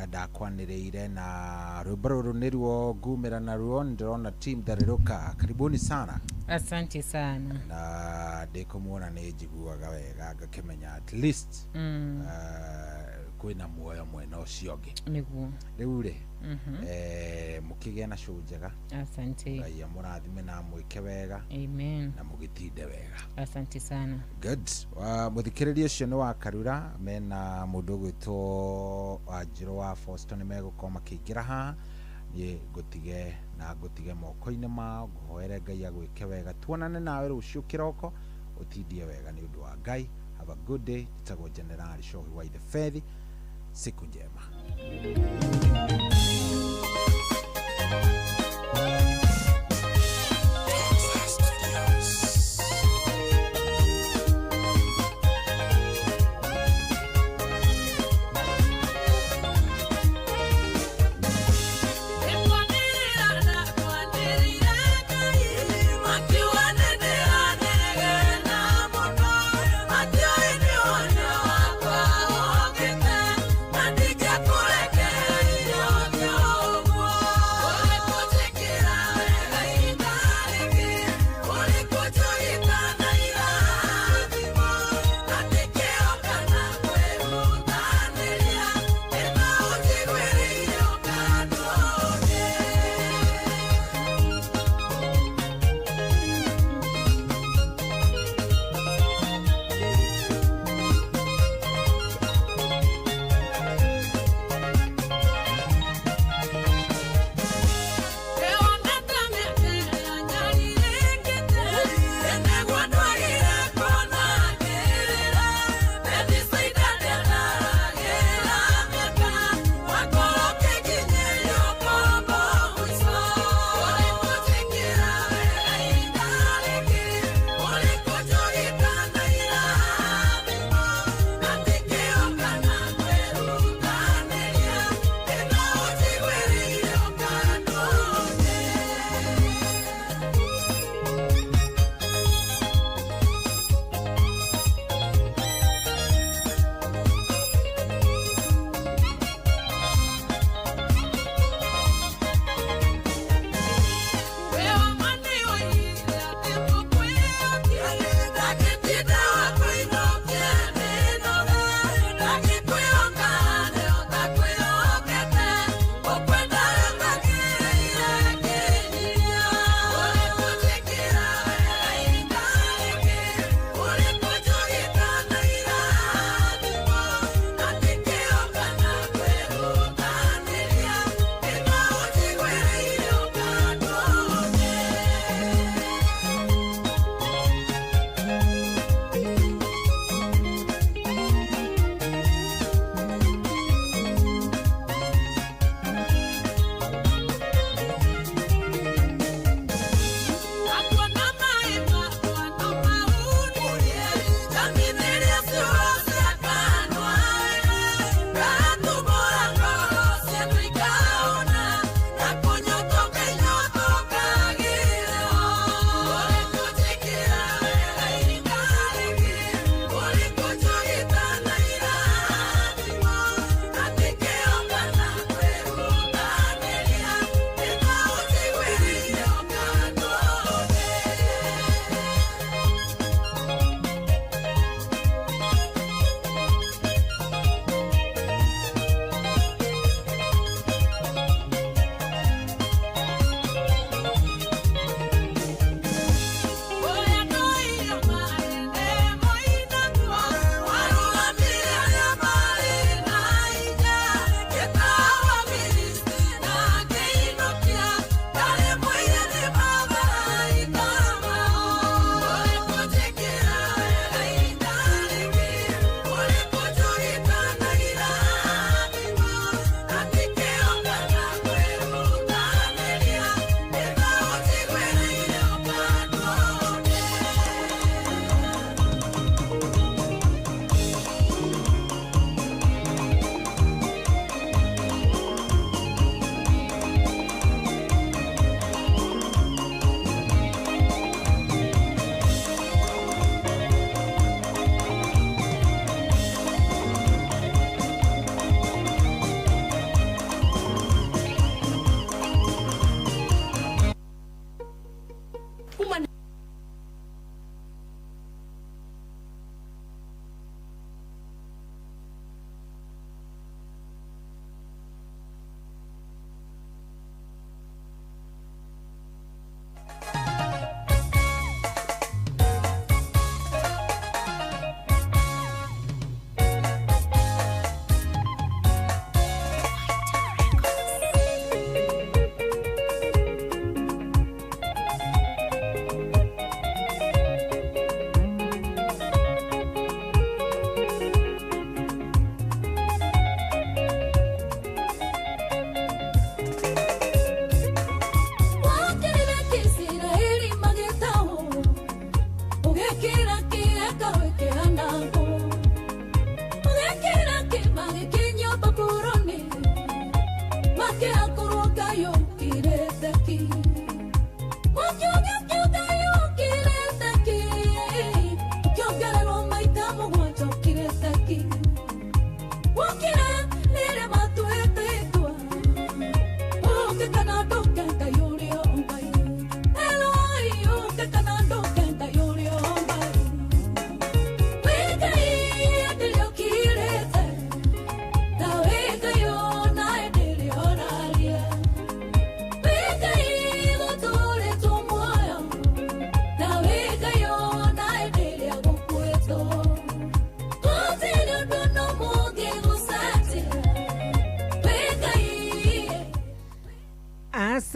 ndakwanĩrĩire na rwĩmbo rũrũ nĩruo ngumĩra naruo. Ndĩrona team Tharĩrũka, karibuni sana. Asante sana. Na ndĩkũmuona nĩ njiguaga wega ngakĩmenya at least kwĩna muoyo mwena ũcio ũngĩ. Nĩguo. Rĩu rĩ, mũkĩgĩe na show njega. Asante. Ngai amũrathime na amwĩke wega. Amen. Na mũgĩtinde wega. Asante sana. Good. Mũthikĩrĩria ũcio nĩ wa Karura mena mũndũ ũgwĩtwo Wanjirũ wa Boston nĩ megũkorwo makĩingĩra haha. Niĩ ngũtige na ngũtige moko-inĩ mao, ngũhoere Ngai agwĩke wega. Tuonane nawe rũciũ kĩroko, ũtindie wega nĩ ũndũ wa Ngai. Have a good day. Njĩtagwo Generali Shohi wa Ithe Fethi. Siku njema. Thank you.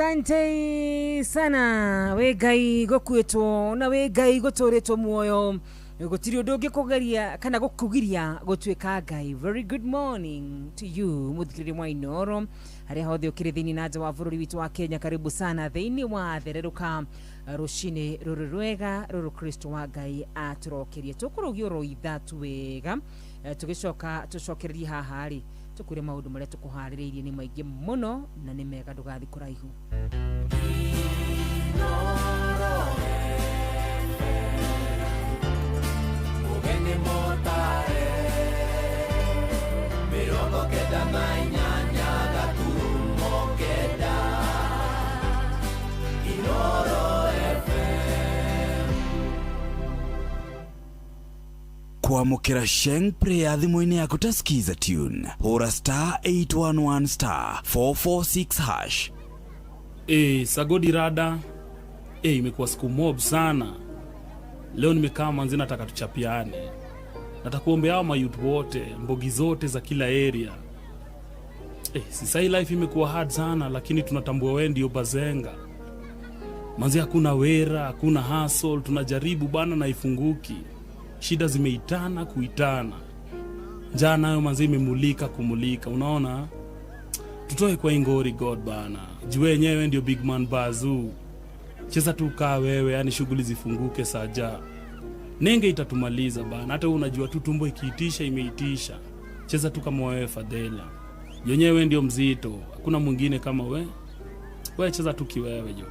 Asante sana. We Ngai gũkuĩtwo na we Ngai gũtũrĩtwo muoyo. Gũtirĩ ũndũ ũngĩkũgeria kana gũkũgiria gũtuĩka Ngai. Very good morning to you mũthikĩrĩria wa Inooro harĩa hothe ũkĩrĩ thĩinĩ na nja wa bũrũri witũ wa Kenya. Karibu sana thĩinĩ wa thererũka rũcinĩ rũrũ rwega rũrũ Kristo wa Ngai atũrokerie. Tũkũrũgio ro ithatũ wega, tũgĩcoka tũcokererie haha rĩ tũkwĩre maũndũ marĩa tũkũharĩrĩirie nĩ maingĩ mũno na nĩ mega, ndũgathiĩ kũraihu. Ũgeni mũtare 98 gaturumo 9 Inooro FM. Kwamũkĩra Sheng Prayer thimũ-inĩ yaku ta Skiza tune. Hũra star 811 star 446 hash. Sagodi rada. Imekuwa siku mob sana. Leo nimekaa manzi, nataka tuchapiane. Nataka kuombea hao mayouth wote, mbogi zote za kila area. Sasa hii life imekuwa hard sana, lakini tunatambua wewe ndio bazenga. Manzi hakuna wera, hakuna hustle, tunajaribu bana na ifunguki. Shida zimeitana kuitana. Njaa nayo manzi imemulika kumulika, unaona? Tutoe kwa ingori God bana. Juu yenyewe ndio big man bazoo. Cheza tu kaa wewe, yani shughuli zifunguke saja. Nenge itatumaliza bana. Hata wewe unajua tu tumbo ikiitisha imeitisha. Cheza tu kama wewe Fadhela. Yenyewe ndio mzito, hakuna mwingine kama we. Wewe cheza tu kiwewe jo.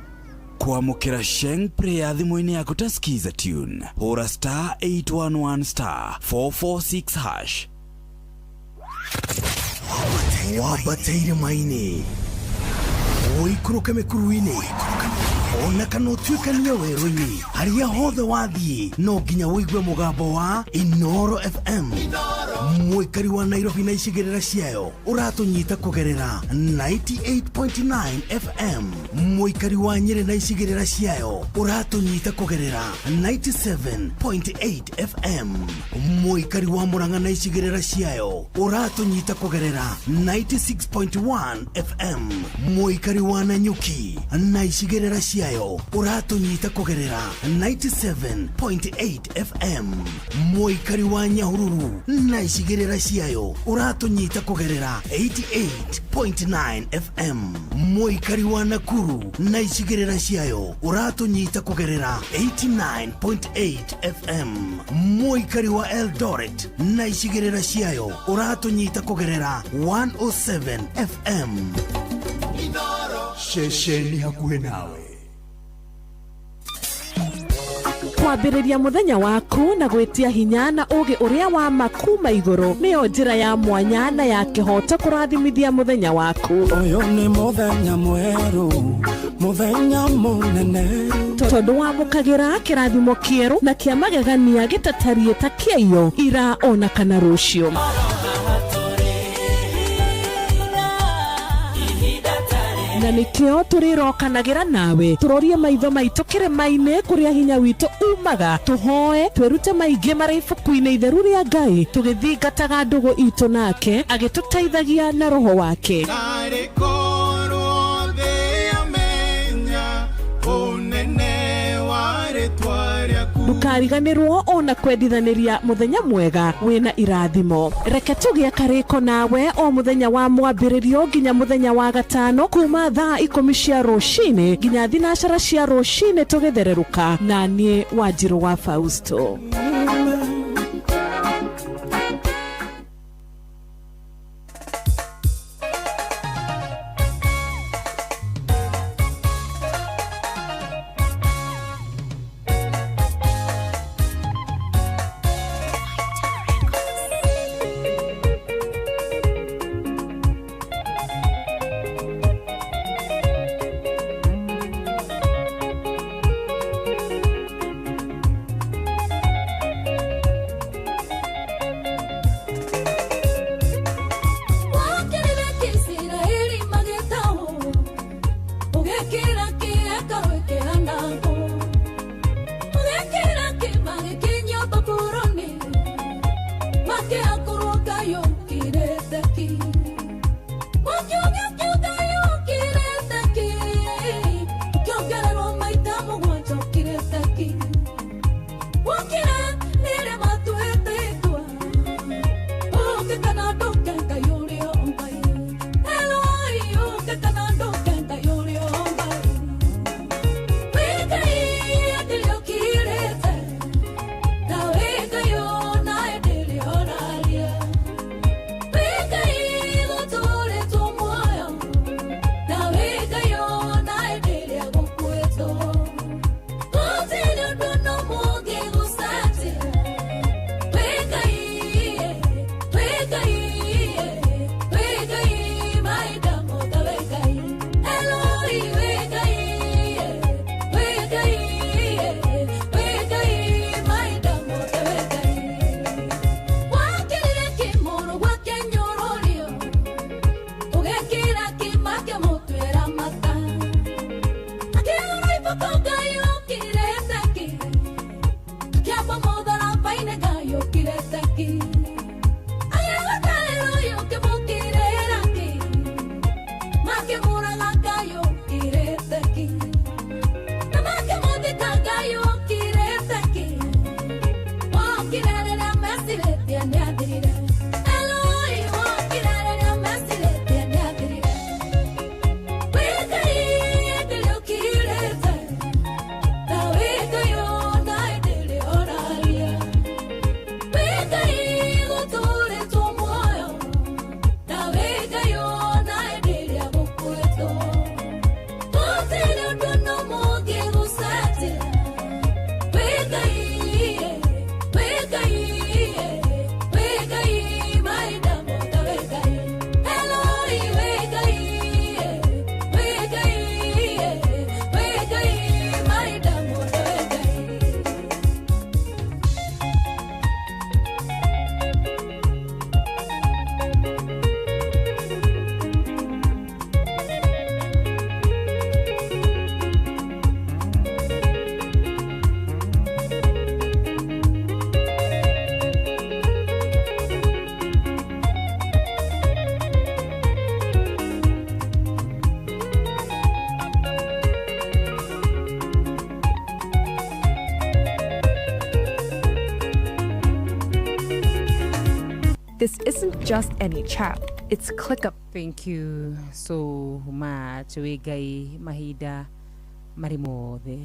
Kwamũkĩra Sheng Prayer thimũ-inĩ yaku ta Skiza tune. Hũra star 811 star 446 hash. Wambateire maini ũikũrũke mĩkuru-inĩ ona kana ũtuĩkanie werũ-inĩ harĩa hothe wathiĩ no nginya ũigue mũgambo wa Inooro FM. Mũikari wa Nairobi na icigĩrĩra ciayo ũratũnyita kũgerera 98.9 FM. Mũikari wa Nyĩrĩ na icigĩrĩra ciayo ũratũnyita kũgerera 97.8 FM. Mũikari wa Murang'a na icigĩrĩra ciayo ũratũnyita kũgerera 96.1 FM. Mũikari wa Nanyuki na icigĩrĩra ciayo ũratũnyita kũgerera 97.8 FM. Mũikari wa Nyahururu na icigĩrĩra ciayo ũratũnyita kũgerera 88.9 FM. Mũikari wa Nakuru na icigĩrĩra ciayo ũratũnyita kũgerera 89.8 FM. Mũikari wa Eldoret na icigĩrĩra ciayo ũratũnyita kũgerera 107 FM. Ceceni hakuhĩ nawe. Kwambĩrĩria mũthenya waku na gwĩtia hinya na ũgĩ ũrĩa wa makuma igũrũ nĩyo njĩra ya mwanya na ya kĩhoto kũrathimithia mũthenya waku. Ũyũ nĩ mũthenya mwerũ, mũthenya mũnene, tondũ wamũkagĩra kĩrathimo kĩerũ na kĩa magegania gĩtatariĩ ta kĩaiyo ira ona kana rũciũ. Na nĩkĩo tũrĩrokanagĩra nawe tũrorie maitho maitũ kĩrĩma-inĩ kũrĩa hinya witũ umaga, tũhoe twĩrute maingĩ marĩ ibuku-inĩ itheru rĩa Ngai tũgĩthingataga ndũgũ itũ nake agĩtũteithagia na roho wake. Narĩ korwo thĩ yamenya ũnene wa rĩtwa rĩaku. Ndũkariganĩrwo ona kwendithanĩria mũthenya mwega wĩna irathimo. Reke tũgĩe karĩko nawe o mũthenya wa mwambĩrĩrio nginya mũthenya wa gatano kuma thaa 10 cia rũcinĩ nginya 12 cia rũcinĩ tũgĩthererũka na niĩ Wanjirũ wa Fausto. This isn't just any chat, it's ClickUp. Thank you so much, wĩ Ngai mahinda marĩ mothe.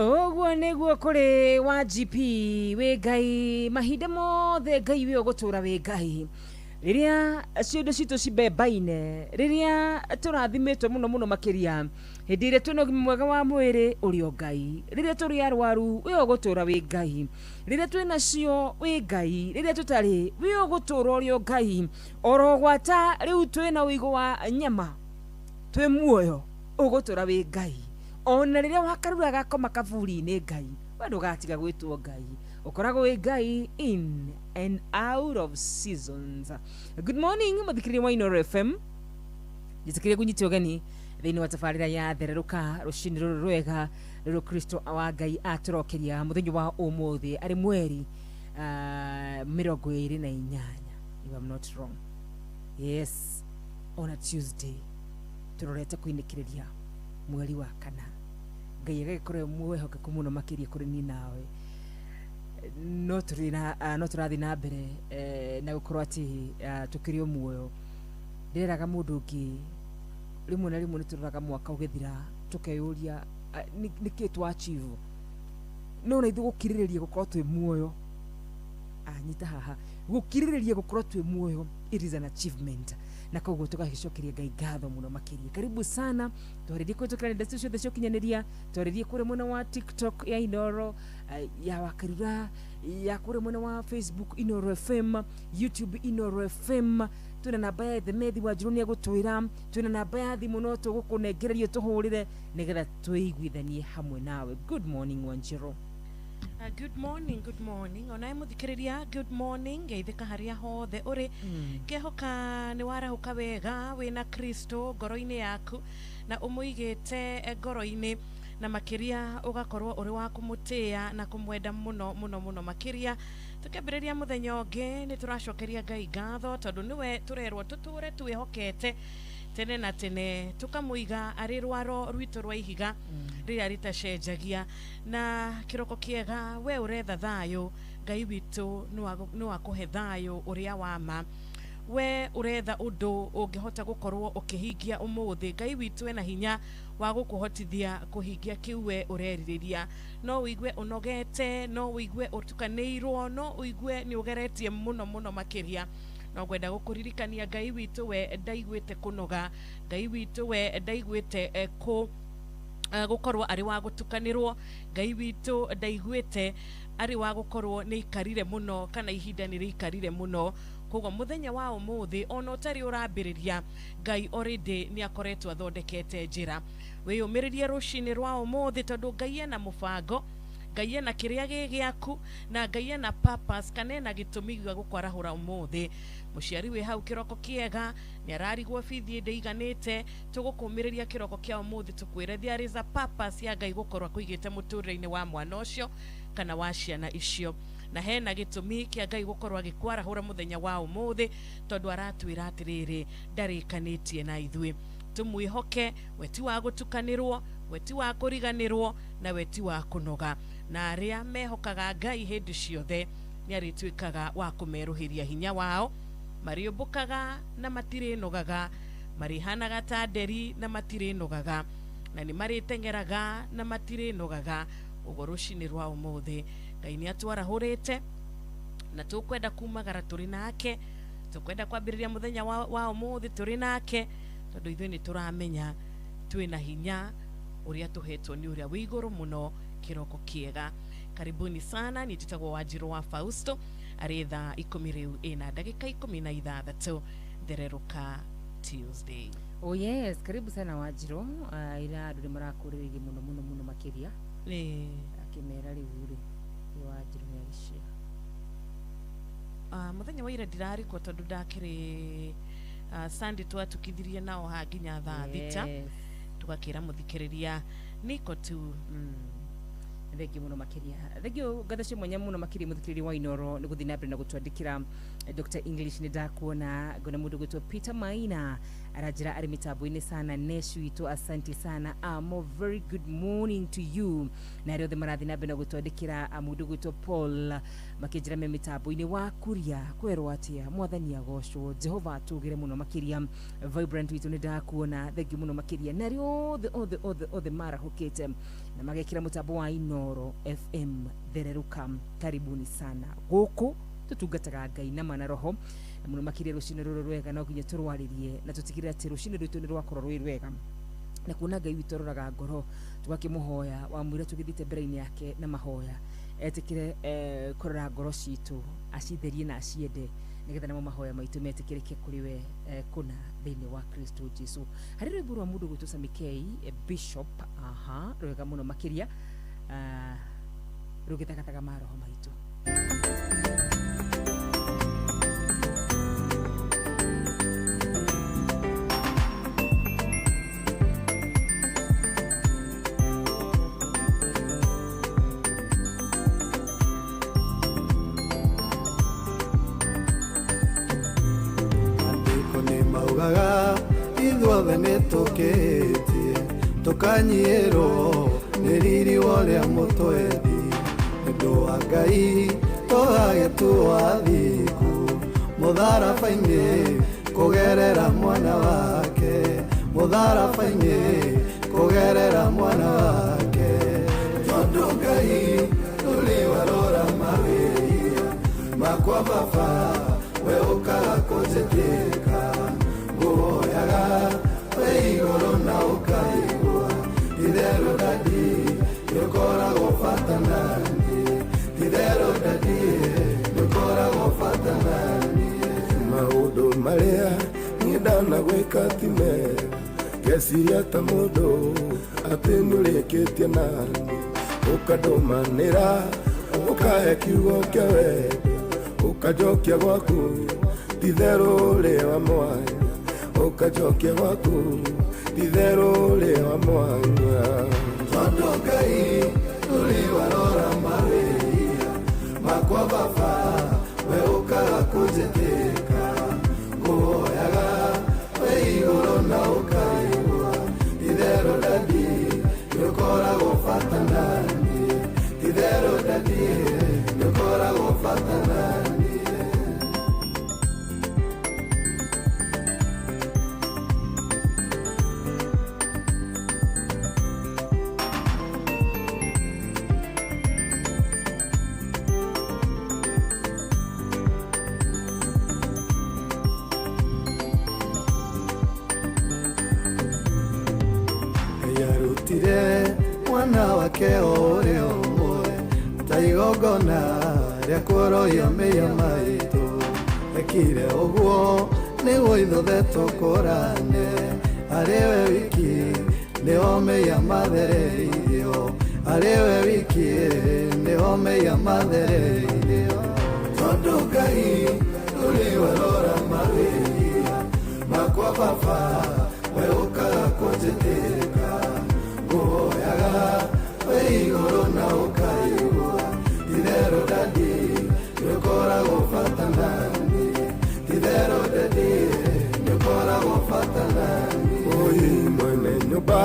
Ũguo nĩguo kũrĩ wa GP wĩ Ngai mahinda mothe, Ngai wĩ ũgũtũra wĩ Ngai. Rĩrĩa ciũndũ citũ cibembaine, rĩrĩa tũrathimĩtwo mũno mũno makĩria, hĩndĩ ĩrĩa twĩna ũgima mwega wa mwĩrĩ ũrĩ o Ngai, rĩrĩa tũrĩ arwaru wĩ ũgũtũra wĩ Ngai, rĩrĩa twĩna cio wĩ Ngai, rĩrĩa tũtarĩ wĩ ũgũtũra ũrĩ o Ngai. Oro gwata rĩu twĩna ũigũ wa nyama twĩ muoyo ũgũtũra wĩ Ngai, ona rĩrĩa wakarura gakoma kaburi-inĩ Ngai We ndũgatiga gwĩtwo Ngai, ũkoragwo wĩ Ngai in and out of seasons. Good morning mũthikĩrĩria wa Inooro FM, njĩtĩkĩrie kũnyita ũgeni thĩinĩ wa tabarĩra ya thererũka rũcinĩ rũrũ rwega rũrũ Kristo wa Ngai atũrokeria mũthenya wa ũmũthĩ arĩ mweri 28, if I'm not wrong. Yes, on a Tuesday tũrorete kũinĩkĩrĩria mweri wa kana. Ngai agagĩkorwo mwĩhokeku mũno makĩria kũrĩ niĩ nawe. No tũrathiĩ na mbere na gũkorwo atĩ tũkĩrĩ o muoyo. Ndĩreraga mũndũ ũngĩ rĩmwe na rĩmwe nĩ tũroraga mwaka ũgĩthira tũkeyũria nĩkĩ twa achieve, no na ithuĩ gũkirĩrĩria gũkorwo twĩ muoyo, anyita haha, gũkirĩrĩria gũkorwo twĩ muoyo, it is an achievement, na koguo tũgagĩcokeria Ngai ngatho mũno makĩria. Karibu sana, twarĩrie kũhĩtũkĩra nenda ciothe cia ũkinyanĩria, twarĩrie kũrĩa mwena wa TikTok ya Inooro, ya Wakarura, ya kũrĩa mwena wa Facebook Inooro FM, YouTube Inooro FM. Twĩna namba ya Ethemethi Wanjirũ nĩ egũtwĩra, twĩna namba ya thimũ no tũgũkũnengereria tũhũrĩre nĩgetha twĩiguithanie hamwe nawe. Good morning Wanjirũ. Good morning, good morning. Onae muthikiriria, good morning. Ngeithĩka harĩa hothe ũrĩ. Ngehoka nĩ warahũka wega wĩna Kristo ngoro-inĩ yaku na ũmũigĩte ngoro-inĩ, na makĩria ũgakorwo ũrĩ wa kũmũtĩĩa na kũmwenda mũno mũno mũno makĩria. Tũkĩambĩrĩria mũthenya ũngĩ nĩ tũracokeria Ngai ngatho tondũ nĩwe tũrerwo tũtũre twĩhokete tene na tene, tukamũiga arĩ rwaro rwitũ rwa ihiga rĩrĩa rĩtacenjagia. Na kĩroko kĩega, we ũretha thayũ, Ngai witũ nĩ akũhe thayũ ũrĩa wa ma. We ũretha ũndũ ũngĩhota gũkorwo ũkĩhingia ũmũthĩ, Ngai witũ ena hinya wa gũkũhotithia kũhingia kĩu we ũrerirĩria. No ũigue ũnogete, no ũigue ũtukanĩirwo, no ũigue nĩ ũgeretie mũno mũno makĩria. No ngwenda gũkũririkania Ngai witũ we ndaiguĩte kũnoga, Ngai witũ we ndaiguĩte gũkorwo arĩ wa gũtukanĩrwo, Ngai witũ ndaiguĩte arĩ wa gũkorwo nĩ ikarire mũno kana ihinda nĩ rĩikarire mũno. Koguo mũthenya wa ũmũthĩ ona ũtarĩ ũrambĩrĩria, Ngai already nĩ akoretwo athondekete njĩra. Wĩyũmĩrĩrie rũcinĩ rwa ũmũthĩ tondũ Ngai ena mũbango, Ngai ena kĩrĩa gĩ gĩaku, na Ngai ena purpose kana ena gĩtũmi gĩa gũkwarahũra ũmũthĩ. Mũciari wĩ hau kĩroko kĩega nĩ ararigwo bithi ndĩiganĩte, tũgũkũmĩrĩria kĩroko kĩa ũmũthĩ tũkwĩre there is a purpose ya Ngai gũkorwo akũigĩte mũtũrĩre-inĩ wa mwana ũcio kana wa ciana icio, na hena gĩtũmi kĩa Ngai gũkorwo agĩkwarahũra mũthenya wa ũmũthĩ tondũ aratwĩra atĩrĩrĩ ndarĩkanĩtie na ithuĩ. Tũmwĩhoke, we ti wa gũtukanĩrwo, we ti wa kũriganĩrwo, na we ti wa kũnoga. Na arĩa mehokaga Ngai hĩndĩ ciothe nĩ arĩtuĩkaga wa kũmerũhĩria hinya wao, marĩũmbũkaga na matirĩnogaga, marĩhanaga ta nderi na matirĩnogaga, na nĩ marĩteng'eraga na matirĩnogaga. Ũguo rũcinĩ rwa ũmũthĩ Ngai nĩ atwarahũrĩte na tũkwenda kumagara tũrĩ nake, tũkwenda kwambĩrĩria mũthenya wa ũmũthĩ tũrĩ nake tondũ ithuĩ nĩ tũramenya twĩna hinya ũrĩa tũhetwo nĩ ũrĩa wĩ igũrũ mũno. Kĩroko kĩega, karibuni sana. Niĩ njĩtagwo Wanjirũ wa Fausto, arĩ thaa 10 rĩu ĩna ndagĩka 16, thererũka Tuesday. Oh yes, karibu sana Wanjirũ. Ira andũ nĩ marakũrĩrĩirie mũno mũno mũno makĩria, akĩmera rĩu rĩ Wanjirũ nĩ agĩcia. Mũthenya wa ira ndirarĩ kuo tondũ ndakĩrĩ Sunday twatukithirie nao ha nginya thaa 6, tũgakĩra mũthikĩrĩria niko tu. Thengiũ mũno makĩria, thengiũ ngatho cia mwanya mũno makĩria mũthikĩrĩria wa Inooro nĩ gũthiĩ na mbere na gũtwandĩkĩra. Dr English nĩ ndakuona, ngona mũndũ gwĩtwo Peter Maina aranjĩra arĩ mĩtambo-inĩ sana. Nesh witũ asante sana, amo very good morning to you. Na arĩa othe marathiĩ na mbere na gũtwandĩkĩra, mũndũ gwĩtwo Paul makĩnjĩra me mĩtambo-inĩ wa kuria kwerwo atĩa, mwathani agocwo, Jehova atũgĩre mũno makĩria. Vibrant witũ nĩ ndakuona, thengiũ mũno makĩria. Na arĩa othe othe othe othe marahũkĩte na magekĩra mũtambo wa Inooro FM thererũka, karibuni sana. Gũkũ tũtungataga Ngai na mana roho, na mũno makĩria rũcinĩ rũrũ rwega no nginya tũrwarĩrie na tũtigĩrĩre atĩ rũcinĩ rwitũ nĩ rwakorwo rwĩ rwega, na kuona Ngai witũ aroraga ngoro tũgakĩmũhoya wamwĩra tũgĩthiĩte mbere-inĩ yake na mahoya etĩkĩre kũrora ngoro citũ acitherie na aciende nĩgetha namo mahoya maitũ metĩkĩrĩke kũrĩ we kũna thĩinĩ wa Kristo Jesu. Harĩ rwĩmbo rwa mũndũ gwĩtwo Samikei Bishop, aha, rwega mũno makĩria. Rũgĩthagathaga maroho maitũ. Andĩko nĩ maugaga ithuothe nĩ tũkĩtie tũkanyiĩrwo nĩ riri wa ũrĩa mũtwendi nĩ ũndũ wa Ngai tũgagĩtuo athingu mũtharaba-inĩ kũgerera mwana wake mũtharaba-inĩ kũgerera mwana wake tondũ Ngai ndũrĩ warora mawĩhia makwa baba we ũkaga kũnjĩtĩka ngũhoyaga wĩ igũrũ na ũkaigua itherũ dadi nĩũkoragwo bata naniĩ itherũ dadi nĩũkoragwo bata naniĩ maũndũ marĩa niĩ ndanagwĩka ti mega ngeciria ta mũndũ atĩ nĩũrĩkĩtie naniĩ ũkandũmanĩra ũkahe kiugo kĩa wendo ũkanjokia gwaku titherũ ũrĩ wa mwanya ũkanjokia gwaku titherũ ũrĩ wa mwanya tondũ Ngai ndũrĩ warora mawĩhia makwa baba we ũkaga kũnjĩtĩka ngũhoyaga wĩ igũrũ na ũkaigua itherũ dadi nĩũkoragwo bata naniĩ itherũ dadi nĩũkoragwo bata naniĩ. Yarutire mwana wake o ũrĩa ũmwe ta igongona rĩa kuorohia mehia maitũ ekire ũguo nĩguo ithuothe tũkũrane arĩ we wiki nĩho mehia mathereirio arĩ we wiki nĩho mehia mathereirio tondũ Ngai ndũrĩ warora mawĩhia makwa baba we ũkaga kũnjĩtĩka ngũhoyaga wĩ igũrũ na ũkaigua itherũ dadi nĩũkoragwo bata naniĩ itherũ dadi nĩũkoragwo bata naniĩ Oi mwene nyũmba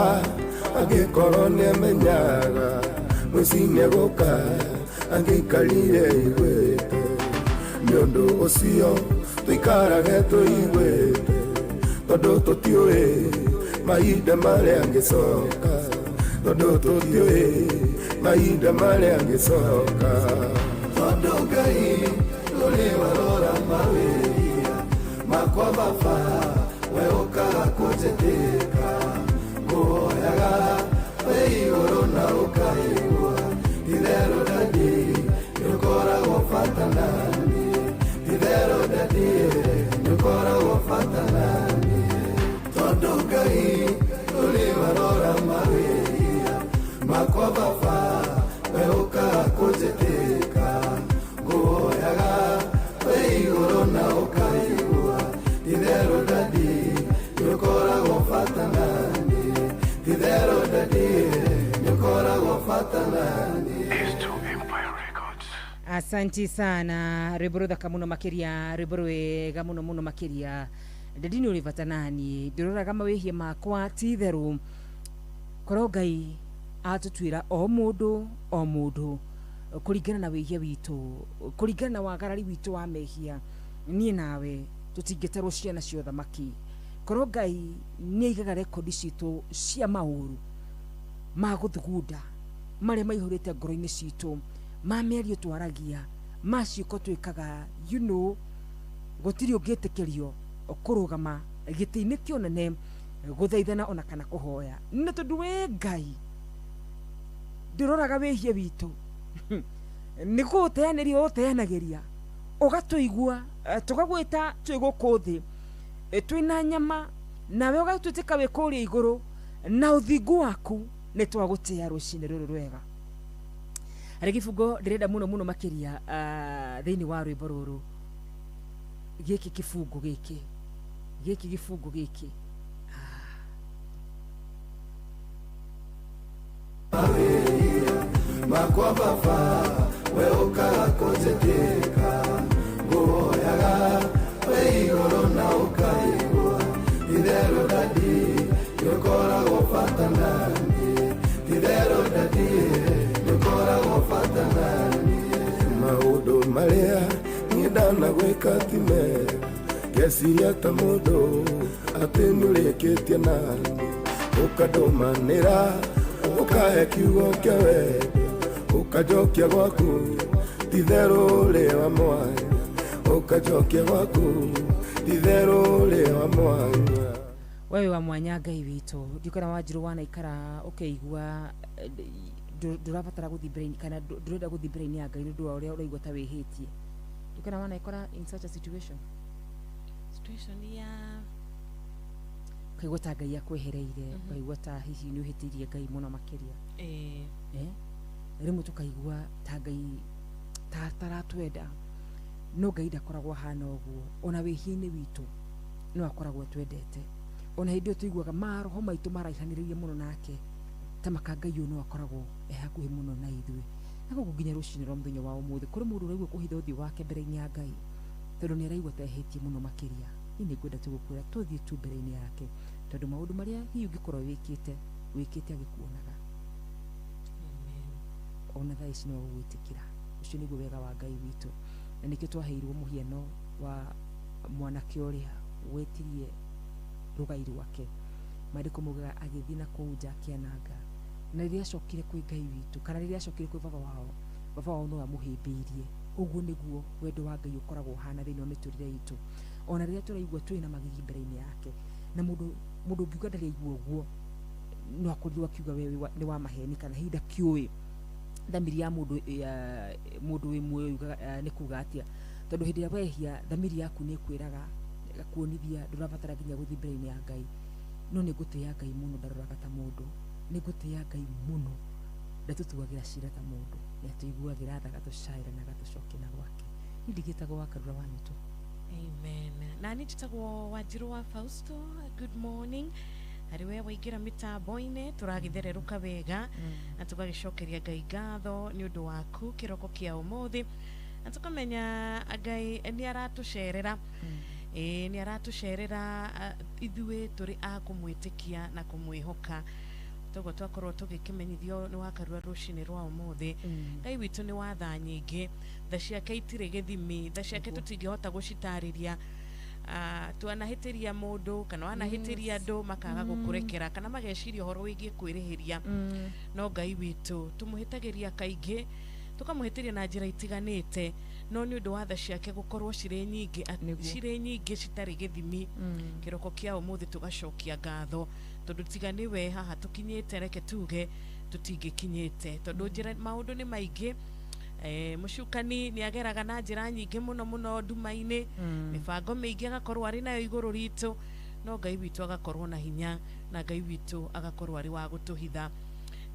angĩkorwo nĩamenyaga mũici nĩegũka angĩikarire aiguĩte nĩ ũndũ ũcio tũikarage tũiguĩte tondũ tũtiũĩ mahinda marĩa angĩcoka tondũ tũtiũĩ mahinda marĩa angĩcoka tondũ Ngai ndũrĩ warora mawĩhia makwa baba we ũkaga kũnjĩtĩka ngũhoyaga wĩ igũrũ na ũkaigua itherũ dadi nĩũkoragwo bata naniĩ itherũ dadi nĩũkoragwo bata naniĩ tondũ Ngai ndũrĩ warora mawĩhia makwa baba we ũkaga kũnjĩtĩka ngũhoyaga wĩ igũrũ na ũkaigua itherũ dadi nĩũkoragwo bata naniĩ itherũ dadi nĩũkoragwo bata naniĩ. Asanti sana rwĩmbo rũthaka mũno makĩria rwĩmbo rwega mũno mũno makĩria ndadi nĩ ũrĩ bata naniĩ ndĩroraga mawĩhia makwa ti itherũ korwo Ngai atũtuĩra o mũndũ o mũndũ kũringana na wĩhia witũ kũringana na wagarari witũ wa mehia niĩ nawe tũtingĩtarwo ciana cia ũthamaki korwo Ngai nĩ aigaga rekondi citũ cia maũru ma gũthugunda marĩa maihũrĩte ngoro-inĩ citũ ma mĩario twaragia ma ciĩko twĩkaga you know gũtirĩ ũngĩtĩkĩrio kũrũgama gĩtĩ-inĩ kĩa ũnene gũthaithana ona kana kũhoya nĩ tondũ we Ngai ndũroraga wĩhia witũ nĩ gũũteanĩria ũũteanagĩria ũgatũigua tũgagwĩta twĩ gũkũ thĩ twĩna nyama nawe ũgatwĩtĩka wĩ kũrĩa igũrũ na ũthingu waku nĩ twagũtĩa rũcinĩ rũrũ rwega. Harĩ gĩbungo ndĩrenda mũno mũno makĩria thĩinĩ wa rwĩmbo rũrũ, gĩkĩ kĩbungo gĩkĩ, gĩkĩ gĩbungo gĩkĩ. Makwa baba we ũkaga kũnjĩtĩka, ngũhoyaga wĩ igũrũ na ũkaigua, itherũ dadi nĩũkoragwo bata naniĩ, itherũ dadi nĩũkoragwo bata naniĩ. Maũndũ marĩa niĩ ndanagwĩka ti mega, ngeciria ta mũndũ atĩ nĩũrĩkĩtie naniĩ, ũkandũmanĩra ũkahe kiugo kĩa wendo, ũkanjokia gwaku titherũ ũrĩ wa mwanya, ũkanjokia gwaku titherũ ũrĩ wa mwanya. Wewe wa mwanya Ngai witũ, ndiũkana Wanjirũ wanaikara ũkĩigua ndũrabatara gũthiĩ mbere-inĩ kana ndũrenda gũthiĩ mbere-inĩ ya Ngai nĩ ũndũ wa ũrĩa ũraigua ta wĩhĩtie. Ndiũkana wanaikora in such a situation. Situation ya ũkaigua ta Ngai akwehereire, ũkaigua ta hihi nĩ ũhĩtĩirie Ngai mũno makĩria. Rĩmwe tũkaigua ta Ngai ta taratwenda, no Ngai ndakoragwo ahana ũguo. Ona wĩhia-inĩ witũ no akoragwo atwendete. Ona hĩndĩ ĩyo tũiguaga maroho maitũ maraihanĩrĩirie mũno nake, ta maka Ngai ũyũ no akoragwo e hakuhĩ mũno na ithuĩ. Na koguo nginya rũcinĩ rwa mũthenya wa ũmũthĩ kũrĩ mũndũ ũraigua kũhitha ũthiũ wake mbere-inĩ ya Ngai tondũ nĩ araigua ta ehĩtie mũno makĩria. Niĩ nĩ ngwenda tu gũkwĩra tũthiĩ tu mbere-inĩ yake, tondũ maũndũ marĩa hihi ũngĩkorwo wĩkĩte, wĩkĩte agĩkuonaga. Ona thaa ici no agũgwĩtĩkĩra. Ũcio nĩguo wega wa Ngai witũ. Na nĩkĩo twaheirwo mũhiano wa mwanake ũrĩa wetirie rũgai rwake. Maandĩko maugaga agĩthiĩ na kũu nja akĩananga. Na rĩrĩa acokire kwĩ Ngai witũ, kana rĩrĩa acokire kwĩ baba wao, baba wao no amũhĩmbĩirie. Ũguo nĩguo wendo wa Ngai ũkoragwo ũhana thĩinĩ wa mĩtũrĩre itũ. Ona rĩrĩa tũraigua twĩna magigi mbere-inĩ yake, na mũndũ ũngiuga ndarĩ aigua ũguo, no akorirwo akiuga we nĩ wa maheni kana hihi ndakĩũĩ thamiri ya mũndũ mũndũ wĩ muoyo yugaga nĩ kuga atĩa. Tondũ hĩndĩ ĩrĩa wehia thamiri yaku nĩ ĩkwĩraga, ĩgakuonithia ndũrabatara nginya gũthiĩ mbere-inĩ ya Ngai. No nĩ ngũtĩĩa Ngai mũno, ndaroraga ta mũndũ, nĩ ngũtĩĩa Ngai mũno, ndatũtuagĩra cira ta mũndũ, nĩ atũiguagĩra tha, agatũcaĩra na agatũcokia na gwake. Niĩ ndigĩtagwo wa Karura wa Nũtũ. Amen. Na niĩ njĩtagwo Wanjirũ wa Fausto. Good morning. Harĩ we waingĩra mĩtambo-inĩ, tũragĩthererũka wega na tũgagĩcokeria Ngai ngatho nĩ ũndũ waku kĩroko kĩa ũmũthĩ, na tũkamenya Ngai nĩ aratũcerera. Nĩ aratũcerera ithuĩ tũrĩ a kũmwĩtĩkia na kũmwĩhoka. Toguo twakorwo tũgĩkĩmenyithio nĩ wa Karura rũcinĩ rwa ũmũthĩ. Ngai witũ nĩ wa tha nyingĩ, tha ciake itirĩ gĩthimi, tha ciake tũtingĩhota gũcitarĩria. Twanahĩtĩria mũndũ kana wanahĩtĩria andũ makaga gũkũrekera kana mageciria ũhoro wĩgiĩ kwĩrĩhĩria. No Ngai witũ tũmũhĩtagĩria kaingĩ, tũkamũhĩtĩria na njĩra itiganĩte, no nĩ ũndũ wa tha ciake gũkorwo cirĩ nyingĩ, cirĩ nyingĩ citarĩ gĩthimi. Kĩroko kĩa ũmũthĩ tũgacokia ngatho tondũ tiga nĩwe haha tũkinyĩte, reke tuge tũtingĩkinyĩte, tondũ njĩra maũndũ nĩ maingĩ. Mũcukani nĩ ageraga na njĩra nyingĩ mũno mũno nduma-inĩ, mĩbango mĩingĩ agakorwo arĩ nayo igũrũ ritũ, no Ngai witũ agakorwo na hinya, na Ngai witũ agakorwo arĩ wa gũtũhitha.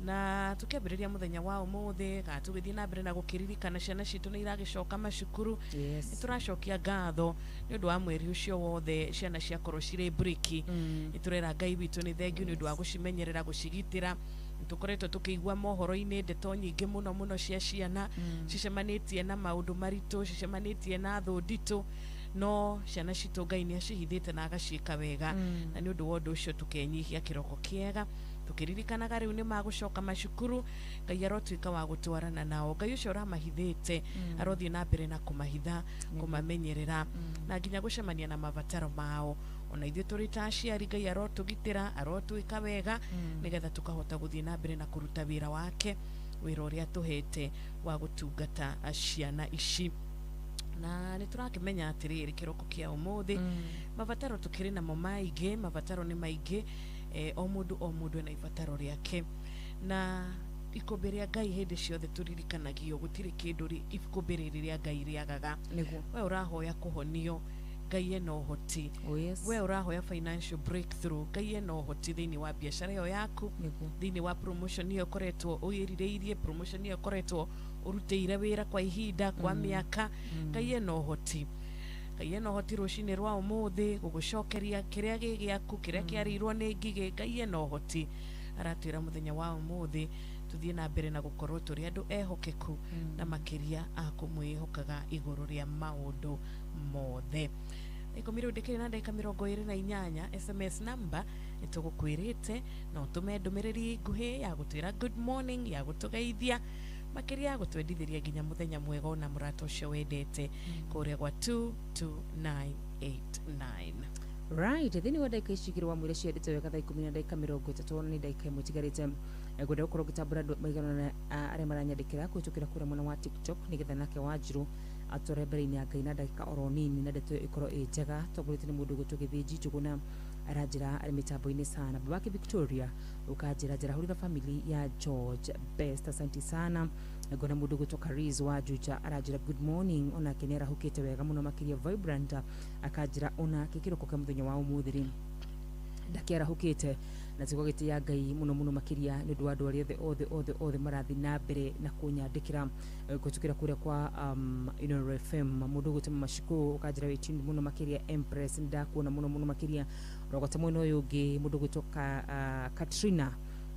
Na tũkĩambĩrĩria mũthenya wa ũmũthĩ, kana tũgĩthiĩ na mbere na gũkĩririkana ciana citũ nĩ iragĩcoka macukuru. Nĩ tũracokia ngatho nĩ ũndũ wa mweri ũcio wothe ciana ciakorwo cirĩ breki. Nĩ tũrera Ngai witũ nĩ thengiũ nĩ ũndũ wa gũcimenyerera, gũcigitĩra. Tũkoretwo tũkĩigua mohoro-inĩ ndeto nyingĩ mũno mũno cia ciana cicemanĩtie na maũndũ maritũ, cicemanĩtie na thũ nditũ, no ciana citũ Ngai nĩ acihithĩte na agaciĩka wega. Na nĩ ũndũ wa ũndũ ũcio tũkenyihia kĩroko kĩega, tũkĩririkanaga rĩu nĩ magũcoka macukuru. Ngai arotuĩka wa gũtwarana nao, Ngai ũcio ũramahithĩte arothiĩ na mbere na kũmahitha, kũmamenyerera, na nginya gũcemania na mabataro mao. Ona ithuĩ tũrĩ ta aciari, Ngai arotũgitĩra, arotwĩka wega, nĩgetha tũkahota gũthiĩ na mbere na kũruta wĩra wake, wĩra ũrĩa tũhete wa gũtungata ciana ici. Na nĩ tũrakĩmenya atĩrĩrĩ kĩroko kĩa ũmũthĩ, mabataro tũkĩrĩ namo maingĩ, mabataro nĩ maingĩ. O mũndũ ena ibataro rĩake, na ikũmbĩ rĩa Ngai hĩndĩ ciothe tũririkanagio gũtirĩ kĩndũ ikũmbĩ rĩrĩ rĩa Ngai rĩagaga. We ũrahoya kũhonio, Ngai ena ũhoti. Oh, yes. We ũrahoya financial breakthrough, Ngai ena ũhoti thĩinĩ wa biacara ĩyo yaku, thĩinĩ wa promotion ĩyo ũkoretwo ũĩrirĩirie, promotion ĩyo ũkoretwo ũrutĩire wĩra kwa ihinda kwa mĩaka. Ngai ena ũhoti, Ngai ena ũhoti rũcinĩ rwa ũmũthĩ gũgũcokeria kĩrĩa gĩ gĩaku, kĩrĩa kĩarĩirwo nĩ ngigĩ. Ngai ena ũhoti, aratwĩra mũthenya wa ũmũthĩ tũthiĩ na mbere na gũkorwo tũrĩ andũ ehokeku na makĩria a kũmwĩhokaga igũrũ rĩa maũndũ mothe. 10 rĩu ndĩkĩrĩ na ndagĩka 28. SMS number nĩtũgũkwĩrĩte no ũtũme ndũmĩrĩri nguhĩ ya gũtwĩra good morning, ya gũtũgeithia, makĩria ya gũtwendithĩria nginya mũthenya mwega ona mũrata ũcio wendete kũrĩa gwa 22989. Right, thĩinĩ wa ndagĩka ici igĩrĩ wamwĩra ciendete wega, thaa 10 na ndagĩka 30 na nĩ ndagĩka 1 itigarĩte. Ngwenda gũkorwo ngĩtambũra andũ maigana ũna arĩa maranyandĩkĩra kũhĩtũkĩra kũrĩa mwena wa TikTok, nĩgetha nake Wanjirũ atware mbere-inĩ ya Ngai na ndagĩka oro nini, na ndeto ĩyo ĩkorwo ĩ njega. Tongorĩtio nĩ mũndũ ũgwĩtwo Gĩthĩnji Njũgũna, aranjĩra arĩ mĩtambo-inĩ sana. Babake Victoria ũkanjĩra njarahũrĩra family ya George Best, asante sana. Ngona mũndũ ũgwĩtwo Kariz wa Juja aranjĩra good morning, onake nĩ arahũkĩte wega mũno makĩria vibrant, akanjĩra onake kĩroko kĩa mũthenya wa ũmũthĩ rĩ ndakĩarahũkĩte na tigwa gĩtĩ Ngai mũno mũno makĩria nĩ ũndũ wa andũ arĩa othe othe othe othe marathiĩ na mbere na kũnyandĩkĩra kũhĩtũkĩra kũrĩa kwa Inooro FM. Mũndũ ũgwĩtwo Mama Shiko ũkanjĩra wĩ tuned mũno makĩria. Empress nĩndakuona mũno mũno makĩria. Rogota mwena ũyũ ũngĩ, mũndũ ũgwĩtwo Katrina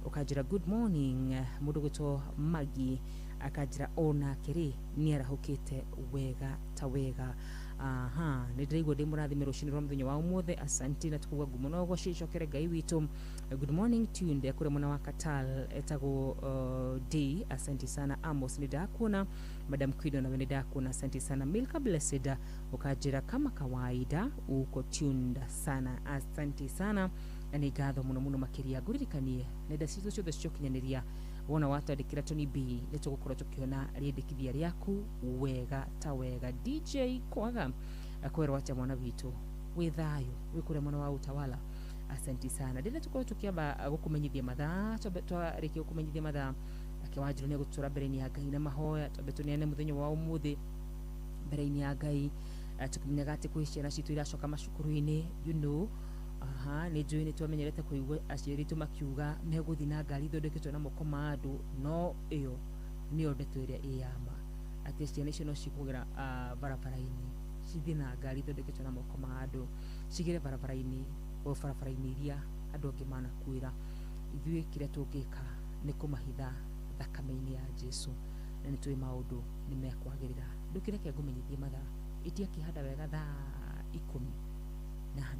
ũkanjĩra good morning. Mũndũ ũgwĩtwo Maggie akanjĩra onake rĩ nĩ arahũkĩte wega ta wega. Aha, nĩ ndĩraigua ndĩ mũrathime rũcinĩ rwa mũthenya wa ũmũthĩ, asanti, na tukuga ngumo no ũgoci icokere Ngai witũ. Good morning tuned kũrĩa mwena wa Katal, etagwo D, asante sana. Amos nĩ ndakuona. Madam Queen nawe nĩ ndakuona, asante sana. Milka Blessed ũkanjĩra kama kawaida uko tuned sana, asante sana na nĩ ngatho mũno mũno makĩria. Ngũririkanie nenda citũ ciothe cia ũkinyanĩria, wona watwandĩkĩra Tony B nĩ tũgũkorwo tũkĩona rĩendekithia rĩaku wega ta wega. DJ kwaga kwerwo atĩa mwana witũ wĩ thayũ wĩ kũrĩa mwena wa Utawala, asante sana. Rĩrĩa tũkorwo tũkĩamba gũkũmenyithia mathaa, twarĩkia gũkũmenyithia mathaa, ake Wanjirũ nĩ egũtũra mbere-inĩ ya Ngai na mahoya, twambe tũneane mũthenya wa ũmũthĩ mbere-inĩ ya Ngai, tũkĩmenyaga atĩ kwĩ ciana citũ iracoka macukuru-inĩ. Aha, nĩ njũĩ nĩ twamenyerete kũigua aciari aitũ makiuga megũthiĩ na ngari ithondeketwo na moko ma andũ, no ĩyo nĩyo ndeto ĩrĩa ĩ ya ma, atĩ ciana icio no cikũgera barabara-inĩ, cithiĩ na ngari ithondeketwo na moko ma andũ, cigere barabara-inĩ o barabara-inĩ iria andũ angĩ manakuĩra. Ithuĩ kĩrĩa tũngĩka nĩ kũmahitha thakame-inĩ ya Jesu, na nĩ tũĩ maũndũ nĩ mekwagĩrĩra. Ndũkĩreke ngũmenyithie mathaa, ĩtia kĩhanda wega thaa 10:30.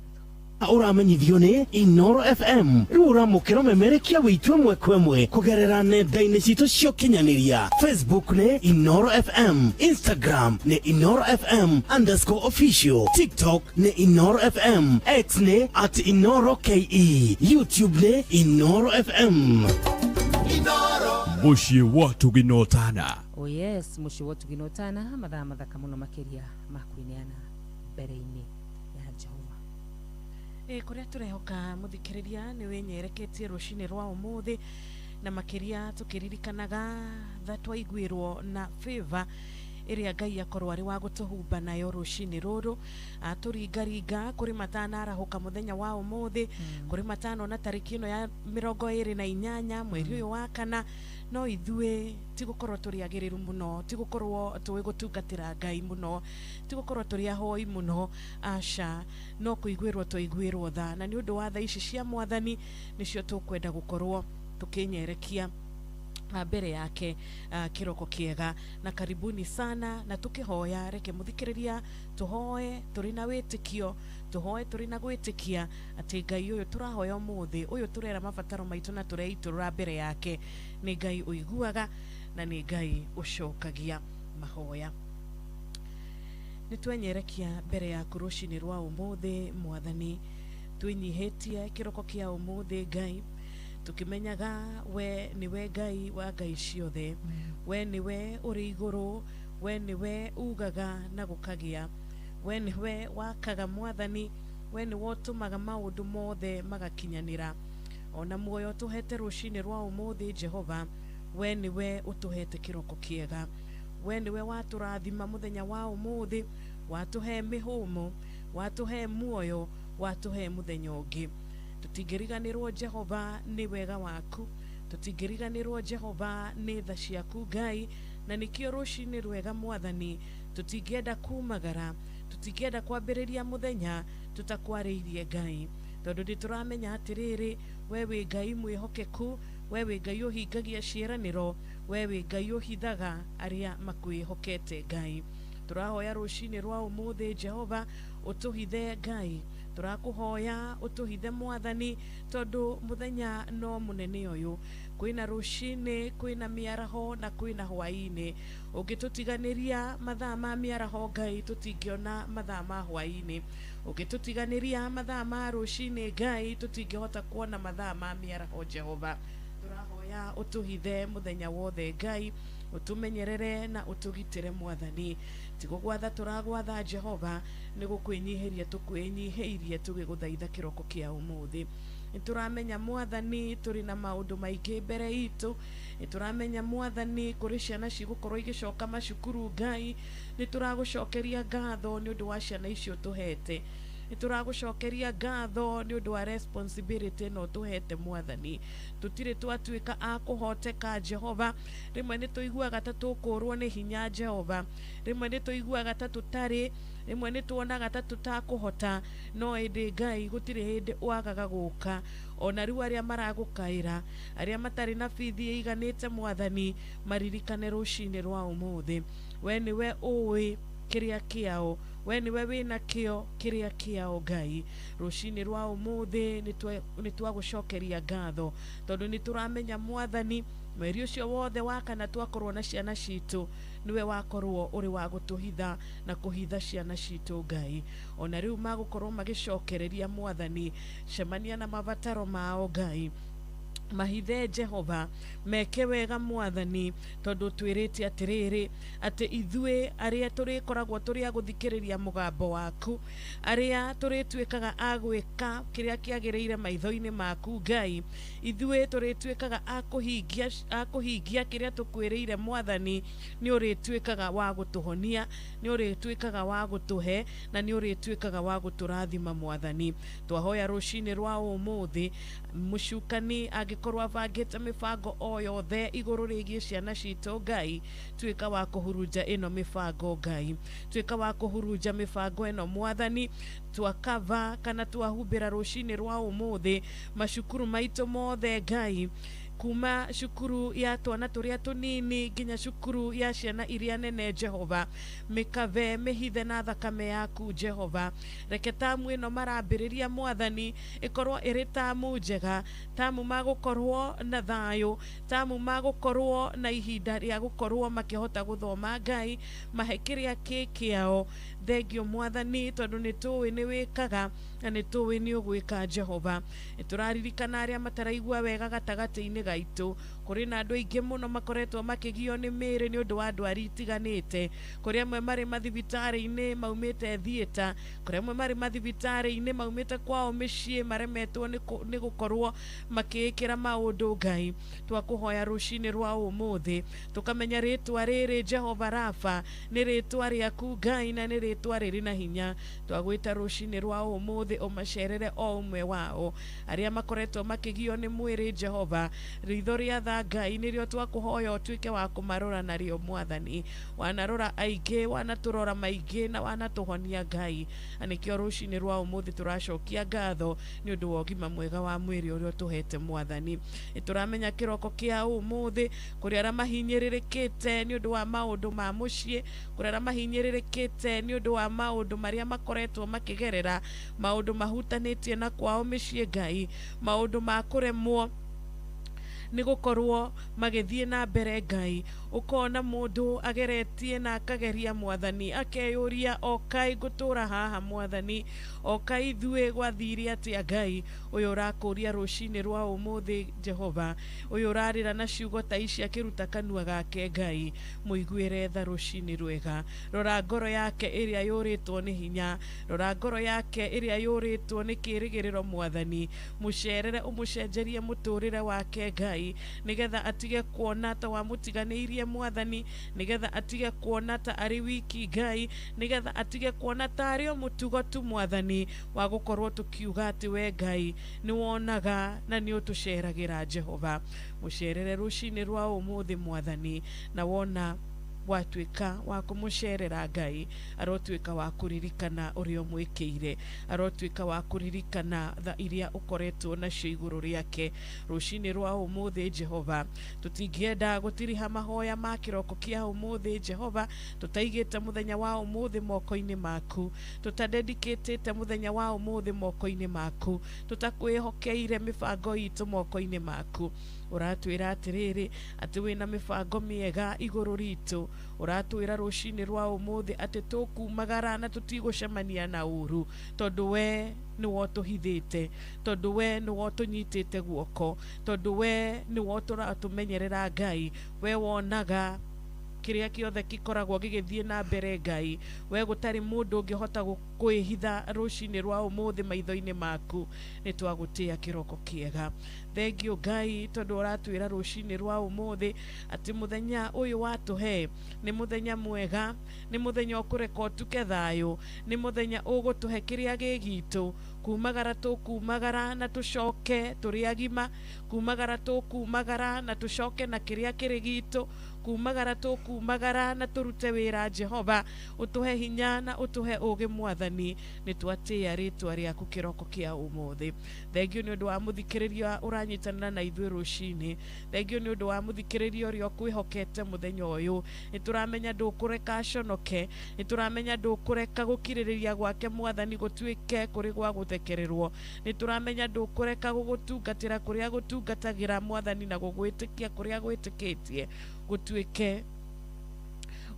Ũramenyithio nĩ Inooro FM. Rĩu ũramũkĩra ũmemerekia wĩitũ ĩmwe kwa ĩmwe kũgerera nenda-inĩ citũ cia ũkinyanĩria. Facebook nĩ Inooro FM, Instagram nĩ Inooro FM underscore official, TikTok nĩ Inooro FM, X nĩ @InooroKE, YouTube nĩ Inooro FM. Mũciĩ wa Tũginotana. Oh yes, mũciĩ wa Tũginotana, mathaa mathaka mũno makĩria ma kwĩneana mbere-inĩ ya Jehova. Kũrĩa tũrehoka mũthikĩrĩria nĩ wĩnyereketie rũcinĩ rwa ũmũthĩ, na makĩria tũkĩririkanaga tha twaiguĩrwo na favor ĩrĩa Ngai akorwo arĩ wa gũtũhumba nayo rũcinĩ rũrũ, atũringaringa kũrĩ matanarahũka mũthenya wa ũmũthĩ, kũrĩ matanona tarĩki ĩno ya 28 mweri ũyũ wa kana. No ithuĩ ti gũkorwo tũrĩ agĩrĩru mũno, ti gũkorwo tũĩ gũtungatĩra Ngai mũno, ti gũkorwo tũrĩ ahoi mũno, aca, no kũiguĩrwo twaiguĩrwo tha, na nĩ ũndũ wa tha ici cia Mwathani nĩcio tũkwenda gũkorwo tũkĩnyerekia mbere yake kĩroko kĩega. Na karibuni sana, na tũkĩhoya reke mũthikĩrĩria tũhoe tũrĩ na wĩtĩkio, tũhoe tũrĩ na gwĩtĩkia atĩ Ngai ũyũ tũrahoya ũmũthĩ, ũyũ tũrera mabataro maitũ na tũreitũrũra mbere yake, nĩ Ngai ũiguaga na nĩ Ngai ũcokagia mahoya. Nĩ twenyerekia mbere yaku rũcinĩ rwa ũmũthĩ Mwathani, twĩnyihĩtie kĩroko kĩa ũmũthĩ Ngai, tukimenyaga we niwe Ngai wa ngai ciothe, we niwe ũrĩ igũrũ, we niwe ugaga na gũkagĩa, we niwe wakaga Mwathani, we niwe ũtũmaga maũndũ mothe magakinyanĩra. Ona muoyo ũtũhete rũcinĩ rwa ũmũthĩ Jehova, we niwe ũtũhete kĩroko kĩega, we niwe watũrathima mũthenya wa ũmũthĩ, watũhe mĩhũmũ, Watũhe muoyo, watũhe mũthenya ũngĩ. Tũtingĩriganĩrwo Jehova nĩ wega waku, tũtingĩriganĩrwo Jehova nĩ tha ciaku Ngai, na nĩkĩo rũcinĩ rwega Mwathani tũtingĩenda kumagara, tũtingĩenda kwambĩrĩria mũthenya tũtakwarĩirie Ngai, tondũ nĩ tũramenya atĩrĩrĩ, we wĩ Ngai mwĩhokeku, we wĩ Ngai ũhingagia ciĩranĩro, we wĩ Ngai ũhithaga arĩa makwĩhokete Ngai. Tũrahoya rũcinĩ rwa ũmũthĩ Jehova ũtũhithe Ngai, tũrakũhoya ũtũhithe Mwathani, tondũ mũthenya no mũnene ũyũ, kwĩna rũcinĩ, kwĩna mĩaraho na kwĩna hwaĩ-inĩ. Ũngĩtũtiganĩria mathaa ma mĩaraho Ngai, tũtingĩona mathaa ma hwaĩ-inĩ. Ũngĩtũtiganĩria mathaa ma rũcinĩ Ngai, tũtingĩhota kuona mathaa ma mĩaraho Jehova. Tũrahoya ũtũhithe mũthenya wothe Ngai, ũtũmenyerere na ũtũgitĩre Mwathani. Tigũgwatha tũragwatha Jehova, nĩ gũkwĩnyihĩria tũkwĩnyihĩirie tũgĩgũthaitha kĩroko kĩa ũmũthĩ. Nĩtũramenya Mwathani tũrĩ na maũndũ maingĩ mbere itũ, nĩtũramenya Mwathani kũrĩ ciana cigũkorwo igĩcoka macukuru Ngai, nĩtũragũcokeria ngatho nĩ ũndũ wa ciana icio tũhete, nĩtũragũcokeria ngatho nĩ ũndũ wa responsibility ĩno tũhete Mwathani. Tũtirĩ twatuĩka a kũhoteka Jehova, rĩmwe nĩtũiguaga ta tũkũrwo nĩ hinya Jehova, rĩmwe nĩtũiguaga ta tũtarĩ, rĩmwe nĩtuonaga ta tũtakũhota, no ĩndĩ Ngai gũtirĩ hĩndĩ wagaga gũka. Ona rĩu arĩa maragũkaĩra, arĩa matarĩ na bithi ĩiganĩte Mwathani, maririkane rũcinĩ rwa ũmũthĩ. We nĩwe ũĩ kĩrĩa kĩao, we nĩwe wĩna kĩo kĩrĩa kĩao Ngai. Rũcinĩ rwa ũmũthĩ nĩtwagũcokeria ngatho, tondũ nĩtũramenya Mwathani mweri ũcio wothe wa kana twakorwo na ciana citũ, nĩwe wakorwo ũrĩ wa gũtũhitha na kũhitha ciana citũ Ngai. Ona rĩu magũkorwo magĩcokereria Mwathani, cemania na mabataro mao Ngai, mahithe Jehova, meke wega Mwathani, tondũ twĩrĩte atĩrĩrĩ, atĩ ithuĩ arĩa tũrĩkoragwo tũrĩ a gũthikĩrĩria mũgambo waku, arĩa tũrĩtuĩkaga a gwĩka kĩrĩa kĩagĩrĩire maitho-inĩ maku Ngai, ithuĩ tũrĩtuĩkaga a kũhingia kĩrĩa tũkwĩrĩire Mwathani, nĩ ũrĩtuĩkaga wa gũtũhonia, nĩ ũrĩtuĩkaga wa gũtũhe, na nĩ ũrĩtuĩkaga wa gũtũrathima Mwathani. Twahoya rũcinĩ rwa ũmũthĩ, mũcukani angĩkorwo abangĩte mĩbango o yothe igũrũ rĩgiĩ ciana citũ Ngai, tuĩka wa kũhurunja ĩno mĩbango Ngai, tuĩka wa kũhurunja mĩbango ĩno Mwathani. Twakava kana twahumbĩra rũcinĩ rwa ũmũthĩ macukuru maitũ mothe Ngai, kuma cukuru ya twana tũrĩa tũnini nginya cukuru ya ciana iria nene Jehova, mĩkave mĩhithe na thakame yaku Jehova. Reke tamu ĩno marambĩrĩria Mwathani ĩkorwo ĩrĩ tamu njega, tamu magũkorwo na thayũ, tamu magũkorwo na ihinda rĩa gũkorwo makĩhota gũthoma Ngai, mahe kĩrĩa kĩ kĩao. Thengio Mwathani, tondũ nĩtũĩ nĩ wĩkaga na nĩtũĩ nĩ ũgwĩka Jehova. Nĩtũraririkana arĩa mataraigua wega gatagatĩ-inĩ gaitũ, kũrĩ na andũ aingĩ mũno makoretwo makĩgio nĩ mĩĩrĩ nĩ ũndũ wa ndwari itiganĩte, kũrĩ amwe marĩ mathibitarĩ-inĩ maumĩte theatre, kũrĩ amwe marĩ mathibitarĩ-inĩ maumĩte kwao mĩciĩ maremetwo nĩ gũkorwo makĩĩkĩra maũndũ Ngai. Twakũhoya rũcinĩ rwa ũmũthĩ tũkamenya rĩtwa rĩrĩ Jehova Rafa nĩ rĩtwa rĩaku Ngai, na nĩ rĩtwa rĩrĩ na hinya. Twagwĩta rũcinĩ rwa ũmũthĩ ũmacerere o ũmwe wao arĩa makoretwo makĩgio nĩ mwĩrĩ Jehova, ritho rĩa tha Ngai nĩrĩo twakũhoya ũtuĩke wa kũmarora narĩo Mwathani. Wanarora aingĩ, wanatũrora maingĩ na wanatũhonia Ngai, na nĩkĩo rũcinĩ rwa ũmũthĩ tũracokia ngatho nĩ ũndũ wa ũgima mwega wa mwĩrĩ ũrĩa ũtũhete Mwathani. Nĩtũramenya kĩroko kĩa ũmũthĩ kũrĩ arĩa mahinyĩrĩrĩkĩte nĩ ũndũ wa maũndũ ma mũciĩ, kũrĩ arĩa mahinyĩrĩrĩkĩte nĩ ũndũ wa maũndũ marĩa makoretwo makĩgerera, maũndũ mahutanĩtie na kwao mĩciĩ Ngai, maũndũ ma kũremwo nĩ gũkorwo magĩthiĩ na mbere Ngai. Ũkona mũndũ ageretie na akageria Mwathani, akeyũria okai ngũtũra haha Mwathani, okai ithuĩ gwathire atĩa Ngai. Ũyũ ũrakũria rũcinĩ rwa ũmũthĩ Jehova, ũyũ ũrarĩra na ciugo ta ici akĩruta kanua gake Ngai, mũiguĩre tha rũcinĩ rwega. Rora ngoro yake ĩrĩa yũrĩtwo nĩ hinya, rora ngoro yake ĩrĩa yũrĩtwo nĩ kĩĩrĩgĩrĩro Mwathani, mũcerere ũmũcenjerie mũtũrĩre wake Ngai. Ngai, nĩgetha atige kuona ta wamũtiganĩirie Mwathani, nĩgetha atige kuona ta arĩ wiki Ngai, nĩgetha atige kuona ta arĩ o mũtugo tu Mwathani wa gũkorwo tũkiuga atĩ we Ngai nĩ wonaga na nĩ ũtũceragĩra. Jehova, mũcerere rũcinĩ rwa ũmũthĩ Mwathani, na wona watuĩka wa kũmũcerera Ngai, arotuĩka wa kũririkana ũrĩa ũmwĩkĩire, arotuĩka wa kũririkana tha iria ũkoretwo nacio igũrũ rĩake rũcinĩ rwa ũmũthĩ. Jehova, tũtingĩenda gũtiriha mahoya ma kĩroko kĩa ũmũthĩ Jehova tũtaigĩte mũthenya wa ũmũthĩ moko-inĩ maku, tũtadedicatĩte mũthenya wa ũmũthĩ moko-inĩ maku, tũtakwĩhokeire mĩbango itũ moko-inĩ maku. Ũratwĩra atĩrĩrĩ atĩ wĩna mĩbango mĩega igũrũ ritũ, ũratwĩra rũcinĩ rwa ũmũthĩ atĩ tũkumagara na tũtigũcemania na ũru, tondũ we nĩwe ũtũhithĩte, tondũ we nĩwe ũtũnyitĩte guoko, tondũ we nĩwe ũtũratũmenyerera Ngai, we wonaga kĩrĩa kĩothe gĩkoragwo gĩgĩthiĩ na mbere Ngai, we gũtarĩ mũndũ ũngĩhota kwĩhitha rũcinĩ rwa ũmũthĩ maitho-inĩ maku. Nĩ twagũtĩa kĩroko kĩega. Thengio Ngai, tondũ ũratwĩra rũcinĩ rwa ũmũthĩ atĩ mũthenya ũyũ watũhe nĩ mũthenya mwega, nĩ mũthenya ũkũreka ũtuke thayũ, nĩ mũthenya ũgũtũhe kĩrĩa gĩ gitũ, kumagara tũkumagara na tũcoke tũrĩ agima, kumagara tũkumagara na tũcoke na kĩrĩa kĩrĩ gitũ, kumagara tũkumagara na tũrute wĩra. Jehova, ũtũhe hinya na ũtũhe ũgĩ Mwathani, nĩ twatĩĩa rĩtwa rĩaku kĩroko kĩa ũmũthĩ. Thengio nĩ ũndũ wa mũthikĩrĩria ũranyitanĩra na ithuĩ rũcinĩ, thengio nĩ ũndũ wa mũthikĩrĩria ũrĩa ũkwĩhokete mũthenya ũyũ. Nĩ tũramenya ndũkũreka aconoke, nĩ tũramenya ndũkũreka gũkirĩrĩria gwake Mwathani gũtuĩke kũrĩ gwa gũthekererwo, nĩ tũramenya ndũkũreka gũgũtungatĩra kũrĩa gũtungatagĩra Mwathani na gũgwĩtĩkia kũrĩa gwĩtĩkĩtie gũtuĩke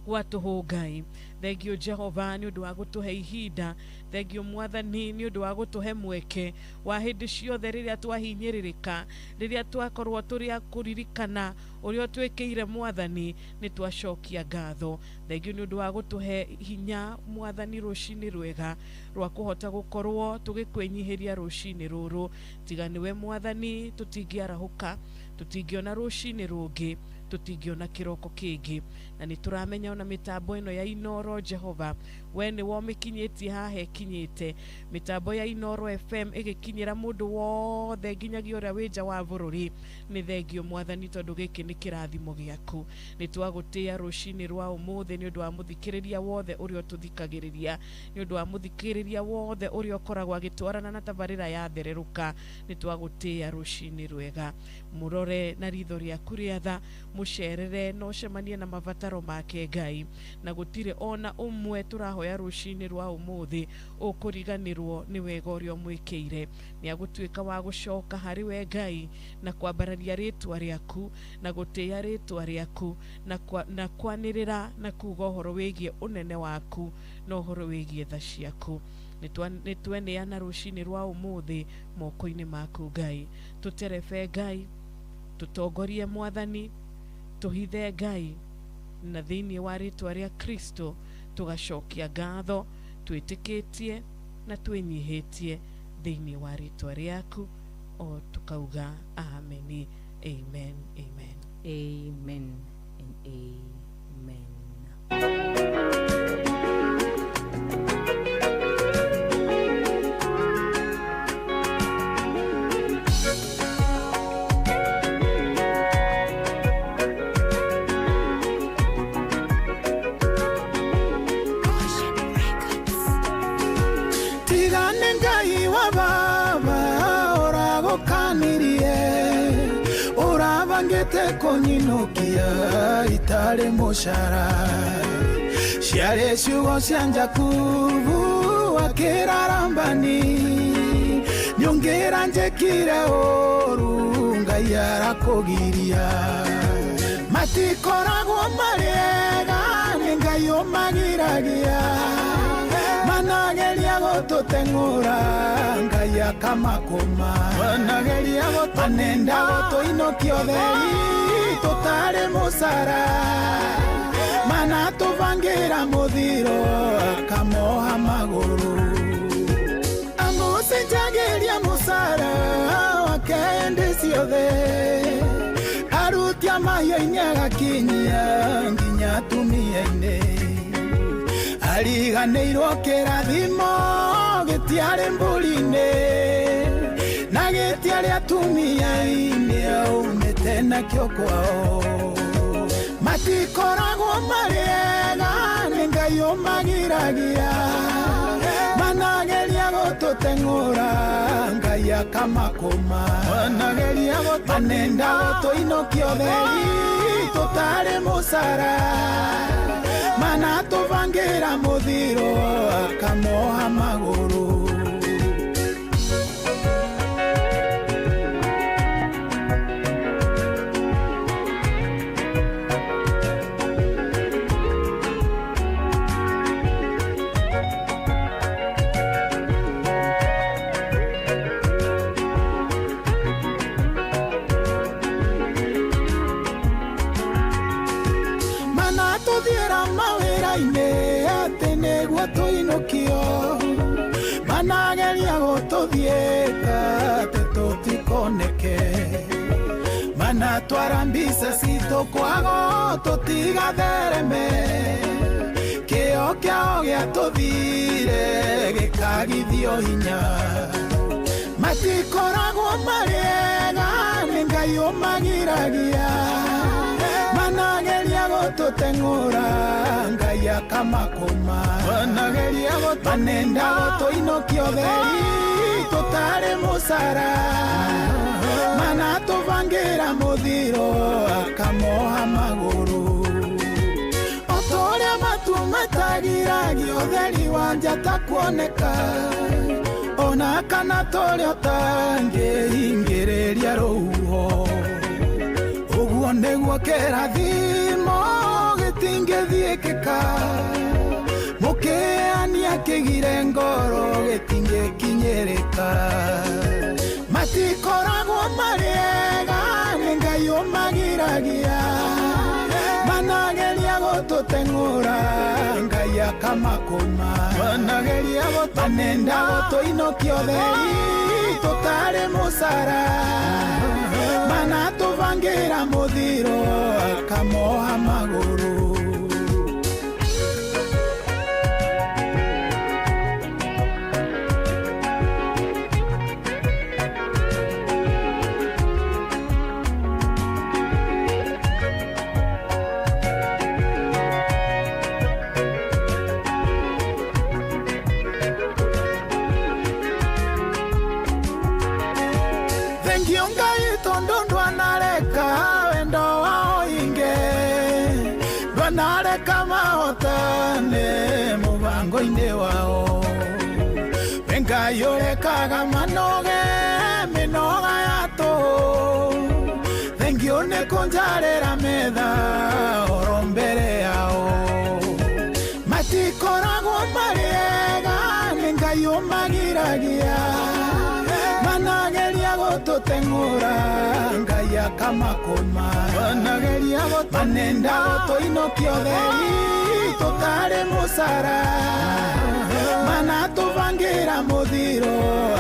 gwa tũhũ Ngai. Thengio Jehova nĩ ũndũ wa gũtũhe ihinda, thengio Mwathani nĩ ũndũ wa gũtũhe mweke wa hĩndĩ ciothe rĩrĩa twahinyĩrĩrĩka, rĩrĩa twakorwo tũrĩ a kũririkana ũrĩa ũtwĩkĩire Mwathani, nĩ twacokia ngatho. Thengio nĩ ũndũ wa gũtũhe hinya Mwathani rũcinĩ rwega rwa kũhota gũkorwo tũgĩkwĩnyihĩria rũcinĩ rũrũ. Tiga nĩwe Mwathani tũtingĩarahũka, tũtingĩona rũcinĩ rũngĩ, tũtingĩona kĩroko kĩngĩ, na nĩ tũramenya ona mĩtambo ĩno ya Inoro Jehova we nĩwe ũmĩkinyĩtie haha ĩkinyĩte. Mĩtambo ya Inoro FM ĩgĩkinyĩra mũndũ wothe nginyagia ũrĩa wĩ nja wa bũrũri. Nĩ thengio Mwathani, tondũ gĩkĩ nĩ kĩrathimo gĩaku. Nĩ twagũtĩa rũcinĩ rwa ũmũthĩ nĩ ũndũ wa mũthikĩrĩria wothe ũrĩa ũtũthikagĩrĩria, nĩ ũndũ wa mũthikĩrĩria wothe ũrĩa ũkoragwo agĩtwarana na tabarĩra ya Thererũka. Nĩ twagũtĩa rũcinĩ rwega. Mũrore na ritho rĩaku rĩa tha, mũcerere na ũcemanie na mabataro make Ngai, na gũtirĩ ona ũmwe tũrahoya rũcinĩ rwa ũmũthĩ ũkũriganĩrwo nĩ wega ũrĩa ũmwĩkĩire. Nĩ agũtuĩka wa gũcoka harĩ we Ngai na kwambararia rĩtwa rĩaku na gũtĩĩa rĩtwa rĩaku na kwanĩrĩra na kuga ũhoro wĩgiĩ ũnene waku na ũhoro wĩgiĩ tha ciaku. Nĩ tweneana rũcinĩ rwa ũmũthĩ moko-inĩ maku Ngai. Tũterebe Ngai, tũtongorie Mwathani, tũhithe Ngai, na thĩinĩ wa rĩtwa rĩa Kristo tũgacokia ngatho twĩtĩkĩtie na twĩnyihĩtie thĩinĩ wa rĩtwa rĩaku, o tukauga ameni. Amen, amen, amen and amen. Tigane Ngai wa baba ũragũkanirie, ũrabangĩte kũnyinũkia itarĩ mũcara, ciarĩ ciugo cia Jakubu akĩrarambani, nĩũngĩra njĩkire ũru Ngai arakũgiria. Matikoragwo marĩ ega nĩ Ngai ũmagiragia, manageria gũtũteng'ũra Ngai akamakũma, manenda gũtũinũkia ũtheri tũtarĩ mũcara, manatũbangĩra mũthiro akamoha magũrũ, amũcenjagĩria mũcara wake hĩndĩ ciothe, Ndariganĩirwo kĩrathimo gĩtiarĩ mbũri-inĩ na gĩtiarĩ atumia-inĩ aumĩte nakĩo kwao. Matikoragwo marĩ ega nĩ Ngai ũmagiragia, manageria gũtũteng'ũra Ngai akamakũma, manenda gũtũinũkia ũtheri tũtarĩ mũcara, manatũbangĩra mũthiro akamoha magũrũ. Manatũthiĩra mawĩra-inĩ atĩ nĩguo tũinũkio, manageria gũtũthiĩka atĩ tũtikoneke, manatwara mbica citũ kwago tũtigathereme, kĩo kĩao gĩatũthire gĩkagithio hinya. Matikoragwo marĩ ega nĩ Ngai ũmagiragia, manageria gũtũteng'ũra Ngai akamakũma, manenda gũtũinũkia ũtheri tũtarĩ mũcara, manatũbangĩra mũthiro akamoha magũrũ. O ta ũrĩa matu matagiragia ũtheri wa njata kuoneka, ona kana ta ũrĩa ũtangĩhingĩrĩria rũhuho, ũguo nĩguo kĩrathimo gĩtingĩthiĩkĩka, mũkĩania kĩgire ngoro gĩtingĩkinyĩrĩka. Matikoragwo marĩ ega nĩ Ngai ũmagiragia, manageria gũtũteng'ũra Ngai akamakũma, manenda gũtũinũkia ũtheri tũtarĩ mũcara, manatũbangĩra mũthiro akamoha magũrũ. Thengio Ngai tondũ ndwanareka wendo wao inge, ndwanareka mahotane mũbango-inĩ wao. We Ngai ũrekaga manoge mĩnoga ya tũhũ, thengio nĩ kũnjarĩra metha oro mbere yao. Matikoragwo marĩ ega nĩ Ngai ũmagiragia, manageria gũtũteng'ũra Ngai akamakũma, manenda gũtũinũkia ũtheri tũtarĩ mũcara, manatũbangĩra mũthiro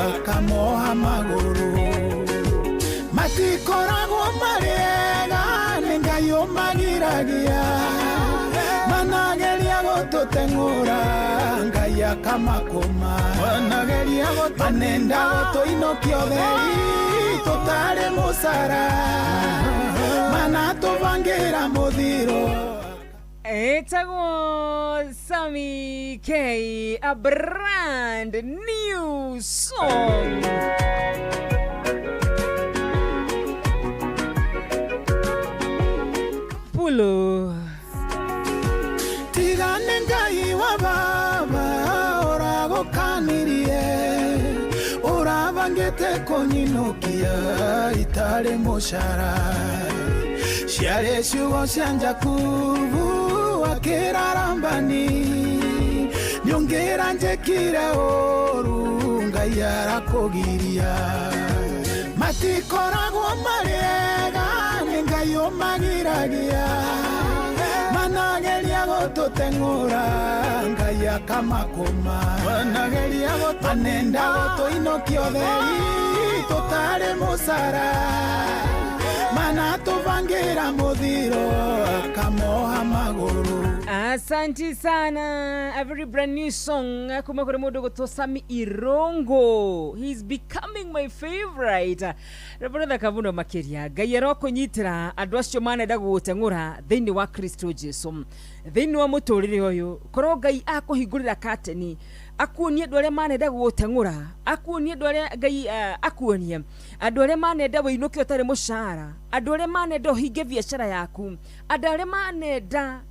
akamoha magũrũ. Matikoragwo marĩ ega nĩ Ngai ũmagiragia, manageria gũtũteng'ũra Ngai akamakũma, manenda gũtũinũkia ũtheri tũtarĩ mũcara, manatũbangĩra mũthiro. Etagwo Sammy K, a brand new song. Pulo. Tigane Ngai wa baba ũragũkanirie, ũrabangĩte kũnyinũkia itarĩ mũcara, ciarĩ ciugo cia Jakubu akĩrarambani, nyongera njĩkire ũru Ngai arakũgiria. Matikoragwo marĩ ega nĩ Ngai ũmagiragia, manageria gũtũteng'ũra Ngai akamakũma, manenda gũtũinũkia ũtheri tũtarĩ mũcara, manatũbangĩra mũthiro akamoha magũrũ. Asante sana. A very brand new song kuma kuri mundu gutwo Sami Irongo. He's becoming my favorite. Rwimbo thaka muno makiria. Ngai arokunyitira andu acio manenda guguteng'ura thiini wa Kristo Jesu. Thiini wa muturire uyu korwo Ngai akuhingurira kateni akuonie andu aria manenda guguteng'ura, akuonie andu aria Ngai akuonie andu aria manenda wiinuke utari mucara, andu aria manenda uhinge biacara yaku, andu aria manenda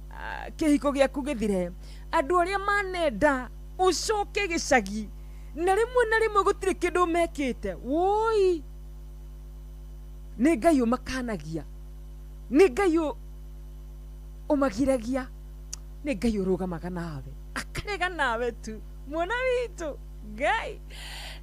kihiko giaku githire, andu aria manenda ucoke gicagi na rimwe na rimwe gutiri kindu mekite. Woi, ni Ngai umakanagia, ni Ngai umagiragia, ni Ngai urugamaga nawe akarega nawe tu mwana witu Ngai.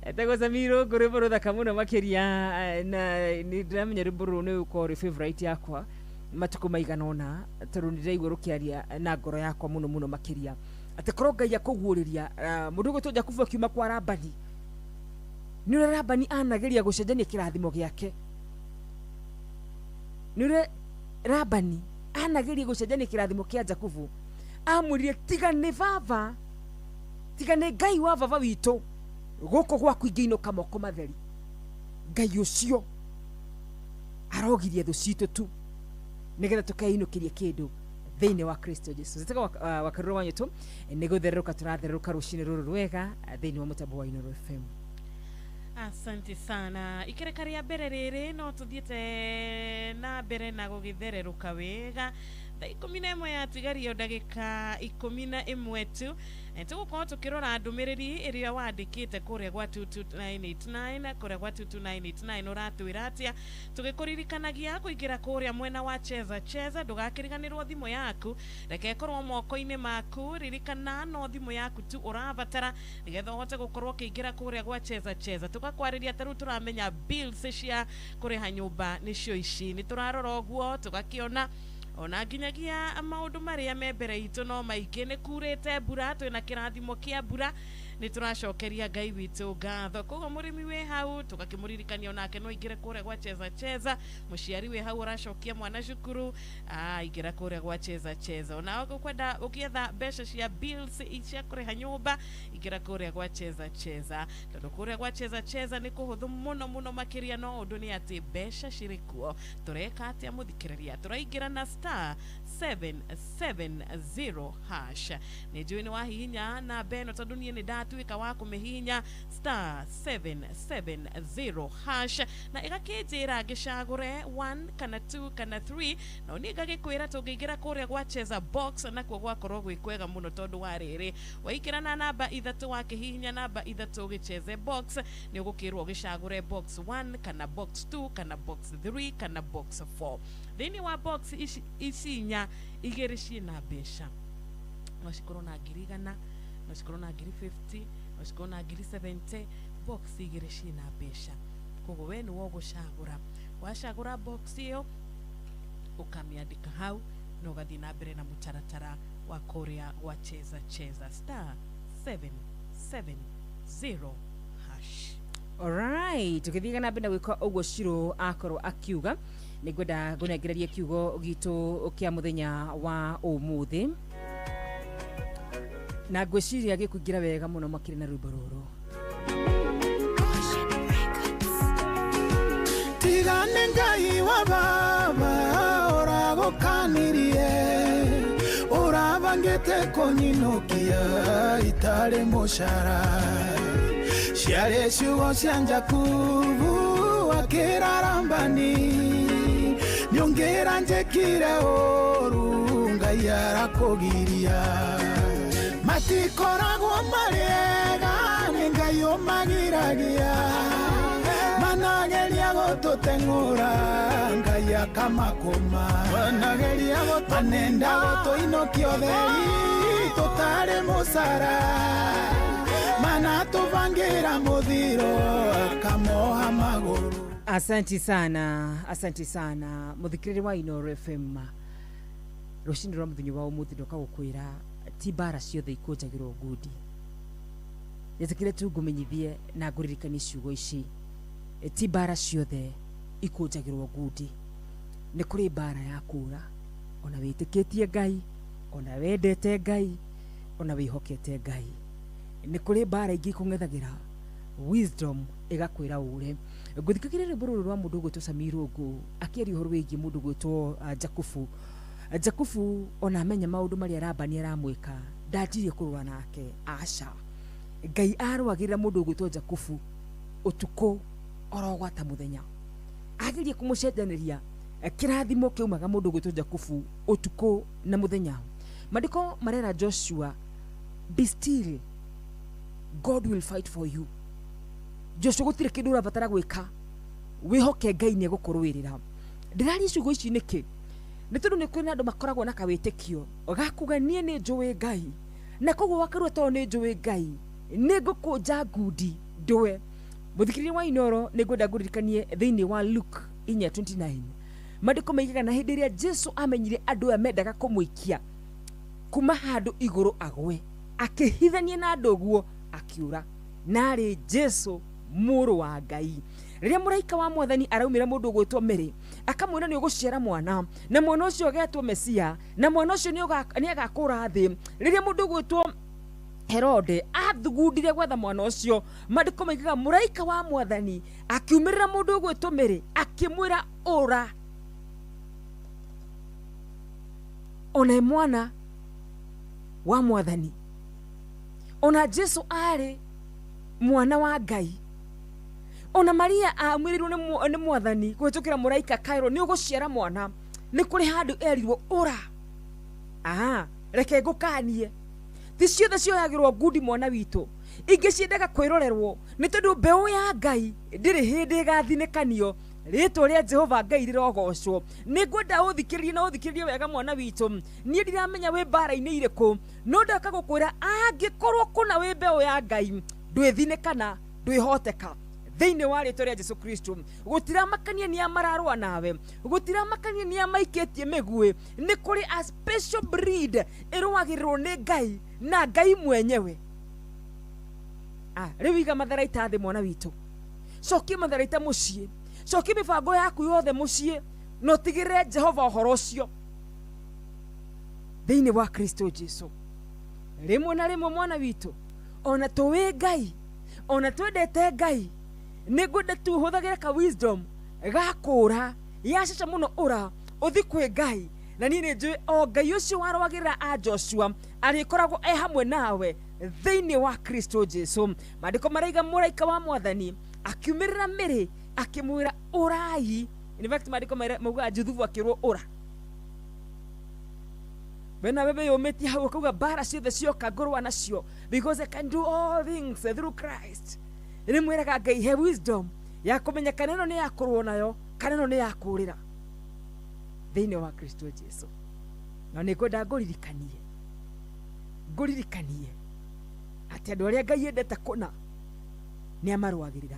Etagwo Samiro rwimbo ruthaka muno makiria, na ni ndiramenya rwimbo ruru ni ukorwo rwi favorite yakwa matuko maigana ona, tondu ndiraigua rukiaria na ngoro yakwa muno muno makiria ati korwo Ngai akuguũrĩria mũndũ ũgwĩtwo Jakubu akiuma kwa Labani, nĩ ũrĩa Labani anageria gũcenjania kĩrathimo gĩake, nĩ ũrĩa Labani anageria gũcenjania kĩrathimo kĩa Jakubu, amwĩrire tiga nĩ baba, tiga nĩ Ngai wa baba witũ gũkũ gwaku ingĩinũka moko matheri. Ngai ũcio arogirie thũ citũ tu nigetha tukeinũkĩrie kĩndũ thĩinĩ wa Kristo Jesu. Zitega wakarũra wa nyũtũ nĩ gũthererũka tũrathererũka rũcinĩ rũrũ rwega thĩinĩ wa mũtambo wa Inooro FM. Asante sana. Ikereka rĩa mbere rĩrĩ no tũthiĩte na mbere na gũgĩthererũka wega. Thaa 11 yatigario ndagĩka 11 tu. Tũgũkorwo tũkĩrora ndũmĩrĩri ĩrĩa wandĩkĩte kũrĩa gwa 22989 kũrĩa gwa 22989 ũratwĩra atĩa, tũgĩkũririkanagia kũingĩra kũrĩa mwena wa cheza cheza. Ndũgakĩriganĩrwo thimũ yaku, reke ĩkorwo moko-inĩ maku. Ririkana no thimũ yaku tu ũrabatara nĩgetha ũhote gũkorwo ũkĩingĩra kũrĩa gwa cheza cheza. Tũgakwarĩria ta rĩu tũramenya bills cia kũrĩha nyũmba nĩcio ici, nĩ tũrarora ũguo tũgakĩona ona nginyagia maũndũ marĩa me mbere itũ no maingĩ. Nĩ kurĩte mbura, twĩna kĩrathimo kĩa mbura, nĩ tũracokeria Ngai witũ ngatho. Koguo mũrĩmi wĩ hau tũgakĩmũririkania onake no aingĩre kũrĩa gwa cheza cheza. Mũciari wĩ hau ũracokia mwana cukuru, aingĩra kũrĩa gwa cheza cheza. Ona ũkwenda ũkĩetha mbeca cia bills cia kũrĩha nyũmba, ingĩra kũrĩa gwa cheza cheza, tondũ kũrĩa gwa cheza cheza nĩ kũhũthũ mũno mũno makĩria. No ũndũ nĩ atĩ mbeca cirĩ kuo. Tũreka atĩa mũthikĩrĩria? Tũraingĩra na star 770 hash. Nĩ njũĩ nĩ wahihinya namba ĩno tondũ niĩ nĩ ndatuĩka wa kũmĩhihinya star 770 hash na ĩgakĩnjĩra ngĩcagũre 1 kana 2 kana 3, na niĩ ngagĩkwĩra tũngĩingĩra kũrĩa gwa cheza box nakuo gwakorwo gwĩ kwega mũno, tondũ wa rĩrĩ waingĩra na namba 3 wakĩhihinya namba 3 ũgĩcheze box nĩ ũgũkĩrwo ũgĩcagũre box 1 kana box 2 kana box 3 kana box 4. Thĩinĩ wa box ici inya, igĩrĩ ciĩna mbeca, no cikorwo na 100,000, no cikorwo na 50,000, no cikorwo na 70,000. Box igĩrĩ ciĩna mbeca, koguo we nĩwe ũgũcagũra. Wacagũra box ĩyo ũkamĩandĩka hau na ũgathiĩ na mbere na mũtaratara wa kũrĩa gwa cheza cheza star 770 hash. Alright, tũgĩthiĩ na mbere na gwĩka ũguo Shiro akorwo akiuga, nĩngwenda ngũnengererie kiugo gitũ kĩa mũthenya wa ũmũthĩ, na ngwĩciria gĩkũingĩra wega mũno makĩria na rwĩmbo rũrũ. Tigane Ngai wa baba ũragũkanirie, ũrabangĩte kũnyinũkia itarĩ mũcara, ciarĩ ciugo cia Jakubu akĩra Labani, nĩũngĩra njĩkire ũru Ngai arakũgiria. Matikoragwo marĩ ega nĩ Ngai ũmagiragia, manageria gũtũteng'ũra Ngai akamakũma, manenda gũtũinũkia ũtheri tũtarĩ mũcara, manatũbangĩra mũthiro akamoha magũrũ. Asante sana, asante sana muthikiriri wa Inooro FM. Rũcinĩ rwa mũthenya wa ũmũthĩ ndoka gũkwĩra ti mbara ciothe ikũnjagĩrwo ngundi. Njetikire tu ngũmenyithie na ngũririkanie ciugo ici, ti mbara ciothe ikũnjagĩrwo ngundi. Nĩ kũrĩ mbara ya kũra ona wĩtĩkĩtie Ngai, Ona wendete Ngai, ona wĩhokete Ngai, nĩ kũrĩ mbara ingĩ ikũng'ethagĩra, wisdom ĩgakwĩra ũre. Ngũthikagĩrĩria rwĩmbo rũrũ rwa mũndũ ũgwĩtwo Samirũngũ akĩaria ũhoro wĩgiĩ mũndũ ũgwĩtwo Jakubu. Jakubu ona amenya maũndũ marĩa Labani aramwĩka, ndanjirie kũrũa nake, aca. Ngai arũagĩrĩra mũndũ ũgwĩtwo Jakubu ũtukũ oro gwata mũthenya, agerie kũmũcenjanĩria kĩrathimo kĩumaga mũndũ ũgwĩtwo Jakubu ũtukũ na mũthenya. Maandĩko marera Joshua, be still, God will fight for you. Joshua, gũtirĩ kĩndũ ũrabatara gwĩka, wĩhoke Ngai nĩ egũkũrũĩrĩra. Ndĩraria ciugo ici nĩkĩ? Nĩ tondũ nĩ kwĩna andũ makoragwo na kawĩtĩkio gakuga niĩ nĩ njũĩ Ngai, na koguo wakarua tondũ nĩ njũĩ Ngai nĩ ngũkũnja ngundi ndũe. Mũthikĩrĩria wa Inooro, nĩ ngwenda ngũririkanie thĩinĩ wa Luke 4:29, maandĩko maigaga na hĩndĩ ĩrĩa Jesu amenyire andũ aya mendaga kũmũikia kuma handũ igũrũ agwe, akĩhithania na andũ ũguo akiũra. Narĩ Jesu mũrũ wa Ngai, rĩrĩa mũraika wa Mwathani araumĩra mũndũ ũgwĩtwo Mary, akamwĩra nĩ ũgũciara mwana, na mwana ũcio agetwo Mesia, na mwana ũcio nĩ agakũra thĩ. Rĩrĩa mũndũ ũgwĩtwo Herode athugundire gwetha mwana ũcio, maandĩko maigaga mũraika wa Mwathani akiumĩrĩra mũndũ ũgwĩtwo Mary akĩmwĩra ũra, ona mwana wa Mwathani. Ona Jesu arĩ mwana wa Ngai, ona Maria amwĩrĩirwo nĩ Mwathani kũhĩtũkĩra mũraika kairwo nĩ ũgũciara mwana, nĩ kũrĩ handũ erirwo ũra. Aha, reke ngũkanie, ti ciothe cioyagĩrwo ngundi mwana witũ, ingĩ ciendaga kwĩrorerwo, nĩ tondũ mbeũ ya Ngai ndĩrĩ hĩndĩ ĩgathinĩkanio. Rĩtwa rĩa Jehova Ngai rĩrogocwo. Nĩ ngwenda ũthikĩrĩrie na ũthikĩrĩrie wega mwana witũ. Niĩ ndiramenya wĩ mbara-inĩ irĩkũ, no ndaka gũkwĩra angĩkorwo kũna wĩ mbeũ ya Ngai, ndwĩthinĩkana, ndwĩhoteka thĩinĩ wa rĩtwa rĩa Jesu Kristo. Gũtiramakania nĩ a mararũa nawe, gũtiramakania nĩ a maikĩtie mĩguĩ, nĩ kũrĩ a special breed ĩrũagĩrĩrwo nĩ Ngai na Ngai mwenyewe. Rĩu iga matharaita thĩ mwana witũ, cokia matharaita mũciĩ, cokia mĩbango yaku yothe mũciĩ, na ũtigĩrĩre Jehova ũhoro ũcio thĩinĩ wa Kristo Jesu. Rĩmwe na rĩmwe mwana witũ, ona tũĩ Ngai, ona twendete Ngai, nĩ ngwenda tu hũthagĩre ka wisdom ga kũũra yacaca mũno, ũra ũthi kwĩ Ngai. Na niĩ nĩ njũĩ o Ngai ũcio warũagĩrĩra a Joshua arĩkoragwo e hamwe nawe thĩinĩ wa Kristo Jesu. Maandĩko maraiga mũraika wa Mwathani akiumĩrĩra Mary akĩmwĩra ũrai. In fact, maandĩko maugaga Juthubu akĩrwo ũra. We nawe wĩyũmĩtie hau ũkauga mbara ciothe cioka ngũrũa nacio, because I can do all things through Christ. Rĩmwĩraga Ngai he wisdom ya kũmenya kana ĩno nĩ ya kũrũo nayo kana ĩno nĩ ya kũũrĩra thĩinĩ wa Kristo Jesu. Na nĩ ngwenda ngũririkanie atĩ andũ arĩa Ngai endete kũna nĩ amarũagĩrĩra,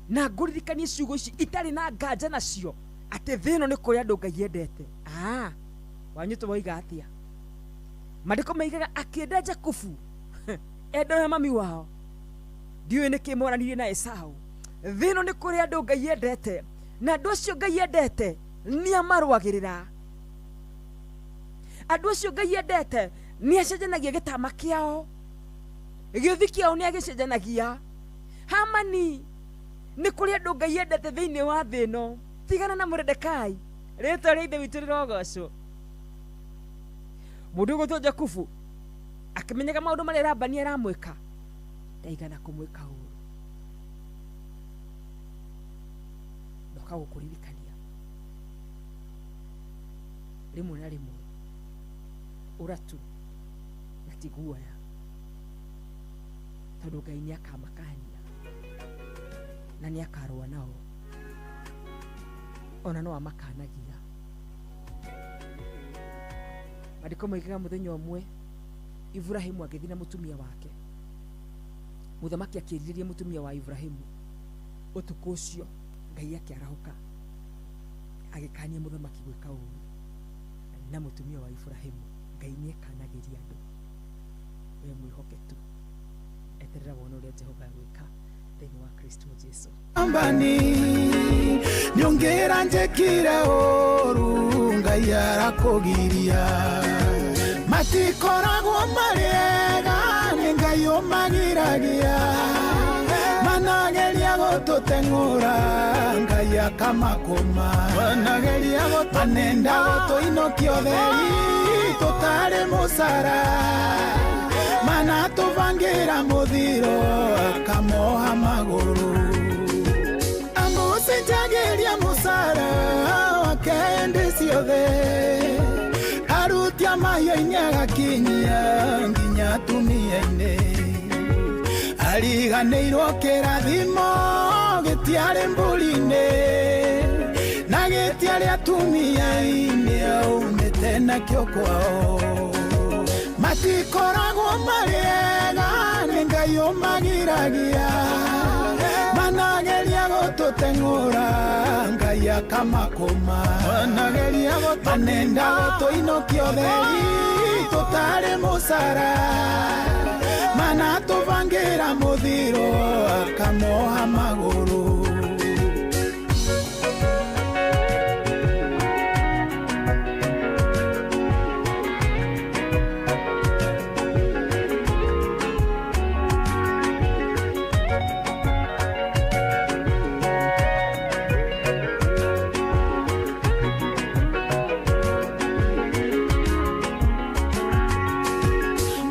na ngũririkanie ciugo ici itarĩ na nganja nacio atĩ thĩ ĩno nĩ kũrĩ andũ Ngai endete. Wanyũtũ woiga atĩa? Maandĩko maigaga akĩenda Jakubu enda ũrĩa mami wao, ndiũĩ nĩkĩ moranirie na Esau. Thĩ ĩno nĩ kũrĩ andũ Ngai endete, na andũ acio Ngai endete nĩ amarũagĩrĩra. Andũ acio Ngai endete nĩ acenjanagia gĩtama kĩao, gĩũthi kĩao nĩ agĩcenjanagia. Hamani, nĩ kũrĩ andũ Ngai endete thĩinĩ wa thĩ ĩno. Tigana na Moredekai, rĩtwa rĩa Ithe witũ rĩrogocwo. Mũndũ ũgwĩtwo Jakubu akĩmenyaga maũndũ marĩa Labani aramwĩka, ndaigana kũmwĩka ũru. Ndoka gũkũririkania rĩmwe na rĩmwe ũra tu na ti guoya, tondũ Ngai nĩ akamakania na nĩ akarũa nao, ona no amakanagia. Maandĩko moigaga mũthenya ũmwe Ibrahimu agĩthiĩ na mũtumia wake. Mũthamaki akĩrirĩria mũtumia wa Ibrahimu. Ũtukũ ũcio Ngai akĩarahũka agĩkania mũthamaki gwĩka ũru na mũtumia wa Ibrahimu. Ngai nĩ ekanagĩria andũ, we mwĩhoke tu, eterera wone ũrĩa Jehova egwĩka thĩinĩ wa Kristo Jesu. Ambani nyongera njekire oru Ngai arakũgiria. Matikoragwo marĩ ega nĩ Ngai ũmagiragia manageria gũtũteng'ũra Ngai akamakũma manenda gũtũinũkia ũtheri tũtarĩ mũcara manatũbangĩra mũthiro akamoha magũrũ amũcenjagĩria mũcara wake hĩndĩ ciothe arutia mahiũ-inĩ agakinyia nginya atumia-inĩ ariganĩirwo kĩrathimo gĩtiarĩ mbũri-inĩ na gĩtiarĩ atumia-inĩ aumĩte nakĩo kwao matikoragwo marĩ ega nĩ Ngai ũmagiragia manageria gũtũteng'ũra Ngai akamakũma manenda gũtũinũkia ũtheri tũtarĩ mũcara manatũbangĩra mũthiro akamoha magũrũ.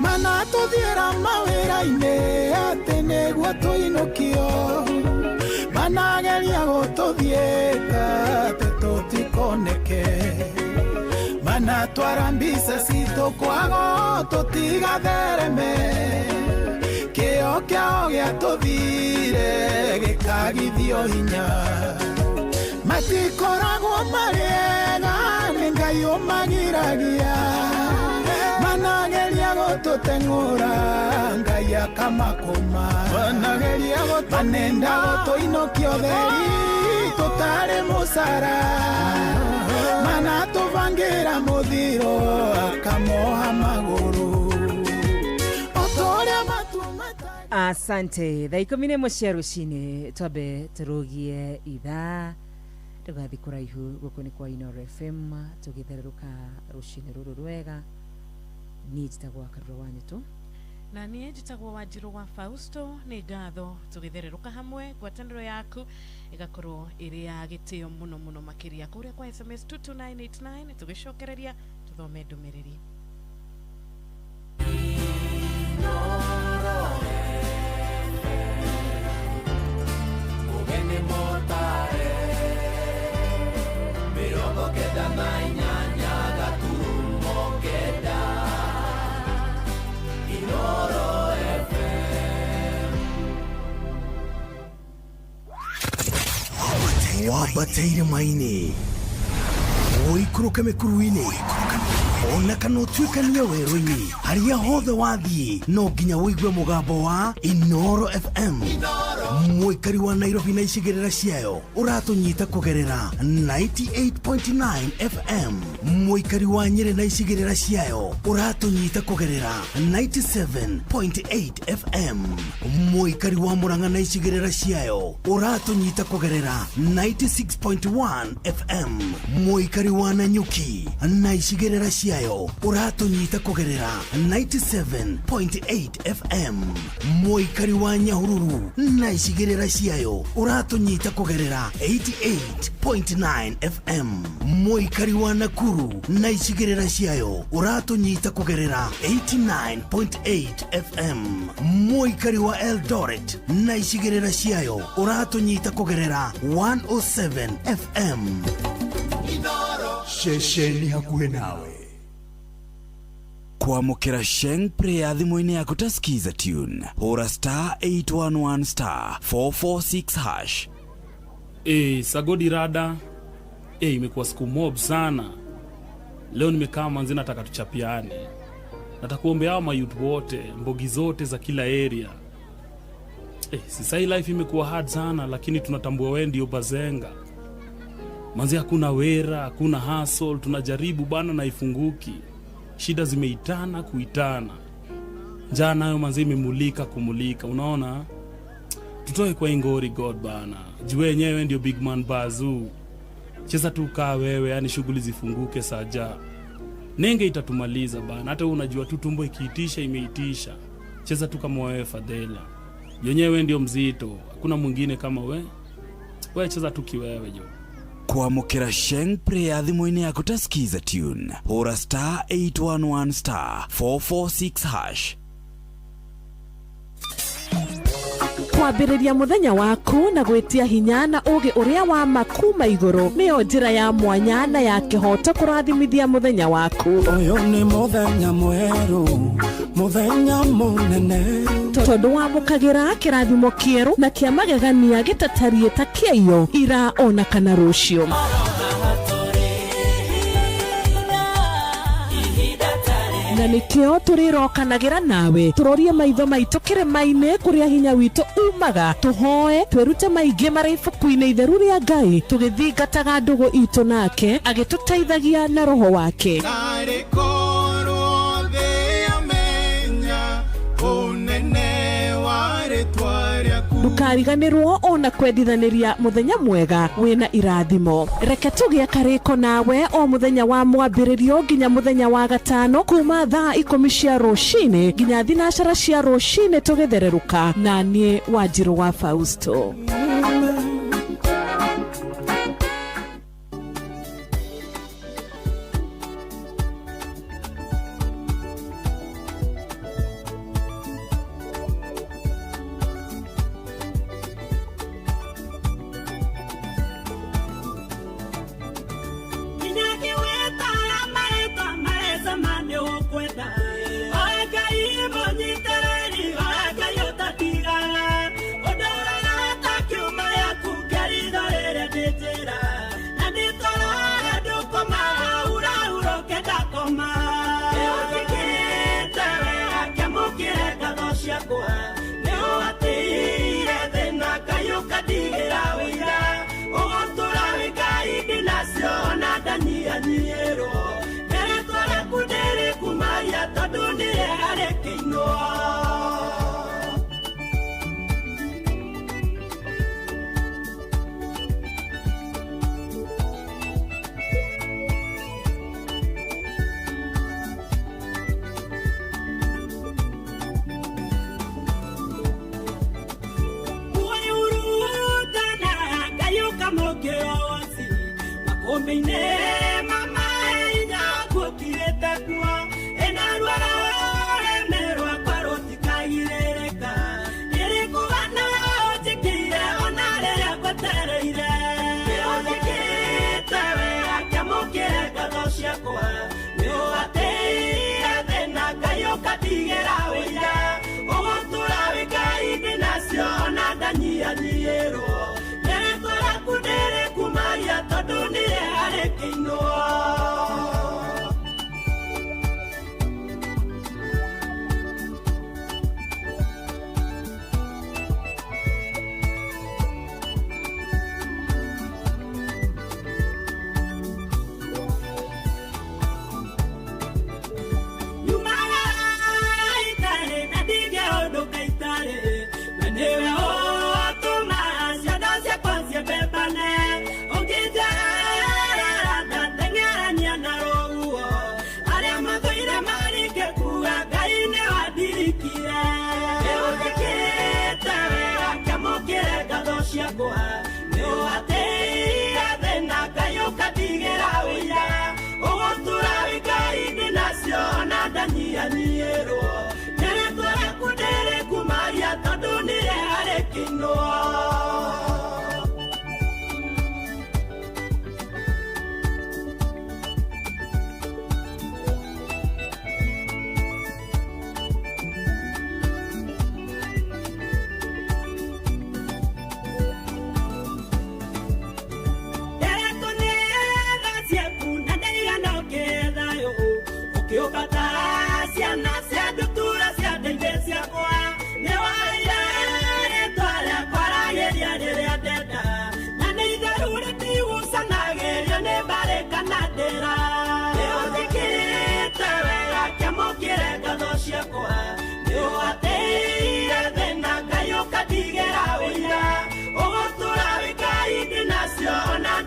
Manatũthiĩra mawĩra-inĩ atĩ nĩguo tũinũkio manageria gũtũthiĩka atĩ tũtikoneke manatwara mbica citũ kwago tũtigathereme kĩo kĩao gĩatũthire gĩkagithio hinya matikoragwo marĩ ega nĩ Ngai ũmagiragia manageria gũtũteng'ũra Ngai akamakũma manenda gũtũinũkia ũtheri tũtarĩ mũcara manatũbangĩra mũthiro akamoha magũrũ ũtũrĩa Asante. Thaa 11 cia rũcinĩ twambe tũrũgie ithaa tũgathiĩ kũraihu gũkũ nĩ kwa Inooro FM tũgĩthererũka rũcinĩ rũrũ rwega. Niĩ njĩtagwo Karura wa Nyũtũ na niĩ njĩtagwo Wanjirũ wa Fausto. Nĩ ngatho tũgĩthererũka hamwe, ngwatanĩro yaku ĩgakorwo ĩrĩ ya gĩtĩo mũno mũno makĩria kũrĩa kwa SMS 22989 tũgĩcokereria tũthome ndũmĩrĩri. Ũgeni motare 98 gaturumo 9 Inooro FM. Wambateire maini ũikũrũke mĩkuru-inĩ ona kana ũtuĩkanie werũ-inĩ harĩa hothe wathiĩ no nginya ũigue mũgambo wa Inooro FM. Mũikari wa Nairobi na icigĩrĩra ciayo ũratũnyita kũgerera 98.9 FM. Mũikari wa Nyĩrĩ na icigĩrĩra ciayo ũratũnyita kũgerera 97.8 FM. Mũikari wa Murang'a na icigĩrĩra ciayo ũratũnyita kũgerera 96.1 FM. Mũikari wa Nanyuki na icigĩrĩra ciayo ũratũnyita kũgerera 97.8 FM. Mũikari wa Nyahururu na icigĩrĩra ciayo ũratũnyita kũgerera 88.9 FM. Mũikari wa Nakuru na icigĩrĩra ciayo ũratũnyita kũgerera 89.8 FM. Mũikari wa Eldoret na icigĩrĩra ciayo ũratũnyita kũgerera 107 FM. Ceceni hakuhĩ nawe. Kwamũkĩra Sheng Prayer thimũ-inĩ yaku ta Skiza tune hũra star 811 star 446 hash. Sagodi rada. Imekuwa siku mob sana. Leo nimekaa manzi nataka tuchapiane. Nataka kuombea hao mayouth wote, mbogi zote za kila area. Sasa hii life imekuwa hard sana lakini tunatambua wewe ndio bazenga. Manzi hakuna wera, hakuna hustle, tunajaribu bana na ifunguki. Shida zimeitana kuitana. Njaa nayo manzi imemulika kumulika, unaona? Tutoe kwa ingori God bana. Juu wenyewe ndio big man bazoo. Cheza tu kaa wewe, yani shughuli zifunguke saja. Nenge itatumaliza bana, hata wewe unajua tu tumbo ikiitisha imeitisha. Cheza tu kama wewe Fadhela, yenyewe ndio mzito, hakuna mwingine kama we. We cheza tu kiwewe jo. Kwamũkĩra Sheng Prayer thimũ-inĩ yaku ta Skiza tune, hũra star 811 star 446 hash. Kwambĩrĩria mũthenya waku na gwĩtia hinya na ũũgĩ ũrĩa wa ma kuma igũrũ nĩyo njĩra ya mwanya na ya kĩhooto kũrathimithia mũthenya waku. Ũyũ nĩ mũthenya mwerũ, mũthenya mũnene. Tondũ wamũkagĩra kĩrathimo kĩerũ na kĩa magegania gĩtatariĩ ta kĩaiyo ira ona kana rũciũ. Na nĩkĩo tũrĩrokanagĩra nawe tũrorie maitho maitũ kĩrĩma-inĩ kũrĩa hinya witũ umaga, tũhoe twĩrute maingĩ marĩ ibuku-inĩ itheru rĩa Ngai, tũgĩthingataga ndũgũ itũ nake agĩtũteithagia na roho wake. Narĩ korwo thĩ yamenya ũnene wa rĩtwa rĩaku. Ndũkariganĩrwo ona kwendithanĩria mũthenya mwega wĩna irathimo. Reke tũgĩe karĩko nawe o mũthenya wa mwambĩrĩrio nginya mũthenya wa gatano kuma thaa 10 cia rũcinĩ nginya 12 cia rũcinĩ tũgĩthererũka na niĩ Wanjirũ wa Fausto.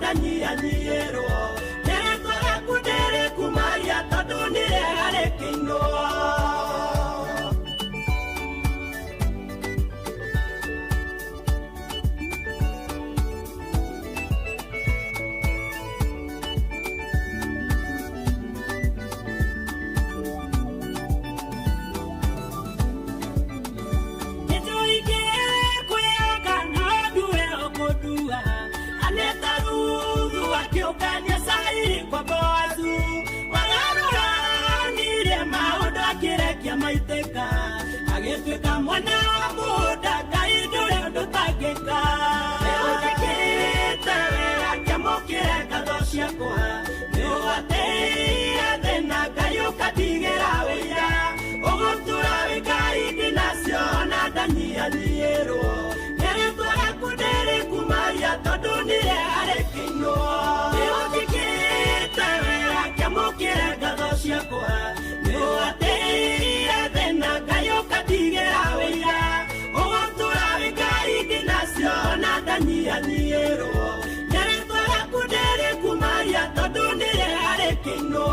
Nyanyianyierwo, nĩrĩtwa rĩaku ndĩrĩkumagia tondũ ciakwa nĩ ũgwatĩire thĩna Ngai ũkandigĩra wĩira ũgũtũra wĩ Ngai ndĩnacio na ndanyihanyiĩrwo nĩ rĩtwa rĩaku ndĩrĩkumagia tondũ nĩrĩega rĩkĩinwo nĩ ũnjĩkĩte wega kĩamũkĩre ngatho ciakwa nĩ ũgwatĩire thĩna Ngai ũkandigĩra wĩira ũgũtũra wĩ Ngai ndĩnacio na ndanyihanyiĩrwo nĩ rĩtwa rĩaku ndĩrĩkumagia tondũ nĩrĩega rĩkĩinwo.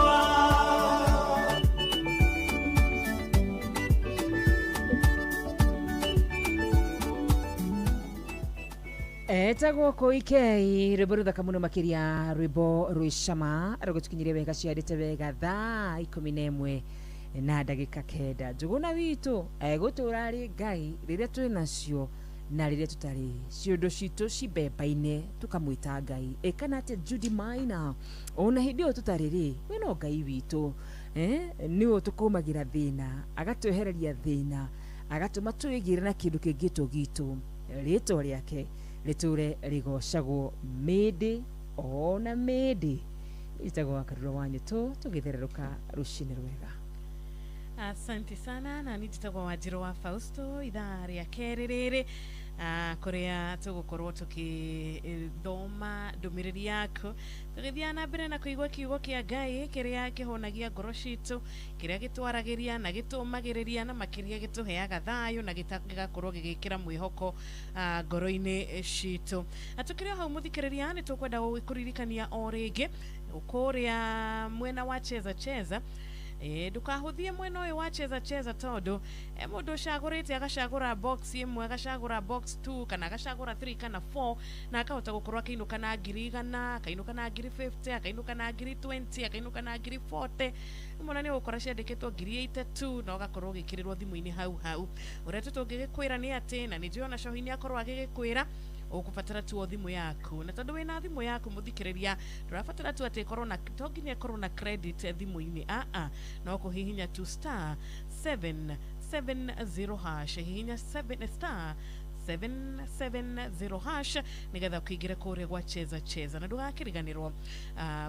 Etagwo Koikei rwimbo ruthaka muno makiria rwimbo rwĩ cama rũgũtukinyirie wega ciarĩte wega thaa 11 na ndagĩka 9. Njũgũna witũ egũtũra arĩ Ngai rĩrĩa twĩ nacio na rĩrĩa tũtarĩ ciũndũ citũ cibemba-inĩ tũkamwĩta Ngai ĩkana atĩ Judy Maina ona hĩndĩ ĩyo tũtarĩ rĩ we no Ngai witũ nĩwe ũtũkũmagĩra thĩna agatwehereria thĩna agatũma twĩgĩre na kĩndũ kĩngĩtwo gitũ rĩtwa rĩake rĩtũre rĩgocagwo mĩndĩ ona mĩndĩ. Ĩtagwo Wakarura wa Nyũtũ tũgĩthererũka rũcinĩ rwega. Asante sana na nĩ njĩtagwo Wanjirũ wa Fausto ithaa rĩa kerĩ rĩrĩ kũrĩa tũgũkorwo tũkĩthoma ndũmĩrĩri yaku tũgĩthiaga na mbere na kũigua kiugo kĩa Ngai kĩrĩa kĩhonagia ngoro citũ kĩrĩa gĩtwaragĩria na gĩtũmagĩrĩria na makĩria gĩtũheaga thayũ na gĩgakorwo gĩgĩkĩra mwĩhoko ngoro-inĩ citũ. Na tũkĩrĩ o hau mũthikĩrĩria nĩ tũkwenda gũkũririkania o rĩngĩ kũrĩa mwena wa Cheza Cheza ndũkahũthie mwena ũyũ wa Cheza Cheza tondũ mũndũ ũcagũrĩte agacagũra box ĩmwe agacagũra box 2 kana agacagũra 3 kana 4 na akahota gũkorwo akĩinũka na 100,000 akainũka na 50,000 akainũka na 20,000 akainũka na 40,000 ũmona nĩ ũgũkora ciandĩkĩtwo 83,000 na ũgakorwo ũgĩkĩrĩrwo thimũ-inĩ hau hau. Ũrĩa tu tũngĩgĩkwĩra nĩ atĩ na nĩ njũĩ ona Cohi nĩ akorwo agĩgĩkwĩra ũkũbatara tu o thimũ yaku na tondũ wĩna thimũ yaku mũthikĩrĩria ndũrabatara tu atĩ ĩkorwo na to nginya ĩkorwo na credit thimũ-inĩ aa no kũhihinya tu star 770 hash hihinya 7 star 770 hash nigetha ũkĩingĩre kũrĩa gwa Cheza Cheza na ndũgakĩriganĩrwo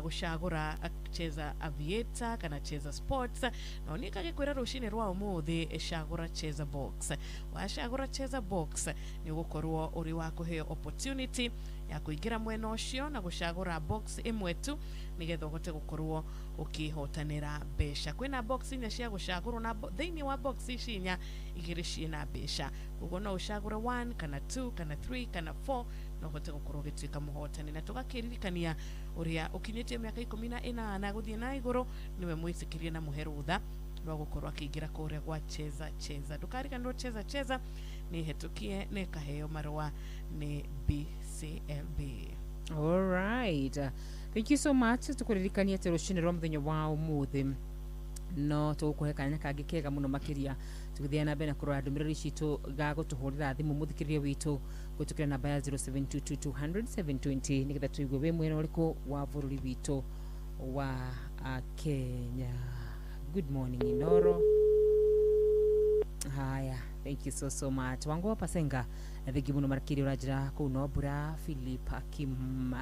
gũcagũra Cheza Aviator kana Cheza Sports no niĩ ngagĩkwĩra rũcinĩ rwa ũmũthĩ cagũra Cheza Box. Wacagũra Cheza Box nĩ ũgũkorwo ũrĩ wa kũheo opportunity ya kũingĩra mwena ũcio na gũcagũra box ĩmwe tu nĩgetha ũhote gũkorwo ũkĩhotanĩra mbeca. Kwĩna box inya cia gũcagũrwo na thĩinĩ wa box ici inya igĩrĩ ciĩna mbeca koguo no ũcagũre 1 kana 2 kana 3 kana 4 na ũhote gũkorwo ũgĩtuĩka mũhotani. Na tũgakĩririkania ũrĩa ũkinyĩtie mĩaka 18 gũthiĩ na igũrũ nĩwe mwĩtĩkĩrie na mũhe rũtha rwa gũkorwo akĩingĩra kũrĩa gwa Cheza Cheza. Ndũkariganĩrwo Cheza Cheza nĩ ĩhetũkie na ĩkaheo marũa nĩ BCLB. All right. Thank you so much tukuririkania atĩ rũcinĩ rwa mũthenya wa ũmũthĩ no tũgũkũhe kanya kangĩ kega mũno makĩria tũgĩthiĩ na mbere na kũrora ndũmĩrĩri citũ ga gũtũhũrĩra thimũ mũthikĩrĩria witũ gũtũkĩra namba ya 0722200720 nĩgetha tũigue wĩ mwena ũrĩkũ wa bũrũri witũ wa Kenya. Good morning Inoro. Haya, thank you so so much. Wangu wa Pasenga thengi muno makĩria ũranjĩra kũu no mbura. Philip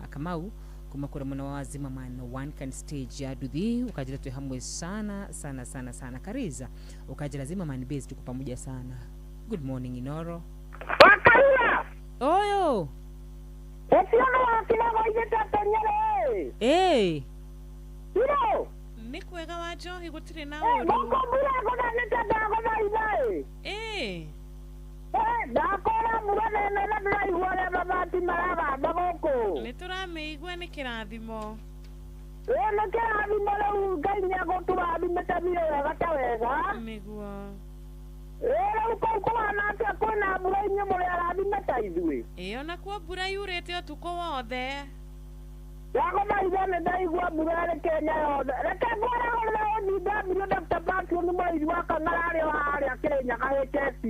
Kamau kuma kũrĩa mwena wa Zimmerman one can stage ya Duthi ukanjĩra twĩ hamwe sana sana sana sana. Kariza ukanjĩra Zimmerman base tuko pamoja sana. Good morning Inoro. Wakarura. Oyo. Etiano wakinago igĩte penyere. Eh. Iro. Nĩ kwega wa Njohi gũtirĩ na ũru. Gũkũ mbura ĩgũthanĩte ndagũthaitha. Eh. Ndakora mbura nene na ndĩraigua ũrĩa mabati maragamba gũkũ. Nĩ tũramĩigua nĩ kĩrathimo. Ĩĩ nĩ kĩrathimo rĩu Ngai nĩ egũtũrathimĩte biũ wega ta wega. Nĩguo. Ĩĩ rĩu kũu kũhana atĩa kwĩna mbura inyuĩ mũrĩ arathime ta ithuĩ? Ĩĩ onakuo mbura yurĩte ũtukũ wothe. Ndagũthaitha nĩ ndaigua mbura ĩrĩ Kenya yothe. Reke ngwaragũrĩre ũthinda Dr. Patron mũrĩithi wa Kang'ara arĩ o harĩa Kĩrĩnyaga HSC.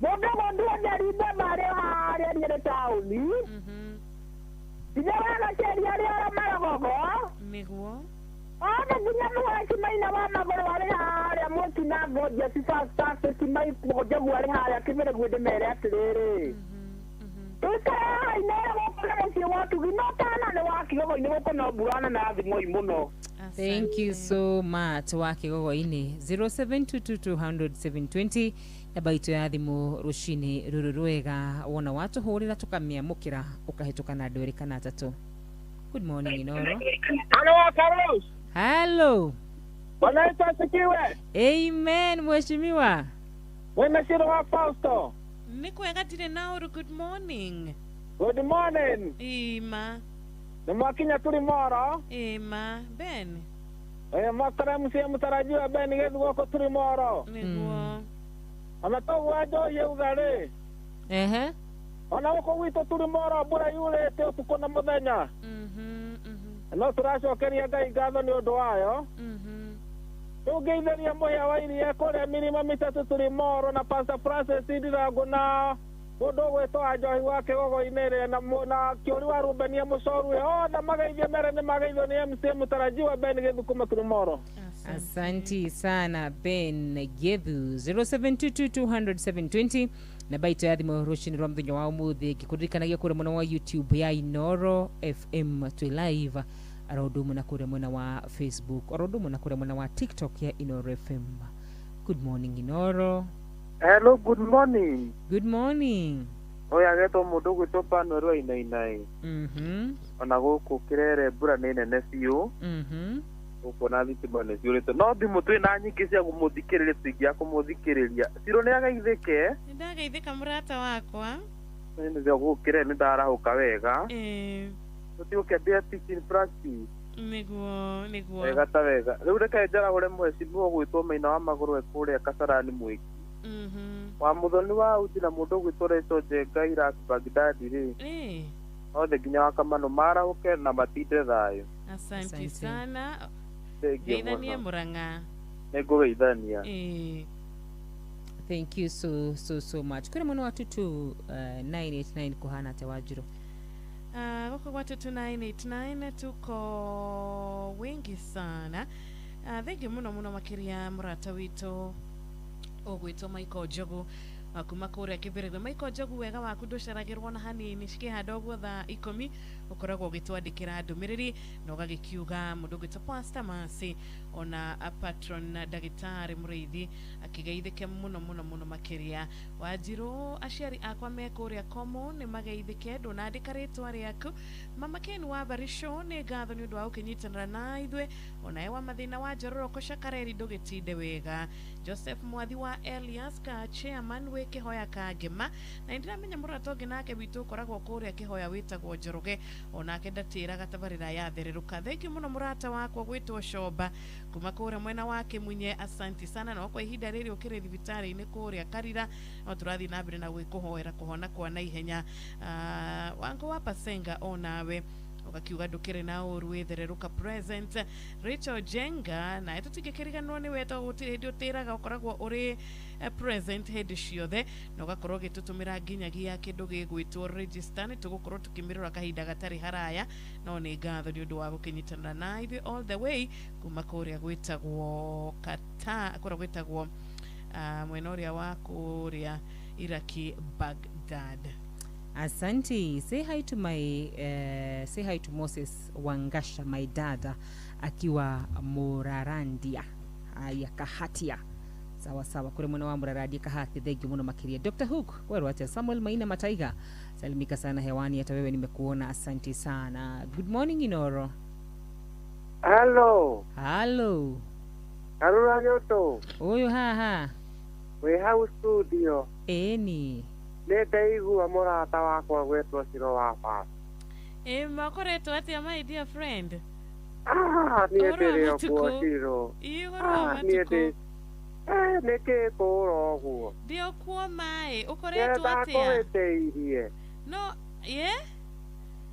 Mũndũ gũndua Njeri Mbembe arĩ o harĩa Nyĩrĩ taũni. Ithe wa Gaceri arĩ o Marogogo. Nĩguo. Othe nginya mũhaici Maina wa magũrũ arĩ harĩa Mũtina Ngũnje Sifastafeti Njogu arĩ harĩa Kĩmĩrĩgu ndĩmere atĩrĩrĩ. Tũikare haha Inoro gũkũ Mũciĩ wa Tugi no tana nĩ wa Kĩgogo-inĩ gũkũ no mbura na thimũ mũno. Thank you so much wa Kĩgogo-inĩ. 0722200720 namba itũ ya thimũ rũcinĩ rũrũ rwega, wona watũhũrĩra tũkamĩamũkĩra ũkahĩtũka na andũ erĩ kana atatũ. Good morning, Inoro. Hello, Carlos. Hello. Bwana Yesu asifiwe. Amen, mheshimiwa. Wena Shiro wa Fausto. Nĩ kwega ndirĩ na ũru. Good morning. Good morning. Ima. Nĩ mwakinya tũrĩ moro. Ima Ben. Mwakora mcie mũtarajiwa Ben gĩthu gũkũ tũrĩ moro. Nĩguo. Ona toguo njohi yauga rĩ. Ehe. Ona gũkũ gwitũ tũrĩ moro mbura yurĩte ũtukũ na mũthenya. No tũracokeria Ngai ngatho nĩ ũndũ wayo. Rĩu ngeithĩria mũhĩa wa iria kũrĩa mĩrima mĩtatũ tũrĩ moro na Pastor Francis Ndirango na mũndũ ũgwĩtwo wa njohi wa Kĩgogo-inĩ rĩ na kĩũri wa Rubenia Mũcoru othe mageithio mere nĩ mageithio nĩ MC mũtarajiwa Ben Gĩthu kuma tũrĩ moro. Asanti sana Ben Gethu. 0722200720 namba itũ ya thimũ rũcinĩ rwa mũthenya wa ũmũthĩ, ngĩkũririkanagia kũrĩa mwena wa YouTube ya Inoro FM twĩ live, oro ũndũ ũmwe na kũrĩa mwena wa Facebook, oro ũndũ ũmwe na kũrĩa mwena wa TikTok ya Inoro FM. Good morning, Inoro. Hello, good morning. Good morning. Ũyũ agetwo mũndũ ũgwĩtwo Panuel wa Inainai. Ona gũkũ Kĩrere mbura nĩ nene biũ. Gũkũ na thitima nĩ ciũrĩte. No thimũ twĩ na nyingĩ cia kũmũthikĩrĩria, tũingĩaga kũmũthikĩrĩria. Ciro nĩ ageithĩke. Nĩ ndageithĩka mũrata wakwa. Nĩ gũkũ Kĩrere nĩ ndarahũka wega. Tũtigũkĩambia teaching practice. Nĩguo, nĩguo. Wega ta wega. Rĩu reke njarahũre mheshimiwa ũgwĩtwo Maina wa Magũrũ e kũrĩa Kasarani Mwĩki. Wa Mũthoni wa Uji na mũndũ ũgwĩtwo Rachel Njenga Iraq Baghdad rĩ. Othe nginya wa Kamano marahũke na matinde thayũ. Asante sana. Geithanie Murang'a. Nĩngũgeithania. Thank you so so so much. Kũrĩ mwena wa 22989 kũhana atĩa Wanjirũ? Gũkũ gwa 22989 tuko wengi sana. Thengi mũno mũno makĩria mũrata witũ ũgwĩtwo Michael Njogu kuma kũrĩa Kĩbĩrĩgwe. Michael Njogu, wega waku ndũceragĩrwo na hanini, cikĩhanda ũguo thaa 10 ũkoragwo ũgĩtwandĩkĩra ndũmĩrĩri na ũgagĩkiuga mũndũ ũgwĩtwo Pastor Mercy ona patron ndagĩtarĩ Mũrĩithi akĩgeithĩke mũno mũno mũno makĩria. Wanjirũ, aciari akwa me kũrĩa Komo nĩ mageithĩke, ndũnandĩka rĩtwa rĩaku. Mama Ken wa Barisho nĩ ngatho nĩ ũndũ wa gũkĩnyitanĩra na ithuĩ, onawe wa mathĩna wa Njororoko Cakareri ndũgĩtinde wega. Joseph Mwathi wa Elias ka chairman wĩ Kĩhoya Kangema, na nĩndĩramenya mũrata ũngĩ nake witũ ũkoragwo kũrĩa Kĩhoya wĩtagwo Njoroge, onake ndatĩraga tabarĩra ya thererũka. Thengiũ mũno mũrata wakwa gwĩtwo Comba kuma kũrĩa mwena wa Kĩmunye, asanti sana. No kwa ihinda rĩrĩ ũkĩrĩ thibitarĩ-inĩ kũrĩa Karira, no tũrathiĩ na mbere na gwĩkũhoera kũhona kwa naihenya. Wango wa Pasenga onawe ugakiuga ndukire na ũru wĩthererũka present. Rachel Jenga nawe tũtingĩkĩriganĩrwo nĩ we tondũ gũtirĩ hĩndĩ ũtĩraga, ũkoragwo ũrĩ present hĩndĩ ciothe na ũgakorwo ũgĩtũtũmĩra nginyagia kĩndũ gĩgwĩtwo register. Nĩ tũgũkorwo tũkĩmĩrora kahinda gatarĩ haraya, no nĩ ngatho nĩ ũndũ wa gũkĩnyitanĩra na ithuĩ all the way kuma kũrĩa gwĩtagwo Kata, kũrĩa gwĩtagwo mwena ũrĩa wa kũrĩa Iraki Baghdad. Asante. Say hi to my say hi to Moses Wangasha, my dada akiwa Murarandia haya Kahatia. Sawa sawa, kule mwana wa Murarandia Kahati. Thank you muno makiria. Dr. Hook kweru acha Samuel Maina Mataiga, salimika sana hewani, hata wewe nimekuona, asante sana. Good morning Inoro. Hello. Hello. Karura nyoto. Oyo haha. We house studio. Eni. Nĩ ndaigua mũrata wakwa gwĩtwo Ciro wa baba. Ĩ makoretwo atĩa my dear friend? Niĩ ndĩrĩ o kuo Ciro. Niĩ ndĩ. Nĩkĩ kũũra ũguo? Ndĩ o kuo maĩ, ũkoretwo atĩa? Nĩndakũhĩtĩirie. No, ye?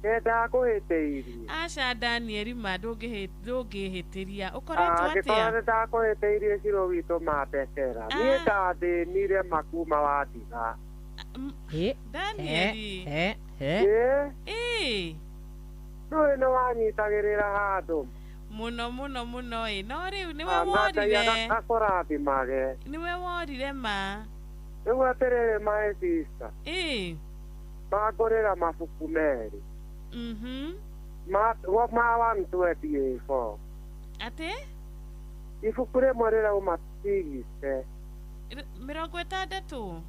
Nĩndakũhĩtĩirie. Aca Daniel ma ndũngĩhĩtĩria. Ũkoretwo atĩa? Angĩkorwo nĩndakũhĩtĩirie Ciro witũ mandekera. Niĩ ndathĩnire makuma wandiga. Daniel. Ĩ. Ndũĩ nĩ wanyitagĩrĩra handũ. Mũno mũno mũno ĩ. No rĩu nĩwe worire. Akũrathimage. Nĩwe worire ma. Rĩu atĩrĩrĩ my sister. Ĩ. Mangũrĩra mabuku merĩ. Ma ma 124. Ate? Ibuku rĩmwe rĩrauma 60. 60.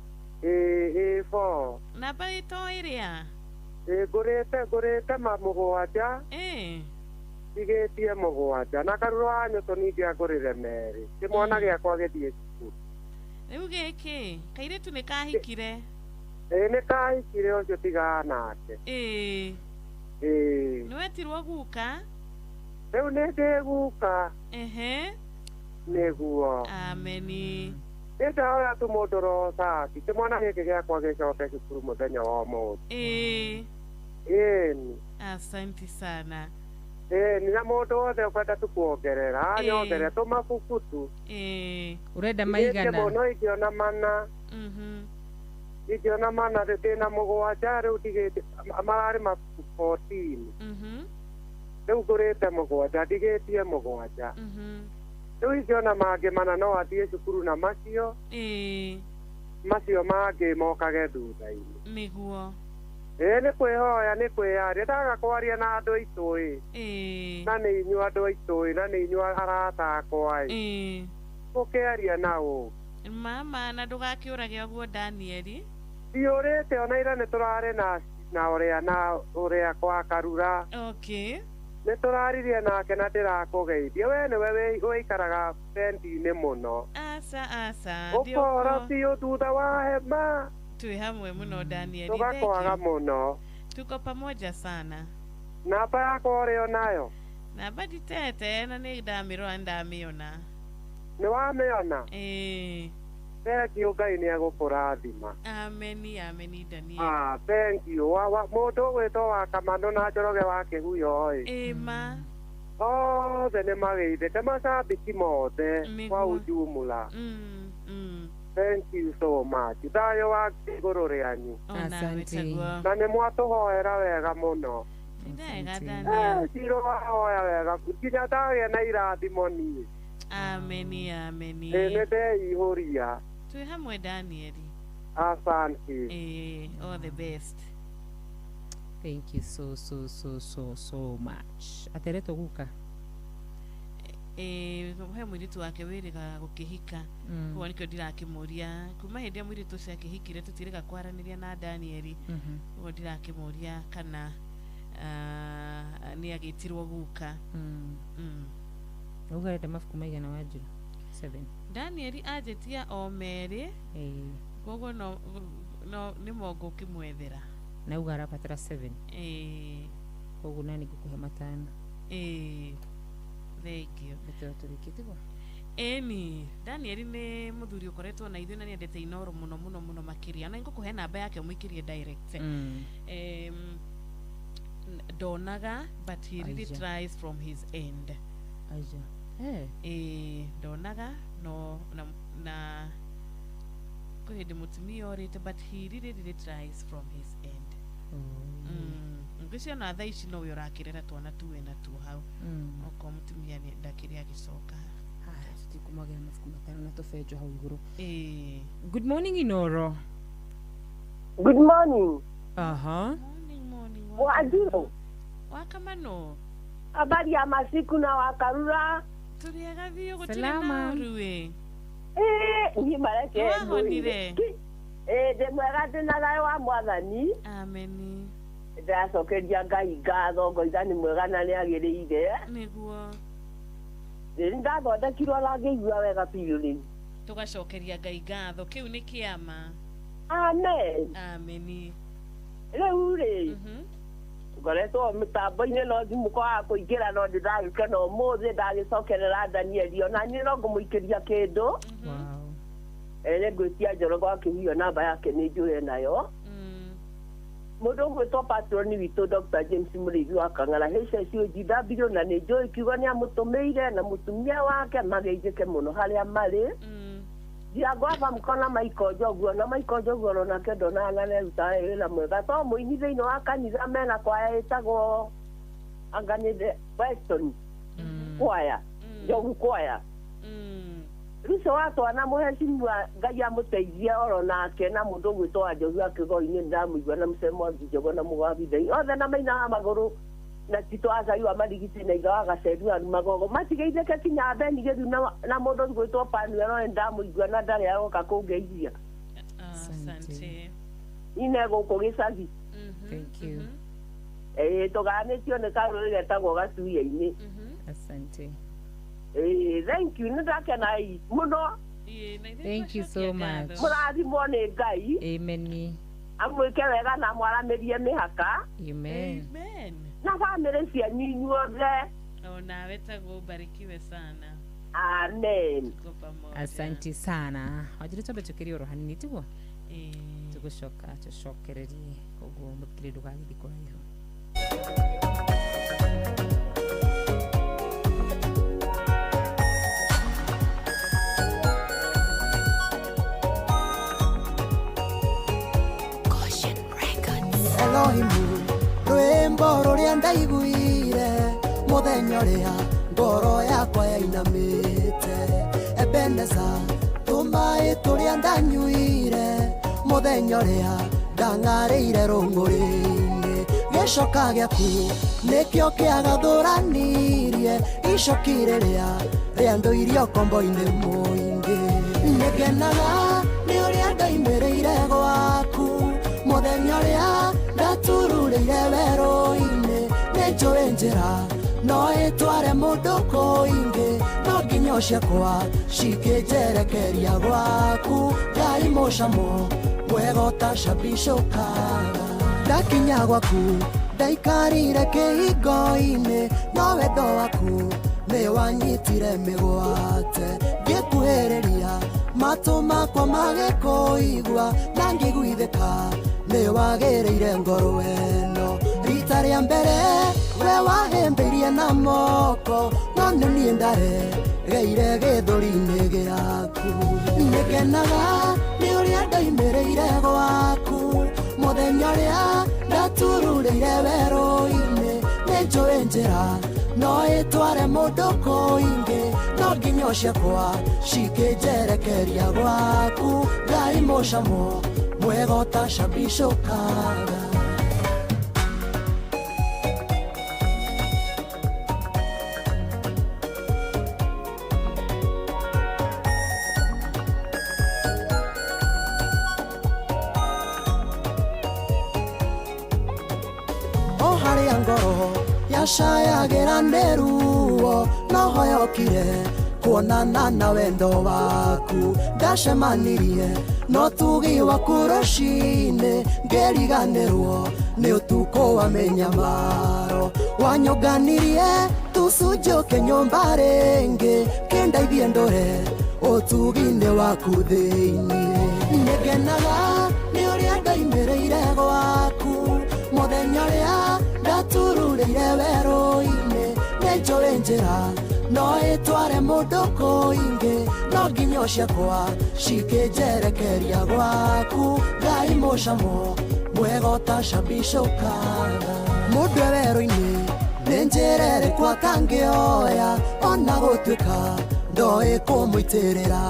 Ĩĩ 4. Namba ĩto ĩrĩa? Ĩĩ ngũrĩte ma mũgwanja. Ĩĩ. Ndigĩtie mũgwanja na Karura wa Nyũtũ ningĩ angũrĩre merĩ. Kĩmwana gĩakwa gĩthiĩ cukuru. Rĩu gĩkĩ kairĩtu nĩ kahikire? Ĩĩ nĩ kahikire ũcio tigaa nake. Ĩĩ. Ĩĩ. Nĩ wetirwo guka? Rĩu nĩ ndĩ guka. Ehe. Nĩguo. Ameni. Nĩ ndahoya tu mũndũ roho safi kĩmwana gĩkĩ gĩakwa gĩcoke cukuru mũthenya wa ũmũthĩ. Ĩĩ. Ĩni. Asante sana. Ĩni na mũndũ wothe ũkwenda tu kuongerera anyongerere tũmabuku tu. Ĩĩ. Ũrenda maigana? Mũno ingĩona mana. Ingĩona mana ndĩna mũgwanja rĩu ndigĩtie mararĩ mabuku 14. Rĩu ngũrĩte mũgwanja ndigĩtie mũgwanja. Rĩu ingĩona mangĩ mana no athiĩ cukuru na macio. Ĩĩ. Macio mangĩ mokage thutha-inĩ. Nĩguo. Ĩĩ nĩ kwĩhoya nĩ kwĩyaria ndaga kwaria na andũ aitũ ĩ. Ĩĩ. Na nĩ inyuĩ andũ aitũ ĩ na nĩ inyuĩ arata akwa ĩ. Ĩĩ. Ũkĩaria na ũ? Mama na ndũgakĩũrage ũguo Danieli. Ndiũrĩte ona ira nĩ tũrarĩ na ũrĩa na ũrĩa kwa Karura. Okay. Nĩ tũraririe nake na ndĩrakũgeithia we nĩwe ũikaraga bendi-inĩ mũno. Aca aca. Ũkora biũ thutha wa hema. Twĩ hamwe mũno Danieli. Tũgakwaga mũno. Tuko pamoja sana. Namba yakwa ũrĩ onayo? Namba nditete na nĩ ndamĩrora ndamĩona. Nĩ wamĩona? Ĩĩ. Thank you Ngai nĩ egũkũrathima. Ameni ameni Danieli. Ah, thank you. Mũndũ ũgwĩtwo wa Kamanũ na Njoroge wa Kĩhuyo ĩ. Ĩĩ ma. Othe nĩ mageithĩke macambĩki mothe kwa ujumla. Thank you so much. Thayũ wa igũrũ rĩanyu. Asante. Na nĩ mwatũhoera wega mũno. Ciro wahoya wega nginya ndagĩa na irathimo niĩ. Ameni ameni. Ĩĩ nĩ ndeihũria. Twĩ hamwe Danieli. Asante. All the best. Thank you so so so so so much. Ateretwo guka? He mũirĩtu wake wĩrĩga gũkĩhika. Koguo nĩkĩo ndirakĩmũria kuma hĩndĩ ĩrĩa mũirĩtu ũcio akĩhikire tũtirĩga kwaranĩria na Danieli. Koguo ndirakĩmũria kana nĩ agĩtirwo guka. Uga arenda mabuku maigana Wanjirũ? 7. Danieli anjĩtia o merĩ. Koguo no nĩmo ngũkĩmwethera. Na uga arabatara 7. Ĩĩ. Koguo nani ngũkũhe 5. Ĩĩ. Thank you. Tũrĩkĩtie. Ĩni Danieli nĩ mũthuri ũkoretwo na ithuĩ na nĩendete Inooro mũno mũno mũno makĩria. Na ngũkũhe namba yake ũmũikĩrie direct. Ndonaga but he really tries from his end. Aja. Ndonaga no na kwĩ hĩndĩ mũtumia orĩte but he really really tries from his end. Ngwĩciria ona thaa ici nowe ũrakĩrera twana tuwe natuo hau. Okorwo mũtumia ndakĩrĩ agĩcoka. Haya tũtikũmwagĩra mabuku 5 na tũbenjo hau igũrũ. Good morning Inooro. Good morning. Aha. Morning morning. Wanjirũ. Wa Kamano. Habari ya masiku na wakarura. Tũrĩega biũ gũtirĩ na ũru ĩ. Niĩ mareke. Wahonire? Ndĩ mwega ndĩna thayũ wa Mwathani. Ameni. Ndĩracokeria Ngai ngatho ngoiga nĩ mwega na nĩ agĩrĩire. Nĩguo. Nĩ ndathondekirwo na ngĩigua wega biũ rĩu. Tũgacokeria Ngai ngatho kĩu nĩ kĩama. Amen. Ameni. Rĩu rĩ ngoretwo mĩtambo-inĩ no thimũ kwaga kũingĩra no ndĩragĩkena ũmũthĩ ndagĩcokerera Danieli ona niĩ no ngũmũikĩria kĩndũ. Nĩ ngwĩtia Njoroge wa Kĩhuyo namba yake nĩ njũĩ nayo. Mũndũ ũgwĩtwo patron witũ Dr. James Mũrĩithi wa Kang'ara HSOGW na nĩ njũĩ kiugo nĩ amũtũmĩire na mũtumia wake mageithĩke mũno harĩa marĩ. Ndiangwamba mkona Michael Njogu na Michael Njogu onake ndonaga na nĩarutaga wĩra mwega to mũini thĩinĩ wa kanitha mena kwaya ĩtagwo anga nĩ Weston kwaya Njogu kwaya. Rĩu wa twana mũhecimiwa Ngai amũteithie oro nake na mũndũ ũgwĩtwo wa Njogu wa Kĩgoi-inĩ nĩndamũigua na mũcemo wa Njogo na Mũgwabitha othe na maina wa magũrũ na Tito Acai wa Marigiti na ithe wa Gaceru wa Magogo matigeithĩke kinya Beni Gĩthu na mũndũ ũgwĩtwo Panuel no nĩndamũigua na ndarĩ aroka kũngeithia. Asante. Ine gũkũ gĩcagi. Thank you. Tũganĩtio nĩ karũĩ getagwo Gatuia-inĩ. Asante. Thank you nĩndakena mũno. Thank you so much. Mũrathimwo nĩ Ngai. Amen. Amwĩke wega na mwaramĩrie mĩhaka. Amen. Amen. Na bamĩrĩ cianyu inyuothe. O nawe taguo ubarikiwe sana. Amen. Tuko pamoja. Asante sana. Wanjiru twambe tũkĩrie oro hanini tiguo? Tũgũcoka tũcokererie koguo mũthikĩrĩria ndũgagĩthiĩ kũraihu. Elohimu rwĩmbo rũrĩa ndaiguire mũthenya ũrĩa ngoro yakwa yainamĩte Ebeneza tũmaĩ tũrĩa ndanyuire mũthenya ũrĩa ndang'arĩire rũng'ũrĩ-inĩ gĩcoka gĩaku nĩkĩo kĩagathũranirie icoki rĩrĩa rĩandũirie ũkombo-inĩ mũingĩ nĩngenaga nĩ ũrĩa ndoimĩrĩire gwaku mũthenya ũrĩa ndatururĩire werũ-inĩ nĩ njũĩ njĩra no ĩtware mũndũ kũingĩ no nginyo ciakwa cikĩnjerekeria gwaku Ngai mũcamo mwega ũtacabicũkaga ndakinya gwaku ndaikarire kĩhingo-inĩ no wendo waku nĩ wanyitire mĩgwate ngĩkuhĩrĩria matũ makwa magĩkũigua na ngĩiguithĩka nĩ wagĩrĩire ngoro ĩno rita rĩa mbere we wahĩmbĩirie na moko no nĩ niĩ ndaregeire gĩthũri-inĩ gĩaku nĩngenaga nĩ ũrĩa ndoimĩrĩire gwaku mũthenya ũrĩa ndatururĩire werũ-inĩ nĩ njũĩ njĩra no ĩtware mũndũ kũingĩ no nginyo ciakwa cikĩnjerekeria gwaku Ngai mũcamo mwega ũtacabicũkaga. O harĩa ngoro yacayagĩra nĩ ruo no hoyokire kuonana na wendo waku ndacemanirie no tugi waku rũcinĩ ngĩriganĩrwo nĩ ũtukũ wa mĩnyamaro wanyũnganirie tũcunjũke nyũmba rĩngĩ kĩndeithie ndũre ũtugi-inĩ waku thĩinĩ nĩngenaga nĩ ũrĩa ndoimĩrĩire gwaku mũthenya ũrĩa ndatururĩire werũ-inĩ nĩ njũĩ njĩra no ĩtware mũndũ kũingĩ no nginyo ciakwa cikĩnjerekeria gwaku Ngai mũcamo mwega ũtacabicũkaga mũndũ e werũ-inĩ nĩ njĩra ĩrĩkũ atangĩoya ona gũtuĩka ndoĩ kũmũitĩrĩra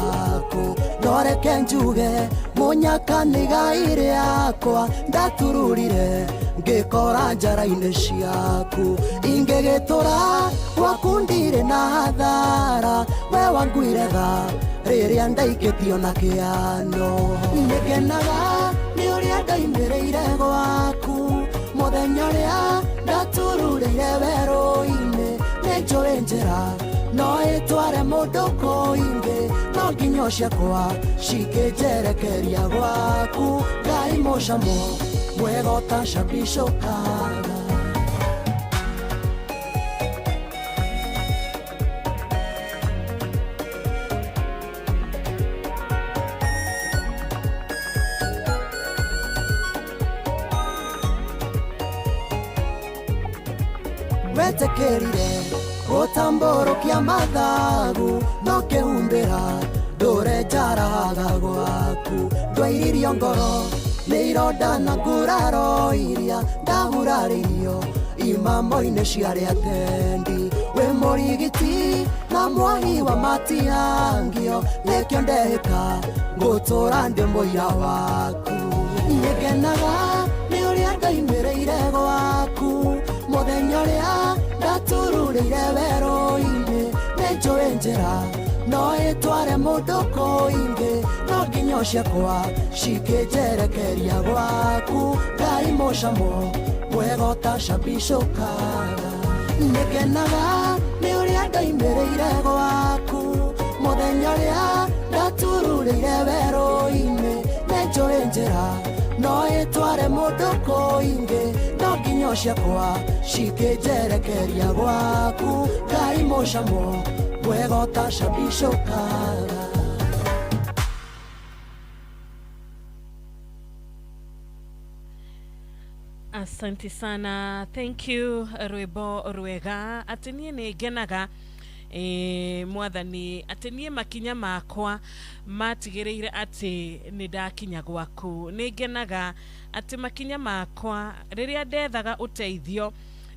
kũ no reke njuge mũnyaka nĩ igai rĩakwa ndatururire ngĩkora njara-inĩ ciaku ingĩgĩtũra gwaku ndirĩ na hathara we wanguire tha rĩrĩa ndaikĩtio na kĩano nĩngenaga nĩ ũrĩa ndoimĩrĩire gwaku mũthenya ũrĩa ndatururĩire werũ-inĩ nĩ njũĩ njĩra no ĩtware mũndũ kũingĩ no nginyo ciakwa cikĩnjerekeria gwaku Ngai mũcamo mwega ũtacabicũkaga. Wetĩkĩrire gũtambũrũkia mathagu no kĩhumbĩra ndũre njaraga gwaku ndwairirio ngoro nĩ ironda na nguraro iria ndahurarĩirio imamo-inĩ cia arĩa atendi wĩ mũrigi Mũrigiti na mwahi wa matiangio nĩkĩo ndehĩka ngũtũra ndĩ mũira waku. Nĩngenaga nĩ ũrĩa ndaimĩrĩire gwaku mũthenya ũrĩa ndatururĩire werũ-inĩ. Nĩnjũĩ njĩra no ĩtware mũndũ kũingĩ, no nginyo ciakwa cikĩnjerekeria gwaku. Ngai mũcamo mwega ũtacabicũkaga. Nĩngenaga nĩ ũrĩa ndaimĩrĩire gwaku mũthenya ũrĩa ndatururĩire werũ-inĩ. Nĩnjũĩ njĩra no ĩtware mũndũ kũingĩ, no nginyo ciakwa cikĩnjerekeria gwaku. Ngai mũcamo mwega ũtacabicũkaga. Asante sana, thank you rwĩmbo rwega. Atĩ niĩ nĩ ngenaga mwathani, atĩ niĩ makinya makwa matigĩrĩire atĩ nĩ ndakinya gwaku. Nĩ ngenaga atĩ makinya makwa rĩrĩa ndethaga ũteithio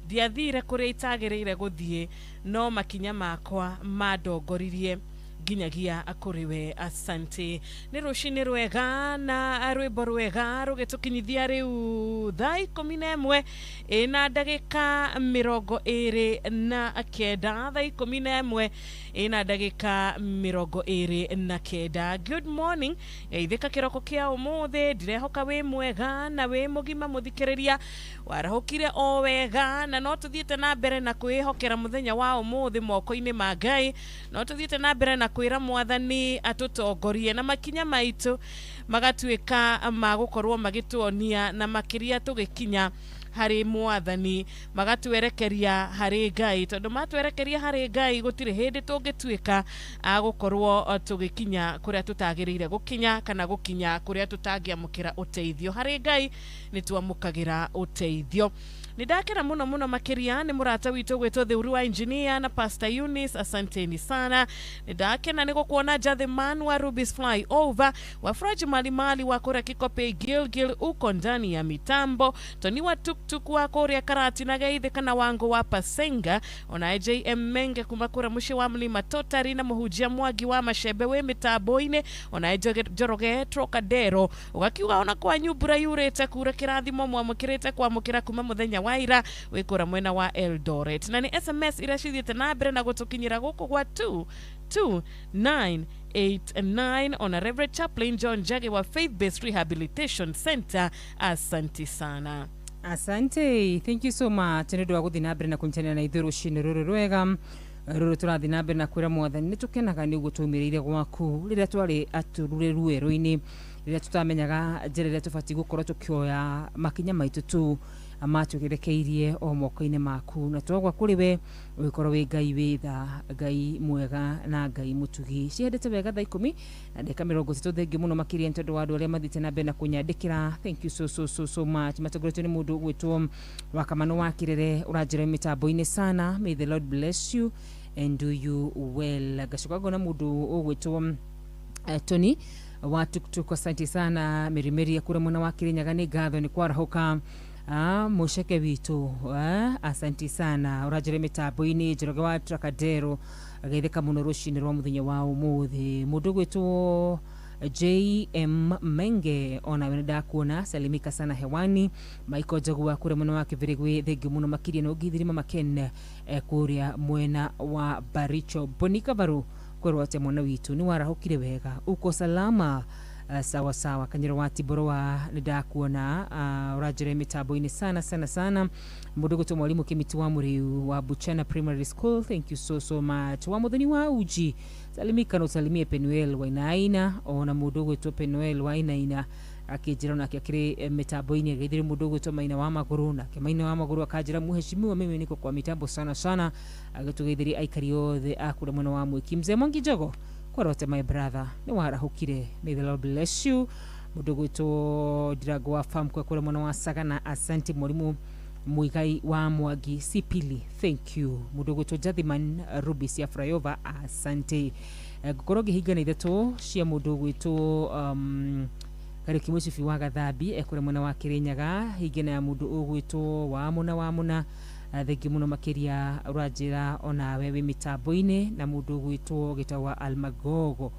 ndiathire kũrĩa itagĩrĩire gũthiĩ, no makinya makwa mandongoririe nginyagia kũrĩ we. Asante. Nĩ rũcinĩ rwega na rwĩmbo rwega rũgĩtũkinyithia rĩu thaa 11 ĩna ndagĩka 29, thaa 11 ĩna ndagĩka 29. Good morning geithĩka kĩroko kĩa ũmũthĩ, ndirehoka wĩ mwega na wĩ mũgima mũthikĩrĩria, warahũkire o wega, na no tũthiĩte na mbere na kwĩhokera mũthenya wa ũmũthĩ moko-inĩ ma Ngai, no tũthiĩte na mbere na kwĩra mwathani atũtongorie na makinya maitũ magatuĩka ma gũkorwo magĩtuonia na makĩria tũgĩkinya harĩ mwathani, magatwerekeria harĩ Ngai, tondũ matwerekeria harĩ Ngai gũtirĩ hĩndĩ tũngĩtuĩka a gũkorwo tũgĩkinya kũrĩa tũtagĩrĩire gũkinya kana gũkinya kũrĩa tũtangĩamũkĩra ũteithio. Harĩ Ngai nĩ twamũkagĩra ũteithio. Nĩ ndakena mũno mũno makĩria nĩ mũrata witũ gwĩtwo Theuru wa engineer na Pastor Eunice, asanteni sana. Nĩ ndakena nĩ gũkuona Jathiman wa Rubis Fly Over wa Furaji Malimali wa kũrĩa Kikope Gilgil uko ndani ya mitambo, Tony wa Tuktuk wa kũrĩa Karati na Geithĩka na Wango wa Pasenga, ona JM Menge kuma kũrĩa mũciĩ wa Mlima Totari na mũhunjia Mwangi wa Macembe wĩ mĩtambo-inĩ, ona Njoroge Trocadero ũgakiuga ona kwanyu mbura yurĩte kura kĩrathimo mwamũkĩrĩte kwamũkĩra kuma mũthenya wa ira wĩkũra mwena wa Eldoret. Na nĩ SMS iria cithiĩte na mbere na gũtũkinyĩra gũkũ gwa 22989 ona Reverend Chaplain John Jage wa Faith Based Rehabilitation Center, asante sana. Asante, thank you so much nĩ ũndũ wa gũthiĩ na mbere na kũnyitanĩra na ithuĩ rũcinĩ rũrũ rwega rũrũ tũrathiĩ na mbere na kwĩra mwathani nĩ tũkenaga nĩ ũguo twaumĩrĩire gwaku rĩrĩa twarĩ aturure ruwerũ-inĩ, rĩrĩa tũtamenyaga njĩra ĩrĩa tũbatiĩ gũkorwo tũkĩoya makinya maitũ tu matũgerekeirie o moko-inĩ maku, na twagwa kũrĩ we ũgĩkorwo wĩ Ngai wĩ tha, Ngai mwega na Ngai mũtugi. Ciendete wega thaa 10 na ndagĩka 30. Thengiũ mũno makĩria nĩ tondũ wa andũ arĩa mathiĩte na mbere na kũnyandĩkĩra. Thank you so so so so much. Matongoretio nĩ mũndũ ũgwĩtwo Wakamano wa Kĩrere ũranjĩra mĩtambo-inĩ sana. May the Lord bless you and do you well. Ngacoka ngona mũndũ ũgwĩtwo Tony wa Tuktuk, asante sana. Mĩrimĩri kũrĩa mwena wa Kĩrĩnyaga nĩ ngatho nĩ kwarahũka. Mũceke witũ, asante sana ũranjĩra mĩtambo-inĩ. Njoroge wa Trocadero ageithĩka mũno rũcinĩ rwa mũthenya wa ũmũthĩ. Mũndũ ũgwĩtwo JM Menge onawe nĩ ndakuona, salimika sana hewani. Michael Njagua kũrĩa mwena wa Kĩbĩrĩgwĩ, thengiũ mũno makĩria na ũngithirima Maken kũrĩa mwena wa Baricho. Bonika Varu kwĩrwo atĩ mwana witũ nĩ warahũkire wega, uko salama. Sawa sawa. Kanyero wa Tiboroa nĩ ndakuona, ũranjĩra mĩtambo-inĩ sana sana sana. Mũndũ ũgwĩtwo Mwalimu Kĩmiti wa Mũrĩu wa Buchana Primary School, thank you so so much. Wa Mũthoni wa Uji, salimika na usalimie Penuel Wainaina, ona mũndũ ũgwĩtwo Penuel Wainaina akĩnjĩra onake akĩrĩ mĩtambo-inĩ. Ageithĩre mũndũ ũgwĩtwo Maina wa Magũrũ, nake Maina wa Magũrũ akanjĩra mheshimiwa, mimi niko kwa mitambo sana sana, agĩtũgeithĩria aikari othe a kũrĩa mwena wa Mwĩki. Mzee Mwangi Njogo kwarote my brother, nĩ warahũkire, may the Lord bless you. Mũndũ ũgwĩtwo Ndirango wa farm kwa kũrĩa mwena wa Sagana, asante. Mwalimu Muigai wa Mwangi Sipili, thank you. Mũndũ ũgwĩtwo Jathiman Rubis ya Frayova, asante. Ngũkorwo ngĩhingana ithatũ cia mũndũ ũgwĩtwo Kariũki Mũcibi wa Gathambi ekũrĩa mwena wa Kĩrĩnyaga, hingana ya mũndũ ũgwĩtwo Wamũna Wamũna Thengiũ mũno makĩria ũranjĩra onawe wĩ mĩtambo-inĩ na mũndũ ũgwĩtwo gĩtagwa Almagogo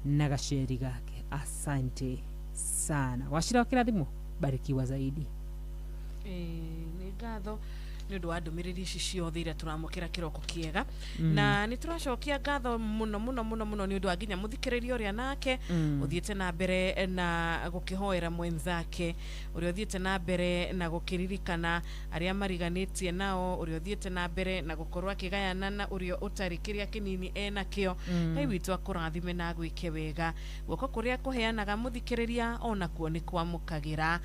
na gaceri gake. Asante sana. Wachira wa kĩrathimo, barikiwa zaidi. Nĩ ngatho nĩ ũndũ wa ndũmĩrĩri ici ciothe iria tũramũkĩra kĩroko kĩega. Na nĩ tũracokia ngatho mũno mũno mũno mũno nĩ ũndũ wa nginya mũthikĩrĩria ũrĩa nake ũthiĩte na mbere na gũkĩhoera mwenzake, ũrĩa ũthiĩte na mbere na gũkĩririkana arĩa mariganĩtie nao, ũrĩa ũthiĩte na mbere na gũkorwo akĩgayana na ũrĩa ũtarĩ kĩrĩa kĩnini enakĩo. Ngai witũ akũrathime na agwĩke wega. Guoko kũrĩa kũheanaga mũthikĩrĩria onakuo nĩ kwamũkagĩra.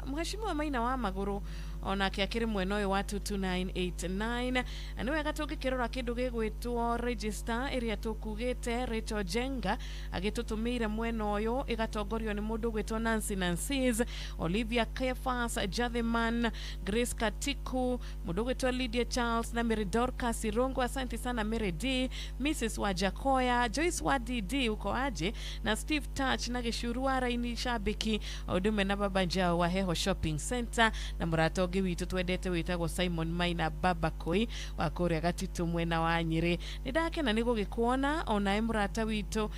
Mheshimiwa Maina wa Magũrũ onake akĩrĩ mwena ũyũ wa 22989. Na nĩ wega tũngĩkĩrora kĩndũ gĩgwĩtwo register ĩrĩa tũkugĩte Rachel Jenga agĩtũtũmĩire mwena ũyũ, ĩgatongorio nĩ mũndũ ũgwĩtwo Nancy Nancies, Olivia Kefas, Jathiman, Grace Katiku, mũndũ ũgwĩtwo Lydia Charles na Mary Dorcas Irungu. Asante sana Mary D, Mrs Wajakoya, Joyce wa DD uko aje, na Steve Touch na Gĩcuru wa Raini Shabiki, o ũndũ ũmwe na Baba Njao wa Heho Shopping Center, na mũrata ũngĩ witũ twendete wĩtagwo Simon Maina Baba Koi wa kũrĩa Gatitũ mwena wa Nyĩrĩ. Nĩ ndakena nĩ gũgĩkuona onawe mũrata witũ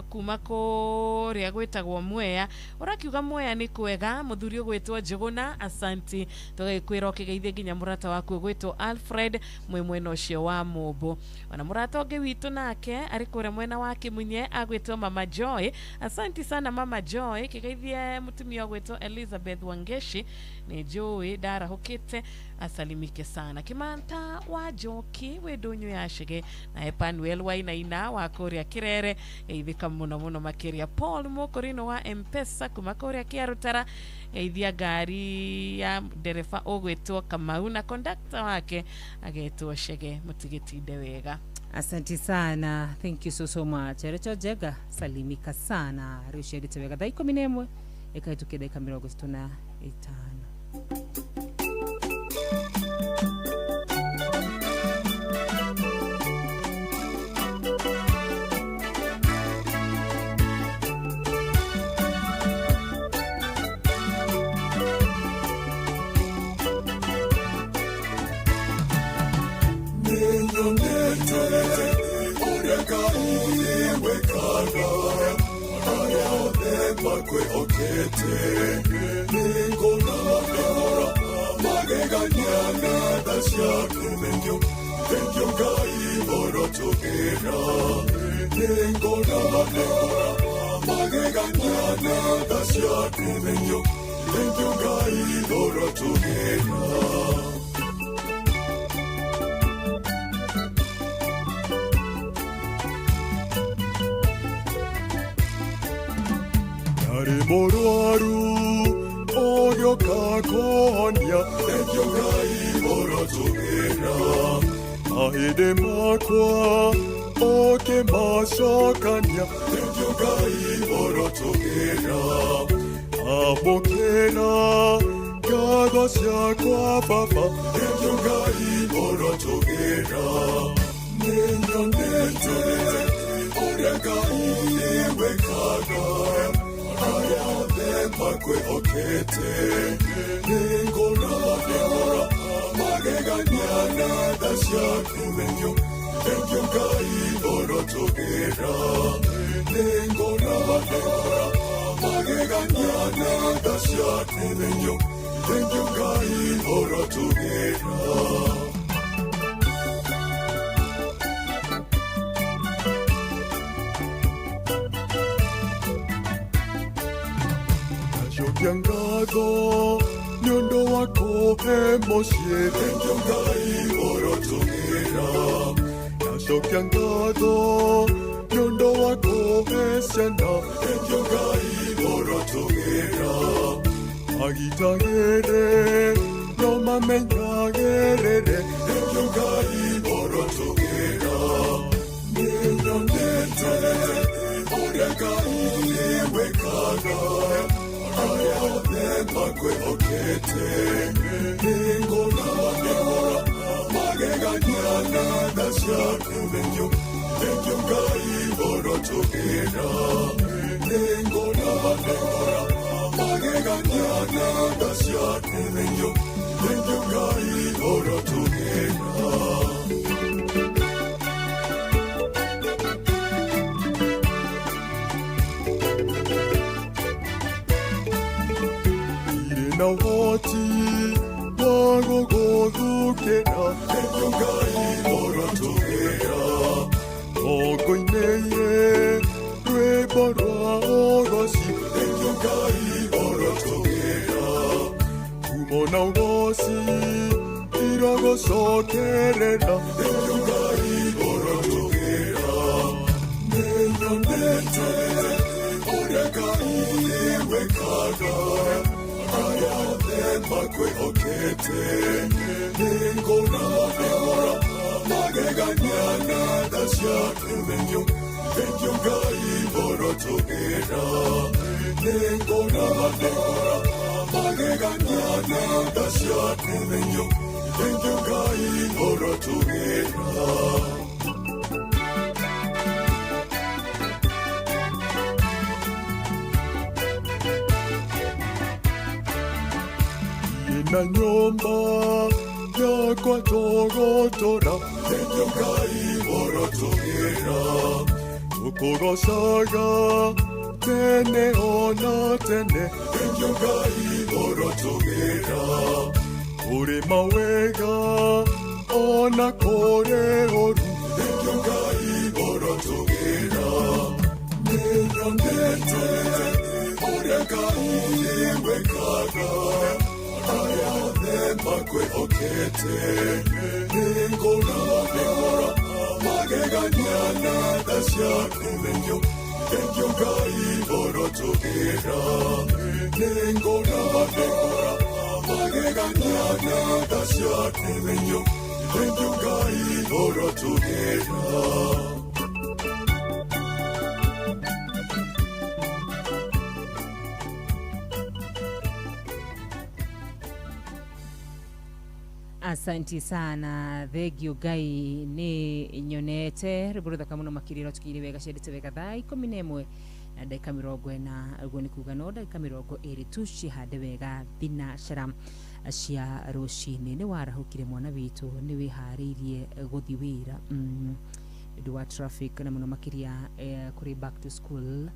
kuma kũrĩa gwĩtagwo Mwea. Ũrakiuga Mwea nĩ kwega, mũthuri ũgwĩtwo Njũgũna, asanti. Tũgagĩkwĩra ũkĩgeithie nginya mũrata waku ũgwĩtwo Alfred mwĩ mwena ũcio wa Mũmbũ. Ona mũrata ũngĩ witũ nake arĩ kũrĩa mwena wa Kĩmunye agwĩtwo Mama Joy. Asanti sana Mama Joy. Kĩgeithie mũtumia ũgwĩtwo Elizabeth Wangeshi, nĩ njũĩ ndarahũkĩte, asalimike sana. Kimanta wa Njoki wĩ ndũnyũ ya Chege, na Emmanuel Wainaina wa kũrĩa Kĩrere, geithĩka mũno mũno makĩria. Paul Mũkũrinũ wa M-Pesa kuma kũrĩa Kĩarũtara, geithia ngari ya ndereba ũgwĩtwo Kamau na kondakta wake agetwo Chege. Mũtigĩtinde wega. Asante sana, thank you so so much. Rachel Jega, salimika sana. Rĩu ciarĩte wega thaa 11 ĩkahĩtũkia ndagĩka 35. Nĩnyonete ũrĩa Ngai wĩkaga, arĩa othe makwĩhokete. Nĩngona magegania na tha ciaku. Thengiũ, thengiũ Ngai ũrotũgĩra. Nĩngona magegania na tha ciaku. Thengiũ, thengiũ Ngai ũrotũgĩra. Ndarĩ mũrwaru ũgĩũka kũhonia, thengiũ Ngai ũrotũgĩra. Mahĩndĩ makwa ũkĩmacokania, thengiũ Ngai ũrotũgĩra. Amũkĩra ngatho ciakwa Baba, thengiũ Ngai ũrotũgĩra. Nĩnyonete ũrĩa Ngai wĩkaga, arĩa othe makwĩhokete. Nĩngona magegania na tha ciaku. Thengiũ, thengiũ Ngai ũrotũgĩra. Nĩngona magegania na tha ciaku. Thengiũ, thengiũ Ngai ũrotũgĩra. Ndacokia ngatho nĩ ũndũ wa kũhe mũciĩ, thengiũ Ngai ũrotũgĩra. Ndacokia ngatho nĩ ũndũ wa kũhe ciana, thengiũ Ngai ũrotũgĩra. Magitagĩre no mamenyagĩrĩre, thengiũ Ngai ũrotũgĩra. Nĩnyonete ũrĩa Ngai wĩkaga, arĩa othe makwĩhokete. Nĩngona magegania na tha ciaku. Thengiũ, thengiũ Ngai ũrotũgĩra. Nĩngona magegania na tha ciaku. Thengiũ, Thengiũ Ngai ũrotũgĩra. Irĩ na ũhoti wa gũgũthukĩra. Thengiũ Ngai ũrotũgĩra. Ngũinĩire rwĩmbo rwa ũgoci. Thengiũ Ngai ũrotũgĩra. Kumo na ũgoci irogũcokerera. Thengiũ Ngai ũrotũgĩra. Nĩnyonete ũrĩa Ngai wĩkaga. Arĩa othe makwĩhokete. Nĩngũra magegania na tha ciaku. Thengiũ, thengiũ Ngai ũrotũgĩra. Nĩngũra magegania na tha ciaku. Thengiũ, thengiũ Ngai ũrotũgĩra. Na nyũmba yakwa tũgũtũra. Thengiũ Ngai ũrotũgĩra. Tũkũgocaga tene ona tene. Thengiũ Ngai ũrotũgĩra. Kũrĩ mawega ona kũrĩ ũru. Thengiũ Ngai ũrotũgĩra. Nĩnyonete ũrĩa Ngai wĩkaga. Arĩa othe makwĩhokete. Nĩngũra magegania na tha ciaku. Thengiũ, thengiũ Ngai ũrotũgĩra. Nĩngũra magegania na tha ciaku. Thengiũ, thengiũ Ngai ũrotũgĩra. Asanti sana, thengio Ngai nĩ nyonete rwĩmbo rũthaka mũno makĩria rwatũkinyire wega ciendete wega thaa 11 na ndagĩka 40, ũguo nĩ kuga no ndagĩka 20 tu cihande wega thinacara cia rũcinĩ. Nĩ warahũkire mwana witũ, nĩ wĩharĩirie gũthiĩ wĩra nĩ ũndũ wa traffic na mũno makĩria kũrĩ back to school.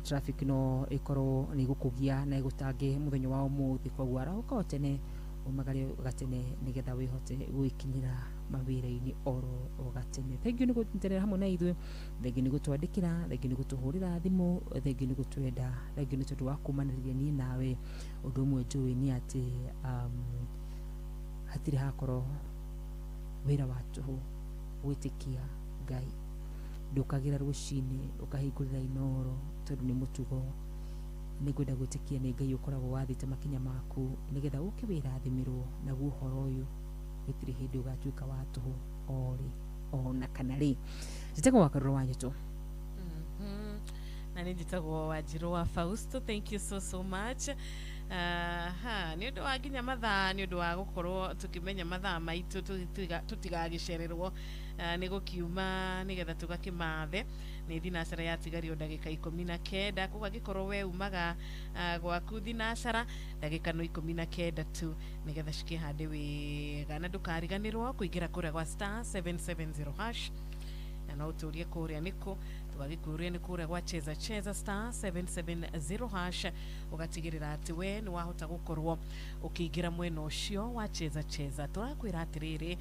Traffic no ĩkorwo nĩ ĩgũkũgia na ĩgũtange mũthenya wa ũmũthĩ, koguo arahũka o tene umagare gatene nigetha wihote gwikinyira mawira-inĩ oro o gatene. Thengiũ nĩ gũnyitanĩra hamwe na ithuĩ, thengiũ nĩ gũtwandĩkĩra, thengiũ nĩ gũtũhũrĩra thimũ, thengiũ nĩ gũtwenda, thengiũ nĩ tondũ wa kumanĩrĩria niĩ nawe. Ũndũ ũmwe njũĩ nĩ atĩ hatirĩ hakorwo wĩra wa tũhũ gwĩtĩkia Ngai. Ndũkagĩra rũcinĩ ũkahingũrĩra Inooro tondũ nĩ mũtugo. Nĩngwenda gwĩtĩkia nĩ Ngai ũkoragwo wathĩte makinya maku nĩgetha ũke wĩrathimĩrwo naguo ũhoro ũyũ gũtirĩ hĩndĩ ũgatuĩka wa tũhũ orĩ ona kana rĩ. Njĩtagwo wa Karũra wa Nyũtũ. Na nĩ njĩtagwo Wanjirũ wa Fausto. Thank you so so much. Aha, nĩ ũndũ wa nginya mathaa, nĩ ũndũ wa gũkorwo tũkĩmenya mathaa maitũ tũtigagĩcererwo nĩ gũkiuma nĩgetha tũgakĩmathe. Nĩ thinacara yatigario ndagĩka 19, koguo angĩkorwo we umaga gwaku thinacara ndagĩka no 19 tu nĩgetha cikĩhande wega, na ndũkariganĩrwo kũingĩra kũrĩa gwa *770 hash, na no ũtũrie kũrĩa nĩkũ tũgagĩkũria nĩ kũrĩa gwa cheza cheza *770 hash, ũgatigĩrĩra atĩ we nĩ wahota gũkorwo ũkĩingĩra mwena ũcio wa cheza cheza. Tũrakwĩra atĩrĩrĩ,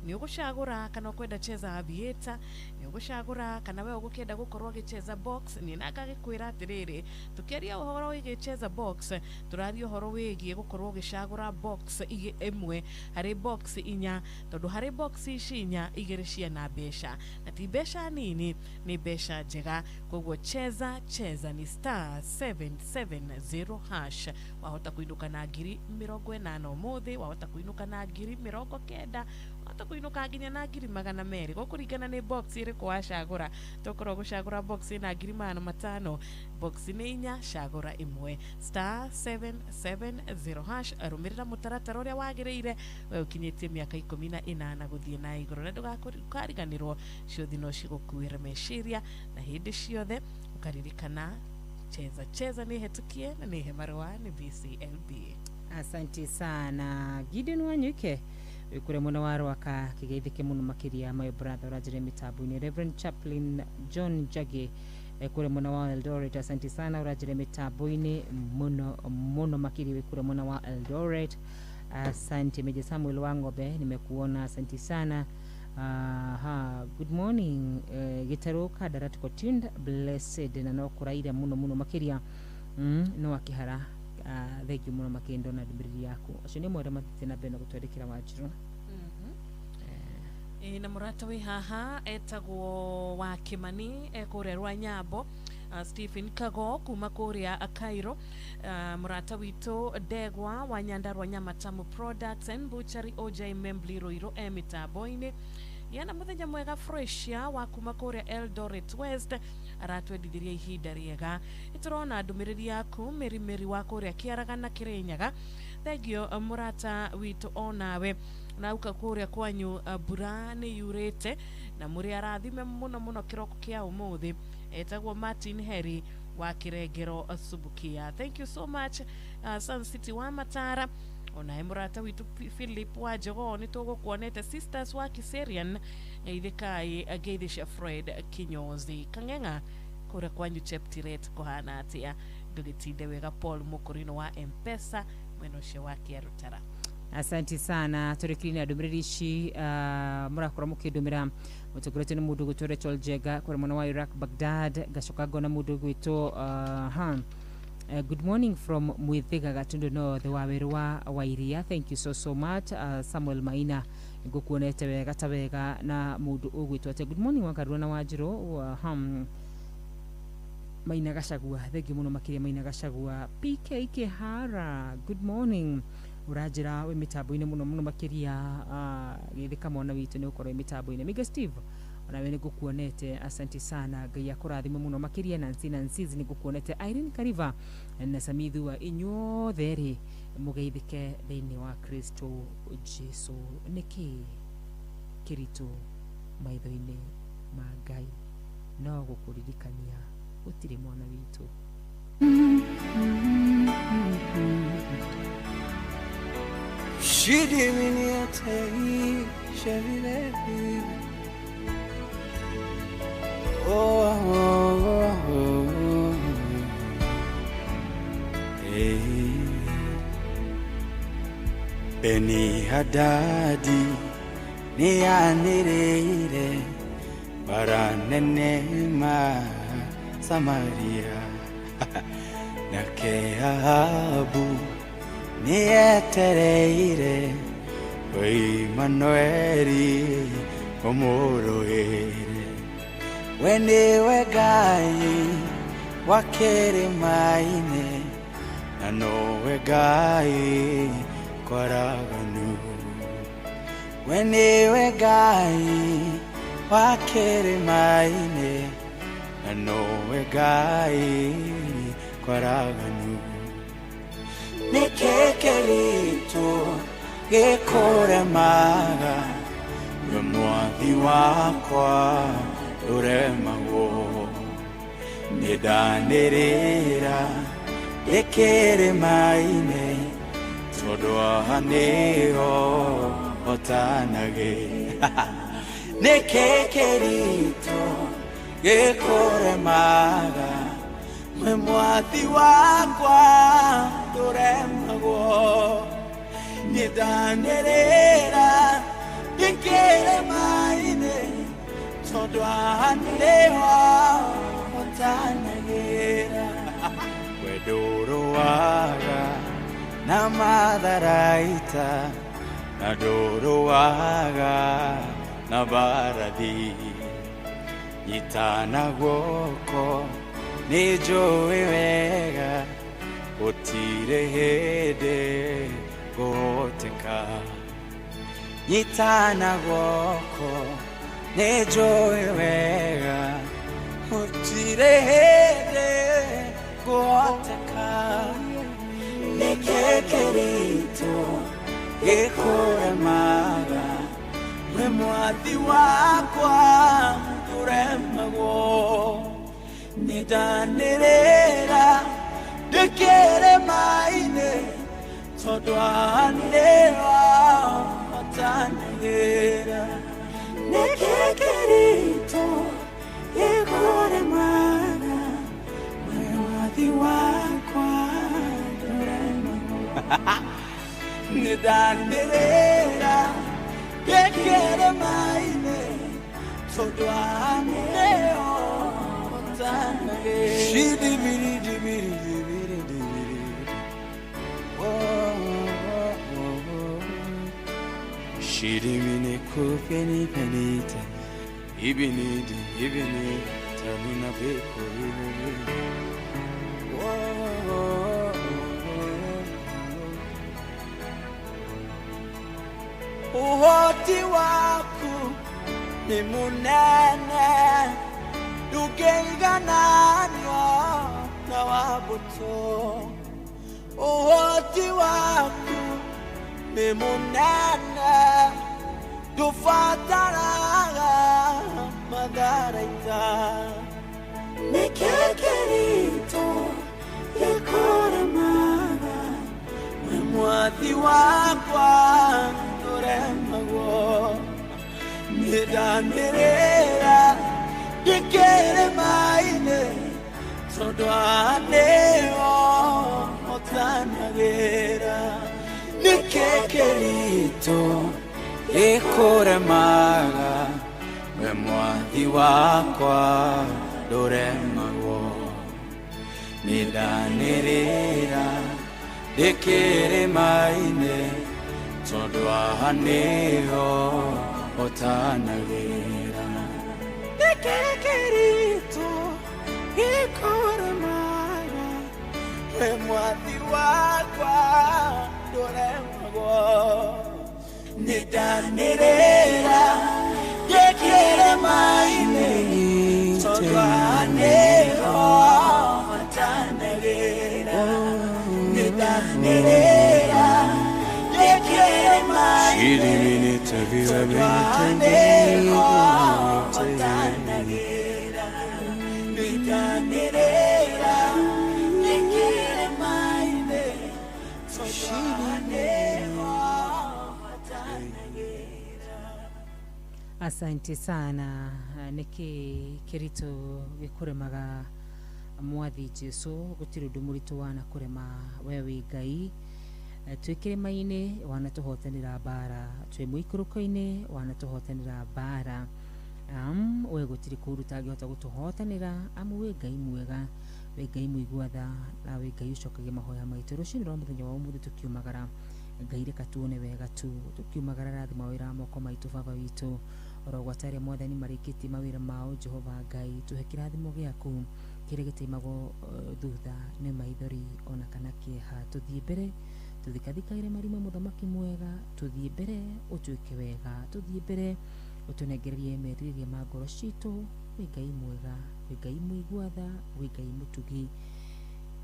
nĩ ũgũcagũra kana ũkwenda cheza aviator, nĩ ũgũcagũra kana we ũgũkĩenda gũkorwo ũgĩcheza box. Niĩ na ngagĩkwĩra atĩrĩrĩ, tũkĩaria ũhoro wĩgiĩ cheza box, tũraria ũhoro wĩgiĩ gũkorwo ũgĩcagũra box ĩmwe harĩ box 4, tondũ harĩ box ici 4 igĩrĩ ciana mbeca, na ti mbeca nini, nĩ mbeca njega. Koguo cheza cheza ni *770 hash. Wahota kuinũka na ngiri 80 ũmũthĩ, wahota kuinũka na ngiri 90, wahota kuinũka nginya na ngiri 200, gũkũringana nĩ box ĩrĩkũ wacagũra. Tokorwo gũcagũra box ĩna ngiri 500, box nĩ 4, cagũra ĩmwe. *770 hash, rũmĩrĩra mũtaratara ũrĩa wagĩrĩire, we ũkinyĩtie mĩaka 18 gũthiĩ na igũrũ, na ndũgakariganĩrwo ciũthi no cigũkuĩre meciria, na hĩndĩ ciothe ũkaririkana cheza cheza nĩ hetũkie na nĩ he marũa nĩ BCLB. Asante sana Gideon Wanyuke wikure mwena wa Rwaka kigeithike muno makiria my brother ũranjĩre mĩtambo-inĩ. Reverend Chaplain John Jage kure mwena wa Eldoret, asante sana ũranjĩre mĩtambo-inĩ muno muno makiria wikure mwena wa Eldoret, asante. Meja Samuel Wang'ombe nimekuona, asante sana. Aha, good morning Gitaru Kadara tuko tuned blessed na no kuraire muno muno makiria no akihara. Thank you muno makiria ndona ndũmĩrĩri yaku acio nĩ mwere mathiĩte na mbere na gũtwandĩkĩra Wanjirũ. Na mũrata wĩ haha etagwo wa Kimani kũrĩa rwa Nyambo, Stephen Kago kuma kũrĩa Cairo, mũrata witũ Ndegwa wa Nyandarua Nyamatamu Products and Butchery OJ Membli Ruiru e mĩtambo-inĩ yana mũthenya mwega Freshia wa kuma kũrĩa Eldoret West aratwendithiria ihinda rĩega. Nĩtũrona ndũmĩrĩri yaku Meri Meri wa kũrĩa Kĩaragana Kĩrĩnyaga, thengio mũrata witũ onawe na uka kũrĩa kwanyu mbura nĩ yurĩte na mũrĩ arathime mũno mũno kĩroko kĩa ũmũthĩ. Etagwo Martin Heri wa Kĩrengero Subukia, thank you so much. Sun City wa Matara onae mũrata witũ Philip wa Jogoo nĩ tũgũkuonete, Sisters wa Kiserian ngeithĩkai ngeithi cia Fred Kinyozi Kang'eng'a kũrĩa kwanyu Cheptiret kũhana atĩa, ndũgĩtinde wega. Paul Mũkũrino wa Mpesa mwena ũcio wa Kĩarutara. Asante sana tũrĩkiri na ndũmĩrĩri ici mũrakorwo mũkĩndũmĩra mũtongoretio nĩ mũndũ ũgwĩtwo Rachel Njega kũrĩa mwena wa Iraq Baghdad, ngacoka ngona mũndũ ũgwĩtwo good morning from Mwithiga Gatundu North wa Weru wa Wairia, thank you so so much. Samuel Maina ngũkuonete wega ta wega na mũndũ ũgwĩtwo atĩa, good morning Wakarua na Wanjirũ Maina Gachagua, thank you mũno makĩria Maina Gachagua. PK Kihara, good morning ũranjĩra wĩ mĩtambo-inĩ mũno mũno makĩria gĩthĩka mwana witũ nĩ ũkorwo wĩ mĩtambo-inĩ. Miga Steve onawe nĩ ngũkuonete, asante sana, Ngai akũrathime mũno makĩria. Nancy Nancy nĩ ngũkuonete, Irene Kariva na Samithu wa inyuothe rĩ mũgeithĩke thĩinĩ wa Kristo Jesu. Nĩkĩ kĩritũ maitho-inĩ ma Ngai no gũkũririkania gũtirĩ mwana witũ. Oh, oh, oh, hey. Beni Hadadi ni anireire baranenema Samaria nake Ahabu ni etereire Emmanueli omoroere we niwe Ngai wa kĩrĩma-inĩ na nowe Ngai kwaraganu we niwe Ngai wa kĩrĩma-inĩ na nowe Ngai kwaraganu nĩkĩ kĩritũ gĩkũremaga we mwathi wakwa uremagwo nĩndanĩrĩra ndĩkĩrĩma-inĩ tondũ haha nĩho hotanagĩ nĩkĩ kĩritũ gĩkũremaga we mwathi wakwa ndũremagwo nĩndanĩrĩra ndĩkĩrĩma-inĩ tondũ haha nĩho hotanagĩra we ndũrũaga na matharaita na ndũrũaga na mbarathi nyitana guoko nĩ njũĩ wega gũtirĩ hĩndĩ ngũhoteka nyitana guoko nĩ njũĩ wega gũtirĩ hĩndĩ ngũhoteka nĩkĩ kĩritũ gĩkũremaga we mwathi wakwa ndũremagwo nĩndanĩrĩra ndĩkĩrĩma-inĩ Tondũ anĩwa matanagĩra. Nĩkĩ kĩritũ gĩkũremaga we mwathi wakwa ndũremagwo. Nĩndanĩrĩra gĩkĩrĩma-inĩ tondũ anĩo matanagĩra. Shidibiri-dibiri-dibiri-dibiri. Oh, oh, oh, oh. Shirimini kupeni penita ibinidi ibini tanina beko ibini. Oh, oh, oh, oh. Uhoti waku ni munene ndũngĩigananio na wa mbũtũ. Uhoti waku ni munene ndũbataraga matharaita. Nĩkĩ kĩritũ gĩkũremaga we mwathi wakwa ndũremagwo. Nĩndanĩrĩra ndĩkĩrĩma-inĩ tondũ anĩo matanagĩra. Nĩkĩ kĩritũ gĩkũremaga we mwathi wakwa ndũremagwo. Nĩndanĩrĩra ndĩkĩrĩma-inĩ tondũ haha nĩho ũtanagĩra. Nĩkĩ kĩritũ gĩkũremaga we mwathi wakwa ndũremagwo. Nĩndanĩrĩra ndĩkĩrĩma-inĩ tondũ haha nĩho ũtanagĩra. Nĩndanĩrĩra ndĩkĩrĩma-inĩ tondũ haha nĩho ũtanagĩra. Nĩndanĩrĩra ndĩkĩrĩma-inĩ tondũ haha nĩho ũtanagĩra. Asante sana. Nĩkĩ kĩritũ gĩkũremaga mwathi Jesu? Gũtirĩ ũndũ mũritũ wanakũrema we wĩ Ngai. Twĩ kĩrĩma-inĩ wanatũhotanĩra mbara, twĩ mũikũrũko-inĩ wanatũhotanĩra mbara. We gũtirĩ kũndũ ũtangĩhota gũtũhotanĩra, amu wĩ Ngai mwega, wĩ Ngai mũigua tha, na wĩ Ngai ũcokagia mahoya maitũ. Rũcinĩ rwa mũthenya wa ũmũthĩ tũkiumagara, Ngai reka tuone wega tu tũkiumagara, rathima wĩra wa moko maitũ baba witũ. Oro gwata arĩa mwathani marĩkĩtie mawĩra mao, Jehova Ngai tũhe kĩrathimo gĩaku kĩrĩa gĩtaimagwo thutha nĩ maithori ona kana kĩeha. Tũthiĩ mbere tũthikathikaire marima mũthamaki mwega, tũthiĩ mbere ũtuĩke wega, tũthiĩ mbere ũtũnengererie merirĩria ma ngoro citũ. Wĩ Ngai mwega, wĩ Ngai mũigua tha, wĩ Ngai mũtugi,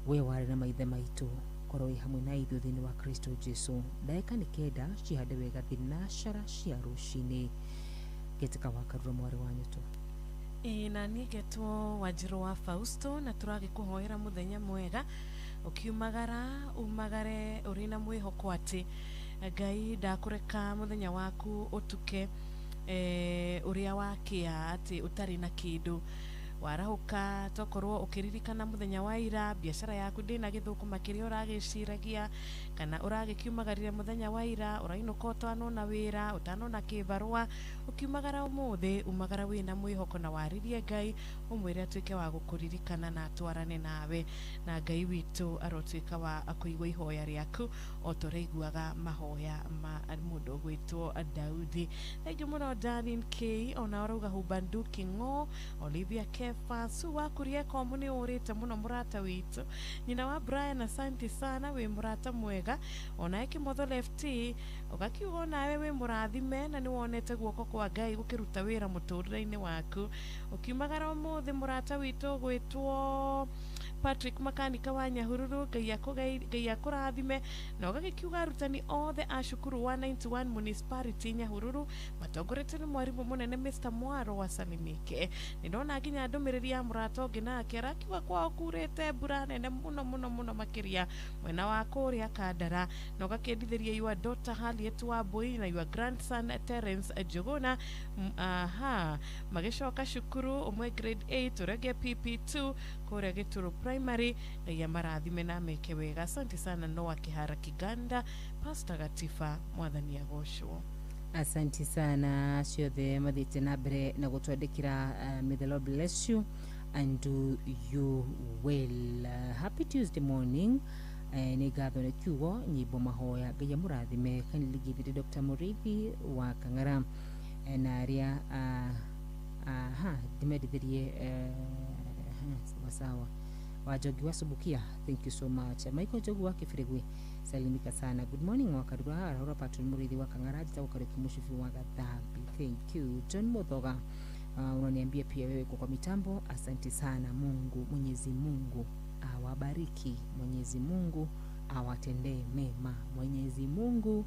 we warĩ na maithe maitũ, korwo wĩ hamwe na ithuĩ thĩinĩ wa Kristo Jesu. Ndagĩka nĩ 9 cihande wega thinacara cia rũcinĩ. Getika wa Karura mwarĩ wa Nyũtũ. Ĩĩ na niĩ ngetwo Wanjirũ wa Fausto na tũragĩkũhoera mũthenya mwega. Ũkiumagara umagare ũrĩ na mwĩhoko atĩ Ngai ndakũreka mũthenya waku ũtuke ũrĩa wakĩa atĩ ũtarĩ na kĩndũ. Warahũka tokorwo ũkĩririkana mũthenya wa ira, biacara yaku ndĩna gĩthũkũma kĩrĩa ũragĩciragia, kana ũragĩkiumagarire mũthenya wa ira, ũrainũka ũtanona wĩra, ũtanona kĩbarũa. Ũkiumagara ũmũthĩ, umagara wĩna mwĩhoko na warĩrie Ngai, ũmwĩre atuĩke wa gũkũririkana na atwarane nawe, na Ngai witũ arotuĩka wa kũigua ihoya rĩaku o ta ũrĩa aiguaga mahoya ma mũndũ ũgwĩtwo Daudi. Thengiũ mũno Darlene K, ona ũrauga Hubanduki Ng'o, Olivia Kefa, Su wakurie komu nĩ ũrĩte mũno mũrata witũ, nyina wa Brian, asante sana, wĩ mũrata mwega. Onawe Kĩmotho Lefty ũgakiuga onawe wĩ mũrathime na nĩ wonete guoko kwa Ngai gũkĩruta wĩra mũtũrĩre-inĩ waku. Ũkiumagara ũmũthĩ mũrata witũ ũgwĩtwo Patrick makanika wa Nyahururu Ngai akũrathime na ũgagĩkiuga arutani othe a cukuru wa 91 Municipality Nyahururu matongoretio nĩ mwarimũ mũnene Mr. Mwaro wasalimike. Nĩ ndona nginya ndũmĩrĩri ya mũrata ũngĩ nake arakiuga kwao kurĩte mbura nene mũno mũno mũno makĩria mwena wa kũrĩa Kandara na ũgakĩendithĩria your daughter Harriet Wambui na your grandson Terence Njuguna aha magĩcoka cukuru ũmwe grade 8 ũrĩa ũngĩ PP2 kũrĩa Gĩtũrũ Primary. Ngai amarathime na ameke wega. Asante sana Noah Kihara Kiganda, Pastor Gatifa, mwathani agocwo. Asante sana ciothe mathiĩte na mbere na gũtwandĩkĩra. May the Lord bless you and do you well. Happy Tuesday morning. Nĩ ngatho nĩ kiugo nyimbo mahoya. Ngai amũrathime. Kanilingithire Dr. Muriithi wa Kang'ara na arĩa aha ndimendithirie sawa sawa. Wajogi wa Subukia, thank you so much. Michael Jogu wa Kibirigwi, salimika sana. Good morning Wakarura arahura Patron Muriithi wa Kang'ara njitagwo Kariuki Mũcibi wa Gathambi, thank you. John Muthoga, unaniambia pia wewe uko kwa mitambo, asante sana. Mungu Mwenyezi Mungu awabariki, Mwenyezi Mungu awatendee mema, Mwenyezi Mungu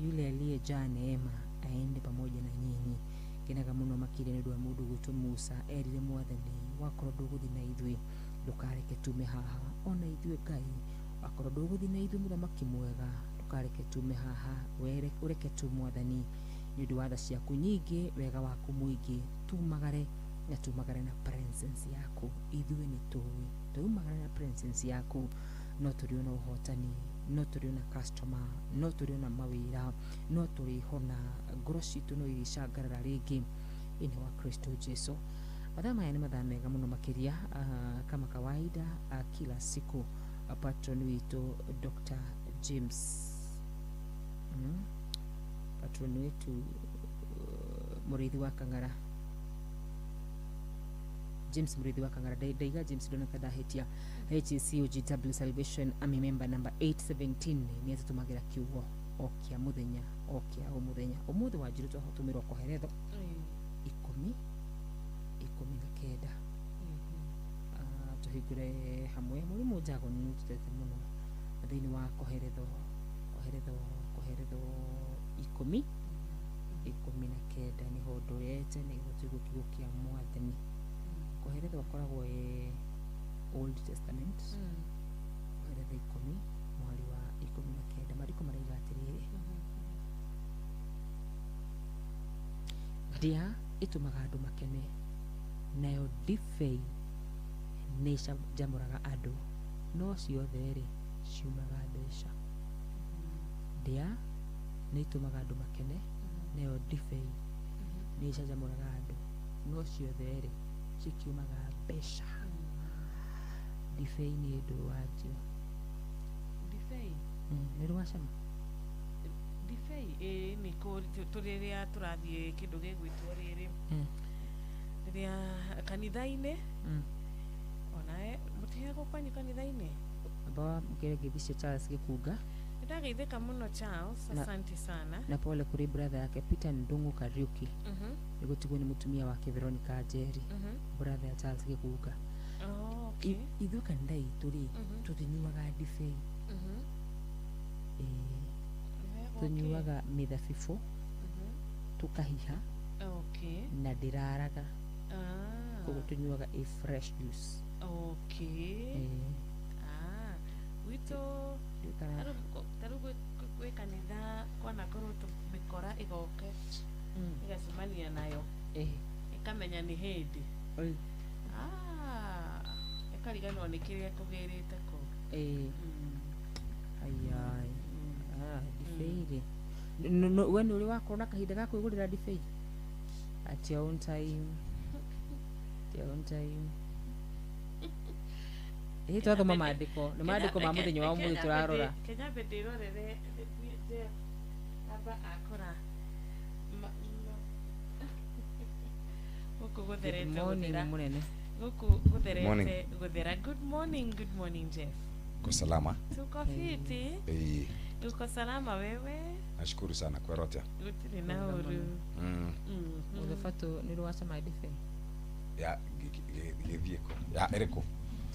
yule aliyejaa neema aende pamoja na nyinyi. Kenaga muno makiria nĩ ũndũ wa mũndũ gwĩtwo Musa erire mwathani wakorwo ndũgũthiĩ na ithuĩ ndũkareke tume haha, ona ithuĩ Ngai wakorwo ndũgũthiĩ na ithuĩ mũthamaki mwega ndũkareke tume haha, ũreke tu mwathani nĩ ũndũ wa tha ciaku nyingĩ, wega waku mũingĩ, tumagare na tumagare na presence yaku. Ithuĩ nĩ tũĩ tumagare na presence yaku, no tũrĩona ũhotani, no tũrĩona customer, no tũrĩona mawĩra, no tũrĩhona, ngoro citũ no irĩcangarara rĩngĩ thĩinĩ wa Kristo Jesu. Mathaa maya nĩ mathaa mega mũno makĩria, kama kawaida, kila siku patron witũ Dr. James patron wetu Muriithi wa Kang'ara, James Muriithi wa Kang'ara, ndaiga James ndoneka ndahĩtia, HCOGW Salvation Army member number 817 nĩ atũtũmagĩra kiugo o kĩa mũthenya o kĩa o mũthenya. Ũmũthĩ wanjirũ twatũmĩrwo koheretho 10:19. Tũhingũre hamwe. Mũrimũ Njago nĩ ũtutete mũno thĩinĩ wa koheretho 10:19 nĩho ndorete nĩgetha tũigue kiugo kĩa mwathani. Koheretho akoragwo e Old Testament, koheretho 10 mweri wa 19. Maandĩko maraiga atĩrĩrĩ, ndĩa ĩtũmaga andũ makene, nayo ndibei nĩ ĩcanjamũraga andũ, no ciothe-rĩ ciumaga mbeca. Ndĩa nĩ ĩtũmaga andũ makene, nayo ndibei nĩ ĩcanjamũraga andũ, no ciothe-rĩ cikiumaga mbeca. Ndibei nĩ ndũ wanjio. Ndibei nĩ rwacama ndibei ĩĩ nĩ tũrĩrĩa tũrathiĩ kĩndũ gĩgwĩtwo rĩrĩ rĩrĩa kanitha-inĩ onae mũtiheagwo kwanyu kanitha-inĩ. Amba mũkĩre Charles Gĩkunga. Nĩndageithĩka mũno Charles, asante sana. Na pole kũrĩ brother yake Peter Ndung'u Kariuki nĩ gũtigwo nĩ mũtumia wake Veronica Njeri, brother ya Charles Gĩkunga. Oh, okay. Ithuĩ kanitha itũ rĩ tũtinyuaga ndibei, tũnyuaga mĩthabibũ tũkahiha na ndĩraraga, koguo tũnyuaga a fresh juice. Okay. Gwitũ tarĩu gwĩ kanitha kwanakorwo mĩkora ĩgoke ĩgacemania nayo ĩkamenya nĩ hĩndĩ ĩkariganĩrwo nĩ kĩrĩa ĩkũgĩrĩte kũu. Ayai ndibei rĩ, we nĩ ũrĩ wakorwo na kahinda ga kwĩgũrĩra ndibei at your own time? At your own time. Ĩĩ twathoma maandĩko, nĩ maandĩko ma mũthenya wa ũmũthĩ tũrarora. Kenyambe ndĩrorere amba akora gũkũ gũtherete gũthera mũnene gũkũ gũtherete gũthera. Good morning, good morning Jeff. Uko salama? Tuko fiti. Uko salama wewe? Nashukuru sana kwa rote. Gũtirĩ na ũru. Ũthabatũ nĩ rwacama ndibei ya gĩthiĩ kũ ya ĩrĩkũ?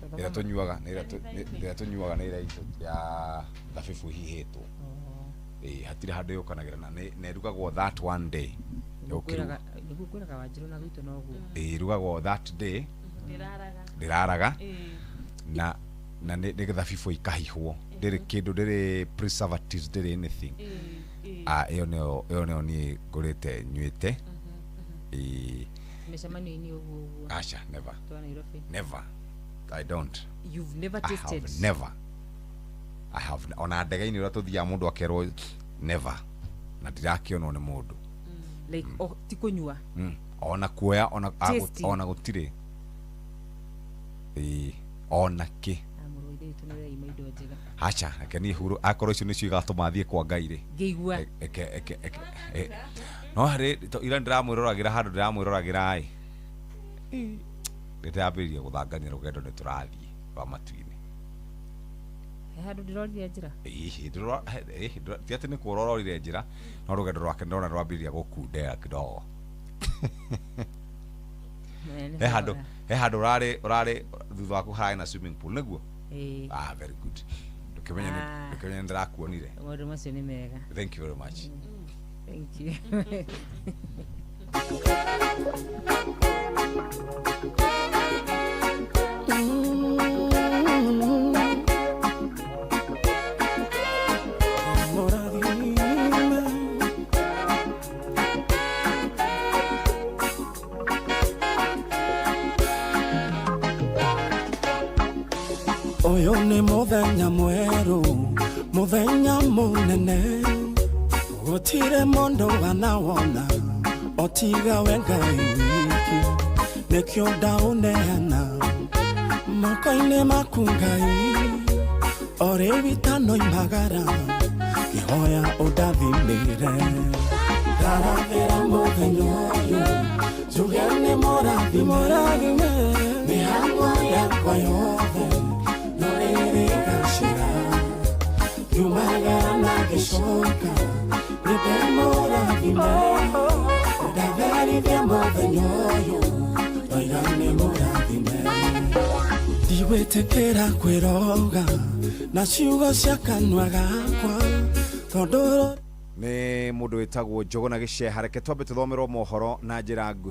Ĩrĩa tũnyuaga nĩ ĩrĩa tũnyuaga nĩ ĩrĩa itũ ya thabibũ ihihĩtwo. Ĩĩ, hatirĩ handũ yũkanagĩra na na ĩrugagwo that one day. Ũkĩruga. Nĩguo ngwĩraga Wanjirũ na gwitũ noguo. Ĩĩ, ĩrugagwo that day. Ndĩraraga. Na nĩ thabibũ ikahihwo, ndĩrĩ kĩndũ, ndĩrĩ preservatives, ndĩrĩ anything. Ah, ĩyo nĩyo niĩ ngũrĩte nyuĩte. Ĩĩ. Mĩcemanio-inĩ ũguo ũguo? Aca, never. Twa Nairobi? Never, I don't. You've never I tasted? Have never. I have, ona ndege-inĩ ũrĩa tũthiaga mũndũ akerwo never, na ndirakĩonwo nĩ mũndũ. Like, oh, ti kũnyua? Ona kuoya ona Tasting. Ona gũtirĩ. Ĩĩ, ona kĩ. Ah, mũrũ wa ithe witũ nĩ ũraima indo njega. Aca, reke niĩ huru, akorwo icio nĩcio igatũma thiĩ kwa Ngai rĩ. Ngĩigua. Eke no harĩ ira ndĩramwĩroragĩra handũ, ndĩramwĩroragĩra ĩ, ndĩrambĩrĩria gũthangania rũgendo, nĩ tũrathiĩ rwa matu-inĩ. He handũ ndĩrorire njĩra? Ĩhĩ, ti atĩ nĩ kũrororire njĩra, no rũgendo rwake ndĩrona rwambĩrĩria gũkundera kidogo. He handũ ũrarĩ thutha waku hararĩ na swimming pool, nĩguo? Ĩĩ. Ah, very good. Ndũkĩmenye Ah. ndũkĩmenye nĩ ndĩrakuonire. Maũndũ macio nĩ mega. Thank you very much. Thank you. Ũyũ nĩ mũthenya mwerũ, mũthenya mũnene, gũtirĩ mũndũ wanawona otiga we Ngai wiki, nĩkĩo ndaũneana moko-inĩ maku Ngai, o rĩu itanoimagara ngĩhoya ũndathimĩre, ndarathĩra mũthenya ũyũ njuge nĩ mũrathime, mĩhango yakwa yothe no ĩrĩgacĩra, ngiumagara na ngĩcoka nĩndĩmũrathime, ndatherithia mũthenya ũyũ ndoiga nĩ mũrathime, ndigwĩtĩkĩra kwĩroga na ciugo cia kanua gakwa tondũ Nĩ mũndũ wĩtagwo Njũgũna Gĩceha. Reke twambe tũthomerwo mohoro na njĩra nguhĩ.